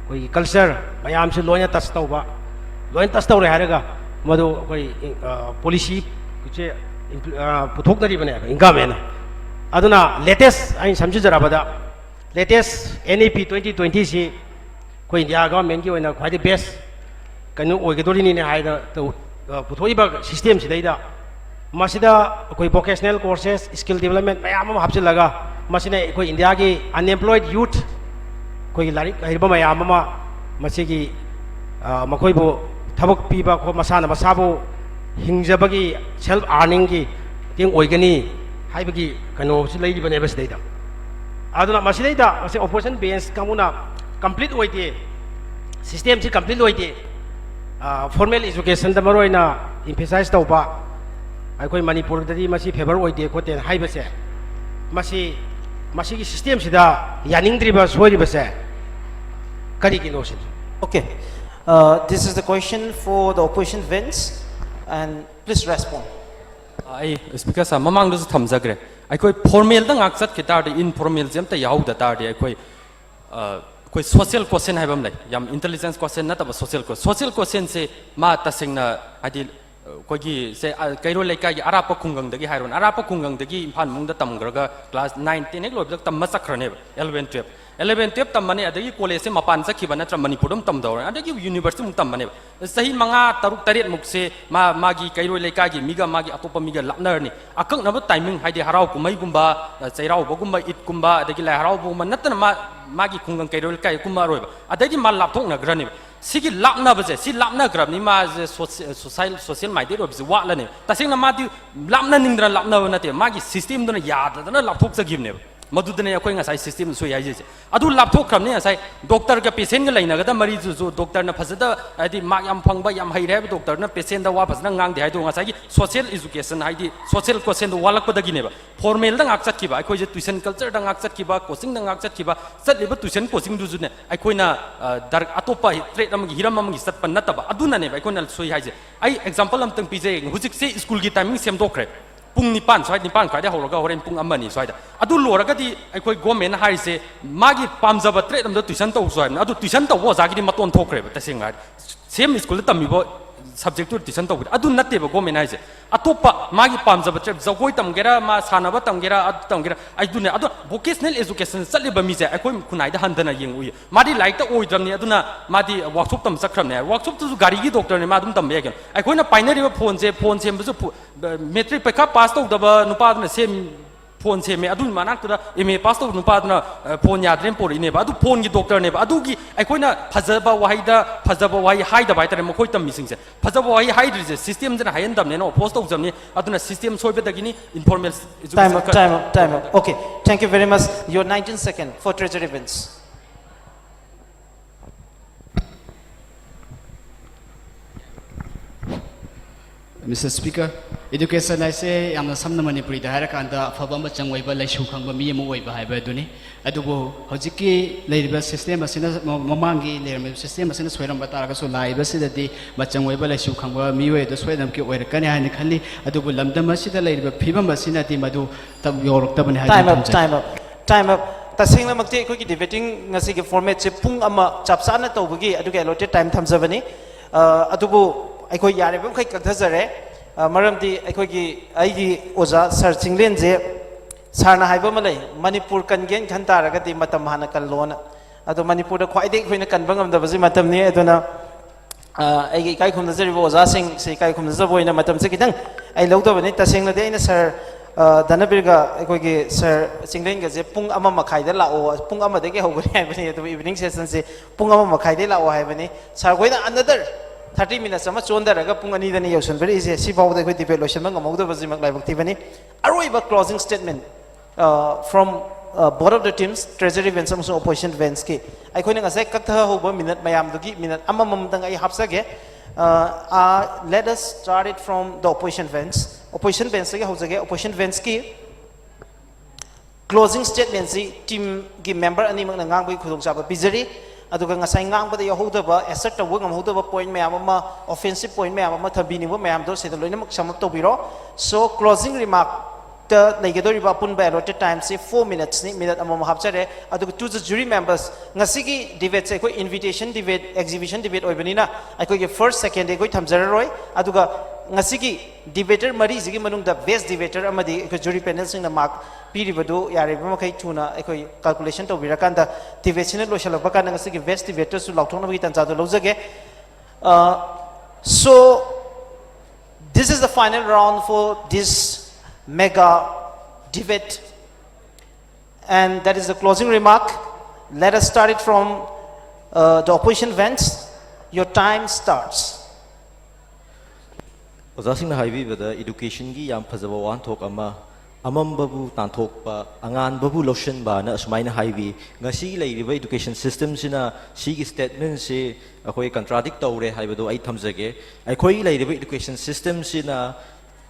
ꯑꯩꯈꯣꯏꯒꯤ culture ꯃꯌꯥꯝꯁꯤ ꯂꯣꯏꯅ touch ꯇꯧꯕ, ꯂꯣꯏꯅ touch ꯇꯧꯔꯦ ꯍꯥꯏꯔꯒ ꯃꯗꯨ ꯑꯩꯈꯣꯏ policyꯁꯦ ꯄꯨꯊꯣꯛꯅꯔꯤꯕꯅꯦꯕ governmentꯅ꯫ ꯑꯗꯨꯅ latest ꯑꯩꯅ ꯁꯝꯖꯤꯟꯖꯔꯕꯗ, latest N E P twenty twentyꯁꯤ ꯑꯩꯈꯣꯏ ꯏꯟꯗꯤꯌꯥ governmentꯀꯤ ꯑꯣꯏꯅ ꯈ꯭ꯋꯥꯏꯗꯒꯤ best ꯀꯩꯅꯣ ꯑꯣꯏꯒꯗꯣꯔꯤꯅꯤꯅꯦ ꯍꯥꯏꯅ ꯇꯧ-, ꯑ, ꯄꯨꯊꯣꯛꯏꯕ systemꯁꯤꯗꯩꯗ ꯃꯁꯤꯗ ꯑꯩꯈꯣꯏ vocational courses, skill development ꯃꯌꯥꯝ ꯑꯃ ꯍꯥꯞꯆꯤꯜꯂꯒ ꯃꯁꯤꯅ ꯑꯩꯈꯣꯏ ꯏꯟꯗꯤꯌꯥꯒꯤ unemployed youth, ꯑꯩꯈꯣꯏꯒꯤ ꯂꯥꯏꯔꯤꯛ ꯍꯩꯔꯕ ꯃꯌꯥꯝ ꯑꯃ ꯃꯁꯤꯒꯤ, ꯑ, ꯃꯈꯣꯏꯕꯨ ꯊꯕꯛ ꯄꯤꯕ, ꯈꯣ-, ꯃꯁꯥꯅ ꯃꯁꯥꯕꯨ ꯍꯤꯡꯖꯕꯒꯤ self earningꯒꯤ ꯃꯇꯦꯡ ꯑꯣꯏꯒꯅꯤ ꯍꯥꯏꯕꯒꯤ ꯀꯩꯅꯣꯁꯤ ꯂꯩꯔꯤꯕꯅꯦꯕ ꯁꯤꯗꯩꯗ꯫ ꯑꯗꯨꯅ ꯃꯁꯤꯗꯩꯗ ꯉꯁꯤ opposition bench ꯀꯥꯡꯕꯨꯅ complete ꯑꯣꯏꯗꯦ, systemꯁꯤ complete ꯑꯣꯏꯗꯦ, ꯑ, formal educationꯗ ꯃꯔꯨ ꯑꯣꯏꯅ emphasize ꯇꯧꯕ, ꯑꯩꯈꯣꯏ ꯃꯅꯤꯄꯨꯔꯗꯗꯤ ꯃꯁꯤ favour ꯑꯣꯏꯗꯦ ꯈꯣꯠꯇꯦꯅ ꯍꯥꯏꯕꯁꯦ, ꯃꯁꯤ, ꯃꯁꯤꯒꯤ systemꯁꯤꯗ ꯌꯥꯅꯤꯡꯗ꯭ꯔꯤꯕ, ꯁꯣꯏꯔꯤꯕꯁꯦ ꯀꯔꯤꯒꯤꯅꯣ ꯁꯤꯅꯤ꯫ Okay. Uh, this is the question for the opposition Vince, and please respond. ꯑꯩ speaker sir ꯃꯃꯥꯡꯗꯁꯨ ꯊꯝꯖꯈ꯭ꯔꯦ꯫ ꯑꯩꯈꯣꯏ formalꯗ ꯉꯥꯛ ꯆꯠꯈꯤ ꯇꯥꯔꯗꯤ, informalꯁꯦ ꯑꯝꯇ ꯌꯥꯎꯍꯧꯗ ꯇꯥꯔꯗꯤ, ꯑꯩꯈꯣꯏ, ꯑ, ꯑꯩꯈꯣꯏ social quotient ꯍꯥꯏꯕ ꯑꯃ ꯂꯩ, ꯌꯥꯝ intelligence quotient ꯅꯠꯇꯕ social quotient꯫ Social quotientꯁꯦ ꯃꯥ ꯇꯁꯦꯡꯅ, ꯍꯥꯏꯗꯤ, ꯑꯩꯈꯣꯏꯒꯤ ꯁꯦ, ꯑ, ꯀꯩꯔꯣꯏ ꯂꯩꯀꯥꯏꯒꯤ ꯑꯔꯥꯞꯄ ꯈꯨꯡꯒꯪꯗꯒꯤ ꯍꯥꯏꯔꯣꯅꯦ, ꯑꯔꯥꯞꯄ ꯈꯨꯡꯒꯪꯗꯒꯤ ꯏꯝꯐꯥꯜ ꯃꯅꯨꯡꯗ ꯇꯝꯈ꯭ꯔꯒ class nine ten ꯍꯦꯛ ꯂꯣꯏꯕꯗ ꯇꯝꯕ ꯆꯠꯈ꯭ꯔꯅꯦꯕ, eleven twelve, eleven twelve ꯇꯝꯃꯅꯤ, ꯑꯗꯒꯤ ꯀꯣꯂꯦꯖꯁꯦ ꯃꯄꯥꯟ ꯆꯠꯈꯤꯕ ꯅꯠꯇ꯭ꯔ ꯃꯅꯤꯄꯨꯔꯗ ꯑꯃꯨꯛ ꯇꯝꯗꯧꯔꯅꯤ, ꯑꯗꯒꯤ university ꯑꯃꯨꯛ ꯇꯝꯃꯅꯦꯕ꯫ ꯆꯍꯤ ꯃꯉꯥ, ꯇꯔꯨꯛ, ꯇꯔꯦꯠꯃꯨꯛꯁꯦ ꯃꯥ, ꯃꯥꯒꯤ ꯀꯩꯔꯣꯏ ꯂꯩꯀꯥꯏꯒꯤ ꯃꯤꯒ ꯃꯥꯒꯤ ꯑꯇꯣꯞꯄ ꯃꯤꯒ ꯂꯥꯞꯅꯔꯅꯤ꯫ ꯑꯀꯛꯅꯕ timing, ꯍꯥꯏꯗꯤ ꯍꯔꯥꯎ ꯀꯨꯝꯍꯩꯒꯨꯝꯕ, ꯑ, ꯆꯩꯔꯥꯎꯕꯒꯨꯝꯕ, ꯏꯗꯀꯨꯝꯕ, ꯑꯗꯒꯤ ꯂꯥꯏ ꯍꯔꯥꯎꯕꯒꯨꯝꯕ ꯅꯠꯇꯅ ꯃꯥ, ꯃꯥꯒꯤ ꯈꯨꯡꯒꯪ ꯀꯩꯔꯣꯏ ꯂꯩꯀꯥꯏ ꯀꯨꯝꯃꯛꯑꯔꯣꯏꯕ꯫ ꯑꯗꯩꯗꯤ ꯃꯥ ꯂꯥꯞꯊꯣꯛꯅꯈ꯭ꯔꯅꯦꯕ꯫ ꯁꯤꯒꯤ ꯂꯥꯞꯅꯕꯁꯦ, ꯁꯤ ꯂꯥꯞꯅꯈ꯭ꯔꯕꯅꯤ, ꯃꯥꯁꯦ social, social minded ꯑꯣꯏꯕꯁꯦ ꯋꯥꯠꯂꯅꯦꯕ꯫ ꯇꯁꯦꯡꯅ ꯃꯥꯗꯤ ꯂꯥꯞꯅꯅꯤꯡꯗꯅ ꯂꯥꯞꯅꯕ ꯅꯠꯇꯦ, ꯃꯥꯒꯤ systemꯗꯨꯅ ꯌꯥꯗꯗꯅ ꯂꯥꯞꯊꯣꯛꯆꯈꯤꯕꯅꯦꯕ꯫ ꯃꯗꯨꯗꯅꯦ ꯑꯩꯈꯣꯏ ꯉꯁꯥꯏ system ꯁꯣꯏ ꯍꯥꯏꯖꯩꯁꯦ꯫ ꯑꯗꯨ ꯂꯥꯞꯊꯣꯛꯈ꯭ꯔꯕꯅꯤ, ꯉꯁꯥꯏ doctorꯒ patientꯒ ꯂꯩꯅꯒꯗꯕ ꯃꯔꯤꯗꯨꯁꯨ doctorꯅ ꯐꯖꯗ, ꯍꯥꯏꯗꯤ mark ꯌꯥꯝ ꯐꯪꯕ, ꯌꯥꯝ ꯍꯩꯔꯦ ꯍꯥꯏꯕ doctorꯅ patientꯗ ꯋꯥ ꯐꯖꯅ ꯉꯥꯡꯗꯦ ꯍꯥꯏꯗꯣ ꯉꯁꯥꯏꯒꯤ social education, ꯍꯥꯏꯗꯤ social quotientꯗꯣ ꯋꯥꯠꯂꯛꯄꯗꯒꯤꯅꯦꯕ꯫ Formalꯗ ꯉꯥꯛ ꯆꯠꯈꯤꯕ, ꯑꯩꯈꯣꯏꯁꯦ tuition cultureꯗ ꯉꯥꯛ ꯆꯠꯈꯤꯕ, coachingꯗ ꯉꯥꯛ ꯆꯠꯈꯤꯕ, ꯆꯠꯂꯤꯕ tuition coachingꯗꯨꯁꯨꯅꯦ ꯑꯩꯈꯣꯏꯅ, ꯑ, ꯗꯥꯏꯔꯦꯛ ꯑꯇꯣꯞꯄ thread ꯑꯃꯒꯤ, ꯍꯤꯔꯝ ꯑꯃꯒꯤ ꯆꯠꯄ ꯅꯠꯇꯕ꯫ ꯑꯗꯨꯅꯅꯦꯕ ꯑꯩꯈꯣꯏꯅ ꯁꯣꯏ ꯍꯥꯏꯁꯦ꯫ ꯑꯩ example ꯑꯝꯇꯪ ꯄꯤꯖꯩ꯫ ꯍꯧꯖꯤꯛꯁꯦ schoolꯒꯤ timing ꯁꯦꯝꯗꯣꯛꯈ꯭ꯔꯦ꯫ ꯄꯨꯡ ꯅꯤꯄꯥꯟ ꯁ꯭ꯋꯥꯏ, ꯅꯤꯄꯥꯟ ꯃꯈꯥꯏꯗꯩ ꯍꯧꯔꯒ ꯍꯣꯔꯦꯟ ꯄꯨꯡ ꯑꯃ ꯑꯅꯤ ꯁ꯭ꯋꯥꯏꯗ꯫ ꯑꯗꯨ ꯂꯣꯏꯔꯒꯗꯤ ꯑꯩꯈꯣꯏ governmentꯅ ꯍꯥꯏꯔꯤꯁꯦ ꯃꯥꯒꯤ ꯄꯥꯝꯖꯕ trade ꯑꯝꯗ tuition ꯇꯧꯁꯨ ꯍꯥꯏꯕꯅꯤ꯫ ꯑꯗꯨ tuition ꯇꯧꯕ ꯑꯣꯖꯥꯒꯤꯗꯤ ꯃꯇꯣꯟ ꯊꯣꯛꯈ꯭ꯔꯦꯕ ꯇꯁꯦꯡꯅ ꯍꯥꯏꯔꯗꯤ꯫ Same schoolꯗ ꯇꯝꯃꯤꯕ subjectꯇꯨ tuition ꯇꯧꯕꯗꯤ꯫ ꯑꯗꯨ ꯅꯠꯇꯦꯕ government ꯍꯥꯏꯁꯦ꯫ ꯑꯇꯣꯞꯄ ꯃꯥꯒꯤ ꯄꯥꯝꯖꯕ trade, ꯖꯒꯣꯏ ꯇꯝꯒꯦꯔꯥ, ꯃꯥ ꯁꯥꯟꯅꯕ ꯇꯝꯒꯦꯔꯥ, ꯑꯗꯨ ꯇꯝꯒꯦꯔꯥ, ꯑꯗꯨꯅꯦ꯫ ꯑꯗꯣ vocational education ꯆꯠꯂꯤꯕ ꯃꯤꯁꯦ ꯑꯩꯈꯣꯏ ꯈꯨꯟꯅꯥꯏꯗ ꯍꯟꯊꯅ ꯌꯦꯡꯉꯨꯏ꯫ ꯃꯥꯗꯤ ꯂꯥꯏꯔꯤꯛꯇ ꯑꯣꯏꯗ꯭ꯔꯕꯅꯤ, ꯑꯗꯨꯅ ꯃꯥꯗꯤ workshop ꯇꯝ ꯆꯠꯈ꯭ꯔꯕꯅꯦ꯫ Workshopꯇꯨꯁꯨ ꯒꯥꯔꯤꯒꯤ doctorꯅꯦ, ꯃꯥ ꯑꯗꯨꯝ ꯇꯝꯕ ꯌꯥꯏ ꯀꯩꯅꯣ꯫ ꯑꯩꯈꯣꯏꯅ ꯄꯥꯏꯅꯔꯤꯕ phoneꯁꯦ, phone ꯁꯦꯝꯕꯁꯨ ꯐꯣ-, matric ꯄꯩꯈꯥ pass ꯇꯧꯗꯕ ꯅꯨꯄꯥꯗꯨꯅ ꯁꯦꯝ-, phone ꯁꯦꯝꯃꯦ꯫ ꯑꯗꯨꯒꯤ ꯃꯅꯥꯛꯇꯨꯗ M A pass ꯇꯧꯕ ꯅꯨꯄꯥꯗꯨꯅ, ꯑ, phone ꯌꯥꯗ꯭ꯔꯦꯅ ꯄꯣꯔꯛꯏꯅꯦꯕ꯫ ꯑꯗꯨ phoneꯒꯤ doctorꯅꯦꯕ꯫ ꯑꯗꯨꯒꯤ ꯑꯩꯈꯣꯏꯅ ꯐꯖꯕ ꯋꯥꯍꯩꯗ ꯐꯖꯕ ꯋꯥꯍꯩ ꯍꯥꯏꯗꯕ ꯍꯥꯏꯇꯥꯔꯦ, ꯃꯈꯣꯏ ꯇꯝꯃꯤꯁꯤꯡꯁꯦ꯫ ꯐꯖꯕ ꯋꯥꯍꯩ ꯍꯥꯏꯗ꯭ꯔꯤꯁꯦ systemꯁꯤꯅ ꯍꯥꯏꯍꯟꯗꯕꯅꯦꯅ oppose ꯇꯧꯖꯕꯅꯤ꯫ ꯑꯗꯨꯅ system ꯁꯣꯏꯕꯗꯒꯤꯅꯤ, informal education Time up, cut time up, time up. Okay, thank you very much. Your nineteen second for Treasury Events. Mister Speaker, education ꯍꯥꯏꯁꯦ ꯌꯥꯝꯅ ꯁꯝꯅ ꯃꯅꯤꯄꯨꯔꯤꯗ ꯍꯥꯏꯔꯀꯥꯟꯗ ꯑꯐꯕ ꯃꯆꯪ ꯑꯣꯏꯕ, ꯂꯩꯁꯨ ꯈꯪꯕ ꯃꯤ ꯑꯃ ꯑꯣꯏꯕ ꯍꯥꯏꯕ ꯑꯗꯨꯅꯤ꯫ ꯑꯗꯨꯕꯨ ꯍꯧꯖꯤꯛꯀꯤ ꯂꯩꯔꯤꯕ system ꯑꯁꯤꯅ, ꯃ-, ꯃꯃꯥꯡꯒꯤ ꯂꯩꯔꯝꯃꯤꯕ system ꯑꯁꯤꯅ ꯁꯣꯏꯔꯝꯕ ꯇꯥꯔꯒꯁꯨ, ꯂꯥꯛꯏꯕꯁꯤꯗꯗꯤ ꯃꯆꯪ ꯑꯣꯏꯕ, ꯂꯩꯁꯨ ꯈꯪꯕ ꯃꯤꯑꯣꯏ ꯑꯗꯨ ꯁꯣꯏꯗꯅꯃꯛꯀꯤ ꯑꯣꯏꯔꯛꯀꯅꯤ ꯍꯥꯏꯅ ꯈꯜꯂꯤ꯫ ꯑꯗꯨꯕꯨ ꯂꯝꯗꯝ ꯑꯁꯤꯗ ꯂꯩꯔꯤꯕ ꯐꯤꯕꯝ ꯑꯁꯤꯅꯗꯤ ꯃꯗꯨ ꯇ-, ꯌꯧꯔꯛꯇꯕꯅꯤ ꯍꯥꯏꯗꯨꯅ Time up, ꯊꯝꯖꯒꯦ꯫ Time up, time up. ꯇꯁꯦꯡꯅꯃꯛꯇꯤ ꯑꯩꯈꯣꯏꯒꯤ debating ꯉꯁꯤꯒꯤ formatꯁꯦ ꯄꯨꯡ ꯑꯃ ꯆꯞ ꯆꯥꯅ ꯇꯧꯕꯒꯤ ꯑꯗꯨꯒꯤ allotted time ꯊꯝꯖꯕꯅꯤ꯫ ꯑ, ꯑꯗꯨꯕꯨ ꯑꯩꯈꯣꯏ ꯌꯥꯔꯤꯕ ꯃꯈꯩ ꯀꯛꯊꯖꯔꯦ꯫ ꯑ, ꯃꯔꯝꯗꯤ ꯑꯩꯈꯣꯏꯒꯤ, ꯑꯩꯒꯤ ꯑꯣꯖꯥ ꯁꯥꯔ ꯆꯤꯡꯂꯦꯟꯁꯦ, ꯁꯥꯔꯅ ꯍꯥꯏꯕ ꯑꯃ ꯂꯩ, "ꯃꯅꯤꯄꯨꯔ ꯀꯟꯒꯦꯅ ꯈꯟ ꯇꯥꯔꯒꯗꯤ ꯃꯇꯝ ꯍꯥꯟꯅ ꯀꯜꯂꯣꯅ"꯫ ꯑꯗꯣ ꯃꯅꯤꯄꯨꯔꯗ ꯈ꯭ꯋꯥꯏꯗꯒꯤ ꯑꯩꯈꯣꯏꯅ ꯀꯟꯕ ꯉꯝꯗꯕꯁꯤ ꯃꯇꯝꯅꯤ꯫ ꯑꯗꯨꯅ, ꯑ, ꯑꯩꯒꯤ ꯏꯀꯥꯏ ꯈꯨꯝꯅꯖꯔꯤꯕ ꯑꯣꯖꯥꯁꯤꯡꯁꯦ ꯏꯀꯥꯏ ꯈꯨꯝꯅꯖꯕ ꯑꯣꯏꯅ ꯃꯇꯝꯁꯦ ꯈꯤꯇꯪ ꯑꯩ ꯂꯧꯗꯕꯅꯤ꯫ ꯇꯁꯦꯡꯅꯗꯤ ꯑꯩꯅ ꯁꯥꯔ, ꯑ, ꯙꯅꯕꯤꯔꯒ ꯑꯩꯈꯣꯏꯒꯤ ꯁꯥꯔ ꯆꯤꯡꯂꯦꯟꯒꯁꯦ ꯄꯨꯡ ꯑꯃ ꯃꯈꯥꯏꯗ ꯂꯥꯛꯑꯣ, ꯄꯨꯡ ꯑꯃꯗꯒꯤ ꯍꯧꯒꯅꯤ ꯍꯥꯏꯕꯅꯤ, ꯑꯗꯨꯕꯨ ꯏꯚꯤꯅꯤꯡ ꯁꯦꯁꯟꯁꯦ ꯄꯨꯡ ꯑꯃ ꯃꯈꯥꯏꯗꯒꯤ ꯂꯥꯛꯑꯣ ꯍꯥꯏꯕꯅꯤ꯫ ꯁꯥꯔ ꯈꯣꯏꯅ another thirty minutes ꯑꯃ ꯆꯣꯟꯊꯔꯒ ꯄꯨꯡ ꯑꯅꯤꯗꯅꯤ ꯌꯧꯁꯤꯟꯕꯤꯔꯛꯏꯁꯦ꯫ ꯁꯤꯐꯥꯎꯗ ꯑꯩꯈꯣꯏ ꯗꯤꯕꯦꯠ ꯂꯣꯏꯁꯤꯟꯕ ꯉꯝꯍꯧꯗꯕꯁꯤꯃꯛ ꯂꯥꯏꯕꯛ ꯊꯤꯕꯅꯤ꯫ ꯑꯔꯣꯏꯕ closing statement, uh, from, uh, both of the teams, Treasury Bench ꯑꯃꯁꯨꯡ Opposition Benchꯀꯤ꯫ ꯑꯩꯈꯣꯏꯅ ꯉꯁꯥꯏ ꯀꯛꯊꯍꯧꯕ ꯃꯤꯅꯠ ꯃꯌꯥꯝꯗꯨꯒꯤ ꯃꯤꯅꯠ ꯑꯃꯃꯝꯗꯪ ꯑꯩ ꯍꯥꯞꯆꯒꯦ꯫ Uh, uh, let us start it from the Opposition Bench. Opposition Benchꯇꯒꯤ ꯍꯧꯖꯒꯦ꯫ Opposition Benchꯀꯤ closing statementꯁꯤ teamꯒꯤ member ꯑꯅꯤꯃꯛꯅ ꯉꯥꯡꯕꯒꯤ ꯈꯨꯗꯣꯡꯆꯥꯕ ꯄꯤꯖꯔꯤ꯫ ꯑꯗꯨꯒ ꯉꯁꯥꯏ ꯉꯥꯡꯕꯗ ꯌꯥꯎꯍꯧꯗꯕ, assert ꯇꯧꯕ ꯉꯝꯍꯧꯗꯕ point ꯃꯌꯥꯝ ꯑꯃ, offensive point ꯃꯌꯥꯝ ꯑꯃ ꯊꯝꯕꯤꯅꯤꯡꯕ ꯃꯌꯥꯝꯗꯣ ꯁꯤꯗ ꯂꯣꯏꯅꯃꯛ sum up ꯇꯧꯕꯤꯔꯣ꯫ So, closing remarkꯇ ꯂꯩꯒꯗꯧꯔꯤꯕ ꯑꯄꯨꯟꯕ allotted timeꯁꯤ four minutesꯅꯤ, ꯃꯤꯅꯠ ꯑꯃꯃꯝ ꯍꯥꯞꯆꯔꯦ꯫ ꯑꯗꯨꯒ to the jury members, ꯉꯁꯤꯒꯤ debateꯁꯦ ꯑꯩꯈꯣꯏ invitation debate, exhibition debate ꯑꯣꯏꯕꯅꯤꯅ ꯑꯩꯈꯣꯏꯒꯤ first, secondꯗꯤ ꯑꯩꯈꯣꯏ ꯊꯝꯖꯔꯔꯣꯏ꯫ ꯑꯗꯨꯒ ꯉꯁꯤꯒꯤ debater ꯃꯔꯤꯁꯤꯒꯤ ꯃꯅꯨꯡꯗ best debater ꯑꯃꯗꯤ ꯑꯩꯈꯣꯏ jury panelꯁꯤꯡꯅ mark ꯄꯤꯔꯤꯕꯗꯨ ꯌꯥꯔꯤꯕ ꯃꯈꯩ ꯊꯨꯅ ꯑꯩꯈꯣꯏ calculation ꯇꯧꯕꯤꯔꯀꯥꯟꯗ, debateꯁꯤꯅ ꯂꯣꯏꯁꯤꯜꯂꯛꯄ ꯀꯥꯟꯗ ꯉꯁꯤꯒꯤ best debaterꯁꯨ ꯂꯥꯎꯊꯣꯛꯅꯕꯒꯤ ꯇꯥꯟꯖꯥꯗꯨ ꯂꯧꯖꯒꯦ꯫ Uh, so, this is the final round for this mega debate. And that is the closing remark. Let us start it from, uh, the Opposition Bench. Your time starts. ꯑꯣꯖꯥꯁꯤꯡꯅ ꯍꯥꯏꯕꯤꯕꯗ educationꯒꯤ ꯌꯥꯝ ꯐꯖꯕ ꯋꯥꯍꯟꯊꯣꯛ ꯑꯃ, "ꯑꯃꯝꯕꯕꯨ ꯇꯥꯟꯊꯣꯛꯄ, ꯑꯉꯥꯟꯕꯕꯨ ꯂꯧꯁꯤꯟꯕ" ꯍꯥꯏꯅ ꯑꯁꯨꯃꯥꯏꯅ ꯍꯥꯏꯕꯤ꯫ ꯉꯁꯤ ꯂꯩꯔꯤꯕ education systemꯁꯤꯅ ꯁꯤꯒꯤ statementꯁꯤ ꯑꯩꯈꯣꯏ contradict ꯇꯧꯔꯦ ꯍꯥꯏꯕꯗꯨ ꯑꯩ ꯊꯝꯖꯒꯦ꯫ ꯑꯩꯈꯣꯏ ꯂꯩꯔꯤꯕ education systemꯁꯤꯅ,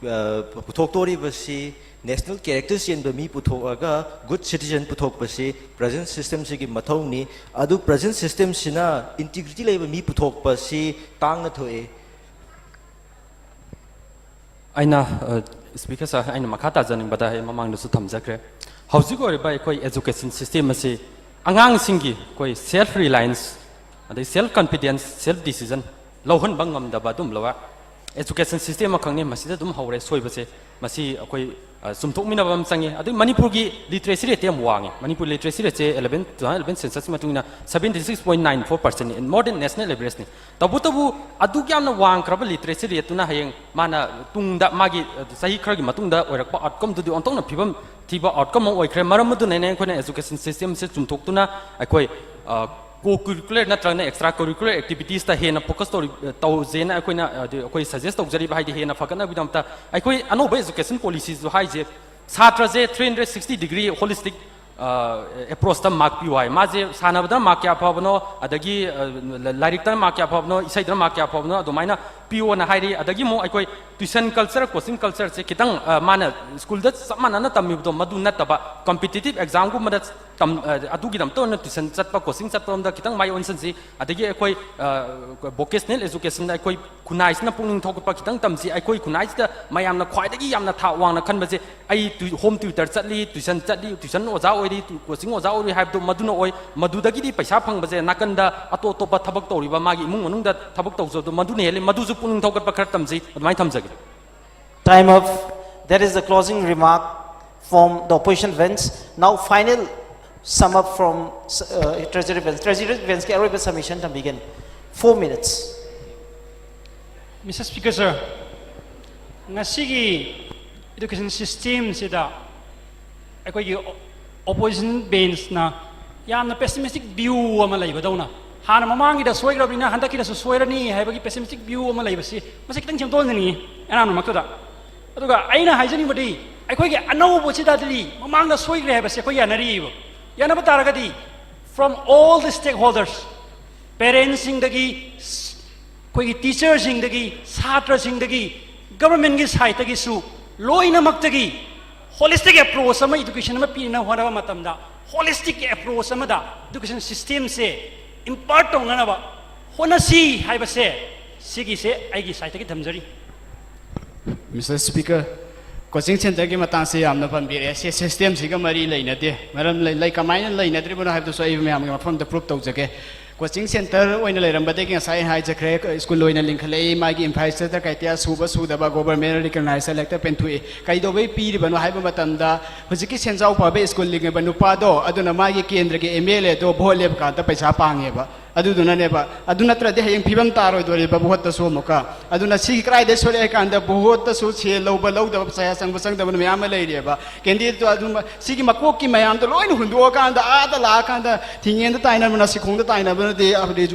ꯑ, ꯄꯨꯊꯣꯛꯇꯣꯔꯤꯕꯁꯤ national character ꯆꯦꯟꯕ ꯃꯤ ꯄꯨꯊꯣꯛꯑꯒ good citizen ꯄꯨꯊꯣꯛꯄꯁꯤ present systemꯁꯤꯒꯤ ꯃꯊꯧꯅꯤ꯫ ꯑꯗꯨ present systemꯁꯤꯅ integrity ꯂꯩꯕ ꯃꯤ ꯄꯨꯊꯣꯛꯄꯁꯤ ꯇꯥꯡꯅ ꯊꯣꯛꯑꯦ꯫ ꯑꯩꯅ, ꯑ, Speaker sir, ꯑꯩꯅ ꯃꯈꯥ ꯇꯥꯖꯅꯤꯡꯕꯗ ꯑꯩ ꯃꯃꯥꯡꯗꯁꯨ ꯊꯝꯖꯈ꯭ꯔꯦ꯫ ꯍꯧꯖꯤꯛ ꯑꯣꯏꯔꯤꯕ ꯑꯩꯈꯣꯏ education system ꯑꯁꯤ ꯑꯉꯥꯡꯁꯤꯡꯒꯤ ꯑꯩꯈꯣꯏ self reliance, ꯑꯗꯩ self confidence, self decision, ꯂꯧꯍꯟꯕ ꯉꯝꯗꯕ ꯑꯗꯨꯝꯂꯕ education system ꯑꯃꯈꯛꯅꯤ꯫ ꯃꯁꯤꯗ ꯑꯗꯨꯝ ꯍꯧꯔꯦ ꯁꯣꯏꯕꯁꯦ꯫ ꯃꯁꯤ ꯑꯩꯈꯣꯏ ꯑ, ꯆꯨꯝꯊꯣꯛꯃꯤꯟꯅꯕ ꯑꯃ ꯆꯪꯉꯤ꯫ ꯑꯗꯩ ꯃꯅꯤꯄꯨꯔꯒꯤ literacy rate ꯌꯥꯝ ꯋꯥꯡꯉꯤ꯫ Manipur literacy rateꯁꯦ eleven two thousand eleven censusꯀꯤ ꯃꯇꯨꯡ ꯏꯟꯅ seventy six point nine four percent more than national averageꯅꯤ꯫ ꯇꯧꯕꯇꯕꯨ ꯑꯗꯨꯛ ꯌꯥꯝꯅ ꯋꯥꯡꯈ꯭ꯔꯕ literacy rateꯇꯨꯅ ꯍꯌꯦꯡ ꯃꯥꯅ ꯇꯨꯡꯗ ꯃꯥꯒꯤ ꯑ, ꯆꯍꯤ ꯈꯔꯒꯤ ꯃꯇꯨꯡꯗ ꯑꯣꯏꯔꯛꯄ outcomeꯗꯨꯗꯤ ꯑꯣꯟꯊꯣꯛꯅ ꯐꯤꯕꯝ ꯊꯤꯕ outcome ꯑꯃ ꯑꯣꯏꯈ꯭ꯔꯦ꯫ ꯃꯔꯝ ꯑꯗꯨꯅꯅꯦ ꯑꯩꯈꯣꯏꯅ education systemꯁꯦ ꯆꯨꯝꯊꯣꯛꯇꯨꯅ ꯑꯩꯈꯣꯏ ꯑ, co-curricular ꯅꯠꯇ꯭ꯔꯒꯅ extra curricular activitiesꯇ ꯍꯦꯟꯅ focus ꯇꯧꯔꯤ ꯇꯧꯁꯦꯅ ꯑꯩꯈꯣꯏꯅ ꯑ, ꯑꯩꯈꯣꯏ suggest ꯇꯧꯖꯔꯤꯕ꯫ ꯍꯥꯏꯗꯤ ꯍꯦꯟꯅ ꯐꯒꯠꯅꯕꯒꯤꯗꯃꯛꯇ ꯑꯩꯈꯣꯏ ꯑꯅꯧꯕ education policyꯁꯨ ꯍꯥꯏꯁꯦ ꯁꯥꯇ꯭ꯔꯁꯦ three hundred sixty degree holistic ꯑ, approachꯇ mark ꯄꯤꯌꯨ ꯍꯥꯏ꯫ ꯃꯥꯁꯦ ꯁꯥꯟꯅꯕꯗꯅ mark ꯀꯌꯥ ꯐꯕꯅꯣ, ꯑꯗꯒꯤ ꯑ, ꯂ- ꯂꯥꯏꯔꯤꯛꯇꯅ mark ꯀꯌꯥ ꯐꯕꯅꯣ, ꯏꯁꯩꯗꯅ mark ꯀꯌꯥ ꯐꯕꯅꯣ, ꯑꯗꯨꯃꯥꯏꯅ ꯄꯤꯌꯣꯅ ꯍꯥꯏꯔꯤ꯫ ꯑꯗꯒꯤ ꯑꯃꯨꯛ ꯑꯩꯈꯣꯏ tuition culture, coaching cultureꯁꯦ ꯈꯤꯇꯪ ꯑ, ꯃꯥꯅ ꯁ꯭ꯀꯨꯜꯗ ꯆꯞ ꯃꯥꯟꯅꯅ ꯇꯝꯃꯤꯕꯗꯣ ꯃꯗꯨ ꯅꯠꯇꯕ competitive examꯒꯨꯝꯕꯗ ꯇꯝ ꯑ, ꯑꯗꯨꯒꯤꯗꯃꯛꯇ ꯑꯣꯏꯅ tuition ꯆꯠꯄ, coaching ꯆꯠꯄꯔꯣꯝꯗ ꯈꯤꯇꯪ ꯃꯥꯏ ꯑꯣꯟꯁꯤꯟꯁꯤ꯫ ꯑꯗꯒꯤ ꯑꯩꯈꯣꯏ ꯑ, vocational educationꯗ ꯑꯩꯈꯣꯏ ꯈꯨꯟꯅꯥꯏꯁꯤꯅ ꯄꯨꯛꯅꯤꯡ ꯊꯧꯒꯠꯄ ꯈꯤꯇꯪ ꯇꯝꯁꯤ꯫ ꯑꯩꯈꯣꯏ ꯈꯨꯟꯅꯥꯏꯁꯤꯗ ꯃꯌꯥꯝꯅ ꯈ꯭ꯋꯥꯏꯗꯒꯤ ꯌꯥꯝꯅ ꯊꯥꯛ ꯋꯥꯡꯅ ꯈꯟꯕꯁꯦ ꯑꯩ ꯇꯨ- home tutor ꯆꯠꯂꯤ, tuition ꯆꯠꯂꯤ, tuition ꯑꯣꯖꯥ ꯑꯣꯏꯔꯤ, ꯇꯨ- coaching ꯑꯣꯖꯥ ꯑꯣꯏꯔꯤ ꯍꯥꯏꯕꯗꯣ ꯃꯗꯨꯅ ꯑꯣꯏ꯫ ꯃꯗꯨꯗꯒꯤꯗꯤ ꯄꯩꯁꯥ ꯐꯪꯕꯁꯦ ꯅꯥꯀꯟꯗ ꯑꯇꯣꯞ ꯑꯇꯣꯞꯄ ꯊꯕꯛ ꯇꯧꯔꯤꯕ ꯃꯥꯒꯤ ꯏꯃꯨꯡ ꯃꯅꯨꯡꯗ ꯊꯕꯛ ꯇꯧꯖꯕꯗꯣ ꯃꯗꯨꯅ ꯍꯦꯜꯂꯤ꯫ ꯃꯗꯨꯁꯨ ꯄꯨꯛꯅꯤꯡ ꯊꯧꯒꯠꯄ ꯈꯔ ꯇꯝꯁꯤ꯫ ꯑꯗꯨꯃꯥꯏꯅ ꯊꯝꯖꯒꯦ꯫ Time up. That is the closing remark from the opposition bench. Now final sum up from uh, Treasury bench. Treasury benchꯀꯤ ꯑꯔꯣꯏꯕ submission ꯊꯝꯕꯤꯒꯅꯤ꯫ Four minutes. Mister Speaker, sir, ꯉꯁꯤꯒꯤ education systemꯁꯤꯗ ꯑꯩꯈꯣꯏꯒꯤ opposition benchꯅ ꯌꯥꯝꯅ pessimistic view ꯑꯃ ꯂꯩꯕꯗꯧꯅ, ꯍꯥꯟꯅ ꯃꯃꯥꯡꯒꯤꯗ ꯁꯣꯏꯈ꯭ꯔꯕꯅꯤꯅ ꯍꯟꯗꯛꯀꯤꯗꯁꯨ ꯁꯣꯏꯔꯅꯤ ꯍꯥꯏꯕꯒꯤ pessimistic view ꯑꯃ ꯂꯩꯕꯁꯤ, ꯃꯁꯤ ꯈꯤꯇꯪ ꯁꯦꯝꯗꯣꯛꯍꯟꯅꯤꯡꯉꯤ ꯑꯌꯥꯝꯕꯃꯛꯇꯗ꯫ ꯑꯗꯨꯒ ꯑꯩꯅ ꯍꯥꯏꯖꯅꯤꯡꯕꯗꯤ, ꯑꯩꯈꯣꯏꯒꯤ ꯑꯅꯧꯕꯁꯤꯗꯗꯤ ꯃꯃꯥꯡꯗ ꯁꯣꯏꯈ꯭ꯔꯦ ꯍꯥꯏꯕꯁꯤ ꯑꯩꯈꯣꯏ ꯌꯥꯅꯔꯤꯕ꯫ ꯌꯥꯅꯕ ꯇꯥꯔꯒꯗꯤ, from all the stakeholders, parentsꯁꯤꯡꯗꯒꯤ, ꯑꯩꯈꯣꯏꯒꯤ teacherꯁꯤꯡꯗꯒꯤ, ꯁꯥꯇ꯭ꯔꯁꯤꯡꯗꯒꯤ, governmentꯀꯤ sideꯇꯒꯤꯁꯨ, ꯂꯣꯏꯅꯃꯛꯇꯒꯤ holistic approach ꯑꯃ education ꯑꯃ ꯄꯤꯅꯕ ꯍꯣꯠꯅꯕ ꯃꯇꯝꯗ, holistic approach ꯑꯃꯗ education systemꯁꯦ impart ꯇꯧꯅꯅꯕ ꯍꯣꯠꯅꯁꯤ ꯍꯥꯏꯕꯁꯦ, ꯁꯤꯒꯤꯁꯦ ꯑꯩꯒꯤ sideꯇꯒꯤ ꯊꯝꯖꯔꯤ꯫ Mister Speaker, coaching centreꯒꯤ ꯃꯇꯥꯡꯁꯦ ꯌꯥꯝꯅ ꯄꯟꯕꯤꯔꯛꯑꯦ꯫ ꯁꯤ systemꯁꯤꯒ ꯃꯔꯤ ꯂꯩꯅꯗꯦ꯫ ꯃꯔꯝ ꯂꯩ, ꯂꯩ, ꯀꯃꯥꯏꯅ ꯂꯩꯅꯗ꯭ꯔꯤꯕꯅꯣ ꯍꯥꯏꯕꯗꯨꯁꯨ ꯑꯩ ꯃꯌꯥꯝꯒꯤ ꯃꯐꯝꯗ prove ꯇꯧꯖꯒꯦ꯫ ꯀꯣꯆꯤꯡ ꯁꯦꯟꯇꯔ ꯑꯣꯏꯅ ꯂꯩꯔꯝꯕꯗꯒꯤ ꯉꯁꯥꯏ ꯑꯩꯅ ꯍꯥꯏꯖꯈ꯭ꯔꯦ, ꯁ꯭ꯀꯨꯜ ꯑꯣꯏꯅ ꯂꯤꯡꯈꯠꯂꯛꯏ, ꯃꯥꯒꯤ ꯏꯟꯐ꯭ꯔꯥꯁ꯭ꯇ꯭ꯔꯛꯆꯔ ꯀ꯭ꯔꯥꯏꯇꯦꯔꯤꯌꯥ ꯁꯨꯕ ꯁꯨꯗꯕ ꯒꯣꯕꯔꯃꯦꯟꯅ ꯔꯤꯀꯣꯛꯅꯥꯏꯖ ꯂꯦꯇꯔ ꯄꯦꯟꯊꯣꯛꯏ꯫ ꯀꯩꯗꯧꯕꯩ ꯄꯤꯔꯤꯕꯅꯣ ꯍꯥꯏꯕ ꯃꯇꯝꯗ, ꯍꯧꯖꯤꯛꯀꯤ ꯁꯦꯟꯖꯥꯎ ꯐꯕ ꯁ꯭ꯀꯨꯜ ꯂꯤꯡꯉꯤꯕ ꯅꯨꯄꯥꯗꯣ, ꯑꯗꯨꯅ ꯃꯥꯒꯤ ꯀꯦꯟꯗ꯭ꯔꯒꯤ ꯑꯦꯝ ꯑꯦꯜ ꯑꯦꯗꯣ ꯚꯣꯠ ꯂꯦꯞꯄ ꯀꯥꯟꯗ ꯄꯩꯁꯥ ꯄꯥꯡꯉꯦꯕ꯫ ꯑꯗꯨꯗꯨꯅꯅꯦꯕ, ꯑꯗꯨ ꯅꯠꯇ꯭ꯔꯗꯤ ꯍꯌꯦꯡ ꯐꯤꯕꯝ ꯇꯥꯔꯣꯏꯗꯣꯔꯤꯕ ꯚꯣꯠꯇꯁꯨ ꯑꯃꯨꯛꯀ꯫ ꯑꯗꯨꯅ ꯁꯤꯒꯤ ꯀꯗꯥꯏꯗꯩ ꯁꯣꯏꯔꯛꯑꯦ ꯍꯥꯏ ꯀꯥꯟꯗ, ꯚꯣꯠꯇꯁꯨ ꯁꯦꯜ ꯂꯧꯕ ꯂꯧꯗꯕ, ꯄꯩꯁꯥ ꯆꯪꯕ ꯆꯪꯗꯕ ꯃꯌꯥꯝ ꯑꯃ ꯂꯩꯔꯤꯑꯕ꯫ ꯀꯦꯟꯗꯤꯗꯦꯠꯇꯣ ꯑꯗꯨꯝ, ꯁꯤꯒꯤ ꯃꯀꯣꯛꯀꯤ ꯃꯌꯥꯝꯗꯣ ꯂꯣꯏꯅ ꯍꯨꯟꯗꯣꯛꯑꯀꯥꯟꯗ, ꯑꯥꯗ ꯂꯥꯛꯑꯀꯥꯟꯗ ꯊꯤꯡꯉꯦꯟꯗ ꯇꯥꯏꯅꯕꯅ, ꯁꯤꯈꯣꯡꯗ ꯇꯥꯏꯅꯕꯅꯗꯤ ꯑꯗꯨꯗꯤ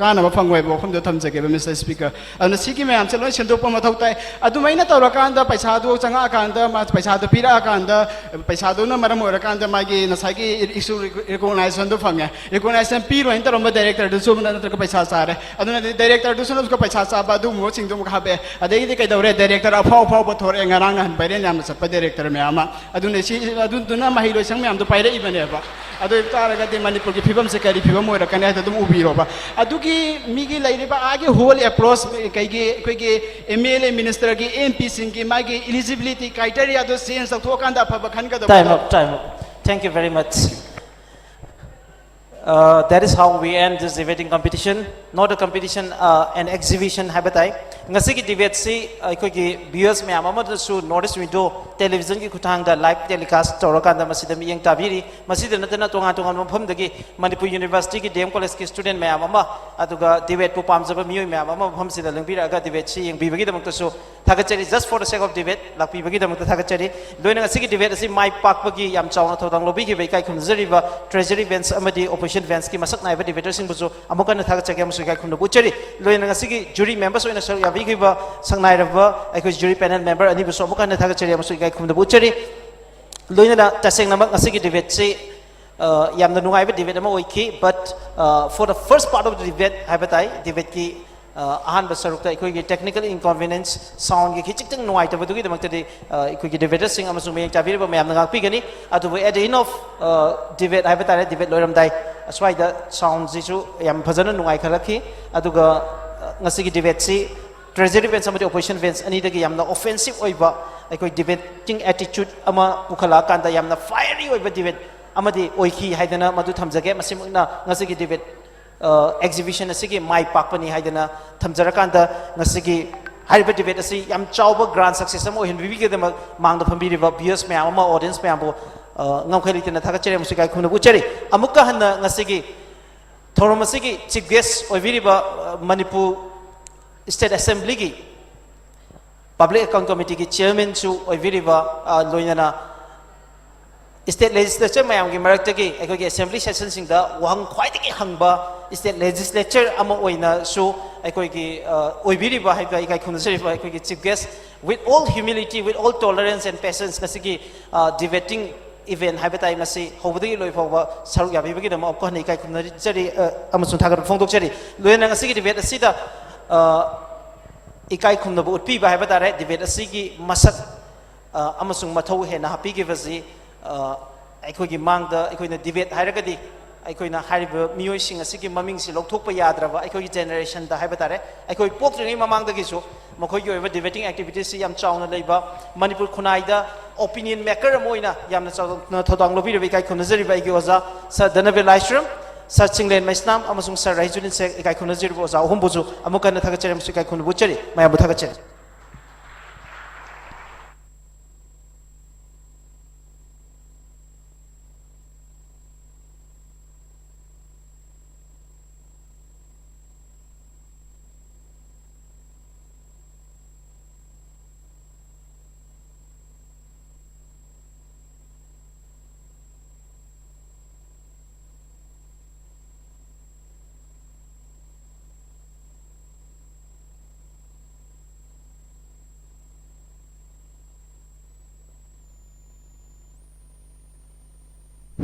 ꯀꯥꯟꯅꯕ ꯐꯪꯉꯣꯏꯕ, ꯋꯥꯐꯝꯗꯣ ꯊꯝꯖꯒꯦꯕ, ꯃꯤꯁꯇꯔ ꯁ꯭ꯄꯤꯀꯔ꯫ ꯑꯗꯨꯅ ꯁꯤꯒꯤ ꯃꯌꯥꯝꯁꯦ ꯂꯣꯏ ꯁꯦꯝꯗꯣꯛꯄ ꯃꯊꯧ ꯇꯥꯏ꯫ ꯑꯗꯨꯃꯥꯏꯅ ꯇꯧꯔꯀꯥꯟꯗ, ꯄꯩꯁꯥꯗꯣ ꯆꯪꯉꯛꯑꯀꯥꯟꯗ, ꯃꯥ ꯄꯩꯁꯥꯗꯣ ꯄꯤꯔꯛꯑꯀꯥꯟꯗ, ꯄꯩꯁꯥꯗꯨꯅ ꯃꯔꯝ ꯑꯣꯏꯔꯀꯥꯟꯗ ꯃꯥꯒꯤ ꯉꯁꯥꯏꯒꯤ ꯏꯁꯨ ꯔꯤꯀꯣꯛꯅꯥꯏꯖꯦꯁꯟꯗꯣ ꯐꯪꯉꯦ꯫ ꯔꯤꯀꯣꯛꯅꯥꯏꯖꯦꯁꯟ ꯄꯤꯔꯣꯏꯅ ꯇꯧꯔꯝꯕ ꯗꯥꯏꯔꯦꯛꯇꯔꯗꯨꯁꯨ ꯅꯠꯇ꯭ꯔꯒ ꯄꯩꯁꯥ ꯆꯥꯔꯦ꯫ ꯑꯗꯨꯅꯗꯤ ꯗꯥꯏꯔꯦꯛꯇꯔꯗꯨꯁꯨꯅ ꯑꯃꯨꯛꯀ ꯄꯩꯁꯥ ꯆꯥꯕ, ꯑꯗꯨꯒꯨꯝꯕꯁꯤꯡꯗꯣ ꯑꯃꯨꯛ ꯍꯥꯞꯄꯛꯑꯦ꯫ ꯑꯗꯒꯤꯗꯤ ꯀꯩꯗꯧꯔꯦ, ꯗꯥꯏꯔꯦꯛꯇꯔ ꯑꯐꯥꯎ ꯑꯐꯥꯎꯕ ꯊꯣꯔꯛꯑꯦ, ꯉꯔꯥꯡ ꯅꯍꯥꯟ ꯚꯥꯏꯔꯦꯟ ꯌꯥꯝꯅ ꯆꯠꯄ ꯗꯥꯏꯔꯦꯛꯇꯔ ꯃꯌꯥꯝ ꯑꯃ꯫ ꯑꯗꯨꯅ ꯁꯤ, ꯑꯗꯨꯗꯨꯅ ꯃꯍꯩꯂꯣꯏꯁꯪ ꯃꯌꯥꯝꯗꯣ ꯄꯥꯏꯔꯛꯏꯕꯅꯦꯕ꯫ ꯑꯗꯨ ꯑꯣꯏꯕ ꯇꯥꯔꯒꯗꯤ ꯃꯅꯤꯄꯨꯔꯒꯤ ꯐꯤꯕꯝꯁꯦ ꯀꯔꯤ ꯐꯤꯕꯝ ꯑꯣꯏꯔꯛꯀꯅꯤ ꯍꯥꯏꯗꯣ ꯑꯗꯨꯝ ꯎꯕꯤꯔꯣꯕ꯫ ꯑꯗꯨꯒꯤ ꯃꯤꯒꯤ ꯂꯩꯔꯤꯕ ꯑꯥꯒꯤ ꯍꯣꯜ ꯑꯦꯄ꯭ꯔꯣꯁ, ꯀꯩꯒꯤ ꯑꯩꯈꯣꯏꯒꯤ ꯑꯦꯝ ꯑꯦꯜ ꯑꯦ ꯃꯤꯅꯤꯁꯇꯔꯒꯤ ꯑꯦꯝ ꯄꯤꯁꯤꯡꯒꯤ ꯃꯥꯒꯤ ꯏꯂꯤꯖꯤꯕꯤꯂꯤꯇꯤ ꯀ꯭ꯔꯥꯏꯇꯦꯔꯤꯌꯥꯗꯣ ꯆꯦꯟꯖ ꯇꯧꯊꯣꯛꯑꯀꯥꯟꯗ ꯑꯐꯕ ꯈꯟꯒꯗꯕ꯫ Time up, time up. Thank you very much. Uh, that is how we end this debating competition. Not a competition, uh, an exhibition ꯍꯥꯏꯕ ꯇꯥꯏ꯫ ꯉꯁꯤꯒꯤ ꯗꯤꯕꯦꯠꯁꯤ ꯑꯩꯈꯣꯏꯒꯤ ꯚ꯭ꯌꯨꯋꯔꯁ ꯃꯌꯥꯝ ꯑꯃꯗꯁꯨ North East Window ꯇꯦꯂꯤꯚꯤꯖꯟꯒꯤ ꯈꯨꯠꯊꯥꯡꯗ ꯂꯥꯏꯚ ꯇꯦꯂꯤꯀꯥꯁ ꯇꯧꯔꯀꯥꯟꯗ ꯃꯁꯤꯗ ꯃꯤꯠꯌꯦꯡ ꯇꯥꯕꯤꯔꯤ꯫ ꯃꯁꯤꯗ ꯅꯠꯇꯅ ꯇꯣꯉꯥꯟ ꯇꯣꯉꯥꯟꯕ ꯃꯐꯝꯗꯒꯤ ꯃꯅꯤꯄꯨꯔ ꯌꯨꯅꯤꯚꯔꯁꯤꯇꯤꯒꯤ ꯗꯤ ꯑꯦꯝ ꯀꯣꯂꯦꯖꯀꯤ ꯁ꯭ꯇꯨꯗꯦꯟ ꯃꯌꯥꯝ ꯑꯃ, ꯑꯗꯨꯒ ꯗꯤꯕꯦꯠꯄꯨ ꯄꯥꯝꯖꯕ ꯃꯤꯑꯣꯏ ꯃꯌꯥꯝ ꯑꯃ ꯃꯐꯝꯁꯤꯗ ꯂꯦꯡꯕꯤꯔꯛꯑꯒ ꯗꯤꯕꯦꯠꯁꯤ ꯌꯦꯡꯕꯤꯕꯒꯤꯗꯃꯛꯇꯁꯨ ꯊꯥꯒꯠꯆꯔꯤ꯫ Just for the sake of debate ꯂꯥꯛꯄꯤꯕꯒꯤꯗꯃꯛꯇ ꯊꯥꯒꯠꯆꯔꯤ꯫ ꯂꯣꯏꯅ ꯉꯁꯤꯒꯤ ꯗꯤꯕꯦꯠ ꯑꯁꯤ ꯃꯥꯏ ꯄꯥꯛꯄꯒꯤ ꯌꯥꯝ ꯆꯥꯎꯅ ꯊꯧꯗꯥꯡ ꯂꯧꯕꯤꯈꯤꯕ ꯏꯀꯥꯏ ꯈꯨꯝꯅꯖꯔꯤꯕ ꯇ꯭ꯔꯦꯖꯔꯤ ꯕꯦꯟꯁ ꯑꯃꯗꯤ ꯑꯣꯄꯣꯖꯤꯁꯟ ꯕꯦꯟꯁꯀꯤ ꯃꯁꯛ ꯅꯥꯏꯕ ꯗꯤꯕꯦꯇꯔꯁꯤꯡꯕꯨꯁꯨ ꯑꯃꯨꯛ ꯍꯟꯅ ꯊꯥꯒꯠꯆꯒꯦ ꯑꯃꯁꯨꯡ ꯏꯀꯥꯏ ꯈꯨꯝꯅꯕ ꯎꯠꯆꯔꯤ꯫ ꯂꯣꯏꯅ ꯉꯁꯤꯒꯤ ꯖꯨꯔꯤ ꯃꯦꯝꯕꯔꯁ ꯑꯣꯏꯅ ꯁꯔꯨꯛ ꯌꯥꯕꯤꯈꯤꯕ ꯁꯛꯅꯥꯏꯔꯕ ꯑꯩꯈꯣꯏ ꯖꯨꯔꯤ ꯄꯦꯅꯦꯜ ꯃꯦꯝꯕꯔ ꯑꯅꯤꯕꯨꯁꯨ ꯑꯃꯨꯛ ꯍꯟꯅ ꯊꯥꯒꯠꯆꯔꯤ ꯑꯃꯁꯨꯡ ꯏꯀꯥꯏ ꯈꯨꯝꯅꯕ ꯎꯠꯆꯔꯤ꯫ ꯂꯣꯏꯅꯅ ꯇꯁꯦꯡꯅꯃꯛ ꯉꯁꯤꯒꯤ ꯗꯤꯕꯦꯠꯁꯤ, ꯑ, ꯌꯥꯝꯅ ꯅꯨꯡꯉꯥꯏꯕ ꯗꯤꯕꯦꯠ ꯑꯃ ꯑꯣꯏꯈꯤ꯫ But, uh, for the first part of the debate ꯍꯥꯏꯕ ꯇꯥꯏ, ꯗꯤꯕꯦꯠꯀꯤ, ꯑ, ꯑꯍꯥꯟꯕ ꯁꯔꯨꯛꯇ ꯑꯩꯈꯣꯏꯒꯤ technical inconvenience, soundꯒꯤ ꯈꯤꯖꯤꯛꯇꯪ ꯅꯨꯡꯉꯥꯏꯇꯕꯗꯨꯒꯤꯗꯃꯛꯇꯗꯤ, ꯑ, ꯑꯩꯈꯣꯏꯒꯤ ꯗꯤꯕꯦꯇꯔꯁꯤꯡ ꯑꯃꯁꯨꯡ ꯃꯤꯠꯌꯦꯡ ꯆꯥꯕꯤꯔꯤꯕ ꯃꯌꯥꯝꯅ ꯉꯥꯛꯄꯤꯒꯅꯤ꯫ ꯑꯗꯨꯕꯨ at the end of, ꯑ, debate ꯍꯥꯏꯕ ꯇꯥꯔꯦ, ꯗꯤꯕꯦꯠ ꯂꯣꯏꯔꯝꯗꯥꯏ ꯑꯁ꯭ꯋꯥꯏꯗ ꯁꯥꯎꯟꯁꯤꯁꯨ ꯌꯥꯝ ꯐꯖꯅ ꯅꯨꯡꯉꯥꯏꯈꯠꯂꯛꯈꯤ꯫ ꯑꯗꯨꯒ, ꯑ, ꯉꯁꯤꯒꯤ ꯗꯤꯕꯦꯠꯁꯤ ꯇ꯭ꯔꯦꯖꯔꯤ ꯕꯦꯟꯁ ꯑꯃꯗꯤ ꯑꯣꯄꯣꯖꯤꯁꯟ ꯕꯦꯟꯁ ꯑꯅꯤꯗꯒꯤ ꯌꯥꯝꯅ ꯑꯣꯐꯦꯟꯁꯤꯞ ꯑꯣꯏꯕ, ꯑꯩꯈꯣꯏ ꯗꯤꯕꯦꯇꯤꯡ ꯑꯦꯇꯤꯆꯨꯠ ꯑꯃ ꯄꯨꯈꯠꯂꯛꯑꯀꯥꯟꯗ ꯌꯥꯝꯅ ꯐꯥꯏꯌꯔꯤ ꯑꯣꯏꯕ ꯗꯤꯕꯦꯠ ꯑꯃꯗꯤ ꯑꯣꯏꯈꯤ ꯍꯥꯏꯗꯅ ꯃꯗꯨ ꯊꯝꯖꯒꯦ꯫ ꯃꯁꯤꯃꯛꯅ ꯉꯁꯤꯒꯤ ꯗꯤꯕꯦꯠ ꯑꯦꯛꯖꯤꯕꯤꯁꯟ ꯑꯁꯤꯒꯤ ꯃꯥꯏ ꯄꯥꯛꯄꯅꯤ ꯍꯥꯏꯗꯅ ꯊꯝꯖꯔꯀꯥꯟꯗ, ꯉꯁꯤꯒꯤ ꯍꯥꯏꯔꯤꯕ ꯗꯤꯕꯦꯠ ꯑꯁꯤ ꯌꯥꯝ ꯆꯥꯎꯕ ꯒ꯭ꯔꯥꯟ ꯁꯛꯁꯦꯁ ꯑꯃ ꯑꯣꯏꯍꯟꯕꯤꯕꯒꯤꯗꯃꯛ ꯃꯥꯡꯗ ꯐꯝꯕꯤꯔꯤꯕ ꯚꯤꯌꯔꯁ ꯃꯌꯥꯝ ꯑꯃ, ꯑꯣꯗꯤꯌꯦꯟꯁ ꯃꯌꯥꯝꯕꯨ ꯉꯝꯈꯩ ꯂꯩꯇꯅ ꯊꯥꯒꯠꯆꯔꯤ ꯑꯃꯁꯨꯡ ꯏꯀꯥꯏ ꯈꯨꯝꯅꯕ ꯎꯠꯆꯔꯤ꯫ ꯑꯃꯨꯛꯀ ꯍꯟꯅ ꯉꯁꯤꯒꯤ ꯊꯧꯔꯝ ꯑꯁꯤꯒꯤ ꯆꯤꯐ ꯒꯦꯁ ꯑꯣꯏꯕꯤꯔꯤꯕ ꯃꯅꯤꯄꯨꯔ ꯁ꯭ꯇꯦꯠ ꯑꯦꯁꯦꯝꯕ꯭ꯂꯤꯒꯤ ꯄꯕ꯭ꯂꯤꯛ ꯑꯦꯀꯥꯎꯟ ꯀꯃꯤꯇꯤꯒꯤ ꯆꯤꯌꯔꯃꯦꯟꯁꯨ ꯑꯣꯏꯕꯤꯔꯤꯕ, ꯂꯣꯏꯅꯅ ꯁ꯭ꯇꯦꯠ ꯂꯦꯖꯤꯁꯂꯦꯆꯔ ꯃꯌꯥꯝꯒꯤ ꯃꯔꯛꯇꯒꯤ ꯑꯩꯈꯣꯏꯒꯤ ꯑꯦꯁꯦꯝꯕ꯭ꯂꯤ ꯁꯦꯁꯟꯁꯤꯡꯗ ꯋꯥꯍꯪ ꯈ꯭ꯋꯥꯏꯗꯒꯤ ꯍꯪꯕ ꯁ꯭ꯇꯦꯠ ꯂꯦꯖꯤꯁꯂꯦꯆꯔ ꯑꯃ ꯑꯣꯏꯅꯁꯨ ꯑꯩꯈꯣꯏꯒꯤ ꯑꯣꯏꯕꯤꯔꯤꯕ ꯍꯥꯏꯕ ꯏꯀꯥꯏ ꯈꯨꯝꯅꯖꯔꯤꯕ ꯑꯩꯈꯣꯏꯒꯤ chief guest, with all humility, with all tolerance and patience, ꯉꯁꯤꯒꯤ ꯗꯤꯕꯦꯇꯤꯡ ꯏꯚꯦꯟ ꯍꯥꯏꯕ ꯇꯥꯏ, ꯃꯁꯤ ꯍꯧꯕꯗꯒꯤ ꯂꯣꯏ ꯐꯥꯎꯕ ꯁꯔꯨꯛ ꯌꯥꯕꯤꯕꯒꯤꯗꯃꯛ ꯑꯃꯨꯛꯀ ꯍꯟꯅ ꯏꯀꯥꯏ ꯈꯨꯝꯅꯖꯔꯤ ꯑꯃꯁꯨꯡ ꯊꯥꯒꯠꯄ ꯐꯣꯡꯗꯣꯛꯆꯔꯤ꯫ ꯂꯣꯏꯅꯅ ꯉꯁꯤꯒꯤ ꯗꯤꯕꯦꯠ ꯑꯁꯤꯗ ꯏꯀꯥꯏ ꯈꯨꯝꯅꯕ ꯎꯠꯄꯤꯕ ꯍꯥꯏꯕ ꯇꯥꯔꯦ꯫ ꯗꯤꯕꯦꯠ ꯑꯁꯤꯒꯤ ꯃꯁꯛ ꯑꯃꯁꯨꯡ ꯃꯊꯧ ꯍꯦꯟꯅ ꯍꯥꯞꯄꯤꯈꯤꯕꯁꯤ ꯑꯩꯈꯣꯏꯒꯤ ꯃꯥꯡꯗ ꯑꯩꯈꯣꯏꯅ ꯗꯤꯕꯦꯠ ꯍꯥꯏꯔꯒꯗꯤ ꯑꯩꯈꯣꯏꯅ ꯍꯥꯏꯔꯤꯕ ꯃꯤꯑꯣꯏꯁꯤꯡ ꯑꯁꯤꯒꯤ ꯃꯃꯤꯡꯁꯤ ꯂꯧꯊꯣꯛꯄ ꯌꯥꯗ꯭ꯔꯕ ꯑꯩꯈꯣꯏꯒꯤ ꯖꯦꯅꯦꯔꯦꯁꯟꯗ ꯍꯥꯏꯕ ꯇꯥꯔꯦ, ꯑꯩꯈꯣꯏ ꯄꯣꯛꯇ꯭ꯔꯤꯉꯩ ꯃꯃꯥꯡꯗꯒꯤꯁꯨ ꯃꯈꯣꯏꯒꯤ ꯑꯣꯏꯕ ꯗꯤꯕꯦꯇꯤꯡ ꯑꯦꯛꯇꯤꯚꯤꯇꯤꯁꯁꯤ ꯌꯥꯝ ꯆꯥꯎꯅ ꯂꯩꯕ, ꯃꯅꯤꯄꯨꯔ ꯈꯨꯟꯅꯥꯏꯗ ꯑꯣꯄꯤꯅꯤꯌꯟ ꯃꯦꯀꯔ ꯑꯃ ꯑꯣꯏꯅ ꯌꯥꯝꯅ ꯆꯥꯎꯅ ꯊꯧꯗꯥꯡ ꯂꯧꯕꯤꯔꯤꯕ ꯏꯀꯥꯏ ꯈꯨꯝꯅꯖꯔꯤꯕ ꯑꯩꯒꯤ ꯑꯣꯖꯥ ꯁꯥꯔ ꯙꯅꯕꯤꯔ ꯂꯥꯏꯁ꯭ꯔꯝ, ꯁꯥꯔ ꯆꯤꯡꯂꯦꯟ ꯃꯩꯁꯅꯥꯝ ꯑꯃꯁꯨꯡ ꯁꯥꯔ ꯔꯥꯍꯤꯖꯨꯂꯤꯟ ꯁꯦꯛ, ꯏꯀꯥꯏ ꯈꯨꯝꯅꯖꯔꯤꯕ ꯑꯣꯖꯥ ꯑꯍꯨꯝꯕꯨꯁꯨ ꯑꯃꯨꯛ ꯍꯟꯅ ꯊꯥꯒꯠꯆꯔꯤ ꯑꯃꯁꯨꯡ ꯏꯀꯥꯏ ꯈꯨꯝꯅꯕ ꯎꯠꯆꯔꯤ꯫ ꯃꯌꯥꯝꯕꯨ ꯊꯥꯒꯠꯆꯔꯤ꯫